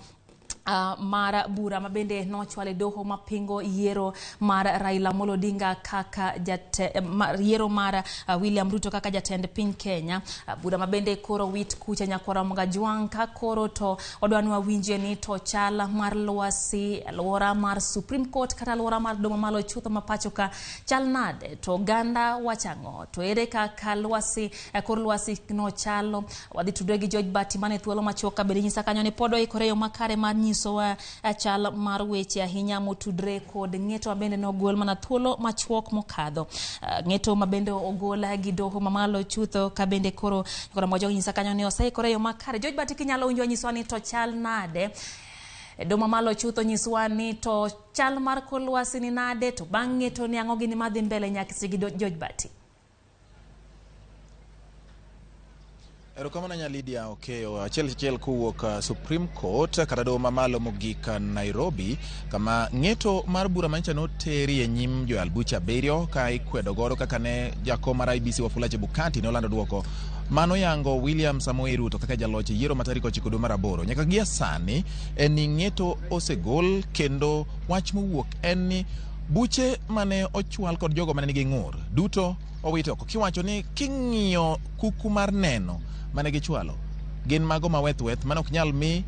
mar bura mabende nochwal e doho mapingo yiero mar Raila Amolo Odinga kaka yiero mar William Ruto kaka jatend piny Kenya. Bura mabende koro wit kucha nyakwar Mugajwang' ka koro to wadwa ni wawinjie ni to chal mar lwasi alwora mar Supreme Court kata alwora mar doho mamalo chutho ma pacho ka chal nade, to oganda wacho ang'o, to ere kaka lwasi kor lwasi no chalo. Wadhi tudre gi George Bati mane thuolo machuok ka bende nyisa kanyo ni pod oikore yo makare mar nyisowa chal mar weche ahinya motudre kod ng'eto mabende nogol mana thuolo machuok mokadho, ng'eto mabende ogol gi doho mamalo chutho ka bende koro Mojong nyisa kanyo ni oseikore yo makare. George Bati, kinyalo winjo nyiswa ni to chal nade e doho mamalo chutho, nyiswa ni to chal mar kor lwasi ni nade, to bang' ng'eto ni ang'o gini madhi mbele nyaka seche gi George Bati.
Erokamano nya Lydia Okeyo. Achiel achiel kowuok Supreme Court kata doho mamalo mogik Nairobi, kama ng'eto mar bura manyocha noteri e nyim joyal buche 7 ka ikwedo godo kaka ne jakom mar IEBC Wafula Chebukati ne olando duoko mano yango William Samoei Ruto kaka jaloch e yiero ma tarik 9 dwe mar 8. Nyaka gie sani en ni ng'eto osegol, kendo wach mowuok en ni buche mane ochwal kod jogo mane nigi ng'ur duto owit oko, kiwacho ni king'iyo kuku mar neno mane gichwalo gin mago maweth weth mane ok nyal mi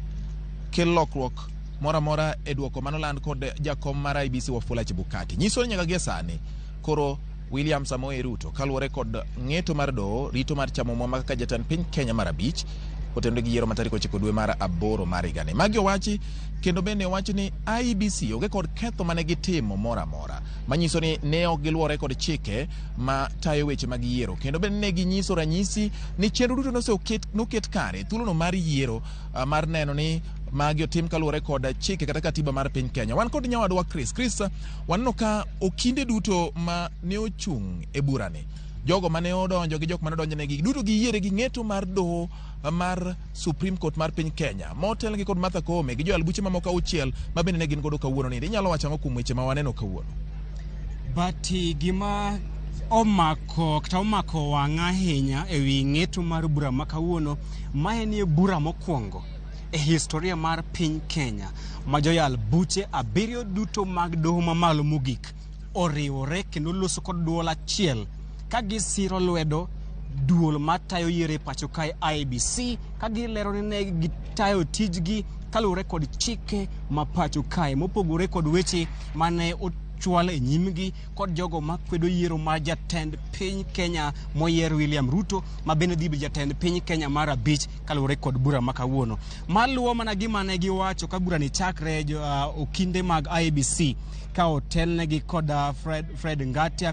kel lokruok moro amora e duoko manoland kod jakom mar IEBC Wafula Chebukati. Nyiso ni nyaka gie sani koro William Samoei Ruto kaluwore kod ng'eto mar doho rito mar chamo muma kaka jatend piny Kenya mar 5 kotenore gi yiero ma tarik 9 dwe mar 8 mar higani. Magi owachi kendo bende owachi ni IEBC onge kod ketho mane gitimo moro amora manyiso ni ne ok giluwore kod chike ma tayo weche mag yiero, kendo bende ne ginyiso ranyisi ni chenro duto noket kare thuolono mar yiero mar neno ni magi otim kaluwore kod chike kata katiba mar piny Kenya. Wan kod nyawadwa Chris. Chris, waneno ka okinde duto ma ne ochung' e burani, jogo mane odonjo gi jok mane odonjonegi duto giyiere gi ng'eto mar doho mar Supreme Court mar piny Kenya motelnegi kod Martha Koome gi joyal buche mamoko 6 ma bende ne gin godo kawuono ni. Inyalo wacho ang'o kuom weche ma waneno kawuono?
But gima omako kata omako wang'a ahinya ewi ng'eto mar bura ma kawuono, ma en e bura mokwongo e historia mar piny Kenya ma joyal buche 7 duto mag doho mamalo mogik oriwore kendo loso kod duol achiel ka gisiro lwedo duol matayo yiero e pacho kae IEBC, ka gilero ni ne gitayo tijgi kaluwore kod chike ma pacho kae, mopogore kod weche mane ochwal e nyimgi kod jogo makwedo yiero mar jatend piny Kenya moyier William Ruto, ma bende dhi bedo jatend piny Kenya mar 5 kaluwore kod bura ma kawuono. Maluwo mana gima ne giwacho ka bura ni chakre, okinde mag IEBC ka otelnegi kod Fred Ngatia,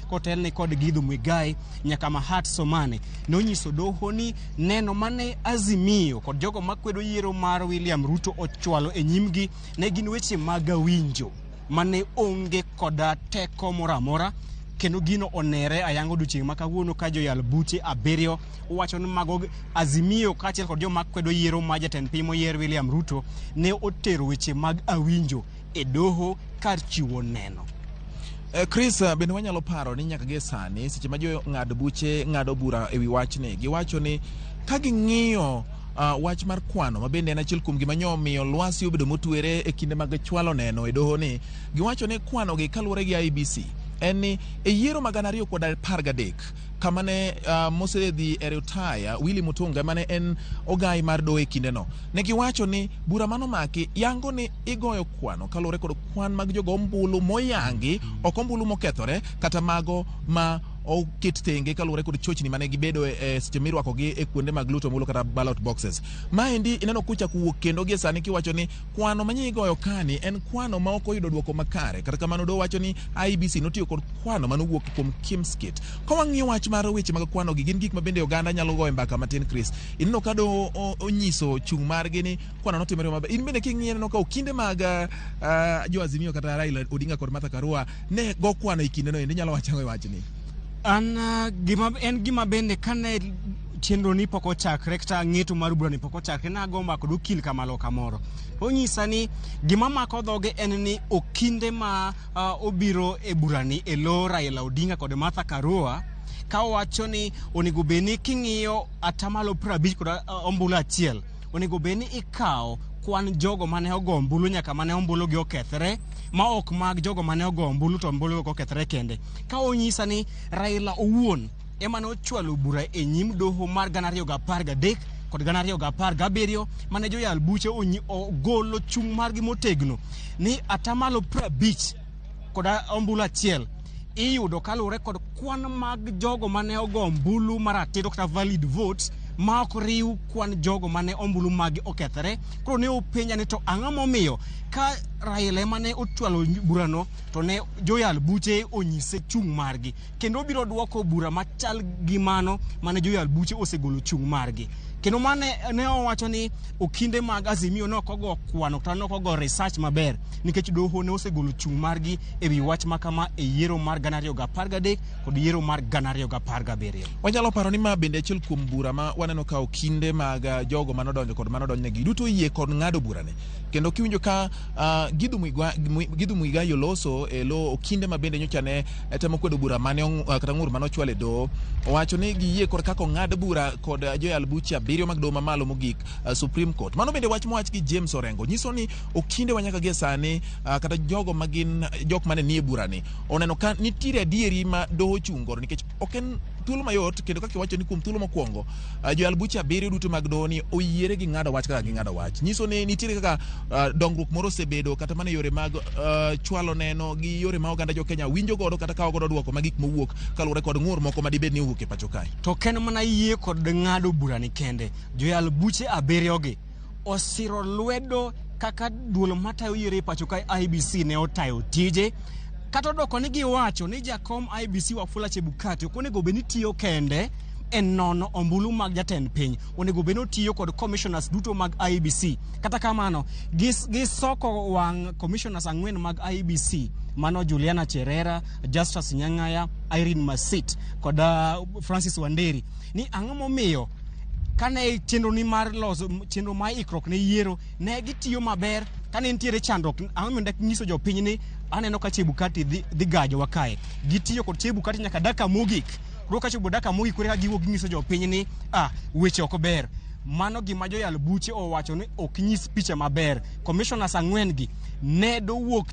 kotelne kod Githu Muigai nyaka Mahat Somane, nonyiso doho ni neno mane Azimio kod jogo makwedo yiero mar William Ruto ochwalo e nyimgi ne gin weche mag awinjo mane onge koda teko moro amora, kendo gino onere ayanga odiochieng' ma kawuono ka joyal buche 7 wacho ni mago Azimio kaachiel kod joma kwedo yiero mar jatend piny moyier William Ruto ne otero weche mag awinjo e doho kar chiwo neno.
Chris, bende wanyalo paro ni nyaka gie sani seche ma jong'ad buche ng'ado bura ewi wachni, giwacho ni ka ging'iyo wach mar kwano ma bende en achiel kuom gima nyo omiyo lwasi obedo motwere e kinde mag chwalo neno e doho ni, giwacho ni kwano gi kaluwore gi IEBC en ni e yiero mag 2013 kama ne mosedhi e retire Willy Mutunga mane en ogai mar doho e kindeno, ne giwacho ni bura manomaki yango ni igoyo kwano kaluwore kod kwan mag jogo ombulu moyangi, ok ombulu mokethore kata mago ma oket tenge kaluwore kod chochni mane gibedo e seche mirwakogi e kuonde mag luto ombulu kata ballot boxes. Maendi ineno kochako wuok kendo gie sani kiwacho ni kwano ma igoyo kani en kwano ma ok oyudo duoko makare. Kata kamano doho wacho ni IEBC notiyo kod kwano manowuok kuom KIEMS kit. Ka wang'iyo wach mar weche mag kwano gi, gin gik ma bende oganda nyalo goyo mbaka matin. Chris, ineno ka doho onyiso chung' margi ni kwano notimore maber. In bende king'iyo, ineno ka okinde mag jo Azimio kata Raila Odinga kod Martha Karua ne go kwano e kindeno endi. Inyalo wacho ang'o e wachni?
An gima en gima bende kane chenro ni pok ochakre kata ng'eto mar bura ni pok ochakre, nago mbaka kod okil kamalo kamoro. Onyisa ni gima mako dhoge en ni okinde ma obiro e burani e lo Raila Odinga kod Martha Karua, ka owacho ni onego bed ni king'iyo 50% kod ombulu achiel, onego bed ni ikawo kwan jogo mane ogo ombulu nyaka mane ombulu gi okethre, ma ok mag jogo mane ogo ombulu to ombulu ok okethre kende. Ka onyisa ni Raila owuon ema ne ochwalo bura e nyim doho mar 2013 kod 2017 mane joyal buche ogolo chung' margi motegno ni 50% kod ombulu achiel iyudo kaluwore kod kwan mag jogo mane ogo ombulu maratiro kata valid votes, ma ok riw kwan jogo mane ombulu magi okethore. Koro ne openja ni to ang'o momiyo ka Raila ema ne ochwalo burano to ne joyal buche onyise chung' margi, kendo obiro duoko bura machal gi mano mane joyal buche osegolo chung' margi. Kendo mane ne owacho ni okinde mag Azimio ne ok ogo kwano kata ne ok ogo research maber, nikech doho ne osegolo chung' margi e wi wach ma kama e yiero mar 2013 kod yiero mar 2017.
Wanyalo paro ni ma bende achiel kuom bura ma waneno ka okinde mag jogo manodonjo kod manodonjnegi duto oyie kod ng'ado burani. Kendo kiwinjo ka Githu Muigai oloso e lo okinde ma bende nyocha ne temo kwedo bura mane kata ng'ur mane ochwal e doho, owacho ni giyie kod kaka ong'ad bura kod joyal buche abiriyo mag doho mamalo mogik, Supreme Court. Mano bende wach mowach gi James Orengo nyiso ni okinde wa nyaka gie sani, kata jogo magin jok mane nie burani oneno ka nitiere adieri ma doho ochung' godo, nikech ok en thuolo mayot. Kendo kaka iwacho ni kuom thuolo mokwongo, joyal buche abiriyo duto mag doho ni oyiere gi ng'ado wach kaka ging'ado wach, nyiso ni nitiere kaka dongruok moro osebedo kata mana e yore mag chwalo neno gi yore ma oganda jo Kenya winjo godo kata kawo godo duoko ma gik mowuok kaluwore kod ng'ur moko madibed ni owuok e pacho kae.
To ok en mana yie kod ng'ado burani kende, joyal buche abiriyo gi osiro lwedo kaka duol matayo yiero e pacho kae IEBC ne otayo tije. Kata odoko ni giwacho ni jakom IEBC Wafula Chebukati ok onego bed ni tiyo kende e nono ombulu mag jatend piny, onego bed ni otiyo kod commissioners duto mag IEBC. Kata kamano, gisoko wang' commissioners ang'wen mag IEBC, mano Juliana Cherera, Justus Nyang'aya, Irene Masit kod Francis Wanderi, ni ang'o momiyo kane chenro ni mar loso chenro mar ikruok ne yiero ne gitiyo maber, kane nitiere chandruok, ang'o momiyo dak nyiso jopiny ni aneno ka Chebukati dhi gajowa kae? Gitiyo kod Chebukati nyaka dakika mogik. Koro ka chopo dakika mogik, koro eka giwuok ginyiso jopiny ni weche ok ber. Mano gima joyal buche owacho ni ok nyis picha maber. Commissioners ang'wen gi ne dowuok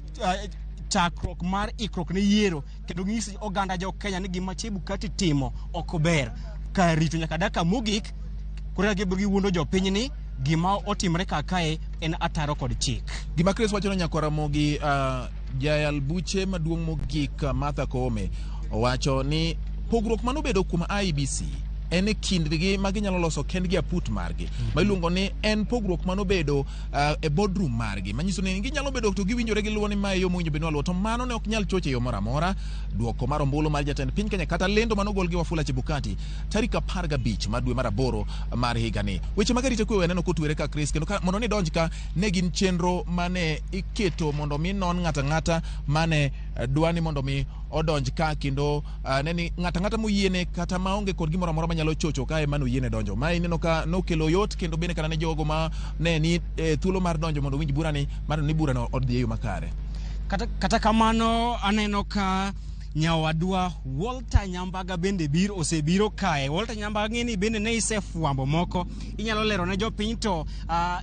chakruok mar ikruok ne yiero kendo ginyis oganda jo Kenya ni gima Chebukati timo ok ber, kar rito nyaka dakika mogik koro eka gibiro giwuondo jopiny ni gima otimore kar kae en ataro kod chik.
Gima Chris wacho no, nyakwar Ramogi, jayal buche maduong' mogik Martha Koome owacho ni pogruok manobedo kuom IEBC en e kindgi ma ginyalo loso kendgi aput margi ma iluongo ni en pogruok manobedo e boardroom margi, manyiso ni ginyalo bedo to giwinjore giluwo ni mae yo mowinjo bed ni waluwo, to mano ne ok nyal chocho e yo moro amora duoko mar ombulu mar jatend piny Kenya kata lendo manogol gi Wafula Chebukati tarik 15 mar dwe mar aboro mar higani. Weche mag arita kwe waneno kotwere ka Chris, kendo ka, mondo ni donj ka ne gin chenro mane iketo mondo mi non ng'ato ang'ata mane dwa ni mondo mi odonj ka, kendo ne ni ng'ato ang'ata moyiene kata maonge kod gimoro amora manyalo chocho kae mane oyiene donjo. Ma ineno ka nokelo yot kendo bende kata ne jogo ma ne ni thuolo mar donjo mondo owinj burani mar ni burano odhi e yo makare.
Kata kamano, aneno ka nyawadwa Walter Nyambaga bende biro osebiro kae. Walter Nyambaga, ng'e ni bende ne isefwambo moko, inyalo lero ne jopiny to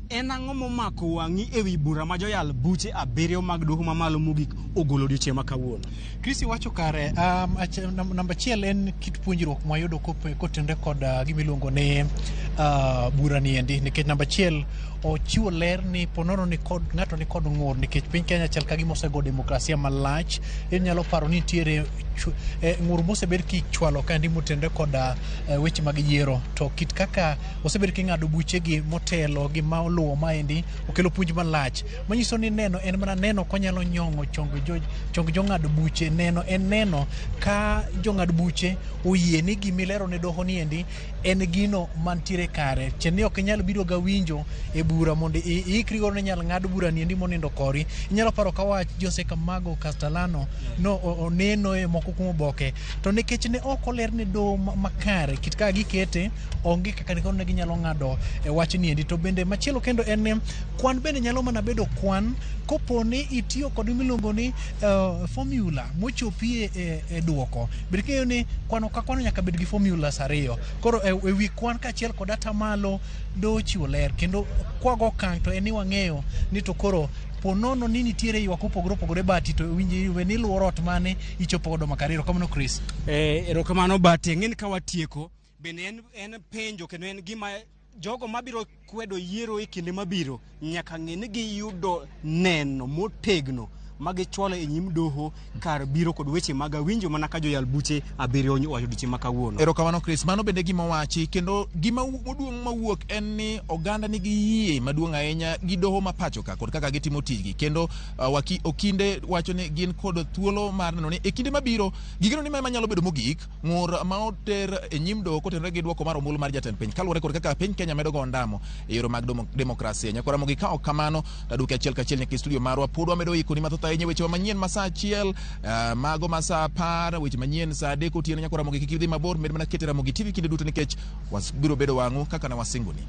en ang'o momako wang'i ewi bura ma joyal buche abiriyo mag doho mamalo mogik ogolo odiochieng' ma kawuono?
Chris wacho kare. Namba achiel en kit puonjruok mwayudo kotenore kod gima iluongo ni bura ni endi, nikech namba achiel ochiwo ler ni ponono ni kod ng'ato ni kod ng'ur, nikech piny Kenya chal ka gima osego demokrasia malach. Inyalo paro ni nitiere ni ng'ur mosebed kichwalo kaendi motenore koda weche mag yiero to kit kaka osebed king'ado buchegi motelo gi ma oluwo maendi okelo puonj malach manyiso ni neno en mana neno konyalo nyong'o chong jong'ad buche. Neno en neno ka jong'ad buche oyie ni gimilero ne doho niendi en gino mantiere kare. Chien ni ok inyal biro ga winjo e bura mondo iikri godo ni inyal ng'ad bura niendi monindo kori. Inyalo paro ka wach Jose Camargo Castellano no oneno e moko kuom oboke to nikech ne ok oler ne doho makare kit kaka gikete onge kaka ne ginyalo ng'ado e wach niendi. To bende machielo kendo en ni kwan bende nyalo mana bedo kwan kopo ni itiyo kod miluongo ni formula mochopie e duoko. Bed king'eyo ni kwano ka kwano nyaka bed gi formulas ariyo. Koro e wi kwan kaachiel kod atamalo doho chiwo ler kendo kwago okang' to en ni wang'eyo ni to koro po nono ni nitiere ywak mopogore opogore bati to winji we ni luoro ot mane ichopo godo makare. Erokamano Chris.
Erokamano Bati. Ng'eni ka watieko bende en penjo kendo en gima jogo mabiro kwedo yiero e kinde mabiro nyaka ng'e ni giyudo neno motegno magichwalo e nyim doho kar biro kod weche mag awinjo mana ka joyal buche abiriyo owacho odiochieng' ma kawuono.
Erokamano Chris, mano bende gima owachi kendo gima maduong' mawuok en ni oganda nigi yie maduong' ahinya gi doho ma pacho ka kod kaka gitimo tijgi kendo okinde wacho ni gin kod thuolo mar neno ni e kinde mabiro gigeno ni ma nyalo bedo mogik ng'ur ma oter e nyim doho kotenore gi duoko mar ombulu mar jatend piny kaluwore kod kaka piny Kenya medo go ondamo e yore mag demokrasia. Nyakora Ramogi ka ok kamano taduoki achiel kachiel nyaka e studio marwa pod wamedo ikoni mathoth ahinya weche manyien ma saa 1 mago ma saa 10 weche manyien saa 3 otieno. Nyakora Ramogi kik idhi mabor, med mana kete Ramogi TV kinde duto nikech wasbiro bedo wang'u kaka ne wasingoni.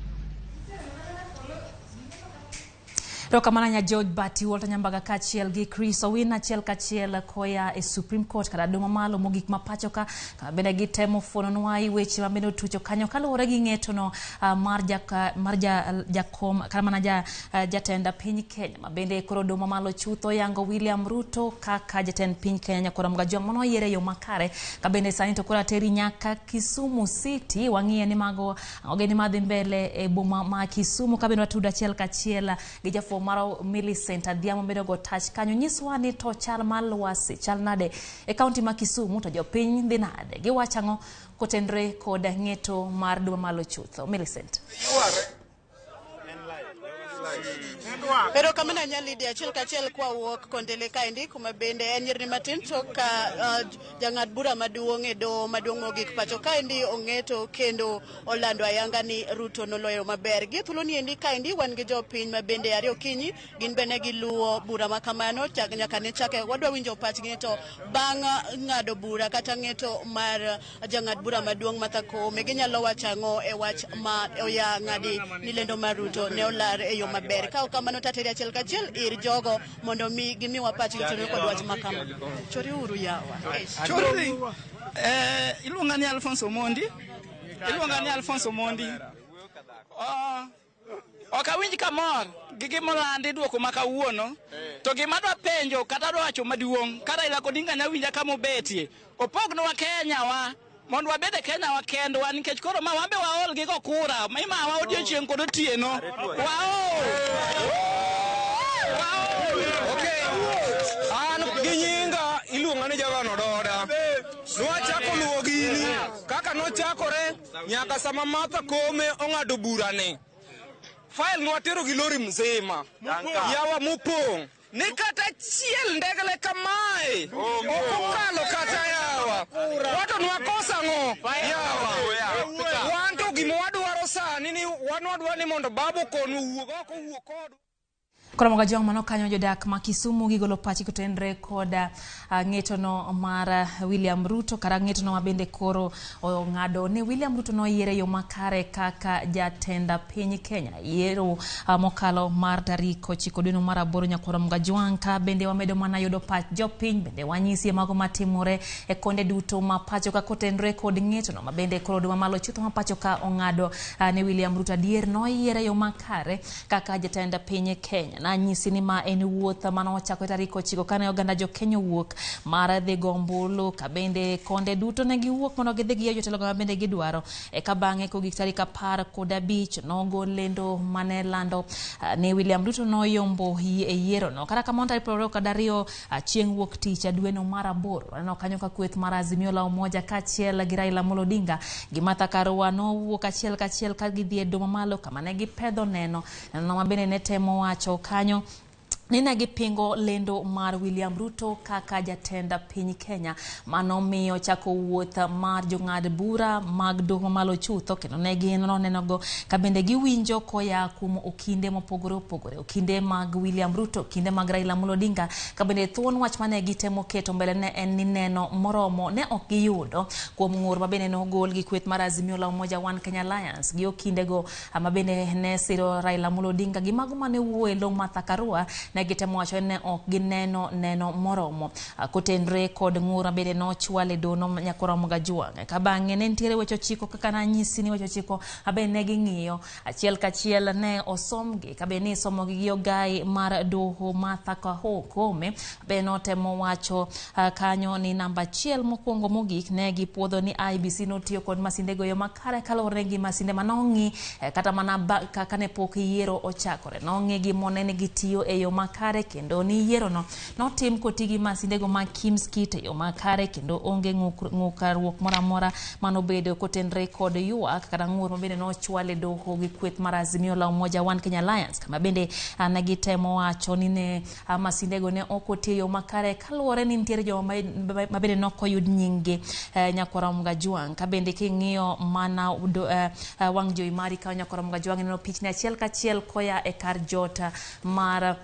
Erokamano nya George Bati Walter Nyambaga kaachiel gi Chris Owino achiel kachiel koya e Supreme Court kata doho mamalo mogik ma pacho ka kama bende gitemo fuononwa weche ma bende otucho kanyo kaluwore gi ng'etono mar jakom kata mana jatend piny Kenya ma bende koro doho mamalo chutho yango William Ruto kaka jatend piny Kenya Nyakora Mgajwang' mano oyiere e yo makare. Ka bende sani to koro ateri nyaka Kisumu City wang'iye ni mago ogeni madhi mbele e boma ma Kisumu ka bende watudo achiel kachiel gi jafwambo maro Millicent Adhiambo bedo go tach kanyo. Nyiswa ni to chal mar lwasi chal nade e kaunti ma Kisumu to jopiny dhi nade, giwacho ang'o kotenre kod ng'eto mar doho mamalo chutho. Millicent.
Erokamano ahinya Lydia, achiel kachiel kwa wuok Kondele kaendi kuma bende en nyirni matin tok ka jang'ad bura maduong' e doho maduong' mogik pacho kaendi ong'eto kendo olando ayanga ni Ruto noloyo maber. Gi thuolo ni endi kaendi wan gi jopiny ma bende ariyo okinyi gin bende giluwo bura ma kamano nyaka ne chake. Wadwa winjo pachgi to bang' ng'ado bura kata ng'eto mar jang'ad bura maduong' Martha Koome ginyalo wacho ang'o e wach ma oya ng'adi ni lendo mar Ruto ne olar e yo maber. Ka ok kamano tateri achiel kachiel ir jogo mondo mi gimiwa pachgi to kod wach ma kama. Chori uru yawa.
Chori. Iluonga ni Alfonso Mondi. Iluonga ni Alfonso Mondi. Ok awinj kamor gi gimolandi duoko ma kawuono. To gima adwa penjo kata adwa wacho maduong' ka Raila Odinga nya winja kama obetie. Opognwa Kenya wa mondo wabed e Kenya wa kendwa nikech koro ma wambe waol gi go kura imawa odiochieng' kod otieno. Waol.
Okay. An gi nyinga iluonga ni Javan Ododa. Nwachako luwo gini kaka nochakore nyaka sama Martha Koome ong'ado burane. File nwatero gi lori mzima yawa mopong' ni kata achiel ndegle kamae ok okalo kata yawa. Wato nwakosa ang'o yawa? Wan to gima wadwaro sani ni wan wadwa ni mondo babu konwa owuog oko owuo kodwa.
Koro Mgajwang' mano kanyo jodak ma Kisumu gigolo pachgi kotenre kod ng'etono mar William Ruto kata ng'etono ma bende koro ong'ado ni William Ruto noyiere yo makare kaka jatend piny Kenya. Yiero mokalo mar tarik 9 dwe mar 8 Nyakwar Mgajwang' ka bende wamedo mana yudo pach jopiny bende wanyisie mago matimore e konde duto ma pacho ka kotenre kod ng'etono ma bende koro doho mamalo chutho ma pacho ka ong'ado ne William Ruto adier noyiere yo makare kaka jatend piny Kenya. Nanyisi ni ma en wuoth mane ochako tarik 9 kane oganda jo Kenya owuok mar dhi go ombulu, ka bende konde duto ne giwuok mondo gidhi giyier jotelo ma bende gidwaro. Eka bang'e kogik tarik 15 nogol lendo mane lando ni William Ruto noyombo e yiero no. Kata kamano tarik 22 chieng' wuok tich dweno mar 8 waneno kanyo ka kweth mar Azimio la Umoja kaachiel gi Raila Amolo Odinga gi Martha Karua nowuok achiel kachiel ka gidhi e doho mamalo kama ne gipedho neno ma bende ne temo wacho kanyo ni ne gipingo lendo mar William Ruto kaka jatend piny Kenya. Mano miyo chako wuoth mar jong'ad bura mag doho mamalo chutho, kendo ne gin nenogo ka bende giwinjo koya kuom okinde mopogore opogore, okinde mag William Ruto, okinde mag Raila Amolo Odinga, ka bende thuon wach mane gitemo keto mbele ne en ni neno moromo ne ok giyudo kuom ng'ur ma bende nogol gi kweth mar Azimio la Umoja One Kenya Alliance gi okindego ma bende ne siro Raila Amolo Odinga gi mago mane wuoyo e lo Martha Karua. Ne gitemo wacho ni ne ok gineno neno moromo kotenre kod ng'ur ma bende nochwal e dono Nyakoro Ramogi Ka bang'e ne nitiere weche 9 kaka nanyisi ni weche 9 bende ne ging'iyo achiel kachiel, ne osomgi ka bende ni isomogi gi ogai mar doho Martha Koome. Bende notemo wacho kanyo ni namba 1 mokwongo mogik ne gipuodho ni IEBC notiyo kod masinde go e yo makare kaluwore gi masinde manong'i kata mana kane pok yiero ochakore nong'i gi mone ni gitiyo e yo makare, kendo ni yiero no notim koti gi masinde go mag KIEMS kit e yo makare, kendo onge ng'ukruok moro amora manobedo kotenre kod ywak kata ng'ur mabende nochwal e doho gi kweth mar Azimio la Umoja One Kenya Alliance, kama bende ne gitemo wacho ni ne masinde go ne ok otiyo e yo makare kaluwore ni nitiere joma ma bende nok oyud nying gi. Nyakwar Ramogi Ajwang', ka bende king'iyo mana wang' jowi mari ka Nyakwar Ramogi Ajwang' ineno pichni achiel kachiel koya e kar jot mar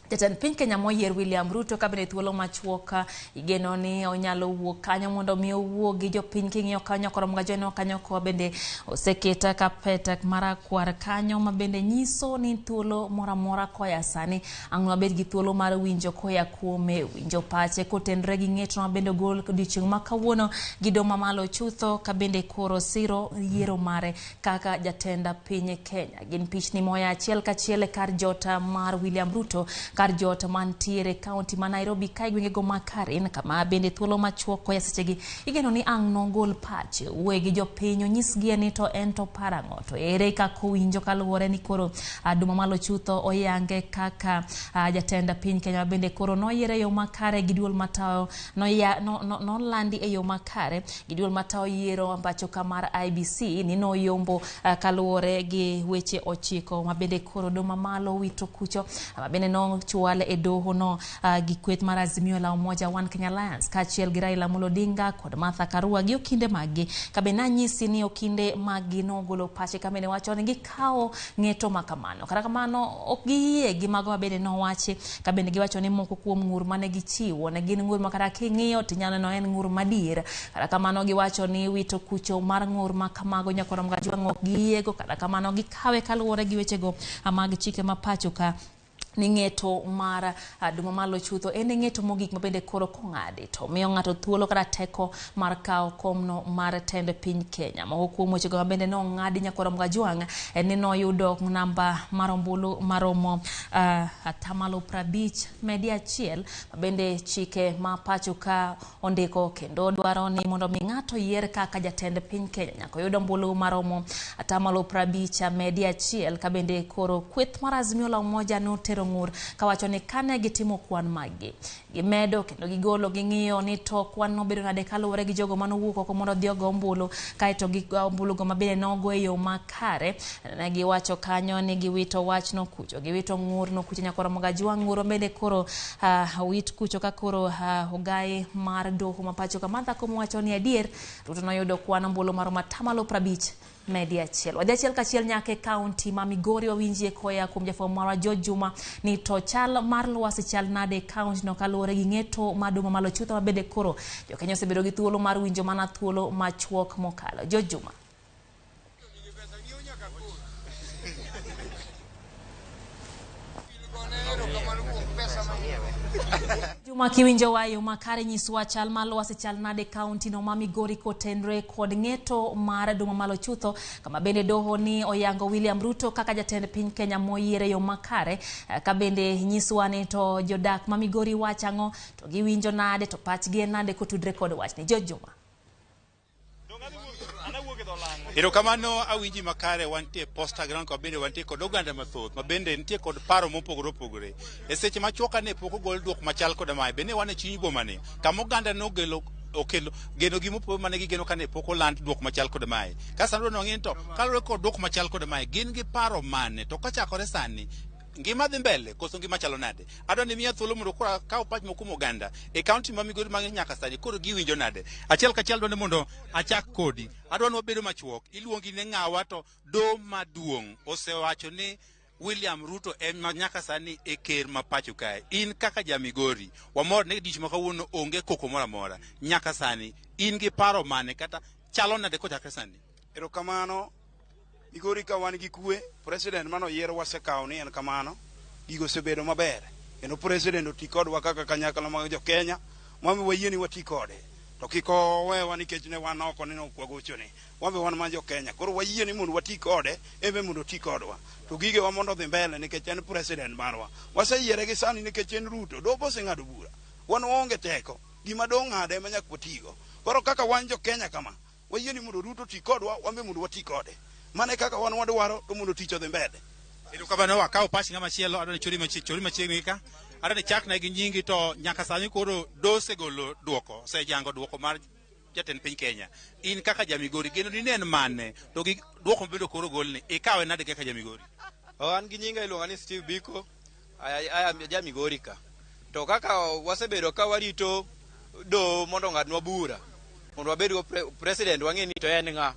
jatend piny Kenya moyier William Ruto, ka bende thuolo machuok igeno ni onyalo wuok kanyo mondo mi owuo gi jopiny. King'iyo kanyo Nyakwar Ramogi Ajwang' kanyo ko bende oseket kapet marakwar kanyo ma bende nyiso ni thuolo moro amora koya sani ang' wabed gi thuolo mar winjo koya kuome, winjo pache kotenre gi ng'eto ma bende ogol odiochieng' ma kawuono gi doho mamalo chutho, ka bende koro siro yiero mare kaka jatend piny Kenya. Gin pichni moya achiel kachiel e kar jot mar William Ruto, kar jot mantiere kaunti ma Nairobi ka e gwengego ma Karen, kama bende thuolo machuok koya sechegi igeno ni ang' nogol pache, owuoye gi jopiny, onyisgi ni to en to parang'o, to ere kaka owinjo kaluwore ni koro doho mamalo chutho oyange kaka jatend piny Kenya bende koro noyier e yo makare gi duol matayo nolandi e yo makare gi duol matayo yiero pacho ka mar IEBC ni noyombo kaluwore gi weche 9 ma bende koro doho mamalo wito kucho ma bende nochwal e doho no gi kweth mar Azimio la Umoja One Kenya Alliance kaachiel gi Raila Amolo Odinga kod Martha Karua gi okinde maggi. Ka bende nanyisi ni okinde maggi nogolo pache ka bende wacho ni gikawo ng'eto ma kamano, kata kamano ok giyie gi mago ma bende nowachi, ka bende giwacho ni moko kuom ng'ur mane gichiwo ne gin ng'ur ma kata king'iyo tinyalo neno en ng'ur madier. Kata kamano giwacho ni wito kucho mar ng'ur ma kamago Nyakwar Ramogi Ajwang' ok giyiego, kata kamano gikawe kaluwore gi wechego mag chike ma pacho ka ni ng'eto mar doho mamalo chutho en e ng'eto mogik ma bende koro kong'adi to miyo ng'ato thuolo kata teko mar kawo komno mar tend piny Kenya. Moko kuom wechego ma bende nong'adi Nyakwar Ramogi Ajwang' en ni noyudo namba mar ombulu maromo 50% ma bende chike ma pacho ka ondiko kendo dwaro ni mondo mi ng'ato yier kaka jatend piny Kenya nyaka oyud ombulu maromo 50%+1. Ka bende koro kweth mar Azimio la Umoja notero ng'ur kawacho ni kane gitimo kwan maggi gimedo kendo gigolo ging'iyo ni to kwan nobedo nade kaluwore gi jogo manowuok oko mondo odhi ogo ombulu, kaeto gi ombulu go mabende nogo e yo makare. Ne giwacho kanyo ni giwito wachno kucho, giwito ng'urno kucho Nyakwar Ramogi Ajwang'. Ng'ur bende koro wit kucho ka koro ogai mar doho ma pacho ka Martha Koome wacho ni adier Ruto noyudo kwan ombulu maromo 50%+1. Wadhi achiel kachiel nyaka e kaunti ma Migori wawinjie koya kuom jafwambo marwa George Juma ni to chal mar lwasi chal nade e kaunti no kaluwore gi ng'eto mar doho mamalo chutho ma bende koro jokenya osebedo gi thuolo mar winjo mana thuolo machuok mokalo. George Juma. Juma kiwinjo wa e yo makare nyiswa chal mar lwasi chal nade kaunti no ma Migori kotenre kod ng'eto mar doho mamalo chutho kama bende doho ni oyango William Ruto kaka jatend piny Kenya moyier e yo makare ka bende nyiswa ni to jodak ma Migori wacho ang'o to giwinjo nade to pachgi en nade kotudre kod wachni. George Juma.
Erokamano awinji makare wantie Posta Ground ka bende wantie kod oganda mathoth ma bende nitie kod paro mopogore opogore. E seche machuok kane pok ogol duok machal koda mae bende wan e chuny boma ni kama oganda nogelo okelo geno gi mopogore mane gigeno kane pok oland duok machal kod mae. Ka sani dwa ni to kaluwore kod duok machal kod mae gin gi paro mane to kochakore sani ngima dhi mbele koso ngima chalo nade? Adwa ni miya thuolo mondo koro akaw pach moko kuom oganda e kaunti ma Migori mang'eny nyaka sani koro giwinjo nade. Achiel kachiel adwa ni mondo achak kodi. Adwa ni wabedo machuok. Iluongi ne ng'awa to doho maduong' osewacho ni William Ruto ema nyaka sani e ker ma pacho kae. In kaka ja Migori, wamor ni odiochieng' ma kawuono onge koko moro amora. Nyaka sani, in gi paro mane kata chalo nade kochakre sani?
Erokamano. Migori ka wan gi kwe, president mane oyier wasekawo ni en kamano. Gigo osebedo maber. Kendo president oti kodwa kaka kanyakla mag jo Kenya, mwami wayie ni wati kode. To kik owewa nikech ne wan oko ni ok wagochone. Wan be wan ma jo Kenya. Koro wayie ni mondo wati kode, en be mondo oti kodwa. To gigewa mondo odhi mbele nikech en president marwa. Waseyiere gi sani nikech en Ruto. Doho oseng'ado bura. Wan waonge teko. Gima doho ong'ado ema nyaka watigo. Koro kaka wan jo Kenya kama, wayie ni mondo Ruto oti kodwa, wan be mondo wati kode. Mano e kaka wan wadwaro to mondo tich odhi mbele.
Erokamano wakaw pach ng'ama chielo adwa ni chori machiegni ka. Adwa ni chakna gi nyingi to nyaka sani koro doho osegolo duoko, osejango duoko mar jatend piny Kenya. In kaka ja Migori geno ni ne en mane to gi duoko mabedo koro golni ikawe nade kaka ja Migori?
An gi nyinga iluonga ni Steve Biko, aya ja Migori ka. To kaka wasebedo ka warito doho mondo ong'adnwa bura mondo wabed go president wang'e ni to en ng'a.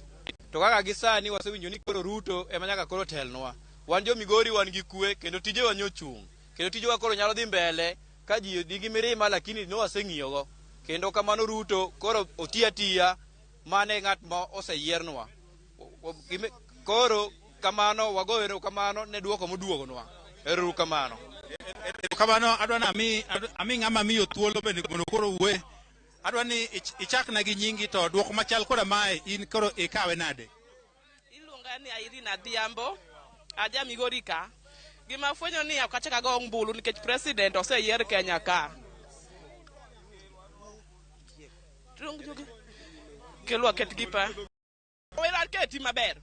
To kaka gi sani wasewinjo ni koro Ruto ema nyaka koro telnwa. Wan jo Migori wan gi kwe kendo tijewa nyochung'. Kendo tijewa koro nyalo dhi mbele ka ji nigi mirima lakini no waseng'iyogo. Kendo kamano Ruto koro oti atiya mane ng'at ma oseyiernwa. Koro kamano wagoyo erokamano ne duoko moduogonwa. Ero kamano.
Erokamano adwa ni ami ng'ama miyo thuolo bende mondo koro wuoye. Adwa ni ichakna gi nyingi to duoko machal koda mae in koro ikawe nade?
Iluonga ni Irene Adhiambo, aja Migori ka. Gima afwenyo ni ok achak ago ombulu nikech president oseyier Kenya ka. Kelwa ket gi pa. Owera aketi maber.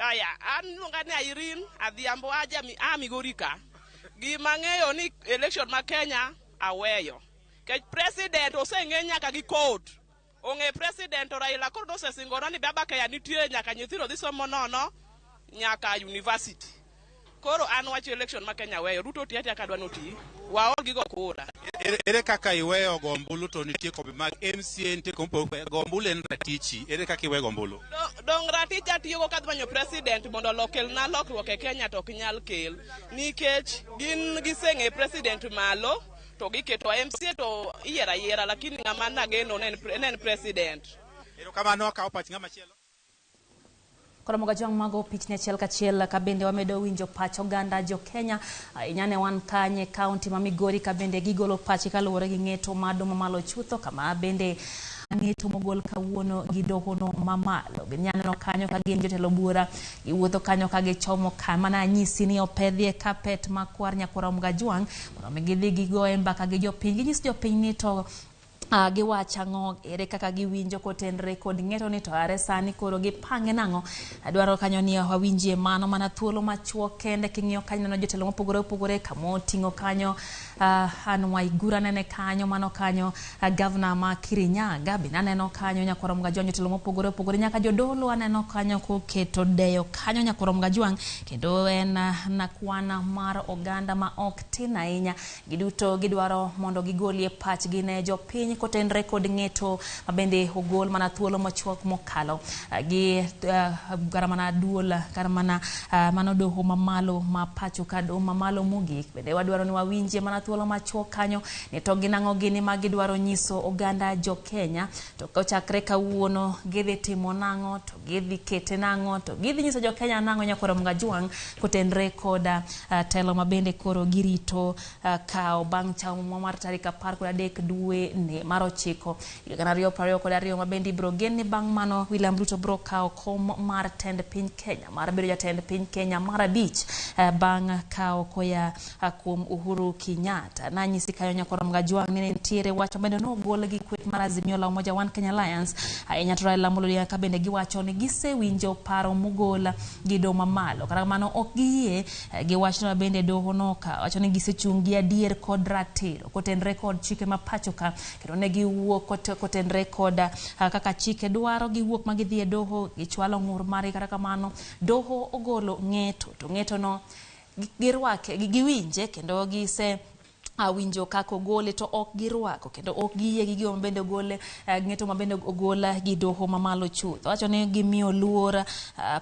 Aya, an iluonga ni Irene Adhiambo, aja a Migori ka. Gima ang'eyo ni election ma Kenya aweyo. Nikech president oseng'e nyaka gi court. Ong'e president to Raila koro nosesingore ni Baba Kenya nitie nyaka nyithindo dhi somo nono nyaka university. Koro an wacho election ma Kenya weyo. Ruto oti atiya kadwa noti. Waol gi go kura.
Ere kaka iweyo go ombulu to nitie kombe mag MCA nitie kombe mopogore. Go ombulu en ratichi. Ere kaka iweyo go ombulu?
Dong ratich atiyogo kadhi manyo president mondo okelna lokruok e Kenya to ok nyal kel. Nikech gin giseng'e president malo to giketo MCA to iyiero ayiera lakini ng'ama nageno ne en president.
Erokamano akawo pach ng'ama chielo.
Koro Mogajwang' mago pichni achiel kachiel ka bende wamedo winjo pach oganda jo Kenya ahinya ne wan kanye kaunti ma Migori ka bende gigolo pachgi kaluwore gi ng'eto mar doho mamalo chutho kama bende ng'eto mogol kawuono gi dohono mamalo. Ginyaneno kanyo ka gin jotelo buora giwuotho kanyo ka gichomo kama nanyisi ni opedhie kapet makwar nyakwar Mogajwang' mondo mi gidhi gigoye mbaka gi jopiny ginyis jopiny ni to giwacho ang'o ere kaka giwinjo kotenre kod ng'eto ni to are sani koro gipange nang'o. Adwaro kanyo ni wawinjie mano mana thuolo machuok kende king'iyo kanyo neno jotelo mopogore opogore kamoting'o kanyo Anne Waiguru anene kanyo mano kanyo gavana ma Kirinyaga bende aneno kanyo nyakwar Mogajwang' jotelo mopogore opogore nyaka jodolo aneno kanyo koketo deyo kanyo nyakwar Mogajwang' kendo en nakwana mar oganda ma ok tin ahinya. Giduto gidwaro mondo gigolie pachgi ne jopiny. Kotenre kod ng'eto mabende ogol mana thuolo machuok mokalo gi kata mana duol kata mana mano doho mamalo ma pacho ka, doho mamalo mogik. Bende wadwaro ni wawinjie mana thuolo machuok kanyo ni to gin ang'o gini ma gidwaro nyiso oganda jo Kenya, to kochakre kawuono gidhi timo nang'o, to gidhi kete nang'o, to gidhi nyiso jo Kenya nang'o nyakoro Mgajwang' kotenre koda telo mabende koro girito kawo bang' chamo mar tarik 13 dwe ne mar 9 2022, mabende ibiro gen ni bang' mano William Ruto biro kawo kom mar tend piny Kenya mar bedo jatend piny Kenya mar 5 bang' kawo koya kuom Uhuru Kenyatta. Nanyisi kanyo nyakoro Mgajwang' ni nitiere wach mabende nogol gi kweth mar Azimio la Umoja One Kenya Alliance ahinya to Raila Amolo Odinga, ka bende giwacho ni gisewinjo paro mogol gi doho mamalo, kata kamano ok giyie gi wachno mabende doho nokawo. Wacho ni gisechung' gi adier kod ratiro kotenre kod chike ma pacho ka, kendo ne giwuok kotenre kod kaka chike dwaro, giwuok ma gidhi e doho gichwalo ng'ur margi. Kata kamano doho ogolo ng'eto, to ng'eto no girwake, giwinje kendo gise awinjo kaka ogole to ok girwako kendo ok giyie gi gima bende ogole, ng'eto mabende ogol gi doho mamalo chuth. Wacho ni gimiyo luor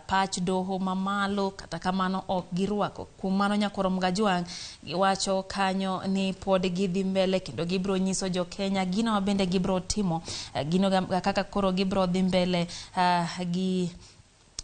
pach doho mamalo, kata kamano ok girwako. Kuom mano nyakoro Mgajwang' giwacho kanyo ni pod gidhi mbele kendo gibiro nyiso jo Kenya gino mabende gibiro timo, gino kaka koro gibiro dhi mbele gi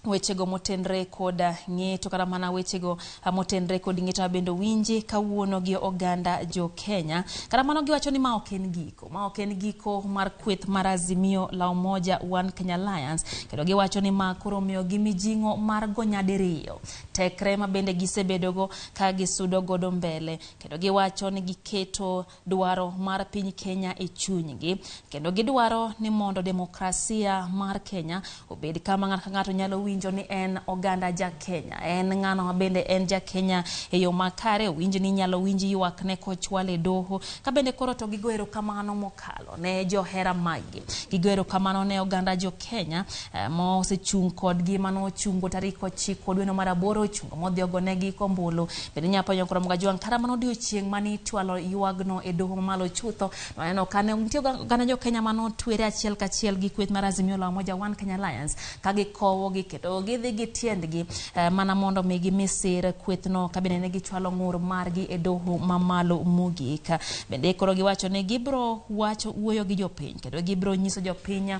wechego motenre kod ng'eto, kata mana wechego motenre kod ng'eto mabende owinji kawuono gi oganda jo Kenya. Kata mano giwacho ni ma ok en giko, ma ok en giko mar kweth mar Azimio la Umoja One Kenya Alliance, kendo giwacho ni ma koro miyogi mijing'o mar go nyadiriyo tekre mabende gisebedogo ka gisudo godo mbele, kendo giwacho ni giketo dwaro mar piny Kenya e chunygi, kendo gidwaro ni mondo demokrasia mar Kenya obed kama ng'ato ka ng'ato nyalo winjo ni en oganda ja Kenya, en ng'ano mabende en ja Kenya e yo makare, owinj ni inyalo winj ywakne kochwale doho. Ka bende koro to gigo erokamano mokalo ne johera maggi, gigo erokamano ne oganda jo Kenya mosechung' kodgi manochungo tarik 9 dweno mar 8 ochungo modhi ogonegi ombulu. Bende nyapo koro Mgajwang' kata mano odiochieng' mane ichwalo ywagno e doho mamalo chutho, nwaneno kane nitie oganda jo Kenya manotwere achiel kachiel gi kweth mar Azimio la Umoja One Kenya Alliance ka gikowogi kendo gidhi gi tiendgi mana mondo mi gimi sir kwethno, ka bende ne gichwalo ng'ur margi e doho mamalo mogik. Bende koro giwacho ni gibiro wacho wuoyo gi jopiny kendo gibiro nyiso jopiny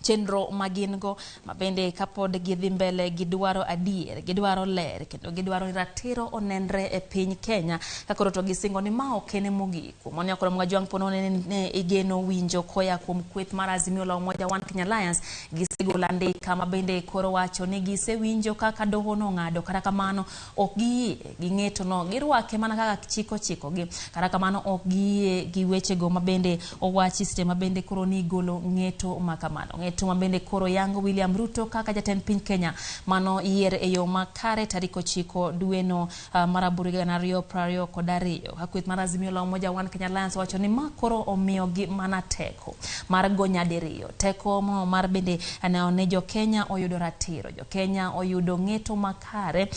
chenro magin go mabende kapod gidhi mbele gidwaro adier, gidwaro ler kendo gidwaro ni ratiro onenre e piny Kenya. Ka koro to gisingo ni ma ok en mogik. Kuom mano nyakoro Mgajwang' po nono ne igeno winjo koya kuom kweth mar Azimio la Umoja One Kenya Alliance, gisegolo andika mabende koro wacho ni gisewinjo kaka doho nong'ado, kata kamano ok giyie gi ng'eto no, girwake mana kaka chik ochikogi, kata kamano ok giyie gi wechego mabende owachi seche mabende koro ni igolo ng'eto makamano. Ng'eto mabende koro yango William Ruto kaka jatend piny Kenya mano yier e yo makare tarik 9 dweno mar 8 2022. Ka kweth mar Azimio la Umoja One Kenya Alliance wacho ni ma koro omiyogi mana teko mar go nyadiriyo, teko mar bende neno ni jo Kenya oyudo ratiro, jo Kenya oyudo ng'eto makare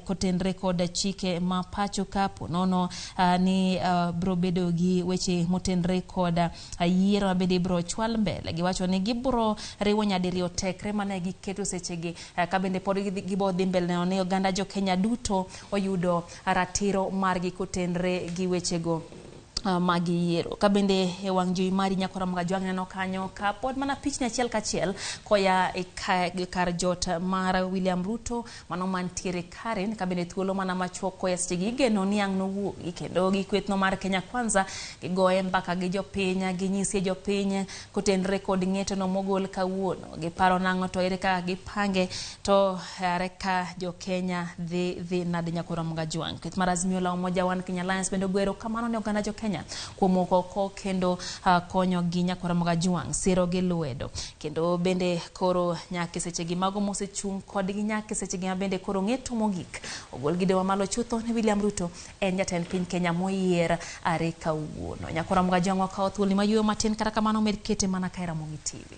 kotenre kod chike ma pacho ka po nono ni biro bedo gi weche motenre kod yiero mabende ibiro chwal mbele. Giwacho ni gibiro riwo nyadiriyo tekre mane giketo sechegi, ka bende pod gibo dhi mbele neno ni oganda jo Kenya duto oyudo ratiro margi kotenre gi wechego mag yiero. Ka bende e wang' jowi mari nyakoro Mgajwang' neno kanyo ka pod mana pichni achiel kachiel koya e kar jot mar William Ruto mano mantiere Karen, ka bende thuolo mana machuok koya sechegi igeno ni ang' nowuogi kendo gi kwethno mar Kenya Kwanza gigoye mbaka gi jopiny, ginyisie jopiny kotenre kod ng'eto no mogol kawuono, giparo nang'o to ere kaka gipange to are ka jo Kenya dhi nade nyakoro Mgajwang'. Kweth mar Azimio la Umoja One Kenya Alliance bende ogo erokamano ne oganda jo Kenya kuom wuok oko kendo konyo gi nyakoro Mgajwang' siro gi lwedo, kendo bende koro nyaka sechegi mago mosechung' kodgi nyaka sechegi mabende koro ng'eto mogik ogol gi doho mamalo chutho ne William Ruto en jatend piny Kenya moyier are kawuono. Nyakoro Mgajwang' wakawo thuolo mayueyo matin, kata kamano med kete mana ka e Ramogi TV.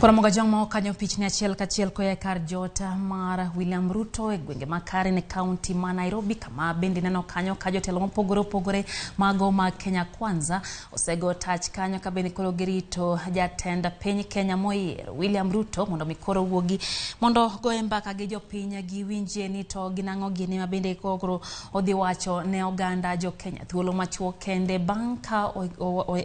Koro Jong ma okanyo pichni achiel kachiel koya e kar jot mar William Ruto e gwenge ma Karen e kaunti ma Nairobi, kama bende neno kanyo ka jotelo mopogore opogore mago mag Kenya Kwanza osego tach kanyo ka bende koro girito jatend piny Kenya moyier William Ruto mondo mi koro wuogi mondo goye mbaka gi jopiny giwinjie ni to ginang'o gini ma bende koro odhi wacho ne oganda jo Kenya thuolo machuok kende bang' ka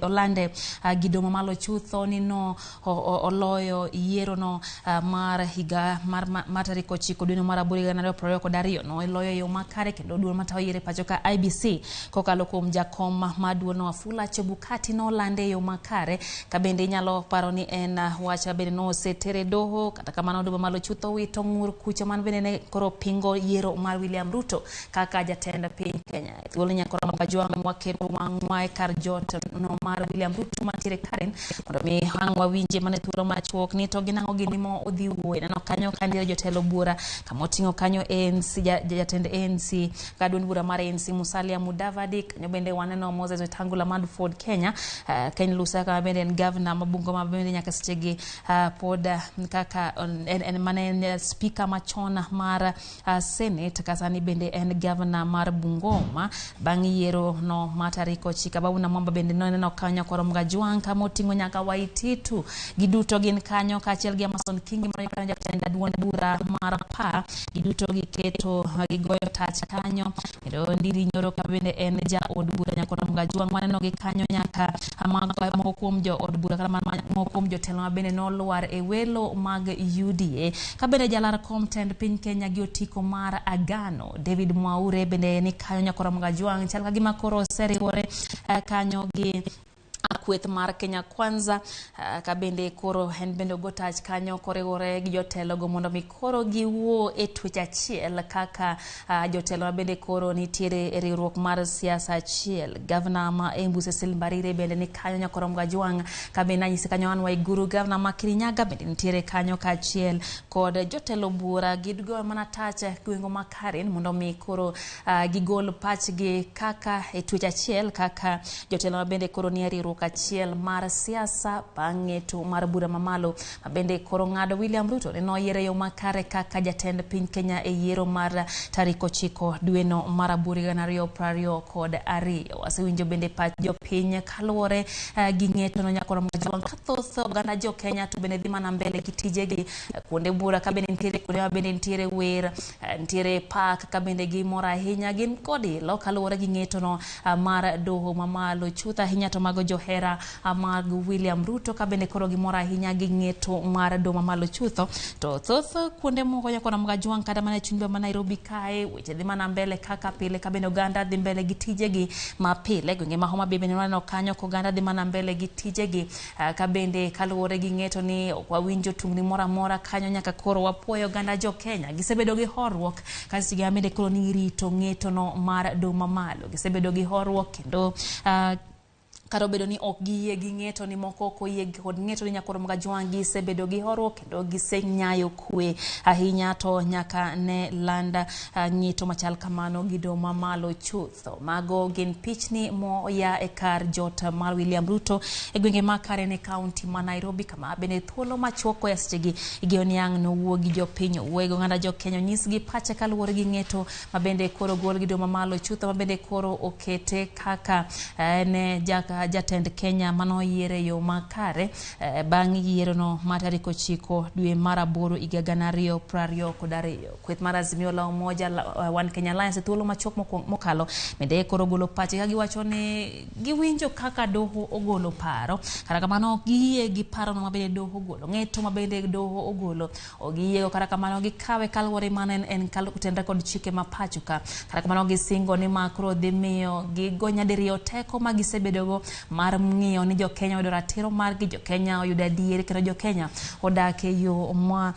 olande gi doho mamalo chutho ni no oloyo yiero no mar higa mar tarik 9 dwe mar 8 2022 no oloyo e yo makare kendo duol matayo yiero e pacho ka IBC kokalo kuom jakom mar duolno Wafula Chebukati nolande e yo makare ka bende inyalo paro ni en wach bende nosetere doho. Kata kamano doho mamalo chutho wito ng'ur kucha man bende ne koro pingo yiero mar William Ruto kaka jatend piny Kenya. Thuolo nyakoro Kajwang' waketo wang'wa e kar jot no mar William Ruto mantiere Karen mondo mi ang' wawinje mane thuolo machuok ni to ginang'o gini mo odhi wuoye. Neno kanyo ka nitiere jotelo buora kama oting'o kanyo ANC, jatend ANC ka duond bura mar ANC Musalia Mudavadi, kanyo bende waneno Moses Wetangula mar Ford Kenya, Ken Lusaka bende en governor ma Bungoma bende nyaka sechegi pod kaka en mane en speaker machon mar Senate ka sani bende en governor mar Bungoma bang' yiero no mar tarik 9. Babu Namwamba bende noneno kanyo Korom Gajwang' kama oting'o nyaka Waititu, giduto gin kanyo kaachiel gi Amason Kingi mano kanyo jatend duond bura mar PA, giduto giketo gigoyo tach kanyo. Kendo Ndiri Nyoro ka bende en jaod bura Nyakorom Gajwang' waneno gi kanyo nyaka moko kuom jood bura kata moko kuom jotelo ma bende nolwar e welo mag UDA. Ka bende jalar kom tend piny Kenya gi otiko mar Agano David Mwaure bende ni kanyo Nyakorom Gajwang' chal ka gima koro oseriwore kanyo gi kweth mar Kenya Kwanza ka bende koro en bende ogo tach kanyo koriwore gi jotelo go mondo mi koro giwuo e twech achiel kaka jotelo ma bende koro nitiere e riwruok mar siasa achiel. Gavana ma Embu Cecil Mbarire bende ni kanyo Nyakorom Gajwang' ka bende nanyise kanyo Anne Waiguru, gavana ma Kirinyaga bende nitiere kanyo kaachiel kod jotelo buora gigoyo mana tach gwenge ma Karen mondo mi koro gigol pachgi kaka e twech achiel kaka jotelo ma bende koro nie riwruok achiel mar siasa bang' ng'eto mar bura mamalo ma bende koro ng'ado William Ruto ne noyiere yo makare kaka jatend piny Kenya e yiero mar tarik 9 dweno mar 8 2022. Wasewinjo bende pach jopiny kaluwore gi ng'eto no Nyakorom Gajwang' ka thoth oganda jo Kenya to bende dhi mana mbele gi tijegi kuonde bura ka bende nitiere kuonde ma bende nitiere wer, nitiere park ka bende gimor ahinya gin kod ilo kaluwore gi ng'eto no mar doho mamalo chuth ahinya to mago johera mag William Ruto ka bende koro gimor ahinya gi ng'eto mar doho mamalo chutho. To thoth kuonde moko Nyakorom Gajwang' kata mana e chuny boma ma Nairobi kae weche dhi mana mbele kaka pile ka bende oganda dhi mbele gi tijegi ma pile. Gwenge ma Homa Bay bende waneno kanyo ka oganda dhi mana mbele gi tijegi ka bende kaluwore gi ng'eto ni ok wawinjo tungni moro amora kanyo nyaka koro wapuoyo oganda jo Kenya. Gisebedo gi horuok ka seche bende koro ni irito ng'eto no mar doho mamalo. Gisebedo gi horuok kendo kata obedo ni ok giyie gi ng'eto ni moko ok oyie kod ng'eto ni Nyakorom Gajwang' gisebedo gi horuok kendo gisenyayo kwe ahinya to nyaka ne land ng'eto machal kamano gi doho mamalo chutho. Mago gin pichni moya e kar jot mar William Ruto e gwenge ma Karen e kaunti ma Nairobi kama bende thuolo machuok koya sechegi igeno ni ang' nowuo gi jopiny, owuoyo gi oganda jo Kenya, onyisgi pache kaluwore gi ng'eto ma bende koro gol gi doho mamalo chutho ma bende koro okete kaka ne jatend Kenya manoyiere yo makare bang' yiero no mar tarik 9 dwe mar 8 higa 2022. Kweth mar Azimio la Umoja One Kenya Alliance thuolo machuok mokalo bende koro golo pache ka giwacho ni giwinjo kaka doho ogolo paro, kata kamano ok giyie gi paro no mabende doho ogolo, ng'eto mabende doho ogolo ok giyiego, kata kamano gikawe kaluwore mana en kotenore kod chike ma pacho ka. Kata kamano gisingo ni ma koro dhi miyo gigo nyadiriyo teko ma gisebedogo mar ng'iyo ni jo Kenya oyudo ratiro margi, jo Kenya oyudo adieri kendo jo Kenya odak e yo ma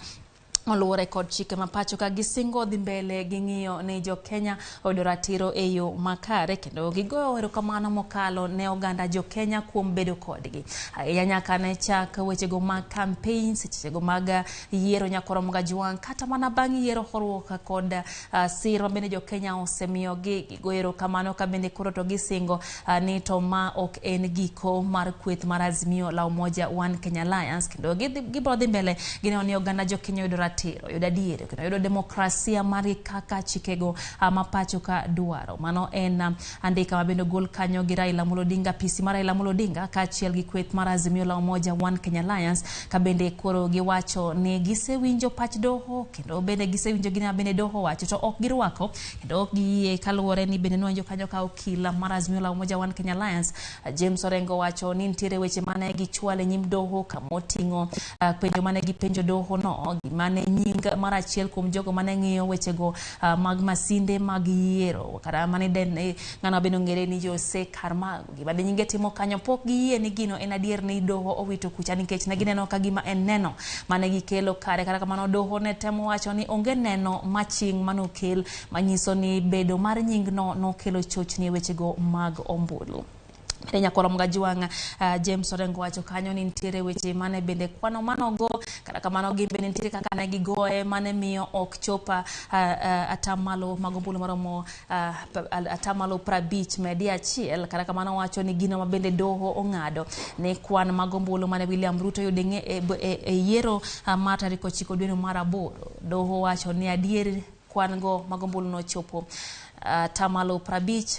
Oluwore kod chike ma pacho ka gisingo dhi mbele gi ng'iyo ni jo Kenya oyudo ratiro e yo makare kendo gigoyo erokamano mokalo ne oganda jo Kenya kuom bedo kodgi. Ahinya nyaka ne chak wechego mag campaign, sechego mag yiero Nyakoro Mgajwang' kata mana bang' yiero horuok kod sir ma bende jo Kenya osemiyogi. Gigoyo erokamano ka bende koro to gisingo ni to ma ok en giko mar kweth mar Azimio la Umoja One Kenya Alliance kendo gibiro dhi mbele gineno ni oganda jo Kenya oyudo ratiro, oyudo adieri kendo oyudo demokrasia margi kaka chikego ma pacho ka dwaro. Mano en andika ma bende ogol kanyo gi Raila Amolo Odinga, PC mar Raila Amolo Odinga kaachiel gi kweth mar Azimio la Umoja One Kenya Alliance ka bende koro giwacho ni gisewinjo pach doho kendo bende gisewinjo gima bende doho wacho to ok girwako kendo ok giyie kaluwore ni bende nowinjo kanyo ka okil mar Azimio la Umoja One Kenya Alliance James Orengo wacho ni nitiere weche mane gichwalo e nyim doho kamoting'o penjo mane gipenjo doho no gima ne nying mar achiel kuom jogo mane ng'iyo wechego mag masinde mag yiero kata mane den ng'ano bende ong'ere ni Jose Camargo gima ne nyinge timo kanyo pok giyie ni gino en adier ni doho owito kucha nikech ne gineno ka gima en neno mane gikelo kare. Kata kamano doho ne temo wacho ni onge neno maching' manokel manyiso ni bedo mar nyingno nokelo chochni e wechego mag ombulu. Bende Nyakoro Mgajwang' James Orengo wacho kanyo ni nitiere weche mane bende kwano manogo kata kamano gin bende nitiere kaka ne gigoye mane miyo ok chop atamalo mag ombulu maromo atamalo 51. Kata kamano wacho ni gino ma bende doho ong'ado ni kwan mag ombulu mane William Ruto oyudo e yiero mar tarik 9 dwe mar 8 doho wacho ni adier kwan go mag ombulu nochopo atamalo 51.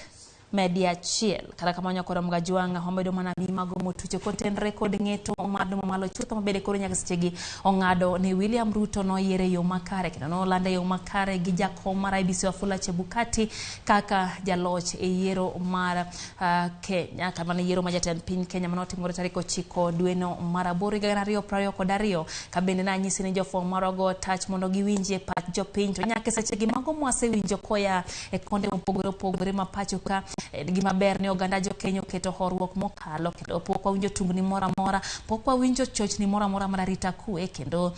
Kata kamano Nyakoro Mgajwang' wamedo mana mimago motucho kotenre kod ng'eto mar doho mamalo chutho mabende koro nyaka sechegi ong'ado ni William Ruto noyiere e yo makare kendo nolande e yo makare gi jakom mar IEBC Wafula Chebukati kaka jaloch e yiero mar Kenya kama ne yiero ma jatend piny Kenya manotimore tarik 9 dweno mar 8 2022 ka bende nanyisi ni jofwambo marwa tach mondo giwinjie pach jopiny to nyaka sechegi mago mwasewinjo koya e konde mopogore opogore ma pacho ka gima ber ni oganda jo Kenya oketo horuok mokalo kendo pok wawinjo tungni moro amora, pok wawinjo chochni moro amora mar arita kwe kendo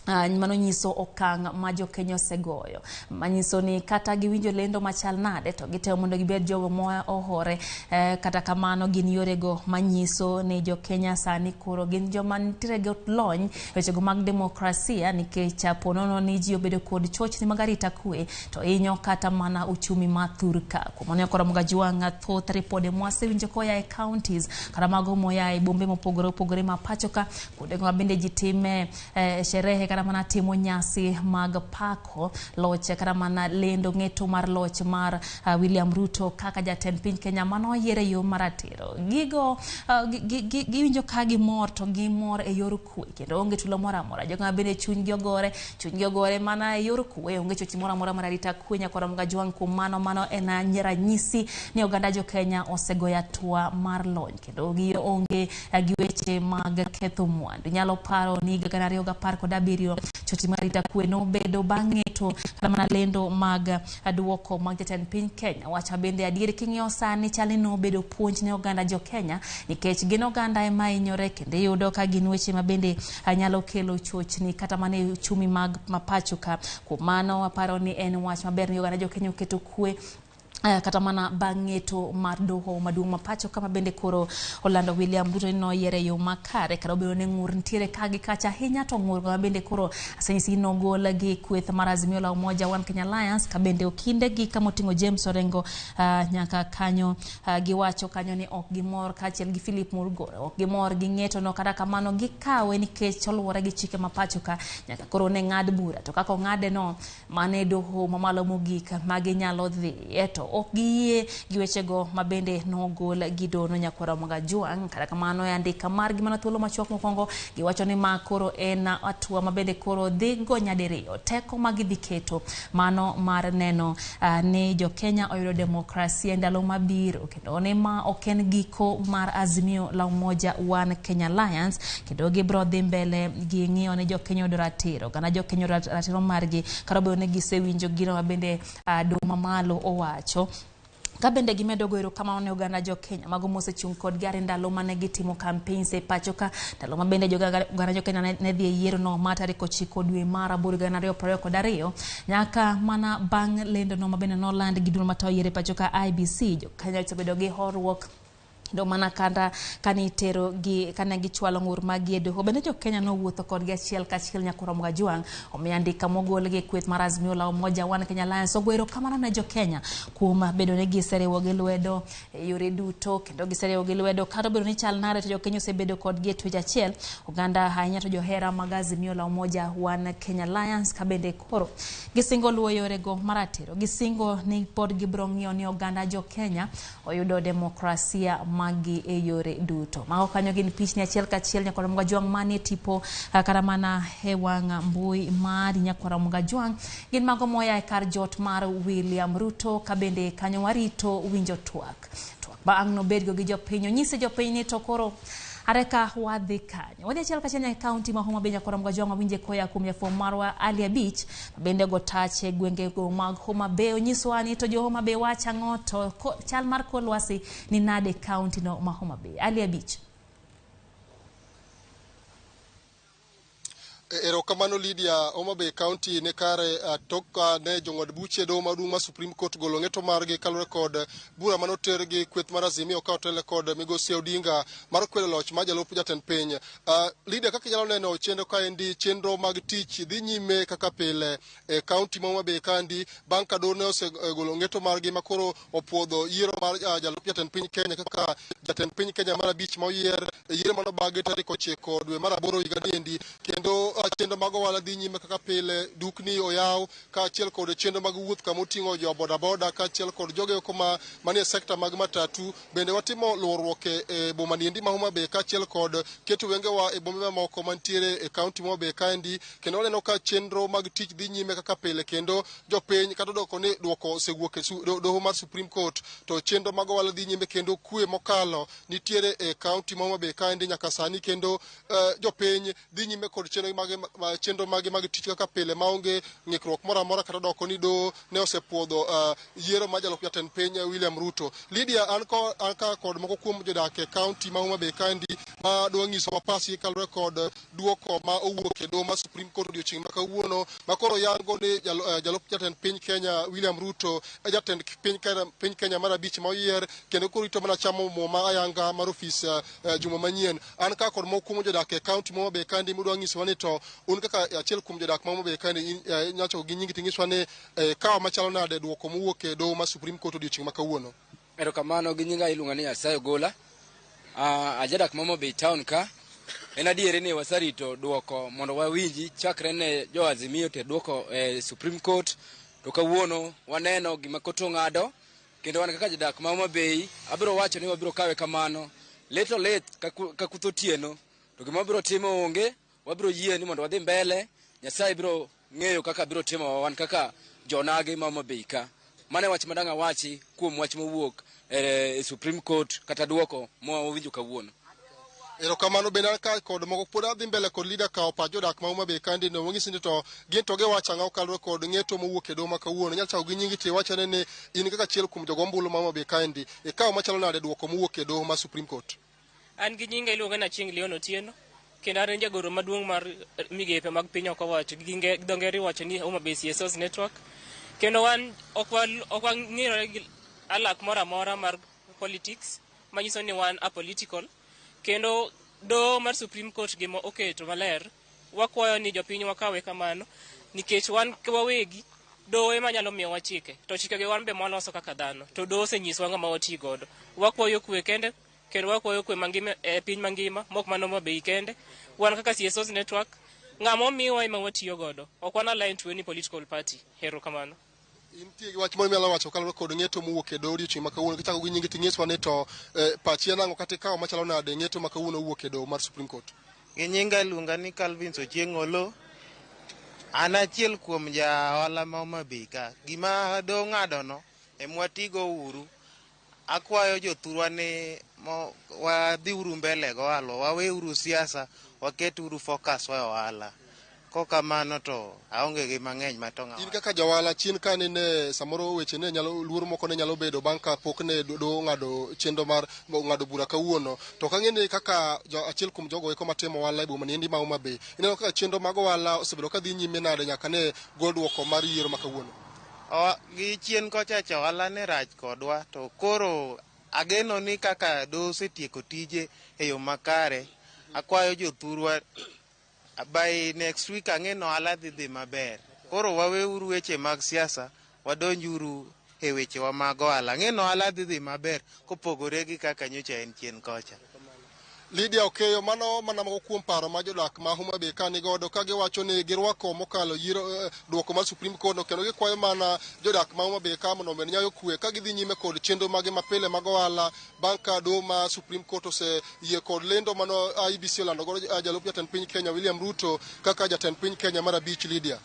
mano nyiso okang' ma jo Kenya osegoyo manyiso ni kata giwinjo lendo machal nade to gitemo mondo gibed jogo ma ohore. Kata kamano gin yorego manyiso ni jo Kenya sani koro gin joma nitiere gi lony wechego mag demokrasia nikech ponono ni ji obedo kod chochni mag arita kwe to hinyo kata mana uchumi ma thurka. Kuom mano Nyakoro Mgajwang' thoth ripode mwasewinjo koya e counties kata mago moya e bombe mopogore opogore ma pacho ka kuondego ma bende ji time sherehe kata mana timo nyasi mag pako loch kata mana lendo ng'eto mar loch mar William Ruto kaka jatend piny Kenya manoyier e yo maratiro. Gigo giwinjo ka gimor to gimor e yor kwe kendo onge tulo moro amora. Jogo ma bende chunygi ogore mana e yor kwe, onge chochni moro amora mar arita kwe. Nyakoro Mgajwang' kuom mano en ranyisi ni oganda jo Kenya osegoyo hatua mar lony kendo gionge gi weche mag ketho mwandu. Inyalo paro ni higa 2017 chochni mar arita kwe nobedo bang' ng'eto kata mana lendo mag duoko mag jatend piny Kenya. Wach bende adier king'iyo sani chal ni nobedo puonj ne oganda jo Kenya nikech gin oganda ema hinyore kendo iyudo ka gin weche ma bende nyalo kelo chochni kata mana e uchumi mag mapacho ka. Kuom mano aparo ni en wach maber ni oganda jo Kenya oketo kwe kata mana bang' ng'eto mar doho maduong' ma pacho kama bende koro olando William Ruto ni noyiere e yo makare kata obedo ni ng'ur nitiere ka gi kacha ahinya to ng'ur ma bende koro asenyisi nogol gi kweth mar Azimio la Umoja One Kenya Alliance ka bende okinde gi kamoting'o James Orengo nyaka kanyo giwacho kanyo ni ok gimor kaachiel gi Philip Murgor ok gimor gi ng'eto no kata kamano gikawe nikech oluwore gi chike ma pacho ka nyaka koro ne ng'ad bura to kaka ong'ade no mane doho mamalo mogik maginyalo dhiye to ok giyie gi wechego ma bende nogol gi dono Nyakwara Mgajwang'. Kata kamano e andika margi mana thuolo machuok mokwongo giwacho ni ma koro en hatua ma bende koro dhi go nyadiriyo teko ma gidhi keto mano mar neno ni jo Kenya oyudo demokrasia e ndalo mabiro kendo ni ma ok en giko mar Azimio la Umoja One Kenya Alliance kendo gibiro dhi mbele gi ng'iyo ni jo Kenya oyudo ratiro kana jo Kenya oyudo ratiro margi kata obedo ni gisewinjo gino ma bende doho mamalo owacho. Ka bende gimedo goyo erokamano ne oganda jo Kenya mago mosechung' kodgi are ndalo mane gitimo campaigns e pacho ka, ndalo ma bende oganda jo Kenya ne dhi e yiero no ma tarik 9 dwe mar 8 2022 nyaka mana bang' lendo no ma bende noland gi duol matayo yiero e pacho ka IEBC. Jo Kenya osebedo gi horuok kendo mana kata kane itero gi kane gichwalo ng'ur mag e doho bende jo Kenya nowuotho kodgi achiel kachiel nyaka Ramogi Ajwang'. Omiyo andika mogol gi kweth mar Azimio la Umoja One Kenya Alliance ogo erokamano ne jo Kenya kuom bedo ni giseriwo gi lwedo e yore duto kendo giseriwo gi lwedo kata obedo ni chal nade to jo Kenya osebedo kodgi e twech achiel. Oganda ahinya to johera mag Azimio la Umoja One Kenya Alliance ka bende koro gisingo luwo yorego maratiro, gisingo ni pod gibiro ng'iyo ni oganda jo Kenya oyudo demokrasia magi e yore duto. Mago kanyo gin pichni achiel kachiel nyakwar Ramogi Ajwang' manie tipo kata mana e wang' mbui mari nyakwar Ramogi Ajwang' gin mago moya e kar jot mar William Ruto ka bende kanyo warito winjo twak ba ang' nobedgo gi jopiny onyise jopiny ni to koro areka wadhi kanyo wadhi achiel kachiel nyaka e kaunti ma Homa Bay nyakwar Ramogi Ajwang' wawinje koya kuom jafwambo marwa Ali Abich bende go tache gwengego mag Homa Bay onyiswa ni to jo Homa Bay wacho ang'o to chal mar kor lwasi ni nade e kaunti no ma Homa Bay. Ali Abich.
Erokamano Lydia. Homa Bay County ne kare tok ka ne jong'ad buche doho maduong' mar Supreme Court golo ng'eto margi kaluwore kod bura manoter gi kweth mar Azimio ka otele kod migosi Odinga mar kwedo loch mar jalup jatend piny. Lydia, kaka inyalo neno chenro kaendi, chenro mag tich dhi nyime kaka pile e kaunti ma Homa Bay kaendi bang' ka doho ne osegolo ng'eto margi makoro opuodho yiero mar jalup jatend piny Kenya kaka jatend piny Kenya mar abich ma oyier e yiero manobagi tarik 9 dwe mar 8 higa niendi, kendo chenro mag ohala dhi nyime kaka pile, dukni oyaw kaachiel kod chenro mag wuoth kama oting'o jo bodaboda kaachiel kod jogo eko manie sekta mag matatu. Bende watimo luorruok e boma niendi ma Homa Bay kaachiel kod keto wengewa e bombe mamoko mantiere e kaunti ma Homa Bay kaendi, kendo waneno ka chenro mag tich dhi nyime kaka pile kendo jopiny kata odoko ni duoko osewuok e doho mar Supreme Court to chenro mag ohala dhi nyime kendo kwe mokalo nitiere e kaunti ma Homa Bay kaendi nyaka sani kendo jopiny dhi nyime kod chenro mage mag tich kaka pile maonge ng'ikruok moro amora kata doko ni doho ne osepuodho yiero mar jalup jatend piny William Ruto. Lydia, an ka kod moko kuom jodak e kaunti ma Homa Bay kaendi ma dwa nyisowa pachgi kaluwore kod duoko ma owuok e doho mar Supreme Court odiochieng' ma kawuono ma koro yango ni jalup jatend piny Kenya William Ruto e jatend piny Kenya mar abich ma oyier kendo koro rito mana chamo muma ayanga mar ofis juma manyien. An ka kod moko kuom jodak e kaunti ma Homa Bay kaendi mudwa nyisowa ni to un kaka achiel kuom jodak ma Homa Bay kaendi inyalo gi nyingi ting'iswa ni kawa machalo nade duoko mowuok e doho mar Supreme Court odiochieng' ma kawuono.
Erokamano, gi nyinga iluonga ni Nyasaye Ogola. Ajadak ma Homa Bay town ka. En adieri ni wasarito duoko mondo wawinji chakre ne jo Azimio te duoko e Supreme Court to kawuono waneno gima kot ong'ado kendo wan kaka jodak ma Homa Bay abiro wacho ni wabiro kawe kamano lit olit ka kuth otieno to gima wabiro timo onge, wabiro yie ni mondo wadhi mbele. Nyasaye biro ng'eyo kaka biro timo wan kaka jonage ma Homa Bay ka. Mano e wach madang' awachi kuom wach mowuok e Supreme Court kata duoko ma wawinjo kawuono.
Erokamano. Bende an ka kod moko pod adhi mbele kod Lydia kawo pach jodak ma Homa Bay kaendi no wang'isi ni to gin to giwacho ang'o kaluwore kod ng'eto mowuok e doho ma kawuono. Inyalo chako gi nyingi to iwachane ni in kaka achiel kuom jogo ombulu ma Homa Bay kaendi ikawo machalo nade duoko mowuok e doho mar Supreme Court.
An gi nyinga iluonga ni Achieng' Leon Otieno kendo an jagoro maduong' mar migepe mag piny oko wacho gi dho ngere iwacho ni Homa Bay CSOs Network, kendo wan ok wang'irore gi alak moro amora mar politics manyiso ni wan apolitical, kendo doho mar Supreme Court gima oketo maler wakwayo ni jopiny wakawe kamano nikech wan wawegi doho ema nyalo miyowa chike to chikegi wan be mwaloso kaka dhano to doho osenyisowa ng'ama wati godo. Wakwayo kwe kende kendo wakwayo kwe mangima e piny mangima mok mana Homa Bay kende. Wan kaka CSOs Network ng'ama omiwa ema watiyo godo, ok wan align to any political party. Erokamano.
Intie gi wach moro minyalo wacho kaluwore kod ng'eto mowuok e doho odiochieng' ma kawuono kichako gi nyingi ting'iswa ni to pachi en ang'o kata ikawo machalo nade ng'eto ma kawuono owuok e doho mar Supreme Court.
Gi nyinga iluonga ni Calvin Ochieng' Olo. An achiel kuom ja ohala ma Homa Bay ka. Gima doho ng'ado no emwatigo uru. Akwayo jothurwa ni wadhi uru mbele go ohala, wawe uru siasa, waket uru focus wa e ohala. Kokamano to aonge gi mang'eny matong'a.
In kaka jawala chien ka nene samoro weche ne nyalo luoro moko ne nyalo bedo bang' ka pok ne doho ong'ado chenro mar ng'ado bura kawuono. To kang'e ni kaka achiel kuom jogo eko matimo ohala e boma niendi ma Homa Bay, ineno kaka chenro mag ohala osebedo ka dhi nyime nade nyaka ne gol duoko mar yiero ma kawuono?
Gi chien kocha cha ohala ne rach kodwa, to koro ageno ni kaka doho osetieko tije e yo makare, akwayo jothurwa by next week ang'e ni ohala dhi dhi maber. Koro waweuru weche mag siasa, wadonjuru e wechewa mag ohala. Ang'e ni ohala dhi dhi maber kopogore gi kaka nyocha en chien kocha.
Lydia Okeyo, mano mana moko kuom paro ma jodak ma Homa Bay ka nigodo ka giwacho ni girwako mokalo yiero duoko mar Supreme Court no, kendo gikwayo mana jodak ma Homa Bay ka mondo omed nyayo kwe ka gidhi nyime kod chenro mage mapile mag ohala bang' ka doho ma Supreme Court oseyie kod lendo mano IEBC olando godo jalup jatend piny Kenya William Ruto kaka jatend piny Kenya mar abich. Lydia.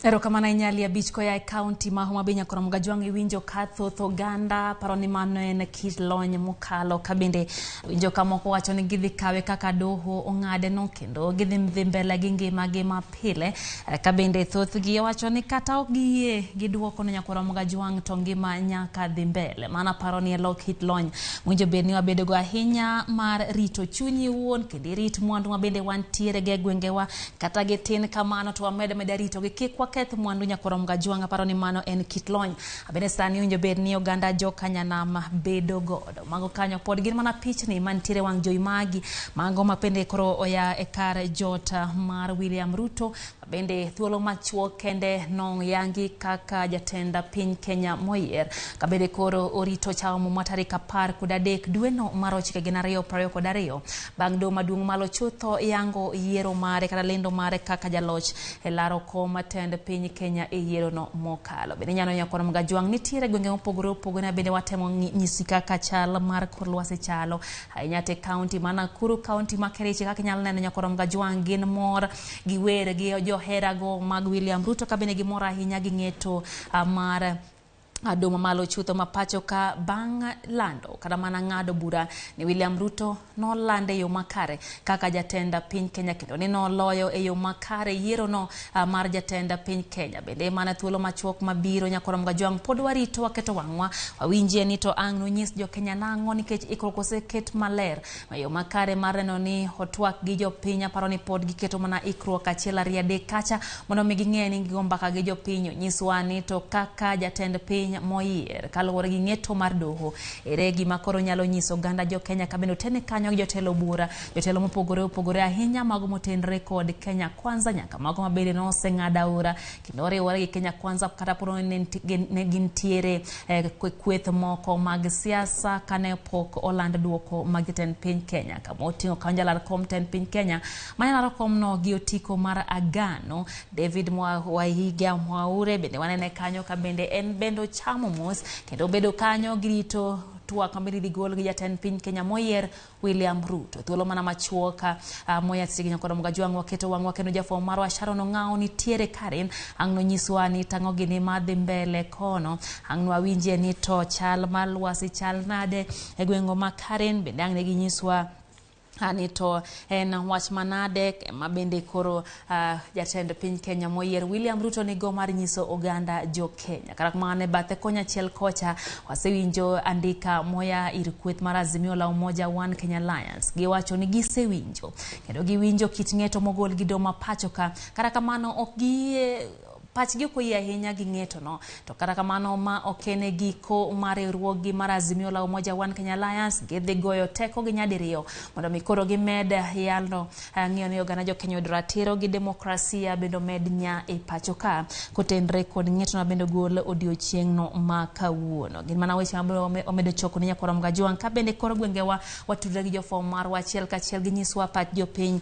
Erokamano ahinya Ali Abich koya e kaunti ma Homa Bay. Nyakoro Mgajwang' iwinjo ka thoth oganda paro ni mano en kit lony mokalo, ka bende winjo ka moko wacho ni gidhi kawe kaka doho ong'ade no kendo gidhi dhi mbele gi ngimagi mapile, ka bende thothgi wacho ni kata ok giyie gi duoko no, Nyakwar Mgajwang', to ngima nyaka dhi mbele. Mano paro ni e kit lony mowinjo bed ni wabedogo ahinya mar rito chunyi iwuon kendo irit mwandu ma bende wantiere go e gwengewa, kata gitin kamano to wamed ameda ritogi kik waketh mwandu. Nyakwar Mgajwang', aparo ni mano en kit lony bende sani owinjo bed ni oganda jokanyanam bedo godo. Mago kanyo pod gin mana pichni mantiere wang' jowi magi, mago ma bende koro oya e kar jot mar William Ruto, bende thuolo machuok kende noyangi kaka jatend piny Kenya moyier, ka bende koro orito chamo ma tarik 13 dweno mar 9 2022 bang' doho maduong' malo chutho yango yiero mare kata lendo mare kaka jaloch e laro kom tend piny Kenya e yiero no mokalo. Bende inyalo nyakwar Mgajwang' nitiere gwenge mopogore opogore bende watemo nyisi kaka chal mar kor lwasi chalo ahinya te kaunti ma Nakuru, kaunti ma Kericho. Kaka inyalo neno, nyakwar Mgajwang', gin mor gi wer gi joherago mag William Ruto, ka bende gimor ahinya gi ng'eto mar doho mamalo chutho ma pacho ka bang' lando kata mana ng'ado bura ni William Ruto nolande e yo makare kaka jatend piny Kenya kendo ni noloyo e yo makare yiero no mar jatend piny Kenya. Bende mana thuolo machuok mabiro, nyakwar Mgajwang', pod warito waketo wang'wa wawinjie ni to ang' nonyis jo Kenya nang'o, nikech ikruok oseket maler e yo makare mar neno ni otwak gi jopiny. Aparo ni pod giketo mana ikruok achiel ariyo adek kacha mondo mi ging'e ni gigo mbaka gi jopiny, onyiswa ni to kaka jatend piny moyier kaluwore gi ng'eto mar doho, ere gima koro nyalo nyiso oganda jo Kenya, ka bende otene kanyo gi jotelo bura, jotelo mopogore opogore ahinya, mago motenre kod Kenya Kwanza nyaka mago mabende noseng'ado aora kendo oriwore gi Kenya Kwanza kata pod ne gintiere kweth moko mag siasa kane pok oland duoko mag jatend piny Kenya, kama oting'o kanyo jalar kom tend piny Kenya manyalaro komno gi otiko mar Agano David Waihiga Mwaure. Bende wanene kanyo ka bende en bende ochamo mos kendo obedo kanyo girito twak mabende idhi gol gi jatend piny Kenya moyier William Ruto. Thuolo mana machuok moya sigi, nyakwar Mgajwang', waketo wang'wa kendo jafwambo marwa Sharon Ong'awo nitiere Karen ang' nonyiswa ni tang'o gini madhi mbele kono, ang' nwawinjie ni to chal mar lwasi chal nade e gweng'o ma Karen, bende ang' ne ginyiswa ani to en wach manade ma bende koro jatend piny Kenya moyier William Ruto nigo mar nyiso oganda jo Kenya. Kata kamano e bathe konya achiel kocha wasewinjo andika moya ir kweth mar Azimio la Umoja One Kenya Alliance. Giwacho ni gisewinjo kendo giwinjo kit ng'eto mogol gi doho ma pacho ka. Kata kamano ok giyie, pachgi ok oyie ahinya gi ng'eto no, to kata kamano ma ok en e giko mar riwruoggi mar Azimio la Umoja One Kenya Alliance. Gidhi goyo teko gi nyadiriyo mondo mi koro gimed yalo ng'iyo ni oganda jo Kenya oyudo ratiro gi demokrasia bende omed nya e pacho ka kotenre kod ng'eto no bende ogol odiochieng'no ma kawuono. Gin mana weche mabiro omedo choko ni nyakwar Mgajwang', ka bende koro gwengewa watudre gi jofwambo marwa achiel kachiel ginyiswa pach jopiny.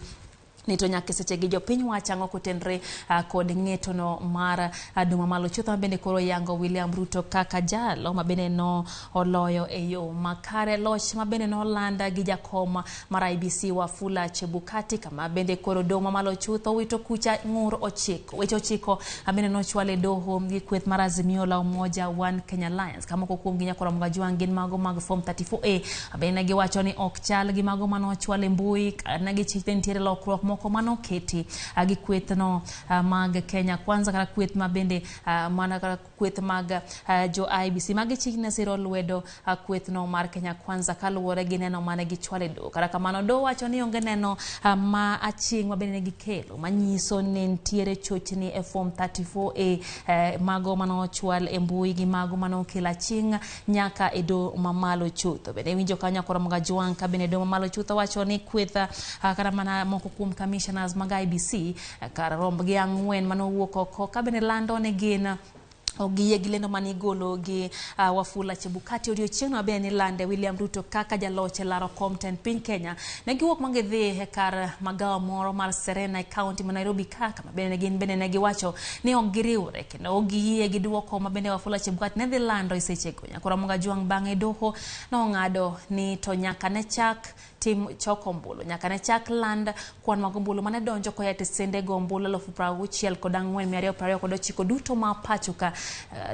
Ni to nyaka sechegi jopiny wacho ang'o kotenre kod ng'etono mar doho mamalo chutho ma bende koro yango William Ruto kaka jalo ma bende no oloyo e yo makare loch ma bende nolanda gi jakom mar IEBC Wafula Chebukati kama bende koro doho mamalo chutho wito kucha ng'ur ochiko weche ochiko ma bende nochwal e doho gi kweth mar Azimio la Umoja One Kenya Alliance ka moko kuom gi nyakwar Mgajwang' gin mago mag form 34A ma bende ne giwacho ni ok chal gi mago manochwal e mbui ne gichich ni nitiere lokruok moko manoketi gi kwethno mag Kenya Kwanza kata kweth ma bende mana kata kweth mag jo IEBC magi chich ne siro lwedo kwethno mar Kenya Kwanza kaluwore gi neno mane gichwalo e doho. Kata kamano doho wacho ni onge neno ma aching' ma bende ne gikelo manyiso ni nitiere chochni e form 34A mago manochwal e mbui gi mago manokel aching' nyaka e doho mamalo chutho. Bende iwinjo kanyo Akoro Mgajwang' ka bende doho mamalo chutho wacho ni kweth kata mana moko kuom commissioners mag IEBC kar rombgi 4 manowuok oko ka bende lando ni gin ok giyie gi lendo mane igolo gi Wafula Chebukati odiochieng' no bende nilande William Ruto kaka jaloch e laro kom tend piny Kenya. Ne giwuok ma gidhi e kar magawa moro mar Serena e kaunti ma Nairobi ka kama bende gin bende ne giwacho ni ok giriwre kendo ok giyie gi duoko ma bende Wafula Chebukati ne dhi lando e sechego. Nyakoro Mgajwang' bang'e doho nong'ado ni to nyaka ne chak tim choko ombulu nyaka ne chak land kwan mag ombulu mane donjo koa e tesende go ombulu 64,229 duto ma pacho ka.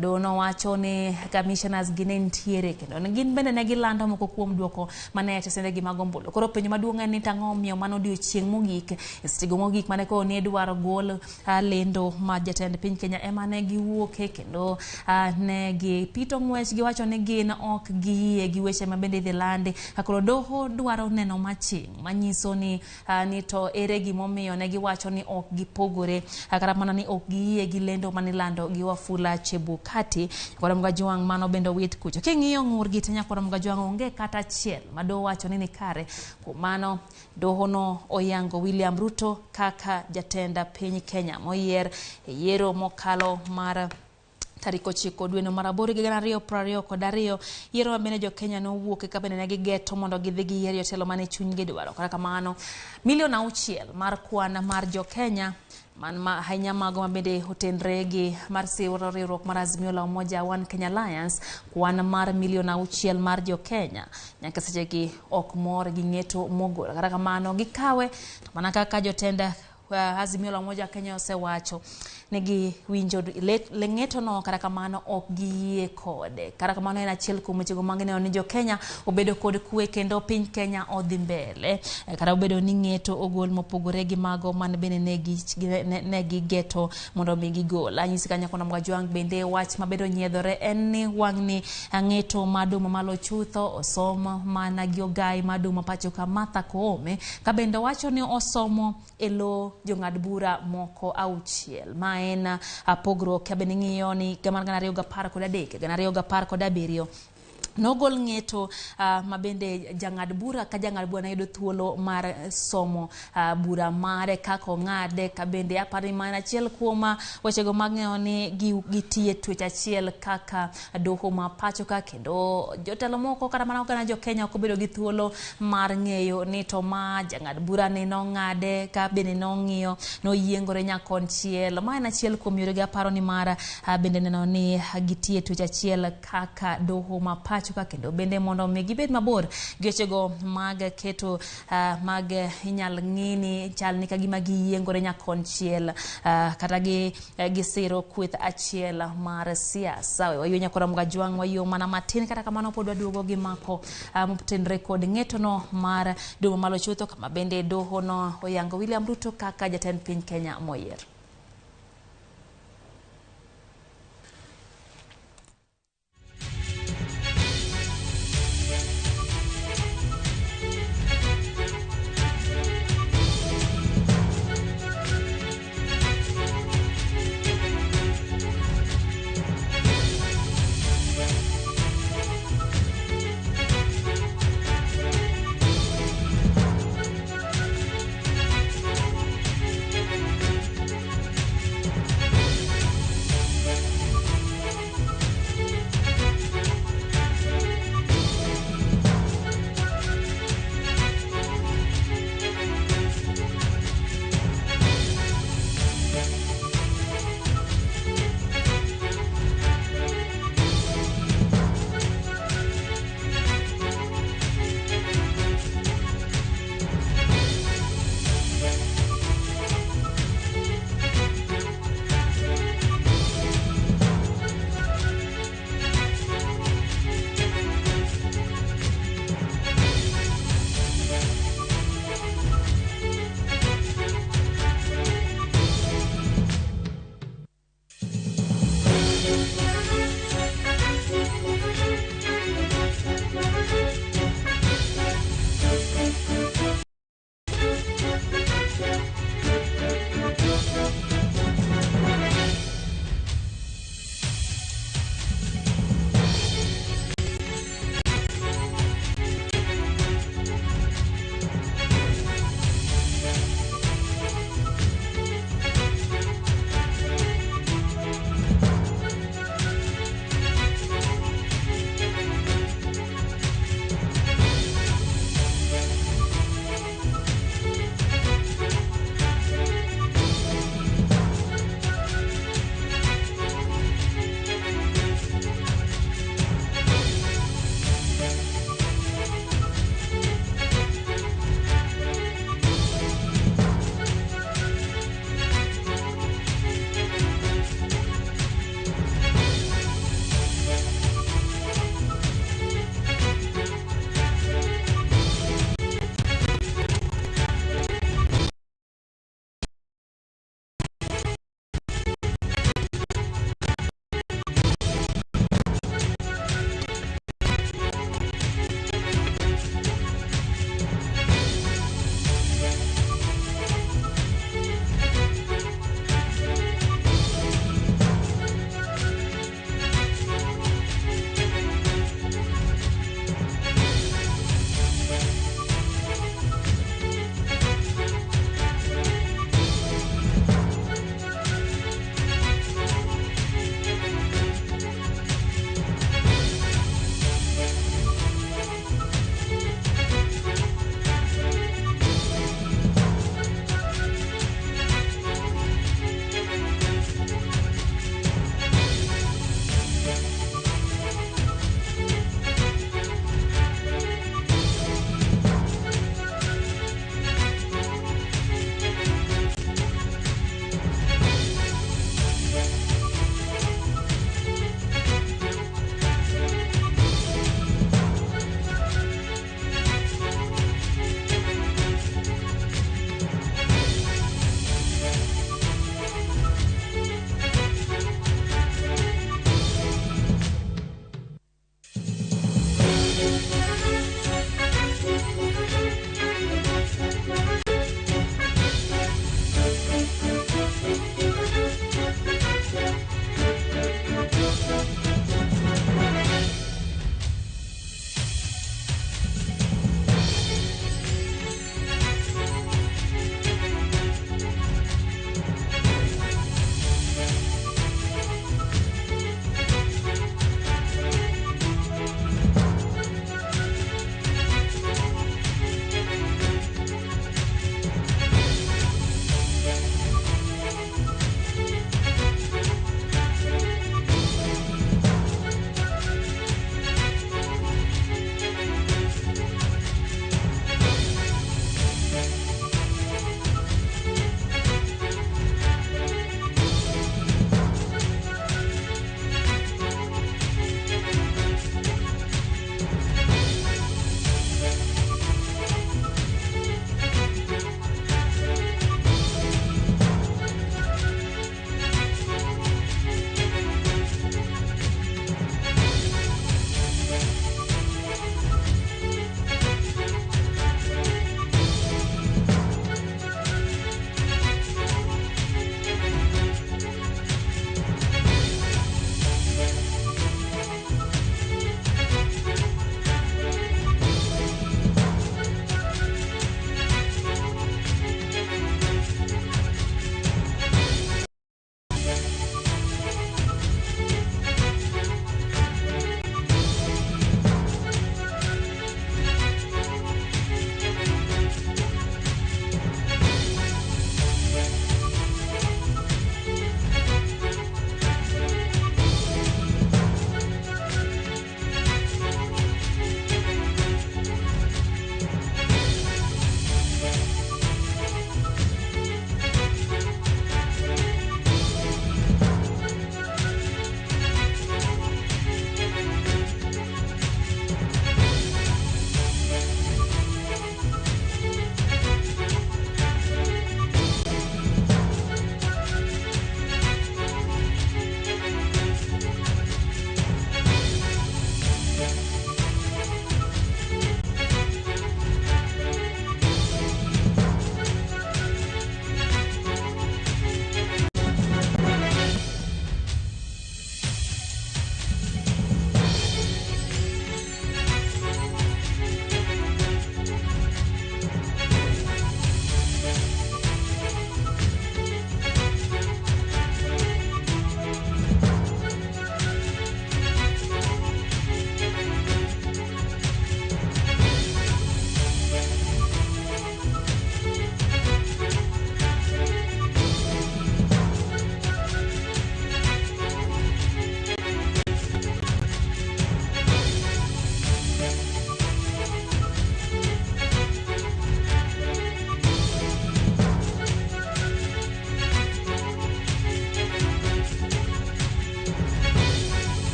Doho nowacho ni commissioners gi ne nitiere kendo gin bende ne gilando moko kuom duoko mane tesende gi mag ombulu. Koro penjo maduong' en ni tang'o omiyo mano odiochieng' mogik e sechego mogik mane koro ne dwaro gol lendo ma jatend piny Kenya ema ne giwuoke kendo ne gipito ng'wech giwacho ni gin ok giyie gi weche ma bende idhi landi. Ka koro doho dwaro neno maching' manyiso ni to ere gimomiyo ne giwacho ni ok gipogore kata mana ni ok giyie gi lendo manilando gi Wafula Chebukati. Nyakwar Mgajwang' mano bende owit kucho. King'iyo ng'urgi te Nyakwar Mgajwang' onge kata achiel ma doho wacho ni nikare. Kuom mano doho no oyango William Ruto kaka jatend piny Kenya moyier e yiero mokalo mar tarik 9 dwe mar 8 2022 yiero ma bende jo Kenya nowuok ka bende ne gigeto mondo gidhi giyier jotelo mane chunygi dwaro. Kata kamano milion 6 mar kwan mar jo Kenya man ma ahinya mago ma bende otenre gi mar siro riwruok mar Azimio la Umoja One Kenya Alliance kwan mar milion 6 mar jo Kenya nyaka sechegi ok mor gi ng'eto mogol. Kata kamano gikawe to mana kaka jotend Azimio la Umoja Kenya osewacho negi winjo leng'eto no kata kamano ok giyie kode. Kata kamano en achiel kuom wechego mag neno ni jo Kenya obedo kod kwe kendo piny Kenya odhi mbele. Kata obedo ni ng'eto ogol mopogore gi mago man bende ne gigeto mondo mi gigol. Anyisi ka Nyakwar Mgajwang' bende wach mabedo nyiedhore en ni wang'ni ng'eto mar doho mamalo chutho osom mana gi ogai mar doho ma pacho ka Martha Koome ka bende wacho ni osomo e lo jong'ad bura moko 6 ma en pogruok ka bende ng'iyo ni higa mar 2013 2017 nogol ng'eto ma bende jang'ad bura ka jang'ad bura ne yudo thuolo mar somo bura mare kaka ong'ade ka bende aparo ni mana achiel kuom wechego mag ng'eyo ni gitiye twech achiel kaka doho ma pacho ka kendo jotelo moko kata mana oganda jo Kenya ok obedo gi thuolo mar ng'eyo ni to ma jang'ad bura ni nong'ade ka bende nong'iyo noyiengore nyakonchiel. Ma en achiel kuom yoregi aparo ni mar bende neno ni gitiye twech achiel kaka doho ma pacho ka kendo bende mondo mi gibed mabor gi wechego mag keto mag inyal ng'ini chal ni kagima giyiengore nyakonchiel kata gisiro kweth achiel mar siasa. Wayuo Nyakwar Mgajwang' wayuo mana matin kata kamano pod waduogo gi mako motenre kod ng'etono mar doho mamalo chutho kama bende doho no oyango William Ruto kaka jatend piny Kenya moyier.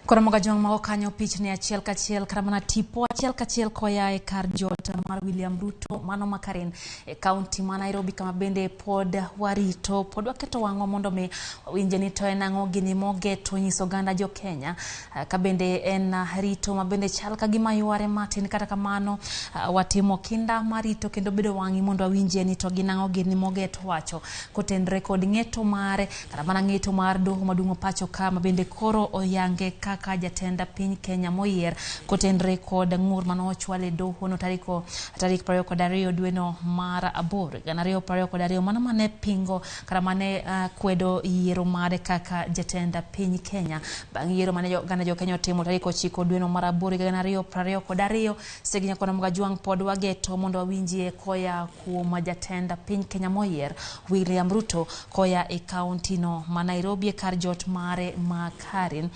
Koro Mogajwang' mago kanyo pichni achiel kachiel kata mana tipo achiel kachiel koya e kar jot mar William Ruto mano ma Karen e kaunti ma Nairobi, kama bende pod warito, pod waketo wang'wa mondo mi wawinje ni to en ang'o gini mogeto nyiso oganda jo Kenya. Ka bende en rito ma bende chal ka gima yware matin, kata kamano watimo kinda mar rito kendo bedo wang'i mondo wawinjie ni to gin ang'o gini mogeto wacho kotenre kod ng'eto mare kata mana ng'eto mar doho maduong' pacho ka, ma bende koro oyange kaka jatend piny Kenya moyier kotenre kod ng'ur mane ochwal e doho no tarik 22 dweno mar 8 2022, mano mane pingo kata mane kwedo yiero mare kaka jatend piny Kenya bang' yiero mane oganda jo Kenya otimo tarik 9 dweno mar 8 2022. Segi Nyakona Mogajwang' pod wageto mondo wawinjie koya kuom jatend piny Kenya moyier William Ruto koya e kaunti no ma Nairobi e kar jot mare ma Karen.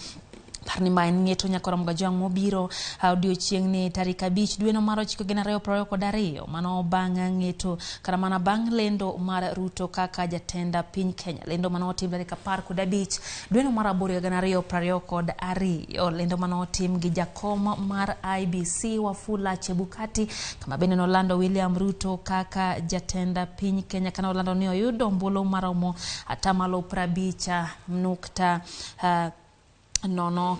Parni ma en ng'eto Nyakora Mogajwang' mobiro odiochieng' ni tarik 5 dweno mar 9 2022, mano bang' ng'eto kata mana bang' lendo mar Ruto kaka jatend piny Kenya, lendo mane otim tarik 15 dweno mar 8 2022, lendo mane otim gi jakom mar IBC Wafula Chebukati, kama bende nolando William Ruto kaka jatend piny Kenya, kana olando ni oyudo ombulu maromo 50.05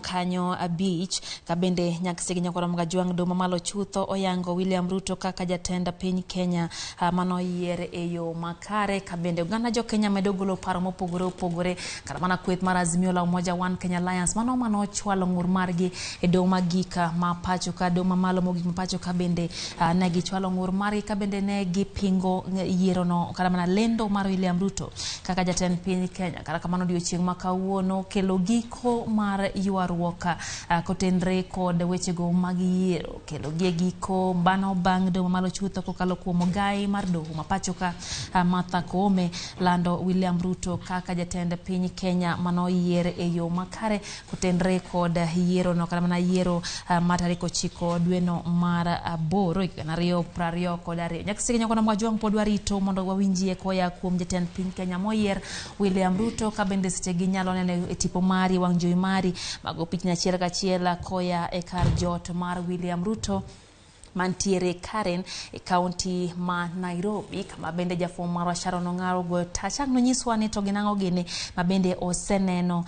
kanyo 5. Ka bende nyaksigi Nyakora Mogajwang' doho mamalo chutho oyango William Ruto kaka jatend piny Kenya manoyier e yo makare. Ka bende oganda jo Kenya medo golo paro mopogore opogore, kata mana kweth mar Azimio la Umoja One Kenya Alliance mano manochwalo ng'ur margi e doho magik ma pacho ka, doho mamalo mogik ma pacho ka bende ne gichwalo ng'ur margi, ka bende ne gipingo yierono kata mana lendo mar William Ruto kaka jatend piny Kenya. Kata kamano odiochieng' ma kawuono kelo giko mar ywaruok kotenre kod wechego mag yiero, kelo gi e giko mano bang' doho mamalo chutho kokalo kuom ogai mar doho ma pacho ka Martha Koome lando William Ruto kaka jatend piny Kenya manoyier e yo makare kotenre kod yiero no kata mana yiero mar tarik 9 dweno mar 8 2022. Nyaksigi Nyakona Mogajwang' pod warito mondo wawinjie koya kuom jatend piny Kenya moyier William Ruto, ka bende seche gi nyalo neno e tipo mari wang' jowi mari mago pichni achiel kachiel koya e kar jot mar William Ruto mantiere Karen e kaunti ma Nairobi, kama bende jafwambo marwa Sharon Ong'aro goyo tach ang' nonyiswa ni to gin ang'o gini ma bende oseneno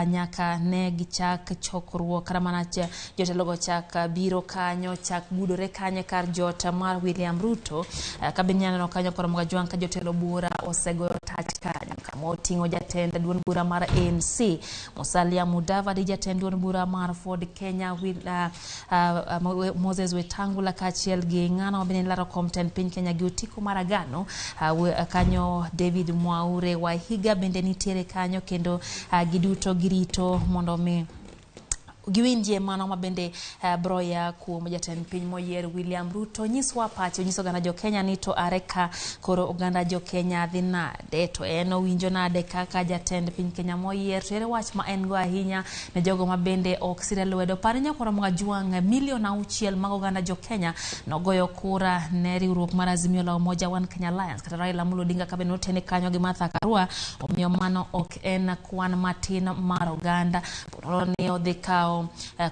nyaka ne gichak chokruok kata mana jotelogo chak biro kanyo, chak gudore kanyo e kar jot mar William Ruto. Ka bende nyaneno kanyo Koro Mogajwang' ka jotelo bura osegoyo tach kanyo, kama oting'o jatend duond bura mar ANC Musalia Mudavadi, jatend duond bura mar Ford Kenya Moses Wetangula, kaachiel gi ng'ano mabende laro kom tend piny Kenya gi otiko mar agano kanyo David Mwaure Waihiga bende nitiere kanyo, kendo giduto girito mondo mi giwinjie mano mabende broya kuom jatend piny moyier William Ruto. Nyiswa pache, nyiso oganda jo Kenya ni to are ka koro oganda jo Kenya dhi nade, to en owinjo nade kaka jatend piny Kenya moyier, to ere wach ma en go ahinya ne jogo mabende ok sire lwedo. Par Nyakora Mogajwang' milion 6 mag oganda jo Kenya nogoyo kura ne riwruok mar Azimio la Umoja One Kenya Alliance kata Raila Amolo Odinga, ka bende notene kanyo gi Martha Karua, omiyo mano ok en kwan matin mar oganda. Ponono ni odhi kawo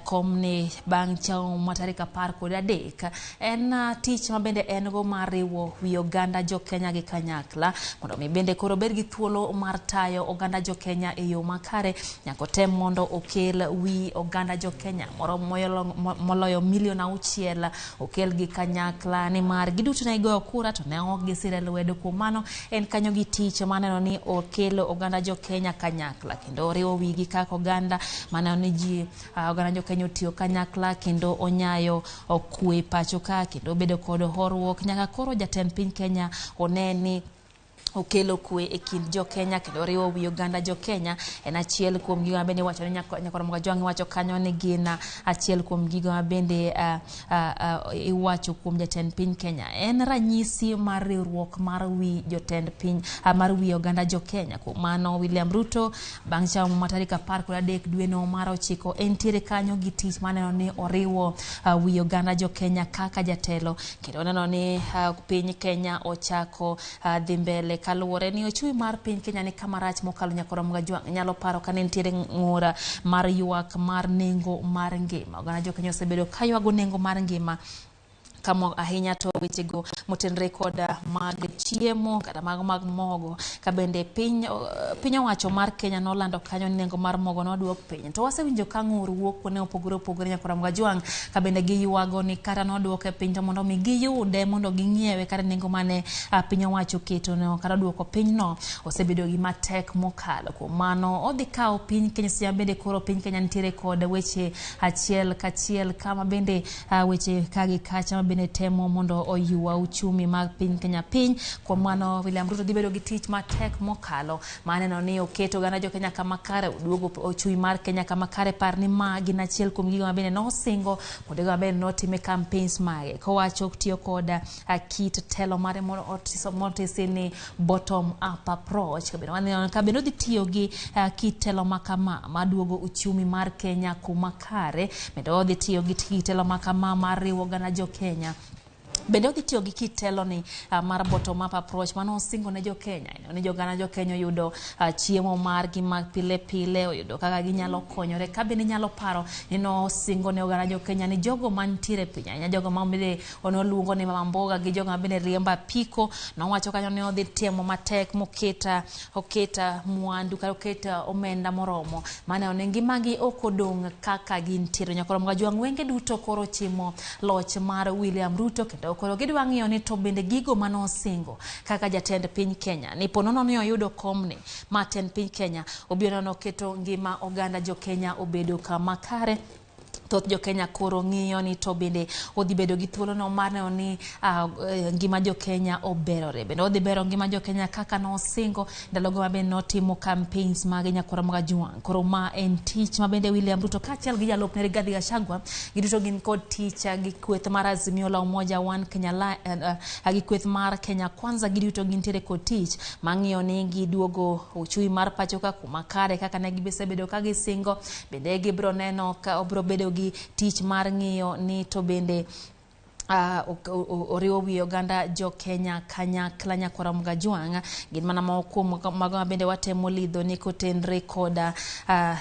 komni bang' chieng' ma tarik 13 en tich ma bende en go mar riwo wi oganda jo Kenya gi kanyakla mondo mi bende koro bed gi thuolo mar tayo oganda jo Kenya e yo makare. Nyaka otem mondo okel wi oganda jo Kenya moro moloyo milion 6 okel gi kanyakla, nimar giduto ne gigoyo kura to ne ok gisire lwedo. Kuom mano en kanyo gi tich maneno ni okelo oganda jo Kenya kanyakla kendo oriwo wigi kaka oganda maneno ni ji oganda jo Kenya otiyo kanyakla kendo onyayo kwe pacho ka kendo obedo kod horuok nyaka koro jatend piny Kenya one ni okelo kwe e kind jo Kenya kendo oriwo wi oganda jo Kenya. En achiel kuom gigo mabende iwacho ni Nyakora Mogajwang' iwacho kanyo ni gin achiel kuom gigo mabende iwacho kuom jatend piny Kenya. En ranyisi mar riwruok mar wi jotend piny mar wi oganda jo Kenya. Kuom mano William Ruto bang' chieng' ma tarik 13 dweno mar 9 entiere kanyo gi tich maneno ni oriwo wi oganda jo Kenya kaka jatelo kendo oneno ni piny Kenya ochako dhi mbele. Kaluwore ni ochumi mar piny Kenya ni kama rach mokalo nyakoro Mgajwang' nyalo paro kane nitiere ng'ura mar ywak mar nengo mar ngima. Oganda jo Kenya osebedo ka ywago nengo mar ngima kamo ahinya to wechego motenre kod mag chiemo kata mag mogo ka bende piny owacho mar Kenya nolando kanyo ni nengo mar mogo noduok piny. To wasewinjo ka ng'ur wuok kuonde mopogore opogore nyakora Mgajwang' ka bende giywago ni kata noduoke piny to mondo mi giyude mondo ging'iewe kata nengo mane piny owacho oketo no kata duoko piny no osebedo gima tek mokalo. Kuom mano odhi kawo piny Kenya seche ma bende koro piny Kenya nitiere kod weche achiel kachiel kama bende weche ka gi kacha ma bende temo mondo oywa uchumi mag piny Kenya piny. Kuom mano William Ruto dhi bedo gi tich matek mokalo maneno ni oketo oganda jo Kenya kama kare, oduogo ochumi mar Kenya kama kare. Par ni ma gin achiel kuom gigo mabende nosingo kuondego mabende notime campaigns mage kowacho tiyo kod kit telo mare motisi ni bottom up approach. Kabende waneno ka bende odhi tiyo gi kit telo makama maduogo uchumi mar Kenya kuma kare, bende odhi tiyo gi kit telo makama mar riwo oganda jo Kenya. Bende odhi tiyo gi kit telo ni mar bottom up approach mano osingo ne jo Kenya ni joganda jo Kenya oyudo chiemo margi mag pile pile, oyudo kaka ginyalo konyore. Ka bende nyalo paro ni nosingo ne oganda jo Kenya ni jogo mantiere piny ahinya jogo ma bende onoluongo ni mama mboga gi jogo ma bende riembo apiko, nowacho kanyo ni odhi temo matek moketa oketa mwandu kata oketa omenda moromo mane one ngimagi ok odong' kaka gintiere. Nyakoro Mgajwang' wenge duto koro chimo loch mar William Ruto kendo koro gidwa ng'iyo ni to bende gigo manosingo kaka jatend piny Kenya ni ponono ni oyudo komni ma tend piny Kenya obiro neno keto ngima oganda jo Kenya obedo kama kare. Thoth jo Kenya koro ng'iyo ni to bende odhi bedo gi thuolo no mar neno ni ngima jo Kenya oberore, bende odhi bero ngima jo Kenya kaka nosingo ndalogo ma bende notimo campaigns mage nyakora Mgajwang'. Koro ma en tich ma bende William Ruto kaachiel gi jalupne Rigathi Gachagua giduto gin kod tich gi kweth mar Azimio la Umoja One Kenya gi kweth mar Kenya Kwanza giduto gintiere kod tich mang'iyo ni giduogo uchumi mar pacho ka kuma kare kaka ne gisebedo ka gisingo. Bende gibiro neno ka obiro bedo gi tich mar ng'iyo ni to bende oriwo wi oganda jo Kenya kanyakla nyakora Mgajwang' gin mana moko kuom mago mabende watemo lidho ni kotenre koda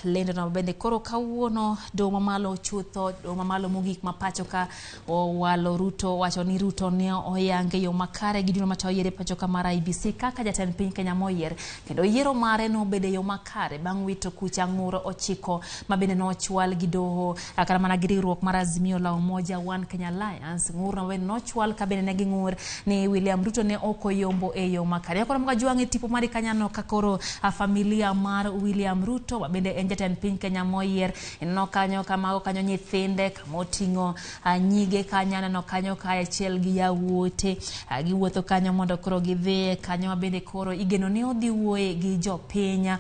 lendo no bende koro kawuono doho mamalo chutho doho mamalo mogik ma pacho ka owalo Ruto wacho ni Ruto ne oyange yo makare gi duno matayo yiero pacho ka mar IEBC kaka jatend piny Kenya moyier kendo yiero mare nobedo e yo makare bang' wito kucha ng'ur 9 ma bende nochwal gi doho kata mana gi riwruok mar Azimio la Umoja One Kenya Alliance. Ng'ur no bende nochwal ka bende ne ging'ur ni William Ruto ne ok oyombo e yo makare. Koro Mgajwang' e tipo mari kanyo ka koro familia mar William Ruto ma bende en jatend piny Kenya moyier ineno kanyo kamago kanyo nyithinde kama oting'o nyige kanyo aneno kanyo kaachiel gi yawuote giwuotho kanyo mondo koro gidhi kanyo ma bende koro igeno ni odhi wuoye gi jopiny.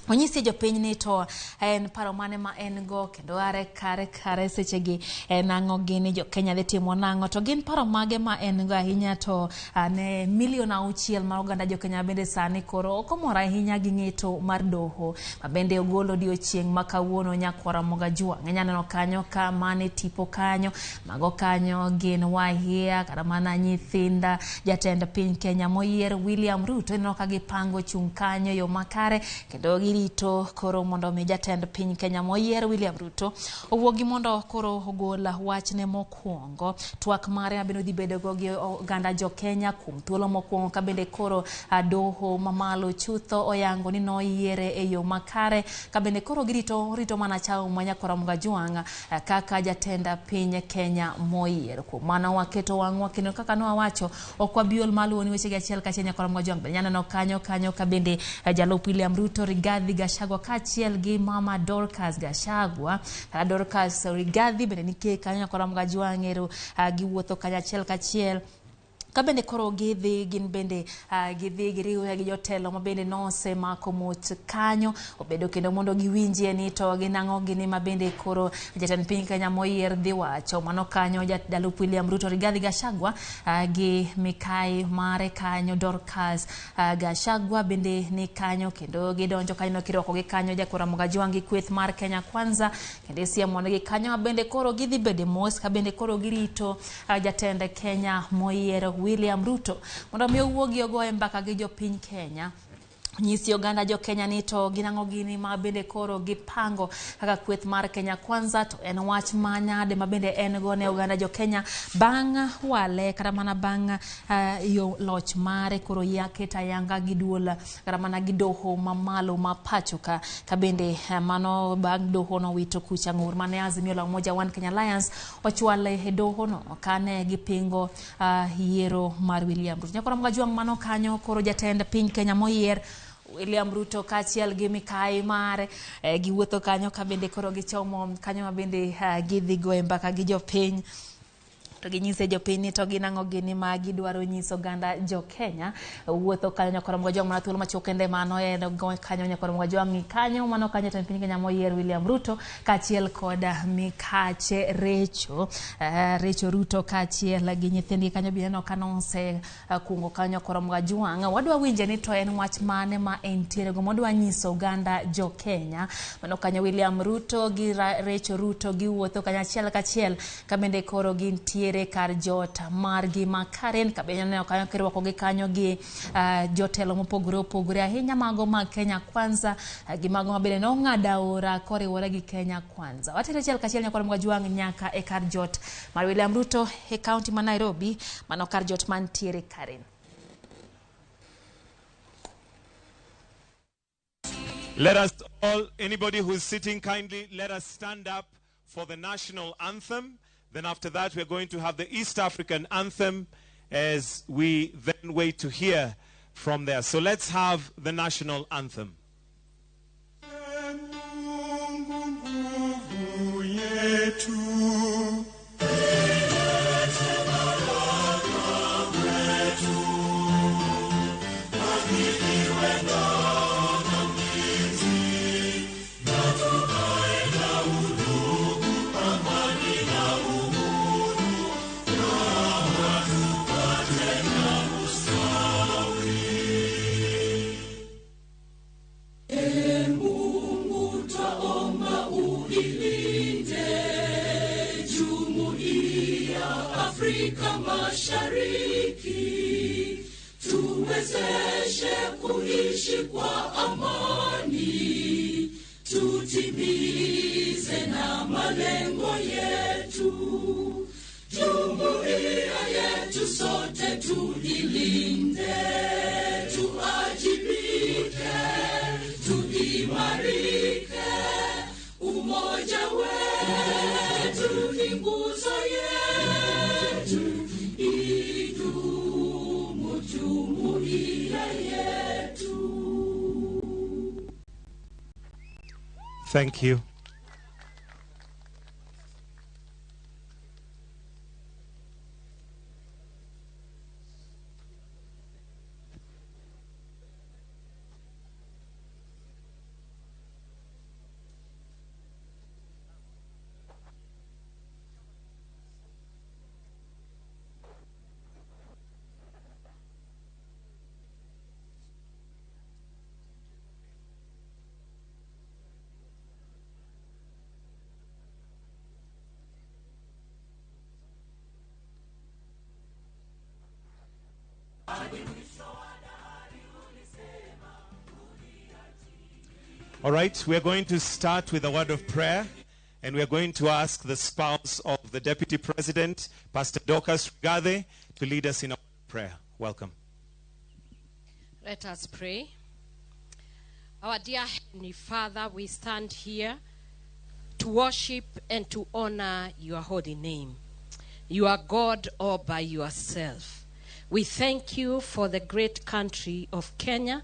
Onyisi jopiny ni to en paro mane ma en go kendo are kare sechegi en ang'o gini jo Kenya dhi timo nang'o to gin paro mage ma en go ahinya to ne milion 6 mar oganda jo Kenya bende sani koro ok omor ahinya gi ng'eto mar doho ma bende ogolo odiochieng' ma kawuono nyakwara Mgajwang'. Inya neno kanyo ka mane tipo kanyo mago kanyo gin wahia kata mana nyithinda jatend piny Kenya moyier William Ruto ineno ka gipango chung' kanyo yo makare kendo girito koro mondo mi jatend piny Kenya moyier William Ruto owuogi mondo koro ogol wachne mokwongo twak mare mabende odhi bedo go gi oganda jo Kenya kuom thuolo mokwongo ka bende koro doho mamalo chutho oyango ni noyiere e yo makare ka bende koro girito rito mana chao ma nyakwara Mgajwang' kaka jatend piny Kenya moyier. Kuom mano waketo wang'wa kendo kaka nowacho ok wabi ol maluwo ni wechegi achiel kachiel nyakwara Mgajwang'. Bende nyaneno kanyo ka bende jalup William Ruto Rigathi Gachagua kaachiel gi mama Dorcas Gachagua kata Dorcas Rigathi bende nitie kanyo nyakwara Mgajwang' ero giwuotho kanyo achiel kachiel ka bende koro gidhi gin bende gidhi giriwre gi jotelo ma bende nosemako much kanyo obedo kendo mondo giwinjie ni to gin ang'o gini ma bende koro jatend piny Kenya moyier dhi wacho. Mano kanyo jalup William Ruto Rigathi Gachagua gi mikai mare kanyo Dorcas Gachagua bende ni kanyo kendo gidonjo kanyo kirwakogi kanyo jakwara Mgajwang' gi kweth mar Kenya Kwanza kendo isiemonegi kanyo ma bende koro gidhi bede mos ka bende koro girito jatend Kenya moyier William Ruto mondo mi owuogi ogoye mbaka gi jopiny Kenya. Nyisi oganda jo Kenya ni to ginang'o gini ma bende koro gipango kaka kweth mar Kenya Kwanza, to en wach manyade ma bende en go ne oganda jo Kenya bang' wale kata mana bang' yo loch mare koro keto ayanga gi duol kata mana gi doho mamalo ma pacho ka bende mano bang' doho nowito kucha ng'ur mane Azimio la Umoja One Kenya Alliance ochwale e doho no kane gipingo yiero mar William Ruto. Nyakoro Mgajwang' mano kanyo koro jatend piny Kenya moyier William Ruto kaachiel gi mikai mare giwuotho kanyo ka bende koro gichomo kanyo ma bende gidhi goye mbaka gi jopiny to ginyise jopiny ni to ginang'o gini ma gidwaro nyiso oganda jo Kenya. Wuotho kanyo Nyakoro Mgajwang' mana thuolo machuok kende mano en kanyo Nyakoro Mgajwang' kanyo mano kanyo jatend piny Kenya moyier William Ruto kaachiel kod mikache Recho Recho Ruto kaachiel gi nyithindgi kanyo bineno kanose kuongo kanyo Nyakoro Mgajwang'. Wadwa winje ni to en wach mane ma entiere go modwa nyiso oganda jo Kenya. Mano kanyo William Ruto gi Recho Ruto giwuotho kanyo achiel kachiel ka bende koro gintie kar jot margi ma Karen ka bende neno kanyo kirwako gi kanyo gi jotelo mopogore opogore ahinya mago mag Kenya Kwanza gi mago mabende nong'ado aora koriwore gi Kenya Kwanza. Watere achiel kachiel Nyakoro Mgajwang' nyaka e kar jot mar William Ruto e kaunti ma Nairobi, mano kar jot mantiere Karen.
Let us all, anybody who's sitting kindly, let us stand up for the national anthem. Then after that, we're going to have the East African anthem as we then wait to hear from there. So let's have the national anthem.
Afrika Mashariki, tuwezeshe kuishi kwa amani, tutimize na malengo yetu, jumuiya yetu sote tuilinde, tuajibike, tuimarike, umoja wetu ni nguzo yetu, idumu jumuiya yetu.
Thank you. All right, we are going to start with a word of prayer, and we are going to ask the spouse of the Deputy President, Pastor Dorcas Rigathi, to lead us in a prayer. Welcome.
Let us pray. Our dear Heavenly Father, we stand here to worship and to honor your holy name. You are God all by yourself. We thank you for the great country of Kenya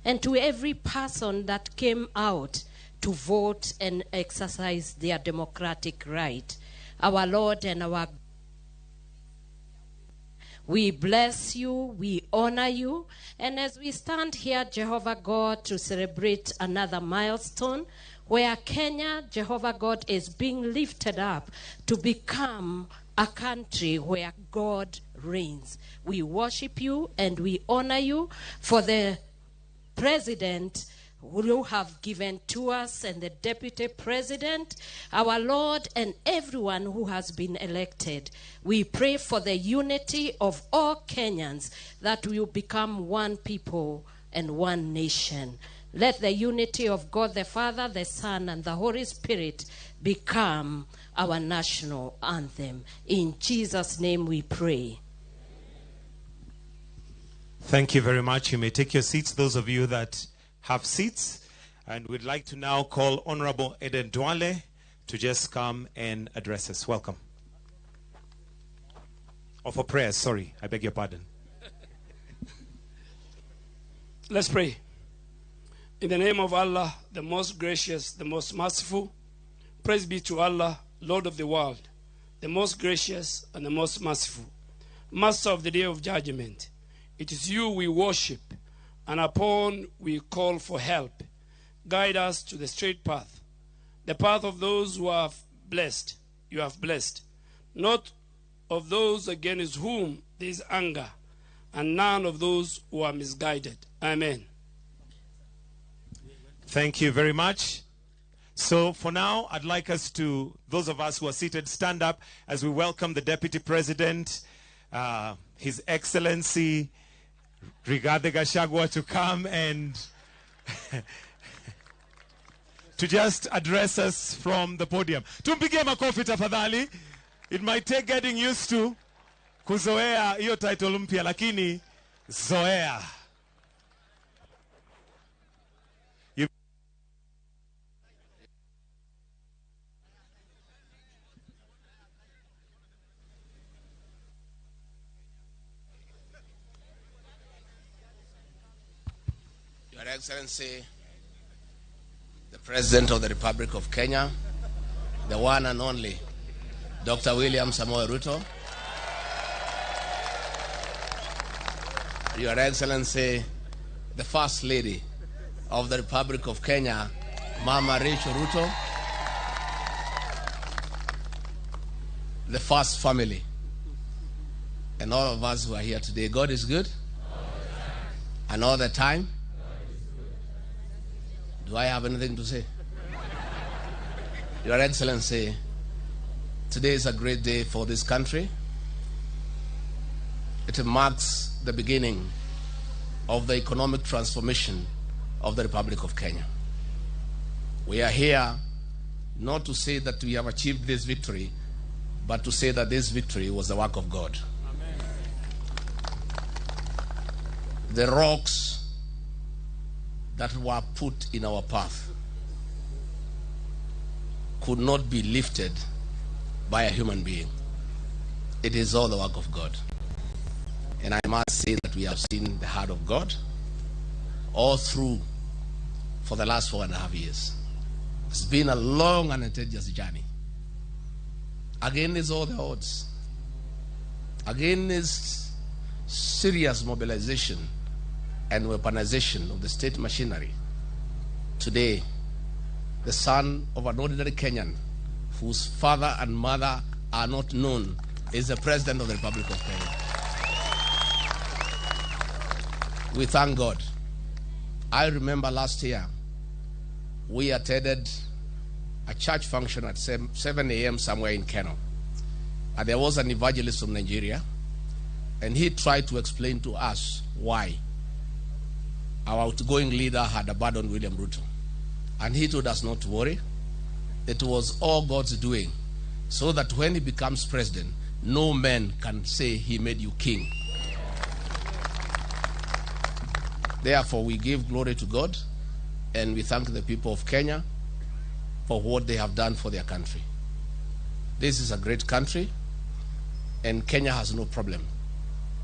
and to every person that came out to vote and exercise their democratic right. Our Lord and our God, we bless you, we honor you, and as we stand here, Jehovah God, to celebrate another milestone where Kenya, Jehovah God, is being lifted up to become a country where God reigns. We worship you and we honor you for the president who you have given to us, and the Deputy President, our Lord, and everyone who has been elected. We pray for the unity of all Kenyans, that we will become one people and one nation. Let the unity of God the Father, the Son, and the Holy Spirit become our national anthem. In Jesus' name we pray.
Thank you very much. You may take your seats, those of you that have seats. And we'd like to now call Honorable Eden Duale to just come and address us. Welcome. Or for prayers, sorry, I beg your pardon.
Let's pray. In the name of Allah, the most gracious, the most merciful, praise be to Allah, Lord of the world, the most gracious and the most merciful, Master of the day of judgment. It is you we worship, and upon we call for help. Guide us to the straight path, the path of those who have blessed, you have blessed, not of those against whom there is anger, and none of those who are misguided. Amen.
Thank you very much. So for now, I'd like us to, those of us who are seated, stand up as we welcome the Deputy President, His Excellency Rigathi Gachagua, to come and to just address us from the podium. Tumpigie makofi tafadhali. It might take getting used to kuzoea hiyo title mpya, lakini zoea.
Your Excellency, the President of the Republic of Kenya, the one and only Dr. William Samoei Ruto, Your Excellency, the First Lady of the Republic of Kenya, Mama Rachel Ruto, the First Family, and all of us who are here today. God is good, and all the time. Do I have anything to say? Your Excellency, today is a great day for this country. It marks the beginning of the economic transformation of the Republic of Kenya. We are here not to say that we have achieved this victory, but to say that this victory was the work of God. Amen. The rocks that were put in our path could not be lifted by a human being. It is all the work of God. And I must say that we have seen the heart of God all through for the last 4.5 years. It's been a long and tedious journey. Against all the odds, against serious mobilization and weaponization of the state machinery. Today, the son of an ordinary Kenyan whose father and mother are not known is the President of the Republic of Kenya. We thank God. I remember last year, we attended a church function at 7 a.m. somewhere in Kano. And there was an evangelist from Nigeria, and he tried to explain to us why our outgoing leader had abandoned William Ruto. And he told us not to worry. It was all God's doing, so that when he becomes president, no man can say he made you king. Therefore, we give glory to God, and we thank the people of Kenya for what they have done for their country. This is a great country, and Kenya has no problem.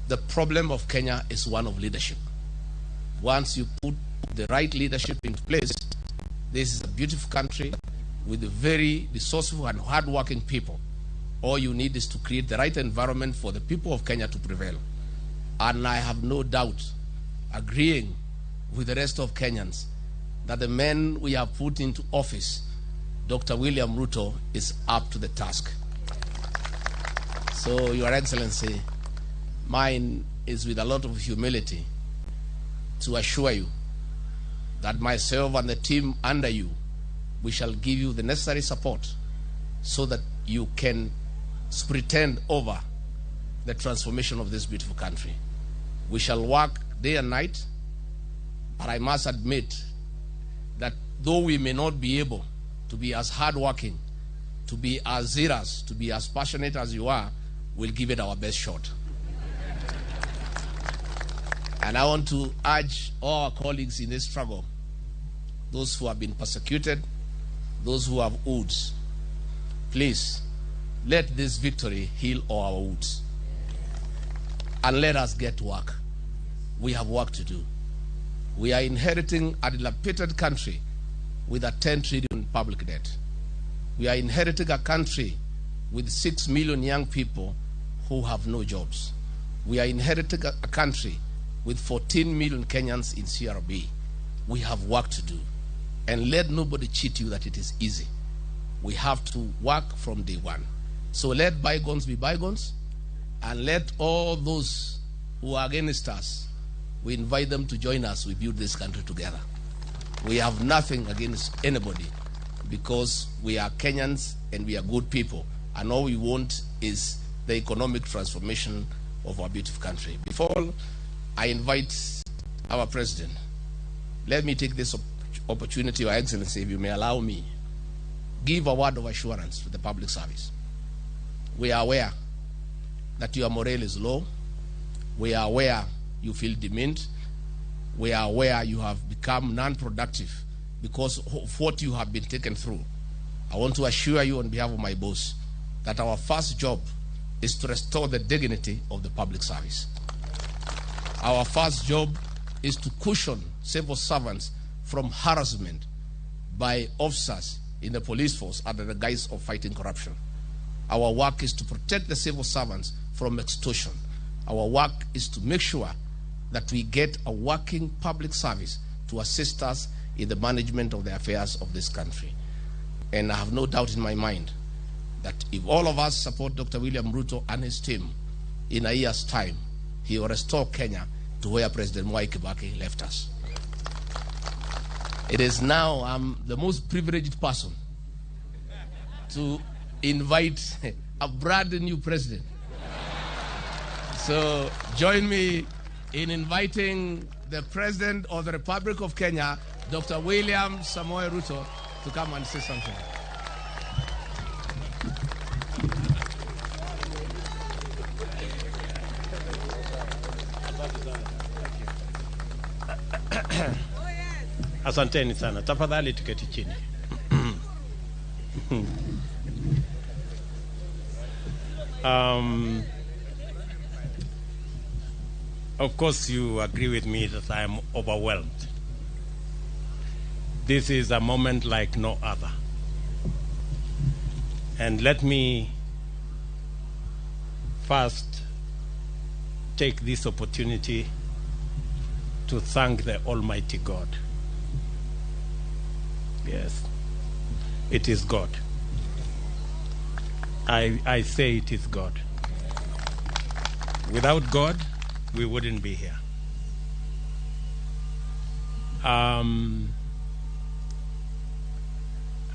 The problem of Kenya is one of leadership. Once you put the right leadership in place, this is a beautiful country with very resourceful and hardworking people. All you need is to create the right environment for the people of Kenya to prevail. And I have no doubt, agreeing with the rest of Kenyans, that the man we have put into office, Dr. William Ruto, is up to the task. So, Your Excellency, mine is with a lot of humility to assure you that myself and the team under you, we shall give you the necessary support so that you can pretend over the transformation of this beautiful country. We shall work day and night, but I must admit that though we may not be able to be as hardworking, to be as zealous, to be as passionate as you are, we'll give it our best shot. And I want to urge all our colleagues in this struggle, those who have been persecuted, those who have wounds, please let this victory heal all our wounds. And let us get to work. We have work to do. We are inheriting a dilapidated country with a 10 trillion public debt. We are inheriting a country with 6 million young people who have no jobs. We are inheriting a country with 14 million Kenyans in CRB. We have work to do. And let nobody cheat you that it is easy. We have to work from day one. So let bygones be bygones, and let all those who are against us, we invite them to join us. We build this country together. We have nothing against anybody because we are Kenyans and we are good people. And all we want is the economic transformation of our beautiful country. Before I invite our president, let me take this opportunity, Your Excellency, if you may allow me, give a word of assurance to the public service. We are aware that your morale is low. We are aware you feel demeaned. We are aware you have become non-productive because of what you have been taken through. I want to assure you on behalf of my boss that our first job is to restore the dignity of the public service. Our first job is to cushion civil servants from harassment by officers in the police force under the guise of fighting corruption. Our work is to protect the civil servants from extortion. Our work is to make sure that we get a working public service to assist us in the management of the affairs of this country. And I have no doubt in my mind that if all of us support Dr. William Ruto and his team, in a year's time, he will restore Kenya to where President Mwai Kibaki left us. It is now I'm the most privileged person to invite a brand new president. So join me in inviting the President of the Republic of Kenya, Dr. William Samoei Ruto, to come and say something.
Asanteni sana. Tafadhali tuketi chini. Of course, you agree with me that I am overwhelmed. This is a moment like no other. And let me first take this opportunity to thank the Almighty God. Yes, it is God. I say it is God. Without God, we wouldn't be here. I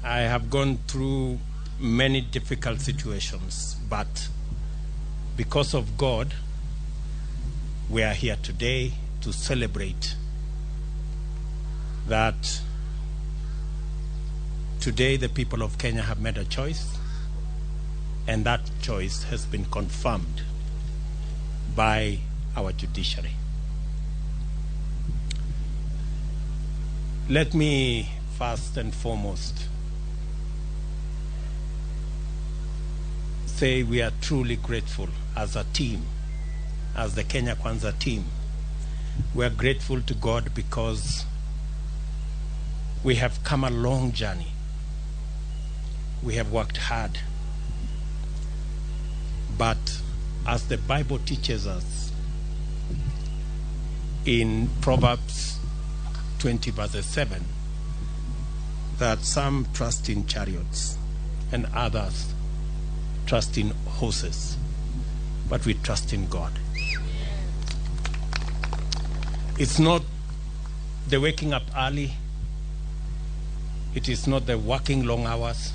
have gone through many difficult situations, but because of God, we are here today to celebrate that today the people of Kenya have made a choice, and that choice has been confirmed by our judiciary. Let me first and foremost say we are truly grateful as a team, as the Kenya Kwanza team. We are grateful to God because we have come a long journey. We have worked hard. But as the Bible teaches us in Proverbs 20 verse 7, that some trust in chariots and others trust in horses, but we trust in God. It's not the waking up early, it is not the working long hours,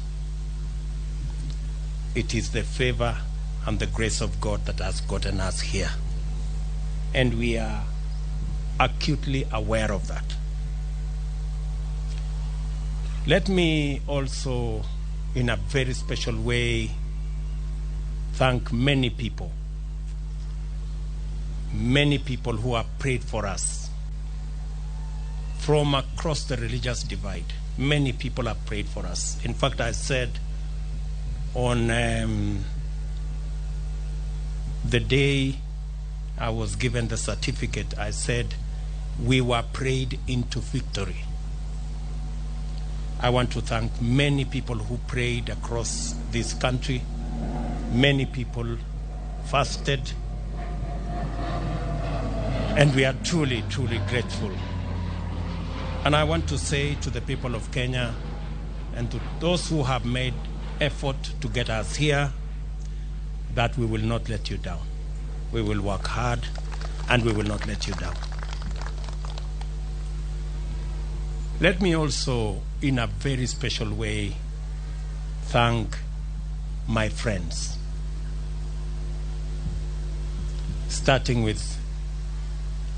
it is the favor and the grace of God that has gotten us here. And we are acutely aware of that. Let me also, in a very special way, thank many people who have prayed for us from across the religious divide. Many people have prayed for us. In fact, I said on the day I was given the certificate, I said, we were prayed into victory. I want to thank many people who prayed across this country. Many people fasted. And we are truly, truly grateful. And I want to say to the people of Kenya and to those who have made effort to get us here, that we will not let you down. We will work hard and we will not let you down. Let me also, in a very special way, thank my friends, starting with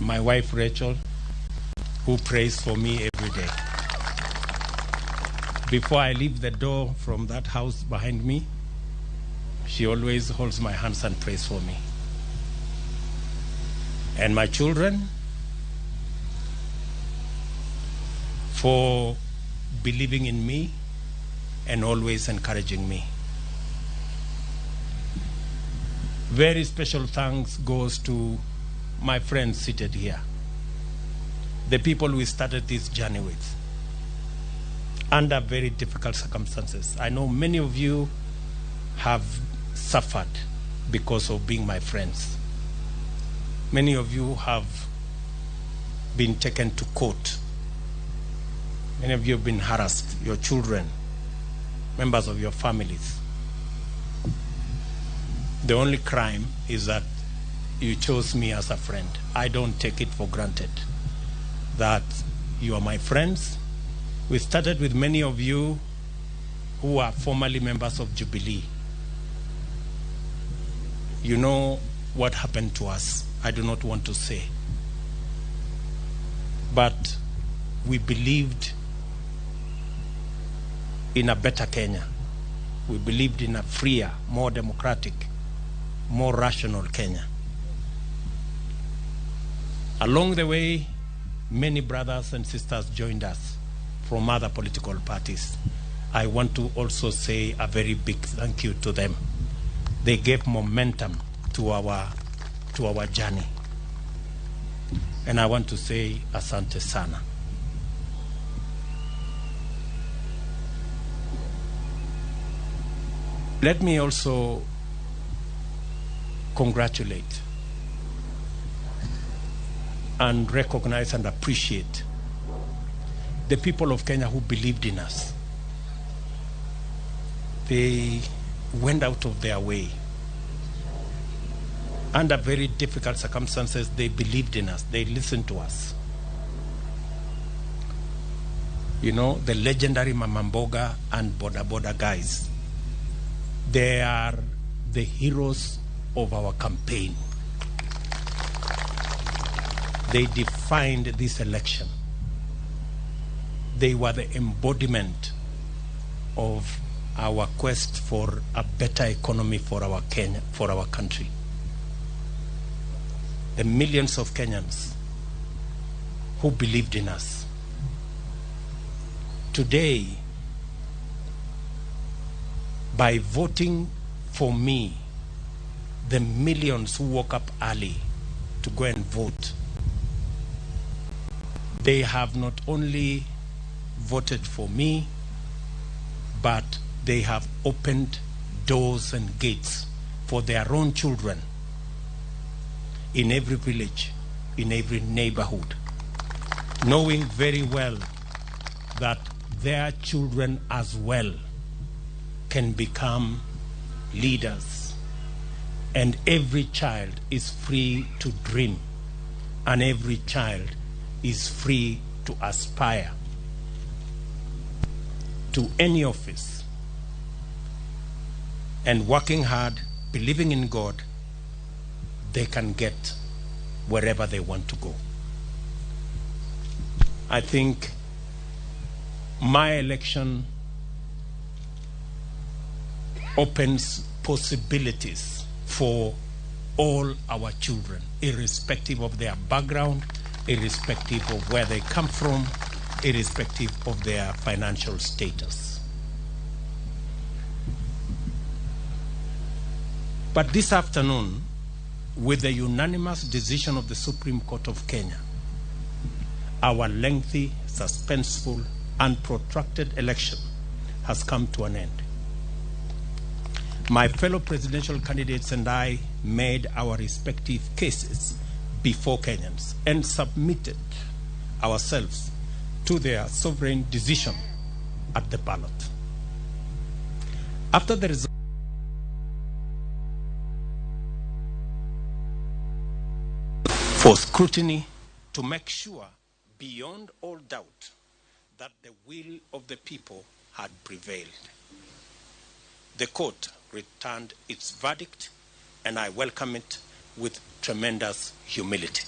my wife Rachel, who prays for me every day. Before I leave the door from that house behind me, she always holds my hands and prays for me. And my children, for believing in me and always encouraging me. Very special thanks goes to my friends seated here, the people we started this journey with, under very difficult circumstances. I know many of you have suffered because of being my friends. Many of you have been taken to court. Many of you have been harassed, your children, members of your families. The only crime is that you chose me as a friend. I don't take it for granted that you are my friends. We started with many of you who are formerly members of Jubilee. You know what happened to us. I do not want to say. But we believed in a better Kenya. We believed in a freer, more democratic, more rational Kenya. Along the way, many brothers and sisters joined us from other political parties. I want to also say a very big thank you to them. They gave momentum to our journey. And I want to say asante sana. Let me also congratulate and recognize and appreciate the people of Kenya who believed in us. They went out of their way. Under very difficult circumstances, they believed in us. They listened to us. You know, the legendary Mamamboga and Boda Boda guys, they are the heroes of our campaign. They defined this election. They were the embodiment of our quest for a better economy for our Kenya, for our country. The millions of Kenyans who believed in us. Today, by voting for me, the millions who woke up early to go and vote, they have not only voted for me, but they have opened doors and gates for their own children in every village, in every neighborhood, knowing very well that their children as well can become leaders. And every child is free to dream, and every child is free to aspire to any office and working hard, believing in God, they can get wherever they want to go. I think my election opens possibilities for all our children, irrespective of their background, irrespective of where they come from, irrespective of their financial status. But this afternoon, with the unanimous decision of the Supreme Court of Kenya, our lengthy, suspenseful, and protracted election has come to an end. My fellow presidential candidates and I made our respective cases before Kenyans and submitted ourselves to their sovereign decision at the ballot. After the result, for scrutiny to make sure beyond all doubt that the will of the people had prevailed. The court returned its verdict, and I welcome it with tremendous humility.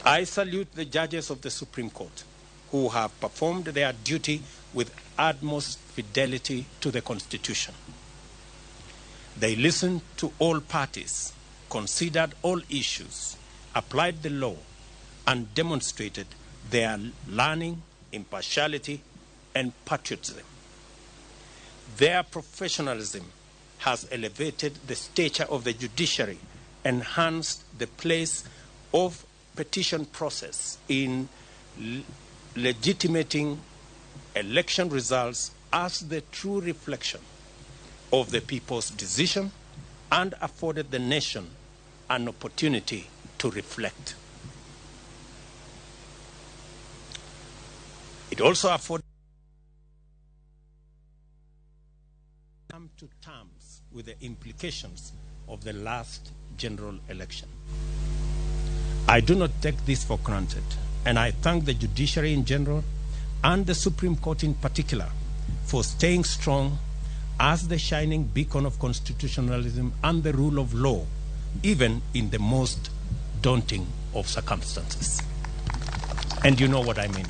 I salute the judges of the Supreme Court who have performed their duty with utmost fidelity to the Constitution. They listened to all parties, considered all issues, applied the law, and demonstrated their learning, impartiality, and patriotism. Their professionalism has elevated the stature of the judiciary, enhanced the place of petition process in legitimating election results as the true reflection of the people's decision, and afforded the nation an opportunity to reflect. It also afforded come to terms with the implications of the last general election. I do not take this for granted, and I thank the judiciary in general and the Supreme Court in particular for staying strong as the shining beacon of constitutionalism and the rule of law, even in the most daunting of circumstances. And you know what I mean.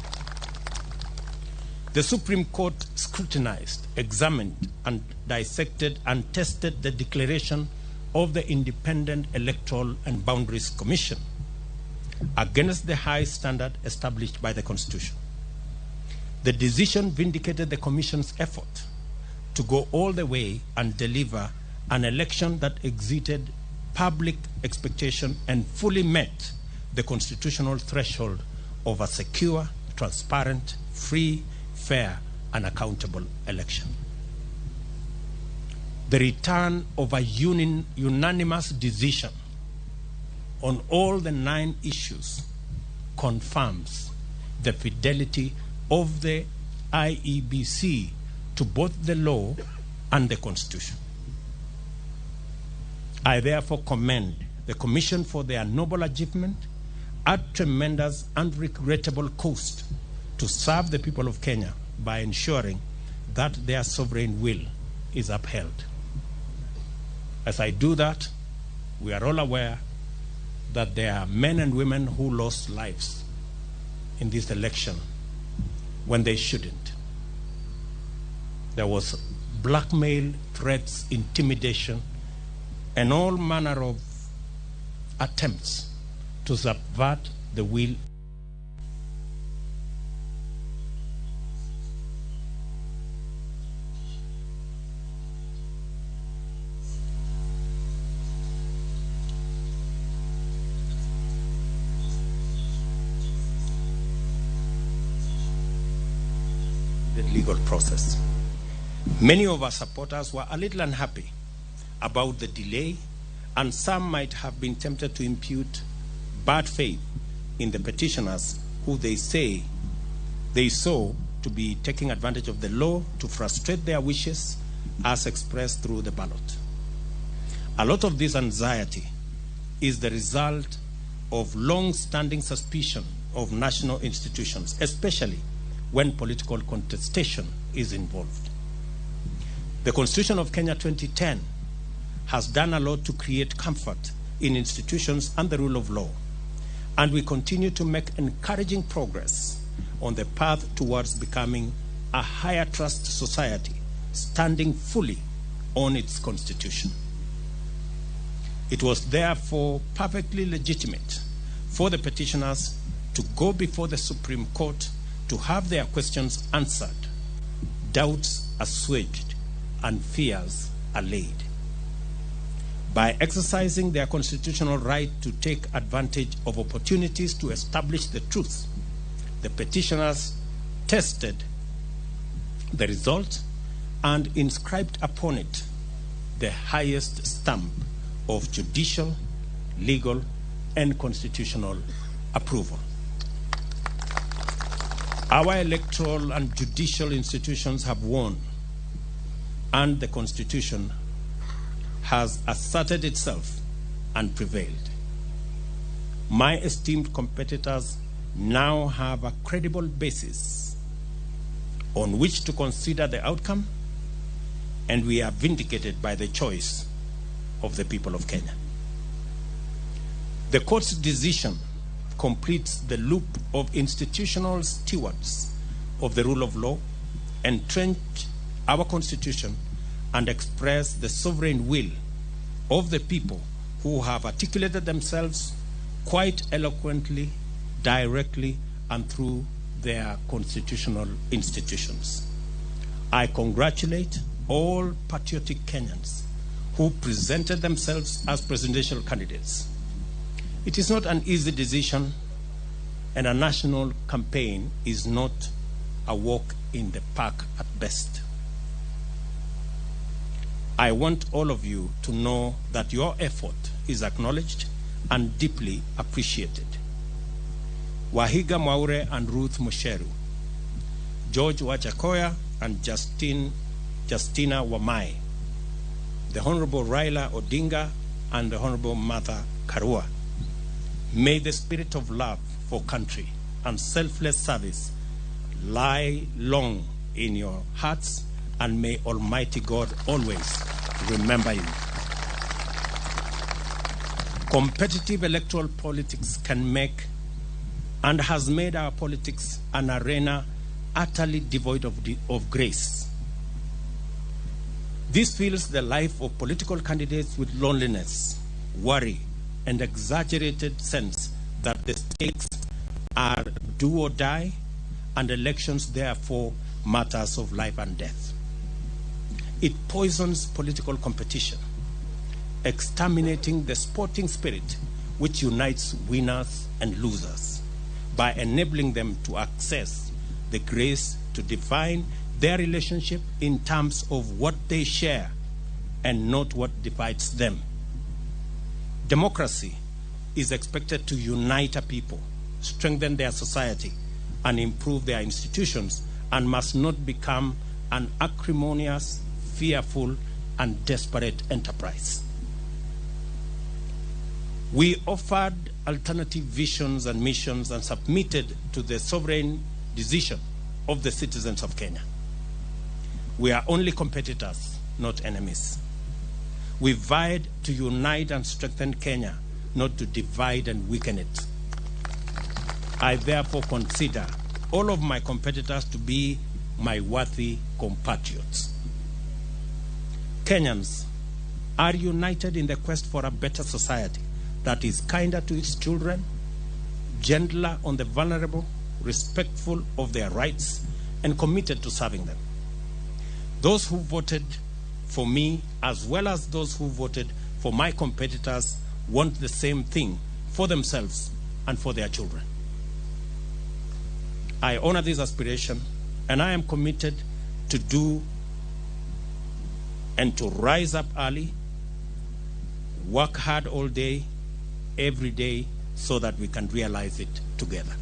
The Supreme Court scrutinized, examined, and dissected and tested the declaration of the Independent Electoral and Boundaries Commission against the high standard established by the Constitution. The decision vindicated the Commission's effort to go all the way and deliver an election that exceeded public expectation and fully met the constitutional threshold of a secure, transparent, free, fair, and accountable election. The return of a unanimous decision on all the 9 issues confirms the fidelity of the IEBC to both the law and the Constitution. I therefore commend the Commission for their noble achievement at tremendous and regrettable cost to serve the people of Kenya by ensuring that their sovereign will is upheld. As I do that, we are all aware that there are men and women who lost lives in this election when they shouldn't. There was blackmail, threats, intimidation, and all manner of attempts to subvert the will. The legal process. Many of our supporters were a little unhappy about the delay, and some might have been tempted to impute bad faith in the petitioners, who they say they saw to be taking advantage of the law to frustrate their wishes as expressed through the ballot. A lot of this anxiety is the result of long-standing suspicion of national institutions, especially when political contestation is involved. The Constitution of Kenya 2010 has done a lot to create comfort in institutions and the rule of law, and we continue to make encouraging progress on the path towards becoming a higher trust society, standing fully on its constitution. It was therefore perfectly legitimate for the petitioners to go before the Supreme Court to have their questions answered, doubts assuaged, and fears allayed. By exercising their constitutional right to take advantage of opportunities to establish the truth, the petitioners tested the result and inscribed upon it the highest stamp of judicial, legal, and constitutional approval. Our electoral and judicial institutions have won, and the Constitution has asserted itself and prevailed. My esteemed competitors now have a credible basis on which to consider the outcome, and we are vindicated by the choice of the people of Kenya. The court's decision completes the loop of institutional stewards of the rule of law, entrench our constitution, and express the sovereign will of the people who have articulated themselves quite eloquently, directly, and through their constitutional institutions. I congratulate all patriotic Kenyans who presented themselves as presidential candidates. It is not an easy decision, and a national campaign is not a walk in the park at best. I want all of you to know that your effort is acknowledged and deeply appreciated. Wahiga Mwaure and Ruth Musheru, George Wajakoya and Justina Wamai, the Honorable Raila Odinga and the Honorable Martha Karua. May the spirit of love for country and selfless service lie long in your hearts, and may Almighty God always remember you. Competitive electoral politics can make and has made our politics an arena utterly devoid of grace. This fills the life of political candidates with loneliness, worry, and exaggerated sense that the stakes are do or die, and elections therefore matters of life and death. It poisons political competition, exterminating the sporting spirit which unites winners and losers by enabling them to access the grace to define their relationship in terms of what they share and not what divides them. Democracy is expected to unite a people, strengthen their society, and improve their institutions, and must not become an acrimonious, fearful, and desperate enterprise. We offered alternative visions and missions and submitted to the sovereign decision of the citizens of Kenya. We are only competitors, not enemies. We vied to unite and strengthen Kenya, not to divide and weaken it. I therefore consider all of my competitors to be my worthy compatriots. Kenyans are united in the quest for a better society that is kinder to its children, gentler on the vulnerable, respectful of their rights, and committed to serving them. Those who voted for me, as well as those who voted for my competitors, want the same thing for themselves and for their children. I honor this aspiration, and I am committed to do and to rise up early, work hard all day, every day, so that we can realize it together.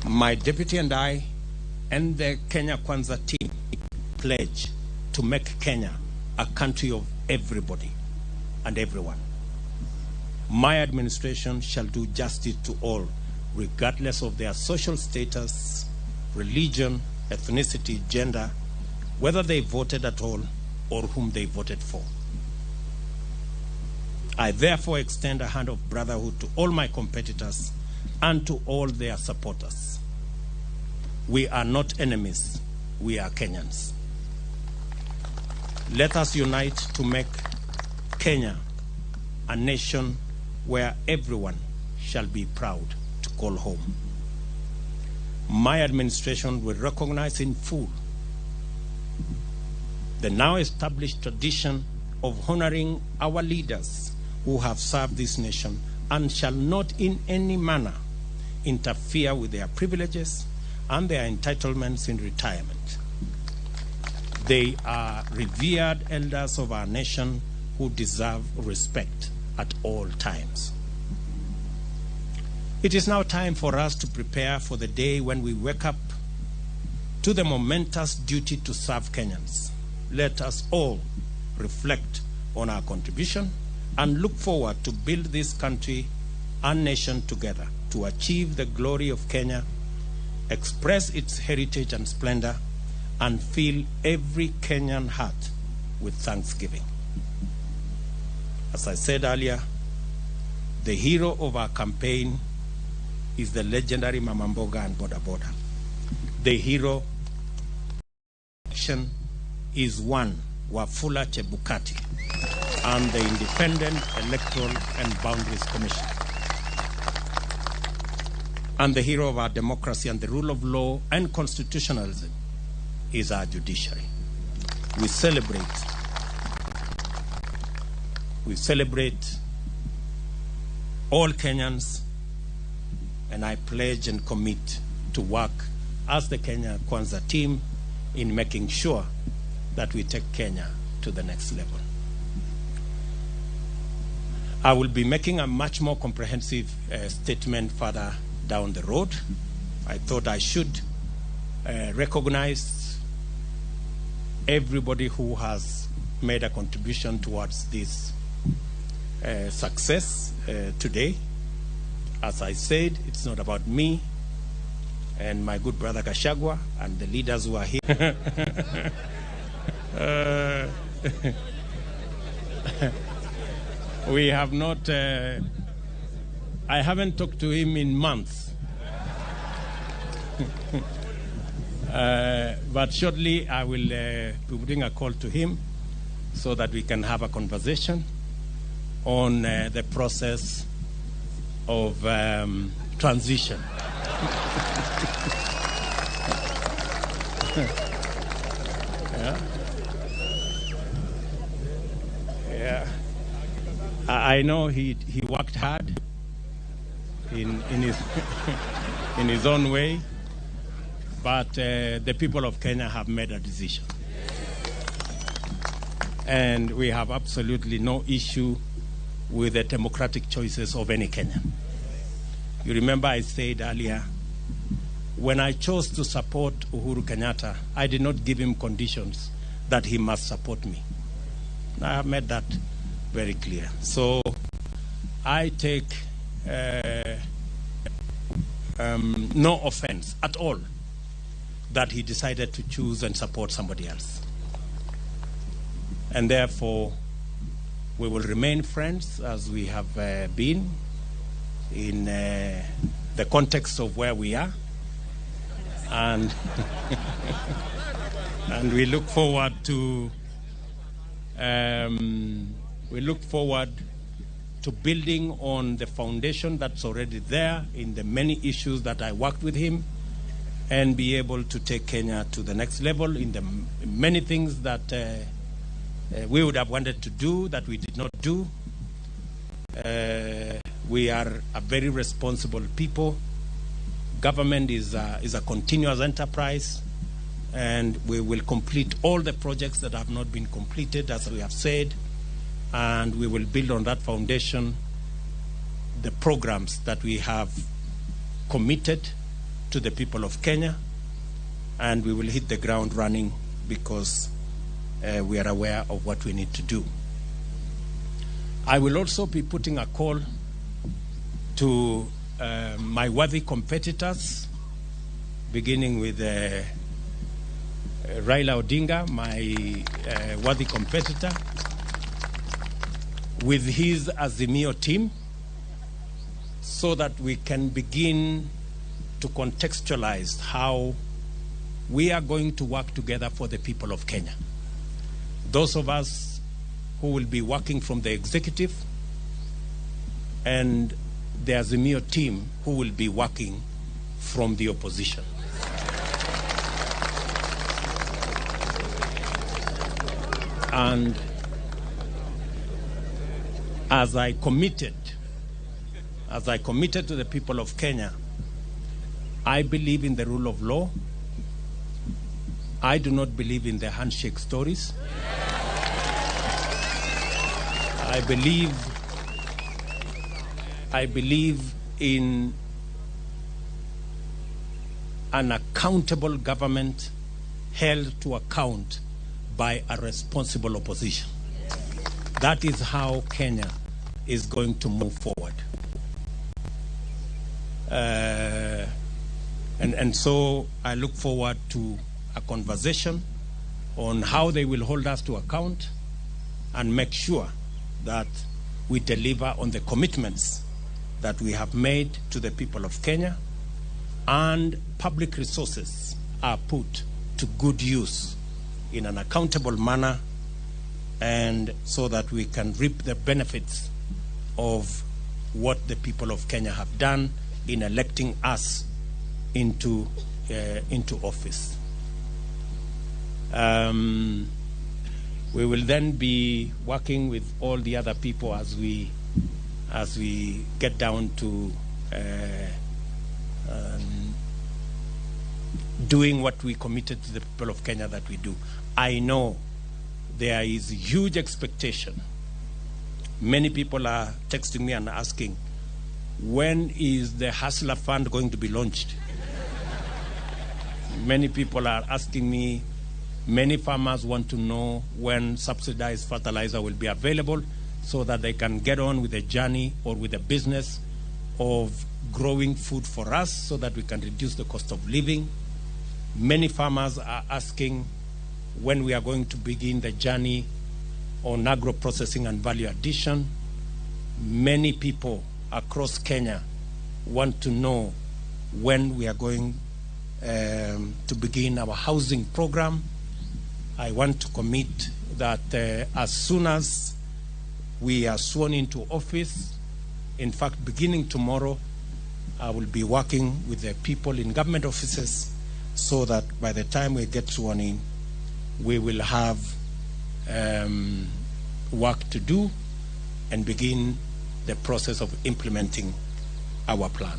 My deputy and I and the Kenya Kwanza team pledge to make Kenya a country of everybody and everyone. My administration shall do justice to all, regardless of their social status, religion, ethnicity, gender, whether they voted at all or whom they voted for. I therefore extend a hand of brotherhood to all my competitors and to all their supporters. We are not enemies, we are Kenyans. Let us unite to make Kenya a nation where everyone shall be proud to call home. My administration will recognize in full the now established tradition of honoring our leaders who have served this nation and shall not in any manner interfere with their privileges and their entitlements in retirement. They are revered elders of our nation who deserve respect at all times. It is now time for us to prepare for the day when we wake up to the momentous duty to serve Kenyans. Let us all reflect on our contribution and look forward to build this country and nation together to achieve the glory of Kenya, express its heritage and splendor, and fill every Kenyan heart with thanksgiving. As I said earlier, the hero of our campaign is the legendary Mama Mboga and Boda Boda. The hero action is one Wafula Chebukati and the Independent Electoral and Boundaries Commission. And the hero of our democracy and the rule of law and constitutionalism is our judiciary. We celebrate all Kenyans, and I pledge and commit to work as the Kenya Kwanza team in making sure that we take Kenya to the next level. I will be making a much more comprehensive statement further down the road. I thought I should recognize everybody who has made a contribution towards this success today. As I said, it's not about me and my good brother Gachagua and the leaders who are here. We have not, I haven't talked to him in months. But shortly I will be putting a call to him so that we can have a conversation on the process of transition. Yeah. Yeah. I know he worked hard in his in his own way, but the people of Kenya have made a decision. And we have absolutely no issue with the democratic choices of any Kenyan. You remember I said earlier, when I chose to support Uhuru Kenyatta, I did not give him conditions that he must support me. I have made that very clear. So I take no offense at all that he decided to choose and support somebody else. And therefore, we will remain friends as we have been in the context of where we are. And, and we look forward to building on the foundation that's already there in the many issues that I worked with him, and be able to take Kenya to the next level in the many things that we would have wanted to do that we did not do. We are a very responsible people. Government is a continuous enterprise, and we will complete all the projects that have not been completed, as we have said, and we will build on that foundation the programs that we have committed to the people of Kenya, and we will hit the ground running because we are aware of what we need to do. I will also be putting a call to my worthy competitors, beginning with Raila Odinga, my worthy competitor, with his Azimio team, so that we can begin to contextualize how we are going to work together for the people of Kenya. Those of us who will be working from the executive and the Azimio team who will be working from the opposition. And as I committed to the people of Kenya, I believe in the rule of law. I do not believe in the handshake stories. I believe in an accountable government held to account by a responsible opposition. That is how Kenya is going to move forward. And so I look forward to a conversation on how they will hold us to account and make sure that we deliver on the commitments that we have made to the people of Kenya, and public resources are put to good use in an accountable manner, and so that we can reap the benefits of what the people of Kenya have done in electing us into office. We will then be working with all the other people as we get down to doing what we committed to the people of Kenya that we do. I know there is huge expectation. Many people are texting me and asking, when is the Hustler Fund going to be launched? Many people are asking me, many farmers want to know when subsidized fertilizer will be available so that they can get on with the journey or with the business of growing food for us so that we can reduce the cost of living. Many farmers are asking when we are going to begin the journey on agro-processing and value addition. Many people across Kenya want to know when we are going to begin our housing program. I want to commit that as soon as we are sworn into office, in fact, beginning tomorrow, I will be working with the people in government offices so that by the time we get sworn in, we will have work to do and begin the process of implementing our plan.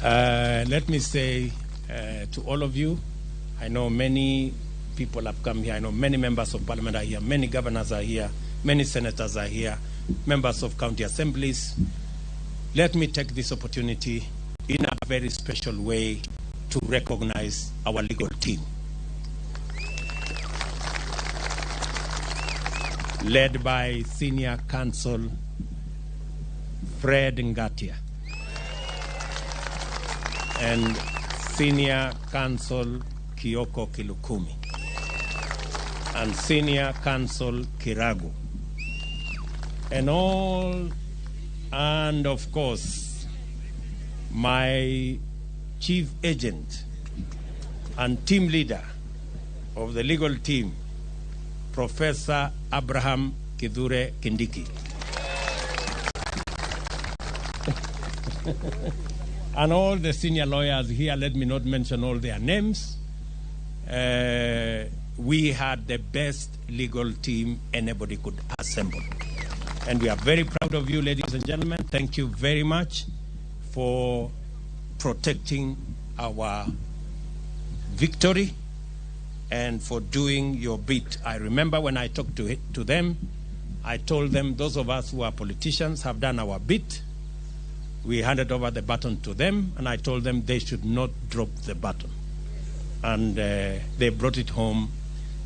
Let me say to all of you, I know many people have come here. I know many members of parliament are here, many governors are here, many senators are here, members of county assemblies. Let me take this opportunity in a very special way to recognize our legal team, led by Senior Counsel Fred Ngatia and Senior Counsel Kioko Kilukumi and Senior Counsel Kiragu, and all, and of course, my chief agent and team leader of the legal team, Professor Abraham Kithure Kindiki. And all the senior lawyers here, let me not mention all their names. We had the best legal team anybody could assemble. And we are very proud of you, ladies and gentlemen. Thank you very much for protecting our victory and for doing your bit. I remember when I talked to them, I told them those of us who are politicians have done our bit. We handed over the baton to them, and I told them they should not drop the baton. And they brought it home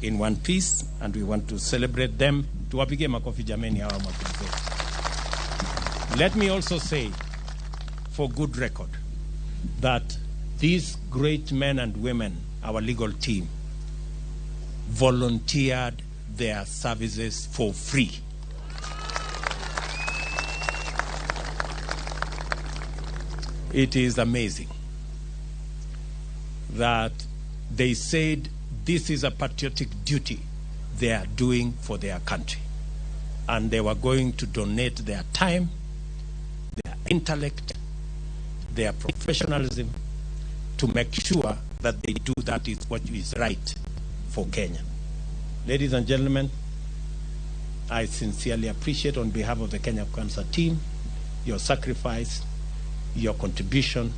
in one piece, and we want to celebrate them. Tuwapigie makofi jameni hawa mawakili zetu. Let me also say, for good record, that these great men and women, our legal team, volunteered their services for free. It is amazing that they said this is a patriotic duty they are doing for their country. And they were going to donate their time, their intellect, their professionalism to make sure that they do that is what is right for Kenya. Ladies and gentlemen, I sincerely appreciate on behalf of the Kenya Kwanza team your sacrifice, your contribution,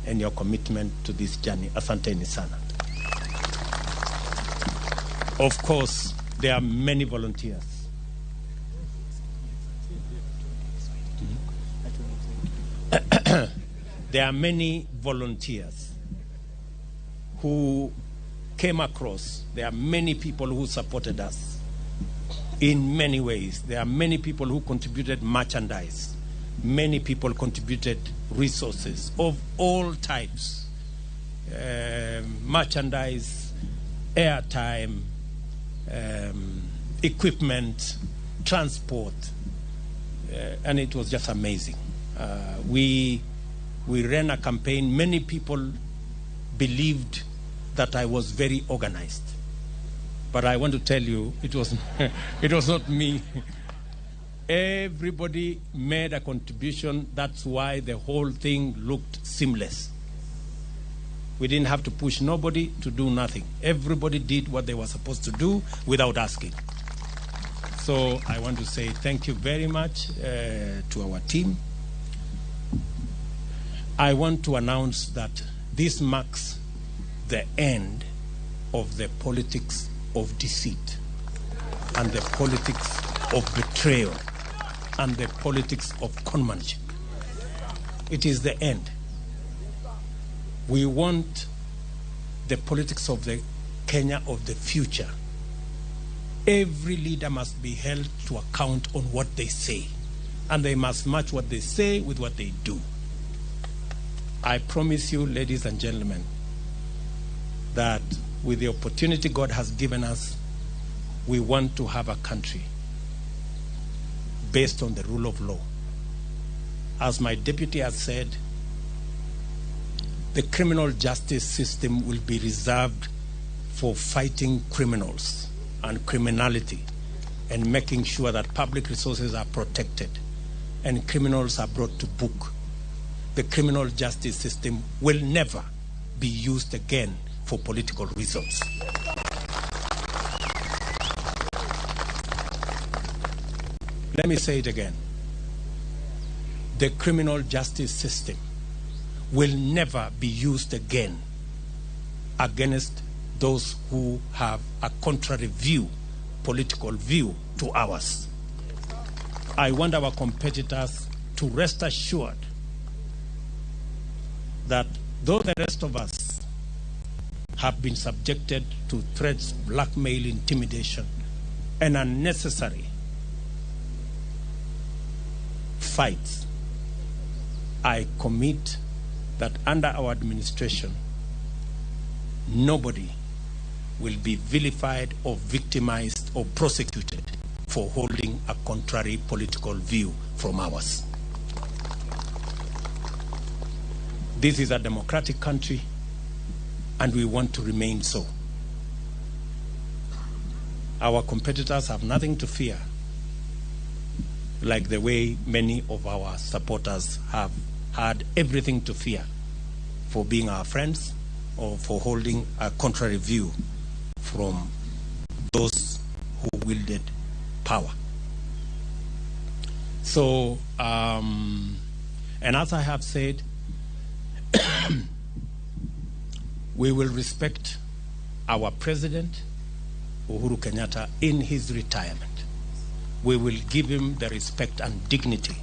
and your commitment to this journey. Asanteni sana. Of course, there are many volunteers. There are many volunteers who came across. There are many people who supported us in many ways. There are many people who contributed merchandise. Many people contributed resources of all types. Merchandise, airtime, equipment, transport, and it was just amazing. We ran a campaign. Many people believed that I was very organized. But I want to tell you, it was, it was not me. Everybody made a contribution. That's why the whole thing looked seamless. We didn't have to push nobody to do nothing. Everybody did what they were supposed to do without asking. So I want to say thank you very much to our team. I want to announce that this marks the end of the politics of deceit and the politics of betrayal and the politics of conmanship. It is the end. We want the politics of the Kenya of the future. Every leader must be held to account on what they say, and they must match what they say with what they do. I promise you, ladies and gentlemen, that with the opportunity God has given us, we want to have a country based on the rule of law. As my deputy has said, the criminal justice system will be reserved for fighting criminals and criminality and making sure that public resources are protected and criminals are brought to book. The criminal justice system will never be used again for political reasons. Let me say it again. The criminal justice system will never be used again against those who have a contrary view, political view to ours. I want our competitors to rest assured that though the rest of us have been subjected to threats, blackmail, intimidation, and unnecessary fights, I commit that under our administration, nobody will be vilified or victimized or prosecuted for holding a contrary political view from ours. This is a democratic country, and we want to remain so. Our competitors have nothing to fear, like the way many of our supporters have had everything to fear for being our friends or for holding a contrary view from those who wielded power. So, and as I have said, we will respect our president, Uhuru Kenyatta, in his retirement. We will give him the respect and dignity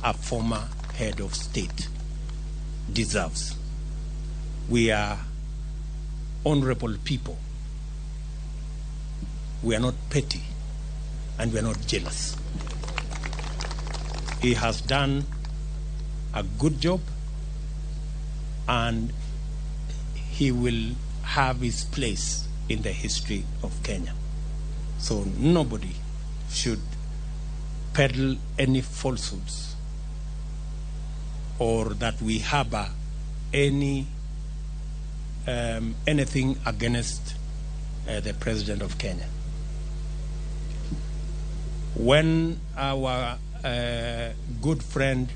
a former head of state deserves. We are honorable people. We are not petty, and we are not jealous. He has done a good job, and he will have his place in the history of Kenya. So nobody should peddle any falsehoods or that we harbor any anything against the president of Kenya. When our good friend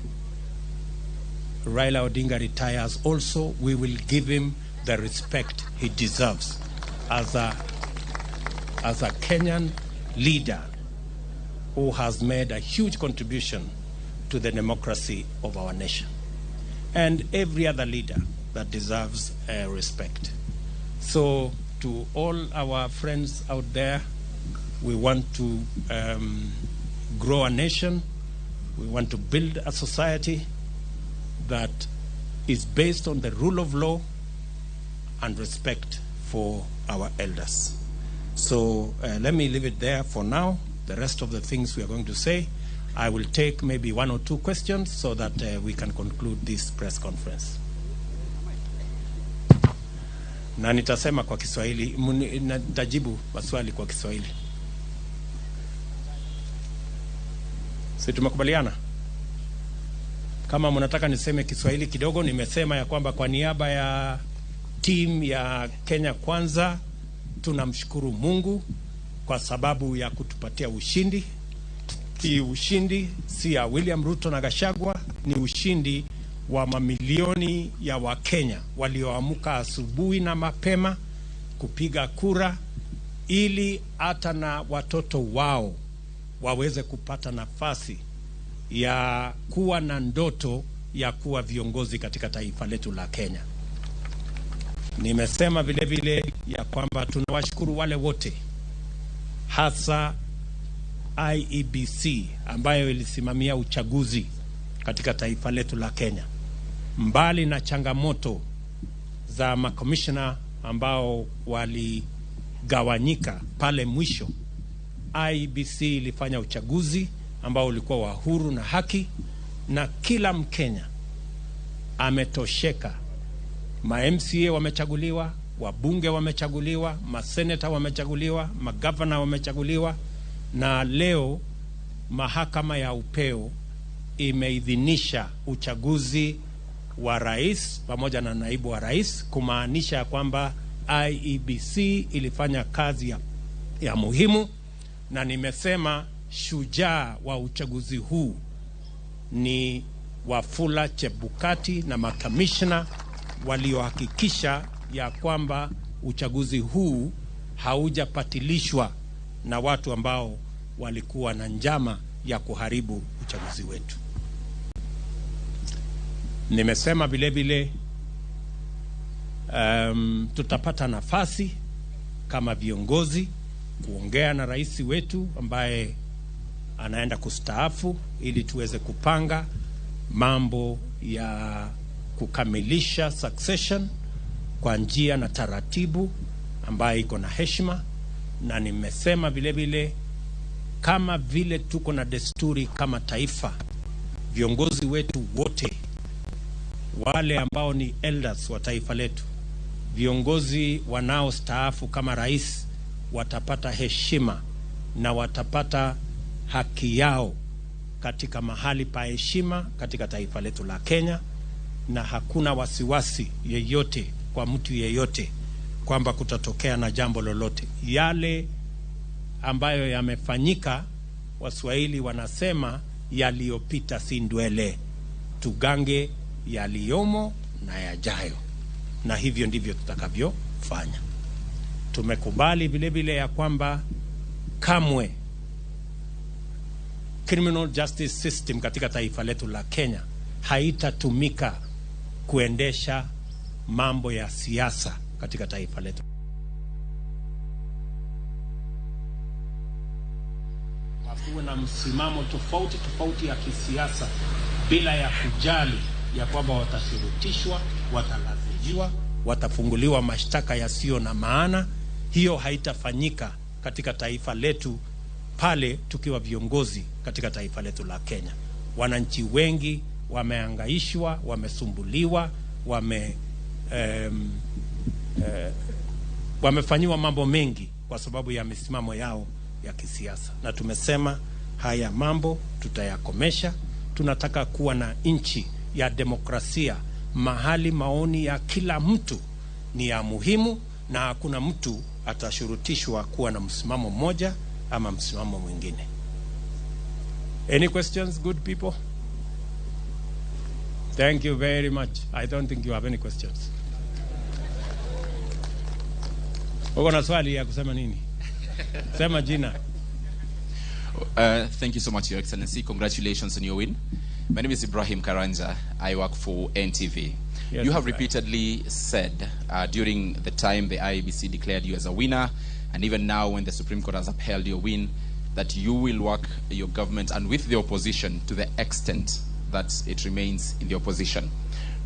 Raila Odinga retires also, we will give him the respect he deserves as a Kenyan leader who has made a huge contribution to the democracy of our nation, and every other leader that deserves respect. So to all our friends out there, we want to grow a nation. We want to build a society that is based on the rule of law and respect for our elders. So let me leave it there for now. The rest of the things we are going to say, I will take maybe one or two questions so that we can conclude this press conference. Na nitasema kwa Kiswahili, nitajibu maswali kwa Kiswahili. Si tumekubaliana? Kama mnataka niseme Kiswahili kidogo, nimesema ya kwamba kwa niaba ya team ya Kenya Kwanza tunamshukuru Mungu kwa sababu ya kutupatia ushindi. Hii ushindi si ya William Ruto na Gachagua, ni ushindi wa mamilioni ya Wakenya walioamka asubuhi na mapema kupiga kura ili hata na watoto wao waweze kupata nafasi ya kuwa na ndoto ya kuwa viongozi katika taifa letu la Kenya. Nimesema vile vile ya kwamba tunawashukuru wale wote, hasa IEBC ambayo ilisimamia uchaguzi katika taifa letu la Kenya. Mbali na changamoto za makomishna ambao waligawanyika pale mwisho, IEBC ilifanya uchaguzi ambao ulikuwa wa huru na haki, na kila Mkenya ametosheka. Ma MCA wamechaguliwa, wabunge wamechaguliwa, maseneta wamechaguliwa, magavana wamechaguliwa, na leo mahakama ya upeo imeidhinisha uchaguzi wa rais pamoja na naibu wa rais, kumaanisha kwamba IEBC ilifanya kazi ya muhimu. Na nimesema shujaa wa uchaguzi huu ni Wafula Chebukati na makamishna waliohakikisha ya kwamba uchaguzi huu haujapatilishwa na watu ambao walikuwa na njama ya kuharibu uchaguzi wetu. Nimesema vile vile tutapata nafasi kama viongozi kuongea na rais wetu ambaye anaenda kustaafu ili tuweze kupanga mambo ya kukamilisha succession kwa njia na taratibu ambayo iko na heshima. Na nimesema vile vile kama vile tuko na desturi kama taifa, viongozi wetu wote wale ambao ni elders wa taifa letu, viongozi wanaostaafu kama rais, watapata heshima na watapata haki yao katika mahali pa heshima katika taifa letu la Kenya, na hakuna wasiwasi yeyote kwa mtu yeyote kwamba kutatokea na jambo lolote. Yale ambayo yamefanyika, Waswahili wanasema yaliyopita si ndwele, tugange yaliyomo na yajayo, na hivyo ndivyo tutakavyofanya. Tumekubali vile vile ya kwamba kamwe criminal justice system katika taifa letu la Kenya haitatumika kuendesha mambo ya siasa katika taifa letu. Wakuwe na msimamo tofauti tofauti ya kisiasa bila ya kujali ya kwamba watashurutishwa, watalazimishwa, watafunguliwa mashtaka yasiyo na maana. Hiyo haitafanyika katika taifa letu pale tukiwa viongozi katika taifa letu la Kenya. Wananchi wengi wameangaishwa, wamesumbuliwa, wamefanyiwa mambo mengi kwa sababu ya misimamo yao ya kisiasa. Na tumesema haya mambo tutayakomesha. Tunataka kuwa na nchi ya demokrasia, mahali maoni ya kila mtu ni ya muhimu na hakuna mtu atashurutishwa kuwa na msimamo mmoja ama msimamo mwingine. Any questions, good people? Thank you very much. I don't think you have any questions. Uko na swali ya kusema nini? Sema jina.
Thank you so much, Your Excellency. Congratulations on your win. My name is Ibrahim Karanja. I work for NTV.
Yes,
you have
right.
Repeatedly said during the time the IEBC declared you as a winner, and even now when the Supreme Court has upheld your win, that you will work your government and with the opposition to the extent that it remains in the opposition.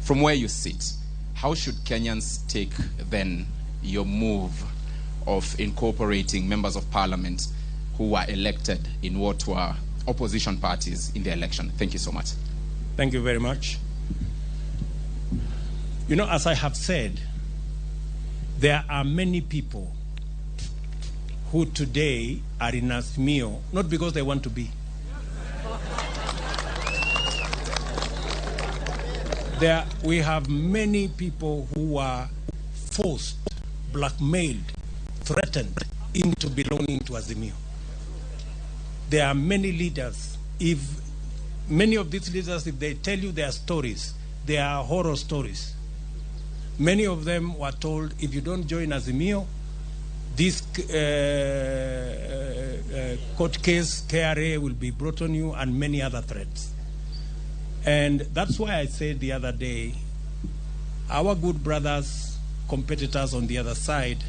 From where you sit, how should Kenyans take then your move of incorporating members of parliament who were elected in what were opposition parties in the election? Thank you so much.
Thank you very much. You know, as I have said, there are many people who today are in Azimio, not because they want to be. There, we have many people who are forced, blackmailed, threatened into belonging to Azimio. There are many leaders. If many of these leaders, if they tell you their stories, they are horror stories. Many of them were told, if you don't join Azimio, this court case, KRA will be brought on you, and many other threats. And that's why I said the other day, our good brothers, competitors on the other side,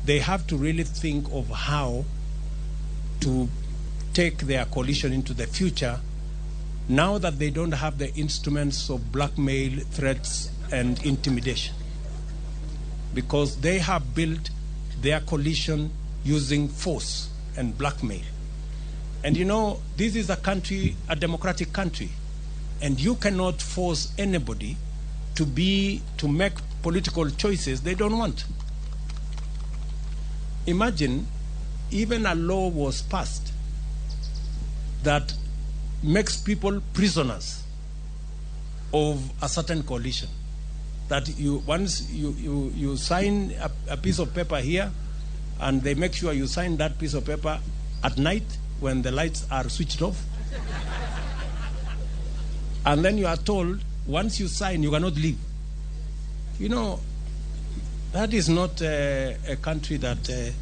they have to really think of how to take their coalition into the future now that they don't have the instruments of blackmail, threats, and intimidation. Because they have built their coalition using force and blackmail. And you know, this is a country, a democratic country, and you cannot force anybody to make political choices they don't want. Imagine even a law was passed that makes people prisoners of a certain coalition. That you once you sign a piece of paper here, and they make sure you sign that piece of paper at night when the lights are switched off. And then you are told, once you sign, you cannot leave. You know, that is not a country that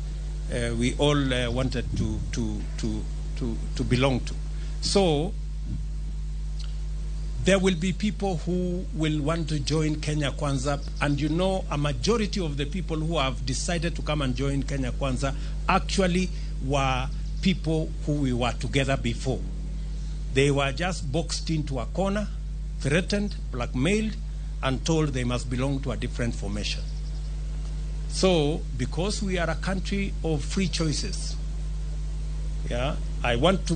we all wanted to belong to. So there will be people who will want to join Kenya Kwanza, and you know, a majority of the people who have decided to come and join Kenya Kwanza actually were people who we were together before. They were just boxed into a corner, threatened, blackmailed, and told they must belong to a different formation. So, because we are a country of free choices, yeah, I want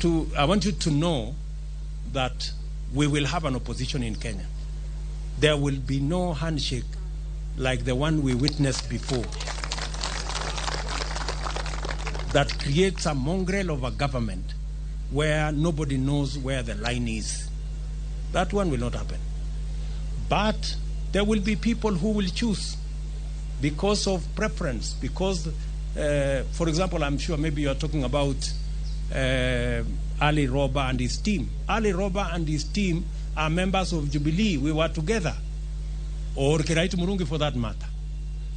you to know that we will have an opposition in Kenya. There will be no handshake like the one we witnessed before that creates a mongrel of a government where nobody knows where the line is. That one will not happen. But there will be people who will choose because of preference, because, for example, I'm sure maybe you are talking about Ali Roba and his team. Ali Roba and his team are members of Jubilee. We were together. Or Kiraitu Murungi for that matter.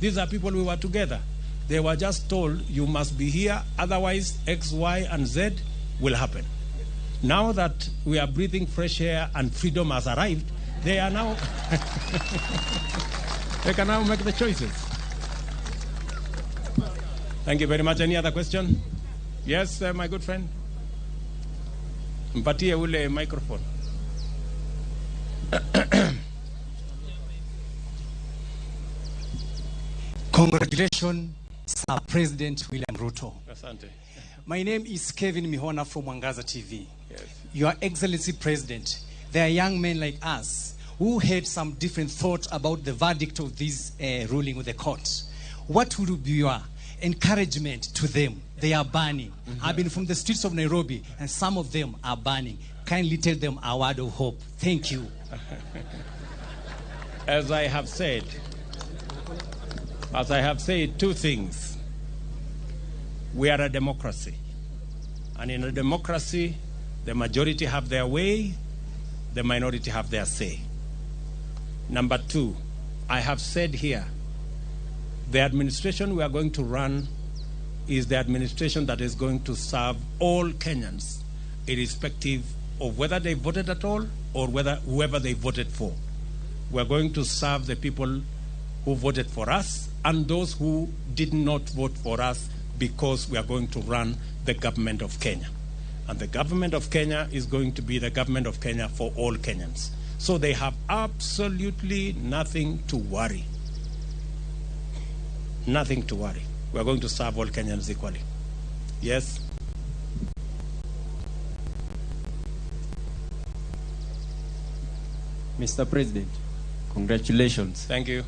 These are people we were together. They were just told, you must be here, otherwise X, Y, and Z will happen. Now that we are breathing fresh air and freedom has arrived, they are now they can now make the choices. Thank you very much. Any other question? Yes, my good friend. Mpatie ule microphone.
Congratulations,
President William Ruto.
Asante.
My name is Kevin Mihona from Mwangaza TV.
Yes.
Your Excellency President, there are young men like us who had some different thoughts about the verdict of this ruling with the court. What would be your encouragement to them? They are burning. I've been from the streets of Nairobi, and some of them are burning. Kindly tell them a word of hope. Thank you.
As I have said, two things. We are a democracy. And in a democracy, the majority have their way, the minority have their say. Number two, I have said here, the administration we are going to run is the administration that is going to serve all Kenyans, irrespective of whether they voted at all or whether whoever they voted for. We are going to serve the people who voted for us and those who did not vote for us, because we are going to run the government of Kenya. And the government of Kenya is going to be the government of Kenya for all Kenyans. So they have absolutely nothing to worry. Nothing to worry. We are going to serve all Kenyans equally. Yes?
Mr. President, congratulations.
Thank you.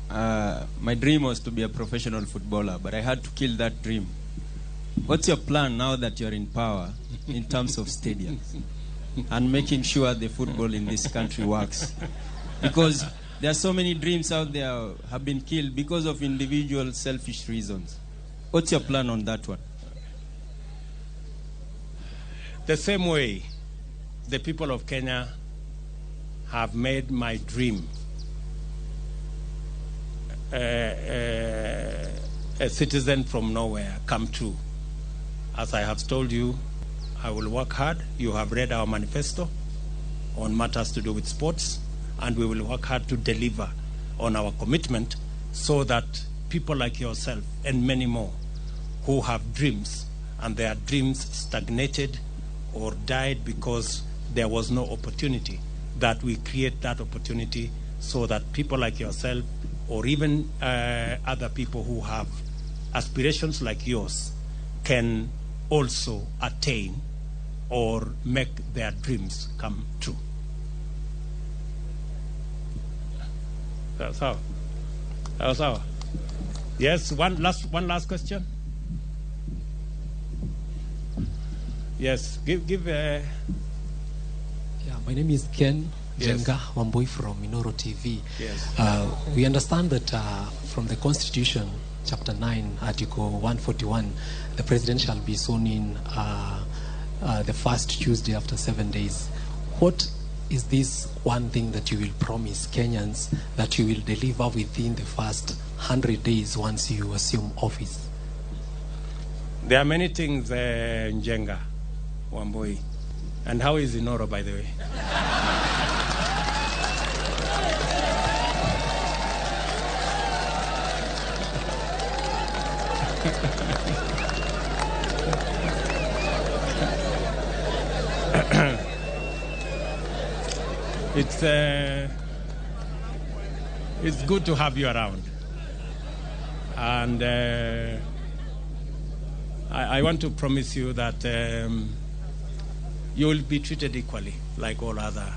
My dream was to be a professional footballer, but I had to kill that dream. What's your plan now that you're in power in terms of stadiums and making sure the football in this country works? Because there are so many dreams out there have been killed because of individual selfish reasons. What's your plan on that one?
The same way the people of Kenya have made my dream a citizen from nowhere come true. As I have told you, I will work hard. You have read our manifesto on matters to do with sports, and we will work hard to deliver on our commitment so that people like yourself and many more who have dreams and their dreams stagnated or died because there was no opportunity, that we create that opportunity so that people like yourself or even other people who have aspirations like yours can also attain or make their dreams come true. That's how. That's how. Yes, one last question. Yes, give.
Yeah, my name is Ken Jenga Wambui from Minoro TV.
Yes.
We understand that from the Constitution, Chapter 9, Article 141, the President shall be sworn in the first Tuesday after 7 days. What is this one thing that you will promise Kenyans that you will deliver within the first 100 days once you assume office?
There are many things, Njenga Wambui. And how is Inoro, by the way? It's good to have you around. And I want to promise you that you will be treated equally like all other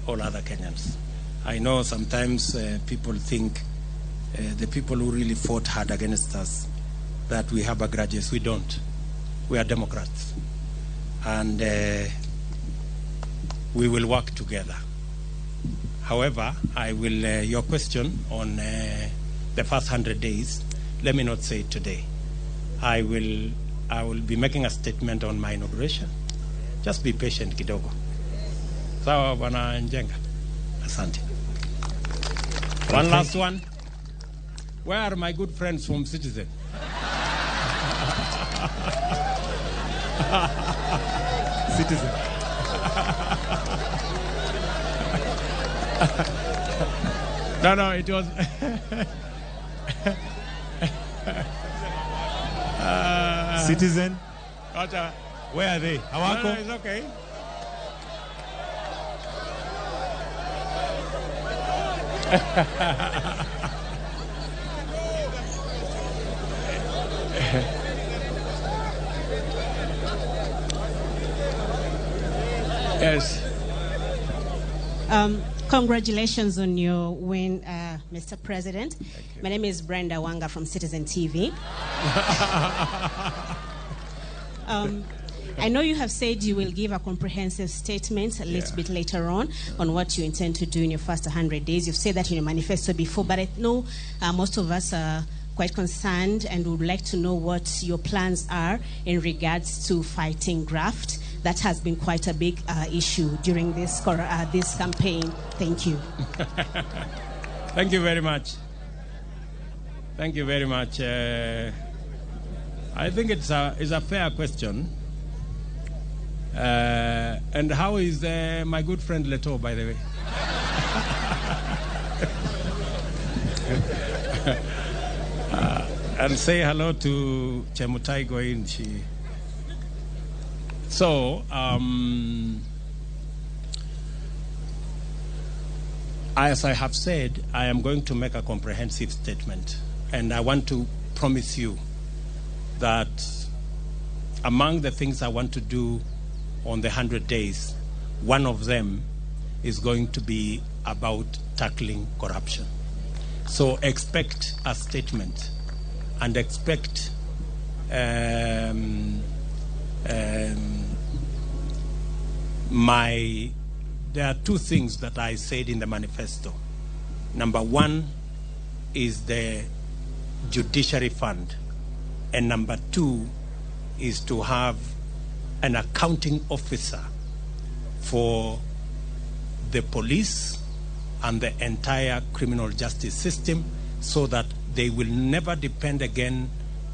Kenyans. I know sometimes people think the people who really fought hard against us, that we have a grudges. We don't. We are Democrats. And we will work together. However, I will, your question on the first 100 days, let me not say it today. I will be making a statement on my inauguration. Just be patient kidogo. Sawa Bwana Njenga. Asante. One last one. Where are my good friends from Citizen? Citizen. No, it was...
Citizen? Where are they? Hawako?
No, it's okay. Yes.
Congratulations on your win, Mr. President. My name is Brenda Wanga from Citizen TV. I know you have said you will give a comprehensive statement a little bit later on what you intend to do in your first 100 days. You've said that in your manifesto before, but I know most of us are quite concerned and would like to know what your plans are in regards to fighting graft. That has been quite a big issue during this this campaign. Thank you.
Thank you very much. Thank you very much. I think it's a fair question. And how is my good friend Leto, by the way? And say hello to Chemutai Goinchi. So, as I have said, I am going to make a comprehensive statement. And I want to promise you that among the things I want to do on the 100 days, one of them is going to be about tackling corruption. So expect a statement and expect there are two things that I said in the manifesto. Number one is the judiciary fund, and number two is to have an accounting officer for the police and the entire criminal justice system, so that they will never depend again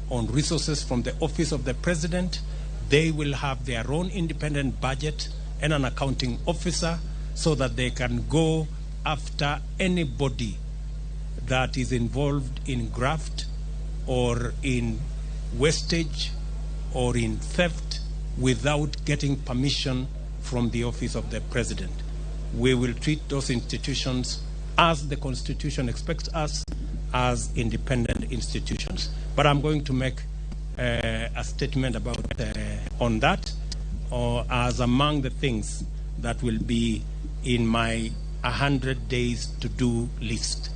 on resources from the office of the president. They will have their own independent budget and an accounting officer, so that they can go after anybody that is involved in graft or in wastage or in theft without getting permission from the office of the president. We will treat those institutions as the Constitution expects us, as independent institutions. But I'm going to make a statement about on that, or as among the things that will be in my 100 days to do list.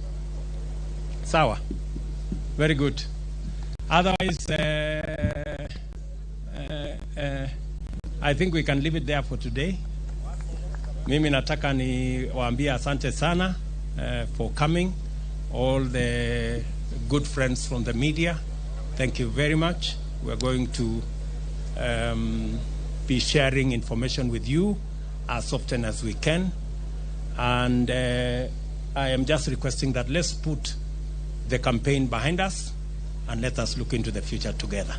Sawa. Very good. Otherwise, I think we can leave it there for today. Mimi nataka ni waambie asante sana for coming. All the good friends from the media, thank you very much. We are going to be sharing information with you as often as we can. And I am just requesting that let's put the campaign behind us and let us look into the future together.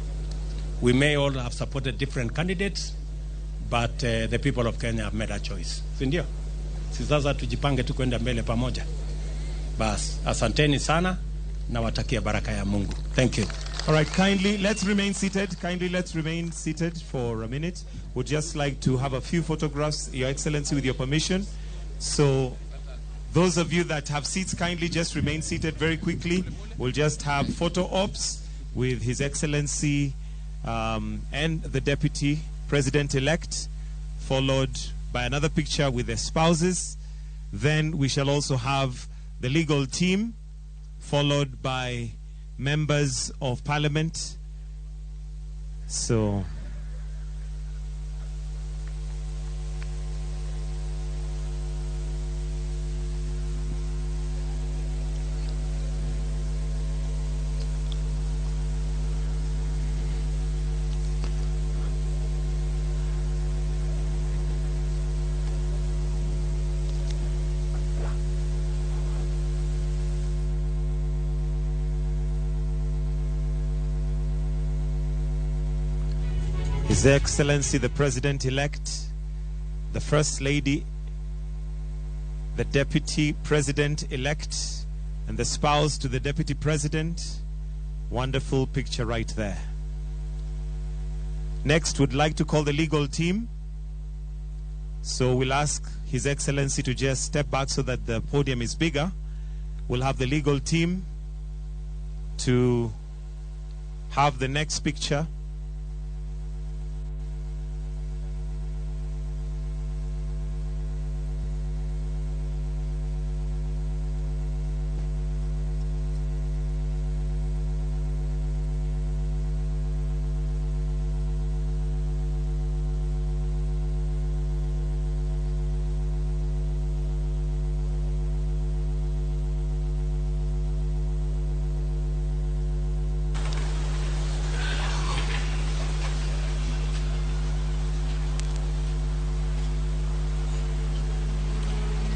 We may all have supported different candidates, but the people of Kenya have made a choice. Si ndio? Si sasa tujipange tu kwenda mbele pamoja. Bas, asanteni sana na watakia baraka ya Mungu. Thank you.
All right, kindly, let's remain seated. Kindly, let's remain seated for a minute. We'd just like to have a few photographs, Your Excellency, with your permission. So, those of you that have seats, kindly just remain seated very quickly. We'll just have photo ops with His Excellency and the Deputy President-elect, followed by another picture with their spouses. Then we shall also have the legal team, followed by members of parliament. So, His Excellency the President-elect, the First Lady, the Deputy President-elect, and the spouse to the Deputy President. Wonderful picture right there. Next, we'd like to call the legal team. So we'll ask His Excellency to just step back so that the podium is bigger. We'll have the legal team to have the next picture?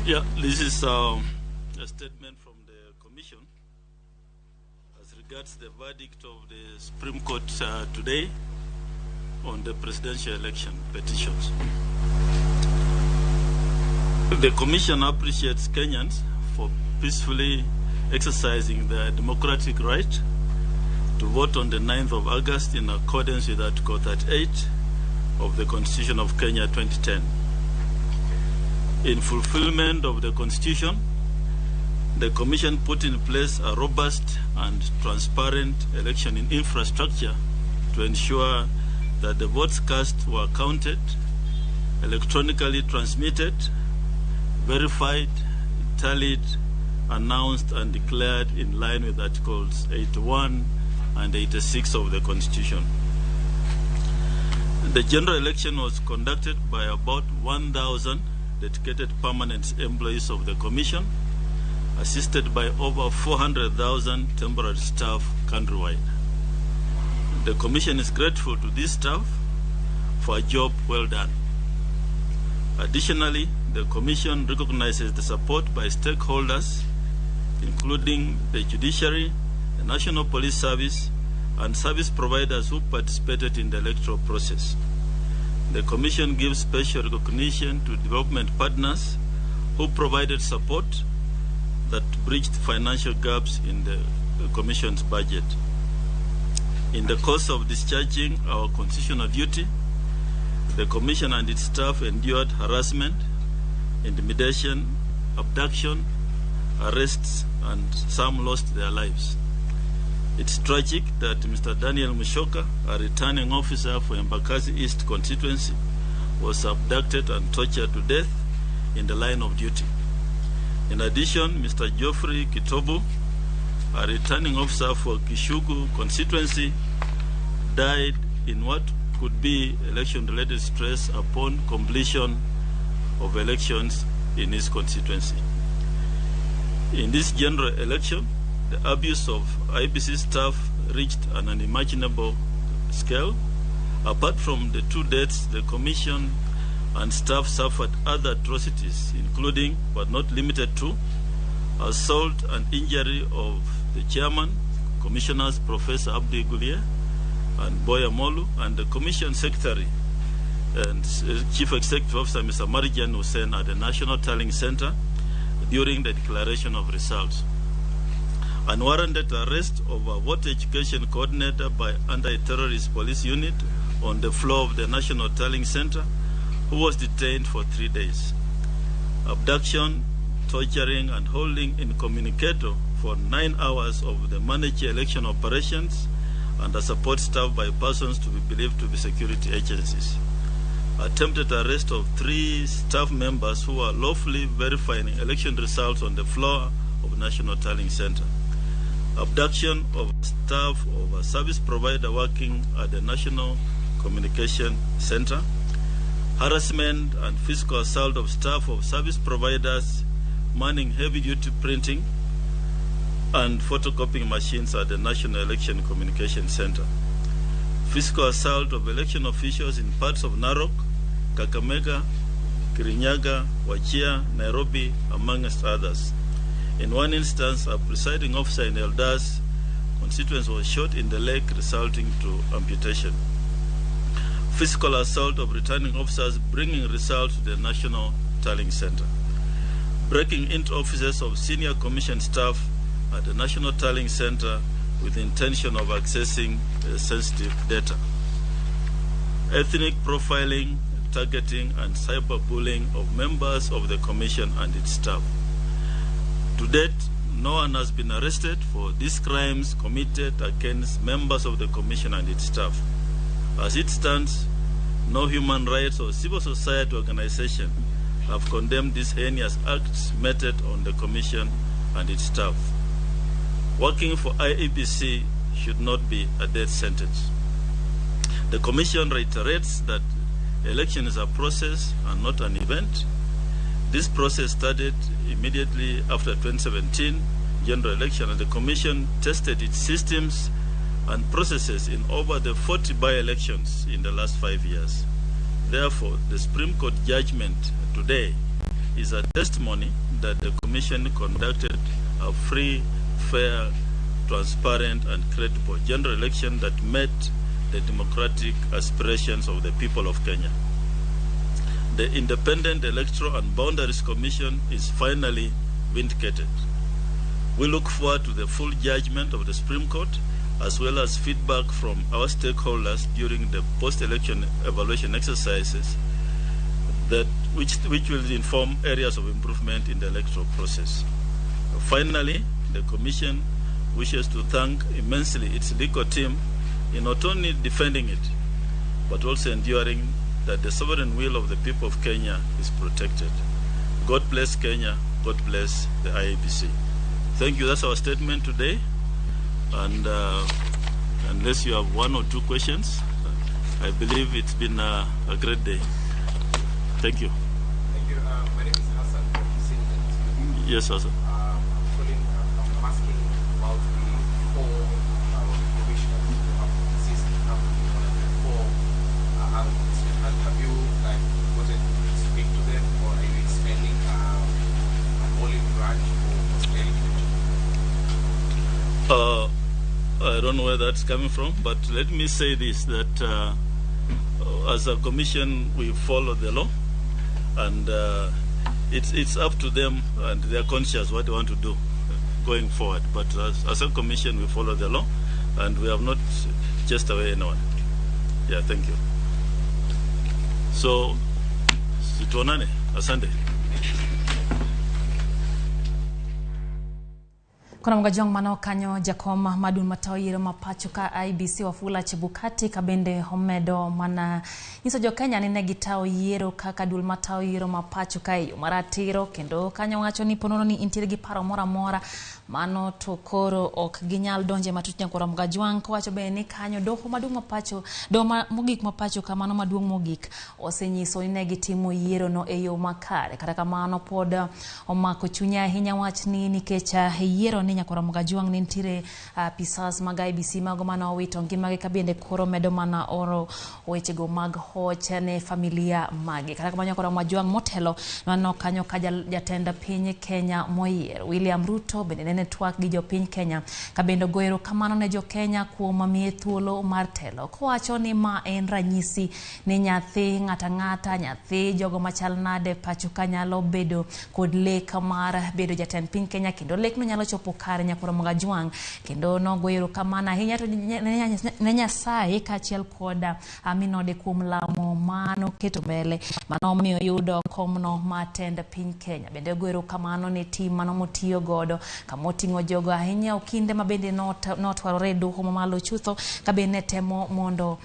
Yeah, this is a statement from the Commission as regards the verdict of the Supreme Court today on the presidential election petitions. The Commission appreciates Kenyans for peacefully exercising their democratic right to vote on the 9th of August in accordance with Article 38 of the Constitution of Kenya 2010. In fulfillment of the Constitution, the Commission put in place a robust and transparent election infrastructure to ensure that the votes cast were counted, electronically transmitted, verified, tallied, announced, and declared in line with Articles 81 and 86 of the Constitution. The general election was conducted by about 1,000 dedicated permanent employees of the Commission, assisted by over 400,000 temporary staff countrywide. The Commission is grateful to this staff for a job well done. Additionally, the Commission recognizes the support by stakeholders, including the judiciary, the National Police Service, and service providers who participated in the electoral process. The Commission gives special recognition to development partners who provided support that bridged financial gaps in the Commission's budget. In the course of discharging our constitutional duty, the Commission and its staff endured harassment, intimidation, abduction, arrests, and some lost their lives. It's tragic that Mr. Daniel Mushoka, a returning officer for Embakasi East constituency, was abducted and tortured to death in the line of duty. In addition, Mr. Geoffrey Kitobu, a returning officer for Kishugu constituency, died in what could be election-related stress upon completion of elections in his constituency. In this general election, the abuse of IBC staff reached an unimaginable scale. Apart from the two deaths, the Commission and staff suffered other atrocities, including, but not limited to, assault and injury of the chairman, Commissioners Professor Abdi Gulier and Boya Molu, and the Commission Secretary and Chief Executive Officer Mr. Marijan Hussein at the National Tallying Center during the declaration of results. Unwarranted arrest of a voter education coordinator by anti-terrorist police unit on the floor of the National Tallying Center, who was detained for 3 days. Abduction, torturing, and holding incommunicado for 9 hours of the manager election operations and a support staff by persons to be believed to be security agencies. Attempted arrest of 3 staff members who are lawfully verifying election results on the floor of National Tallying Center. Abduction of staff of a service provider working at the National Communication Center. Harassment and physical assault of staff of service providers manning heavy-duty printing and photocopying machines at the National Election Communication Center. Physical assault of election officials in parts of Narok, Kakamega, Kirinyaga, Wajir, Nairobi, amongst others. In one instance, a presiding officer in Eldas constituency was shot in the leg, resulting to amputation. Physical assault of returning officers bringing results to the National Tallying Center. Breaking into offices of senior commission staff at the National Tallying Center with the intention of accessing sensitive data. Ethnic profiling, targeting, and cyberbullying of members of the Commission and its staff. To date, No one has been arrested for these crimes committed against members of the Commission and its staff. As it stands, no human rights or civil society organization have condemned these heinous acts meted on the Commission and its staff. Working for IEBC should not be a death sentence. The Commission reiterates that election is a process and not an event. This process started immediately after 2017 general election, and the Commission tested its systems and processes in over the 40 by-elections in the last 5 years. Therefore, the Supreme Court judgment today is a testimony that the Commission conducted a free, fair, transparent, and credible general election that met the democratic aspirations of the people of Kenya. The Independent Electoral and Boundaries Commission is finally vindicated. We look forward to the full judgment of the Supreme Court, as well as feedback from our stakeholders during the post-election evaluation exercises, that which will inform areas of improvement in the electoral process. Finally, the Commission wishes to thank immensely its legal team in not only defending it, but also enduring that the sovereign will of the people of Kenya is protected. God bless Kenya. God bless the IEBC. Thank you. That's our statement today. And unless you have one or two questions, I believe it's been a great day. Thank you.
Thank you. My name is Hassan from Citizen TV.
Yes, Hassan.
I'm calling, I'm asking about the 4 commissioners who have insisted up to 104 out of this. Have you gotten to speak to them, or are you expanding an olive branch for posterity?
I don't know where that's coming from, but let me say this, that as a commission, we follow the law, and it's up to them and their conscience what they want to do going forward. But as a commission, we follow the law, and we have not chased away anyone. Yeah, thank you. So, tuonane. Asante.
Kona mga mano kanyo jakom madun matao yiero ma pacho ka IEBC Wafula Chebukati kabende homedo mana nyiso jo Kenya ni ne gitao yiero kaka dul matao yiero ma pacho ka e yo maratiro kendo kanyo wacho ni ponono ni intiere gi paro moro amora mano to koro ok ginyal donje matut nyakwara Mgajwang' kowacho bende ni kanyo doho maduong' ma pacho doho mogik ma pacho kamano maduong' mogik osenyiso ni ne gitimo yiero no e yo makare. Kata kamano pod omako chunye ahinya wach ni nikech yiero ni nyakwara Mgajwang' ne nitiere apisas mag IEBC mago mane owito ngimagi kabende koro medo mana oro wechego mag hoch ne familia magi. Kata kamano nyakwara Mgajwang' motelo mano kanyo ka jatend piny Kenya moyier William Ruto bende ne twak gi jopiny Kenya kabende ogoyo erokamano ne jo Kenya kuom miye thuolo mar telo kowacho ni ma en ranyisi ni nyathi ng'ata ng'ata nyathi jogo machal nade pacho ka nyalo bedo kod lek mar bedo jatend piny Kenya kendo lekno nyalo chopo kare nyakwara Mgajwang' kendo nogoyo erokamano ahinya to ne Nyasaye kaachiel kod minode kuom lamo mano keto mbele mano omiyo yudo komno mar tend piny Kenya. Bende ogoyo erokamano ne tim mano motiyo godo kamoting'o jogo ahinya okinde mabende notwarore e doho mamalo chutho kabende temo mondo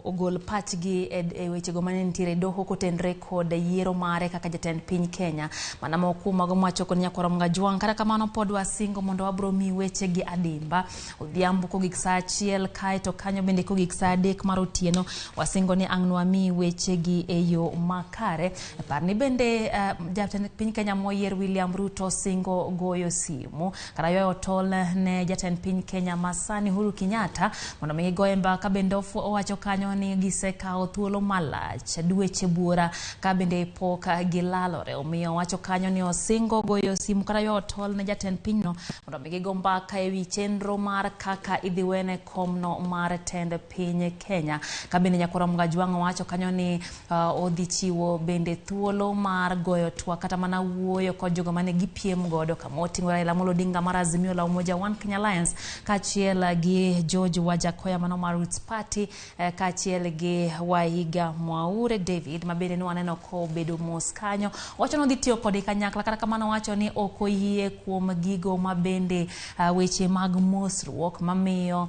ogol pachgi e wechego mane nitiere doho kotenre kod yiero mare kaka jatend piny Kenya. Mana moko mago mwachoko ni nyakwara Mgajwang'. Kata kamano pod wasingo mondo wabro mi weche gi adimba odhiambo kogik saa 1 kaeto kanyo bende kogik saa 3 mar otieno wasingo ni ang' nwami weche gi e yo makare. Par ni bende jatend piny Kenya moyier William Ruto singo goyo simu kata ywayo tol ne jatend piny Kenya masani Uhuru Kenyatta mondo mi gigoye mbaka. Bende owacho kanyo ni gisekawo thuolo malach dweche buora ka bende pok gilalore, omiyo owacho kanyo ni osingo goyo simu kata ywayo tol ne jatend pinyno mondo mi gigo mbaka ewi chenro mar kaka idhi wene komno mar tend piny Kenya. Ka bende nyakwara Mgajwang' owacho kanyo ni odhi chiwo bende thuolo mar goyo twak kata mana wuoyo kod jogo mane gipiem godo kamoting'o Raila Amolo Odinga mar Azimio la Umoja One Kenya Alliance kaachiel gi George Wajakoya mano mar Roots Party kaachiel gi Waihiga Mwaure David ma bende ne waneno kobedo mos kanyo. Owacho ni odhi tiyo kodgi kanyakla, kata kamano owacho ni ok oyie kuom gigo ma bende weche mag mosruok mamiyo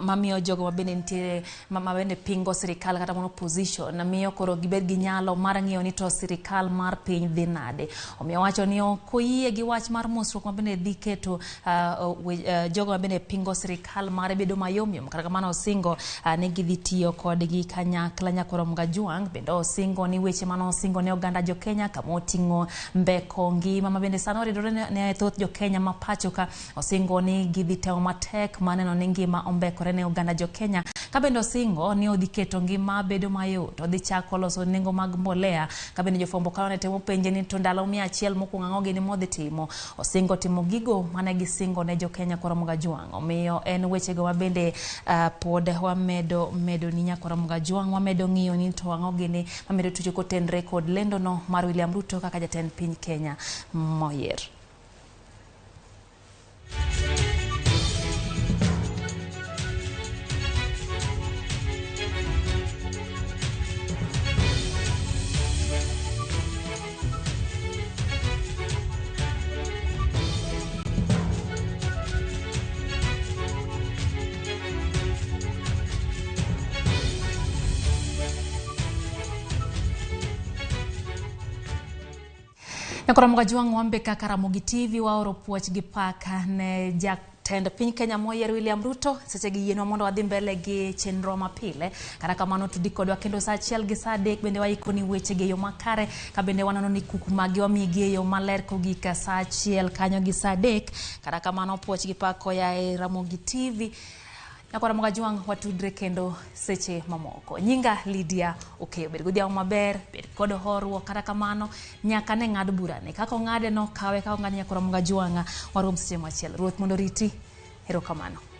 mamiyo jogo mabende nitiere mabende pingo sirikal kata mana opposition miyo koro gibed gi nyalo mar ng'iyo ni to sirikal mar piny dhi nade. Omiyo owacho ni ok oyie gi wach mar mosruok mabende dhi keto jogo mabende pingo sirikal mare bedo mayomyom. Kata kamano osingo ni gidhi tiyo kodgi kanyakla. Nyakoro Mgajwang' bende osingo ni weche mane osingo ne oganda jo Kenya kama oting'o mbeko ngima mabende sani oridore ne thoth jo Kenya ma pacho ka, osingo ni gidhi temo matek maneno ni ngima ombekore ne oganda jo Kenya. Ka bende osingo ni odhi keto ngima bedo mayot, odhi chako loso nengo mag mbolea. Ka bende jofwambo kayo ne temo penje ni to ndalo 100 mokwongo ang'o gini modhi timo, osingo timo gigo mane gisingo ne jo Kenya Koro Mgajwang'. Omiyo en wechego mabende pod wamedo medo ni Nyakoro Mgajwang', wamedo ng'iyo ni to ang'o gini mamedo tucho kotenre kod lendono mar William Ruto kaka jatend piny Kenya moyier. Nyakoro Mgajwang' wambe kaka Ramogi TV waoro puoch gi paka ne jatend piny Kenya moyier William Ruto. Seche gi yienwa mondo wadhi mbele gi chenro mapile. Kata kamano tudi kodwa kendo saa 1 gi saa 3 bende waikoni weche gi e yo makare, ka bende waneno ni kuku magi wamigi e yo maler kogik saa 1 kanyo gi saa 3. Kata kamano puoch gi pak koa e Ramogi TV. Nyakoro Mgajwang' watudre kendo seche mamoko. Nyinga Lydia Okeyo. Bed godhiambo maber, bed kod horuok. Kata kamano nyaka ne ng'ad burani. Kaka ong'ade no kawe, kaka ong'ade Nyakoro Mgajwang', warom seche machielo. Ruoth mondo oriti. Erokamano.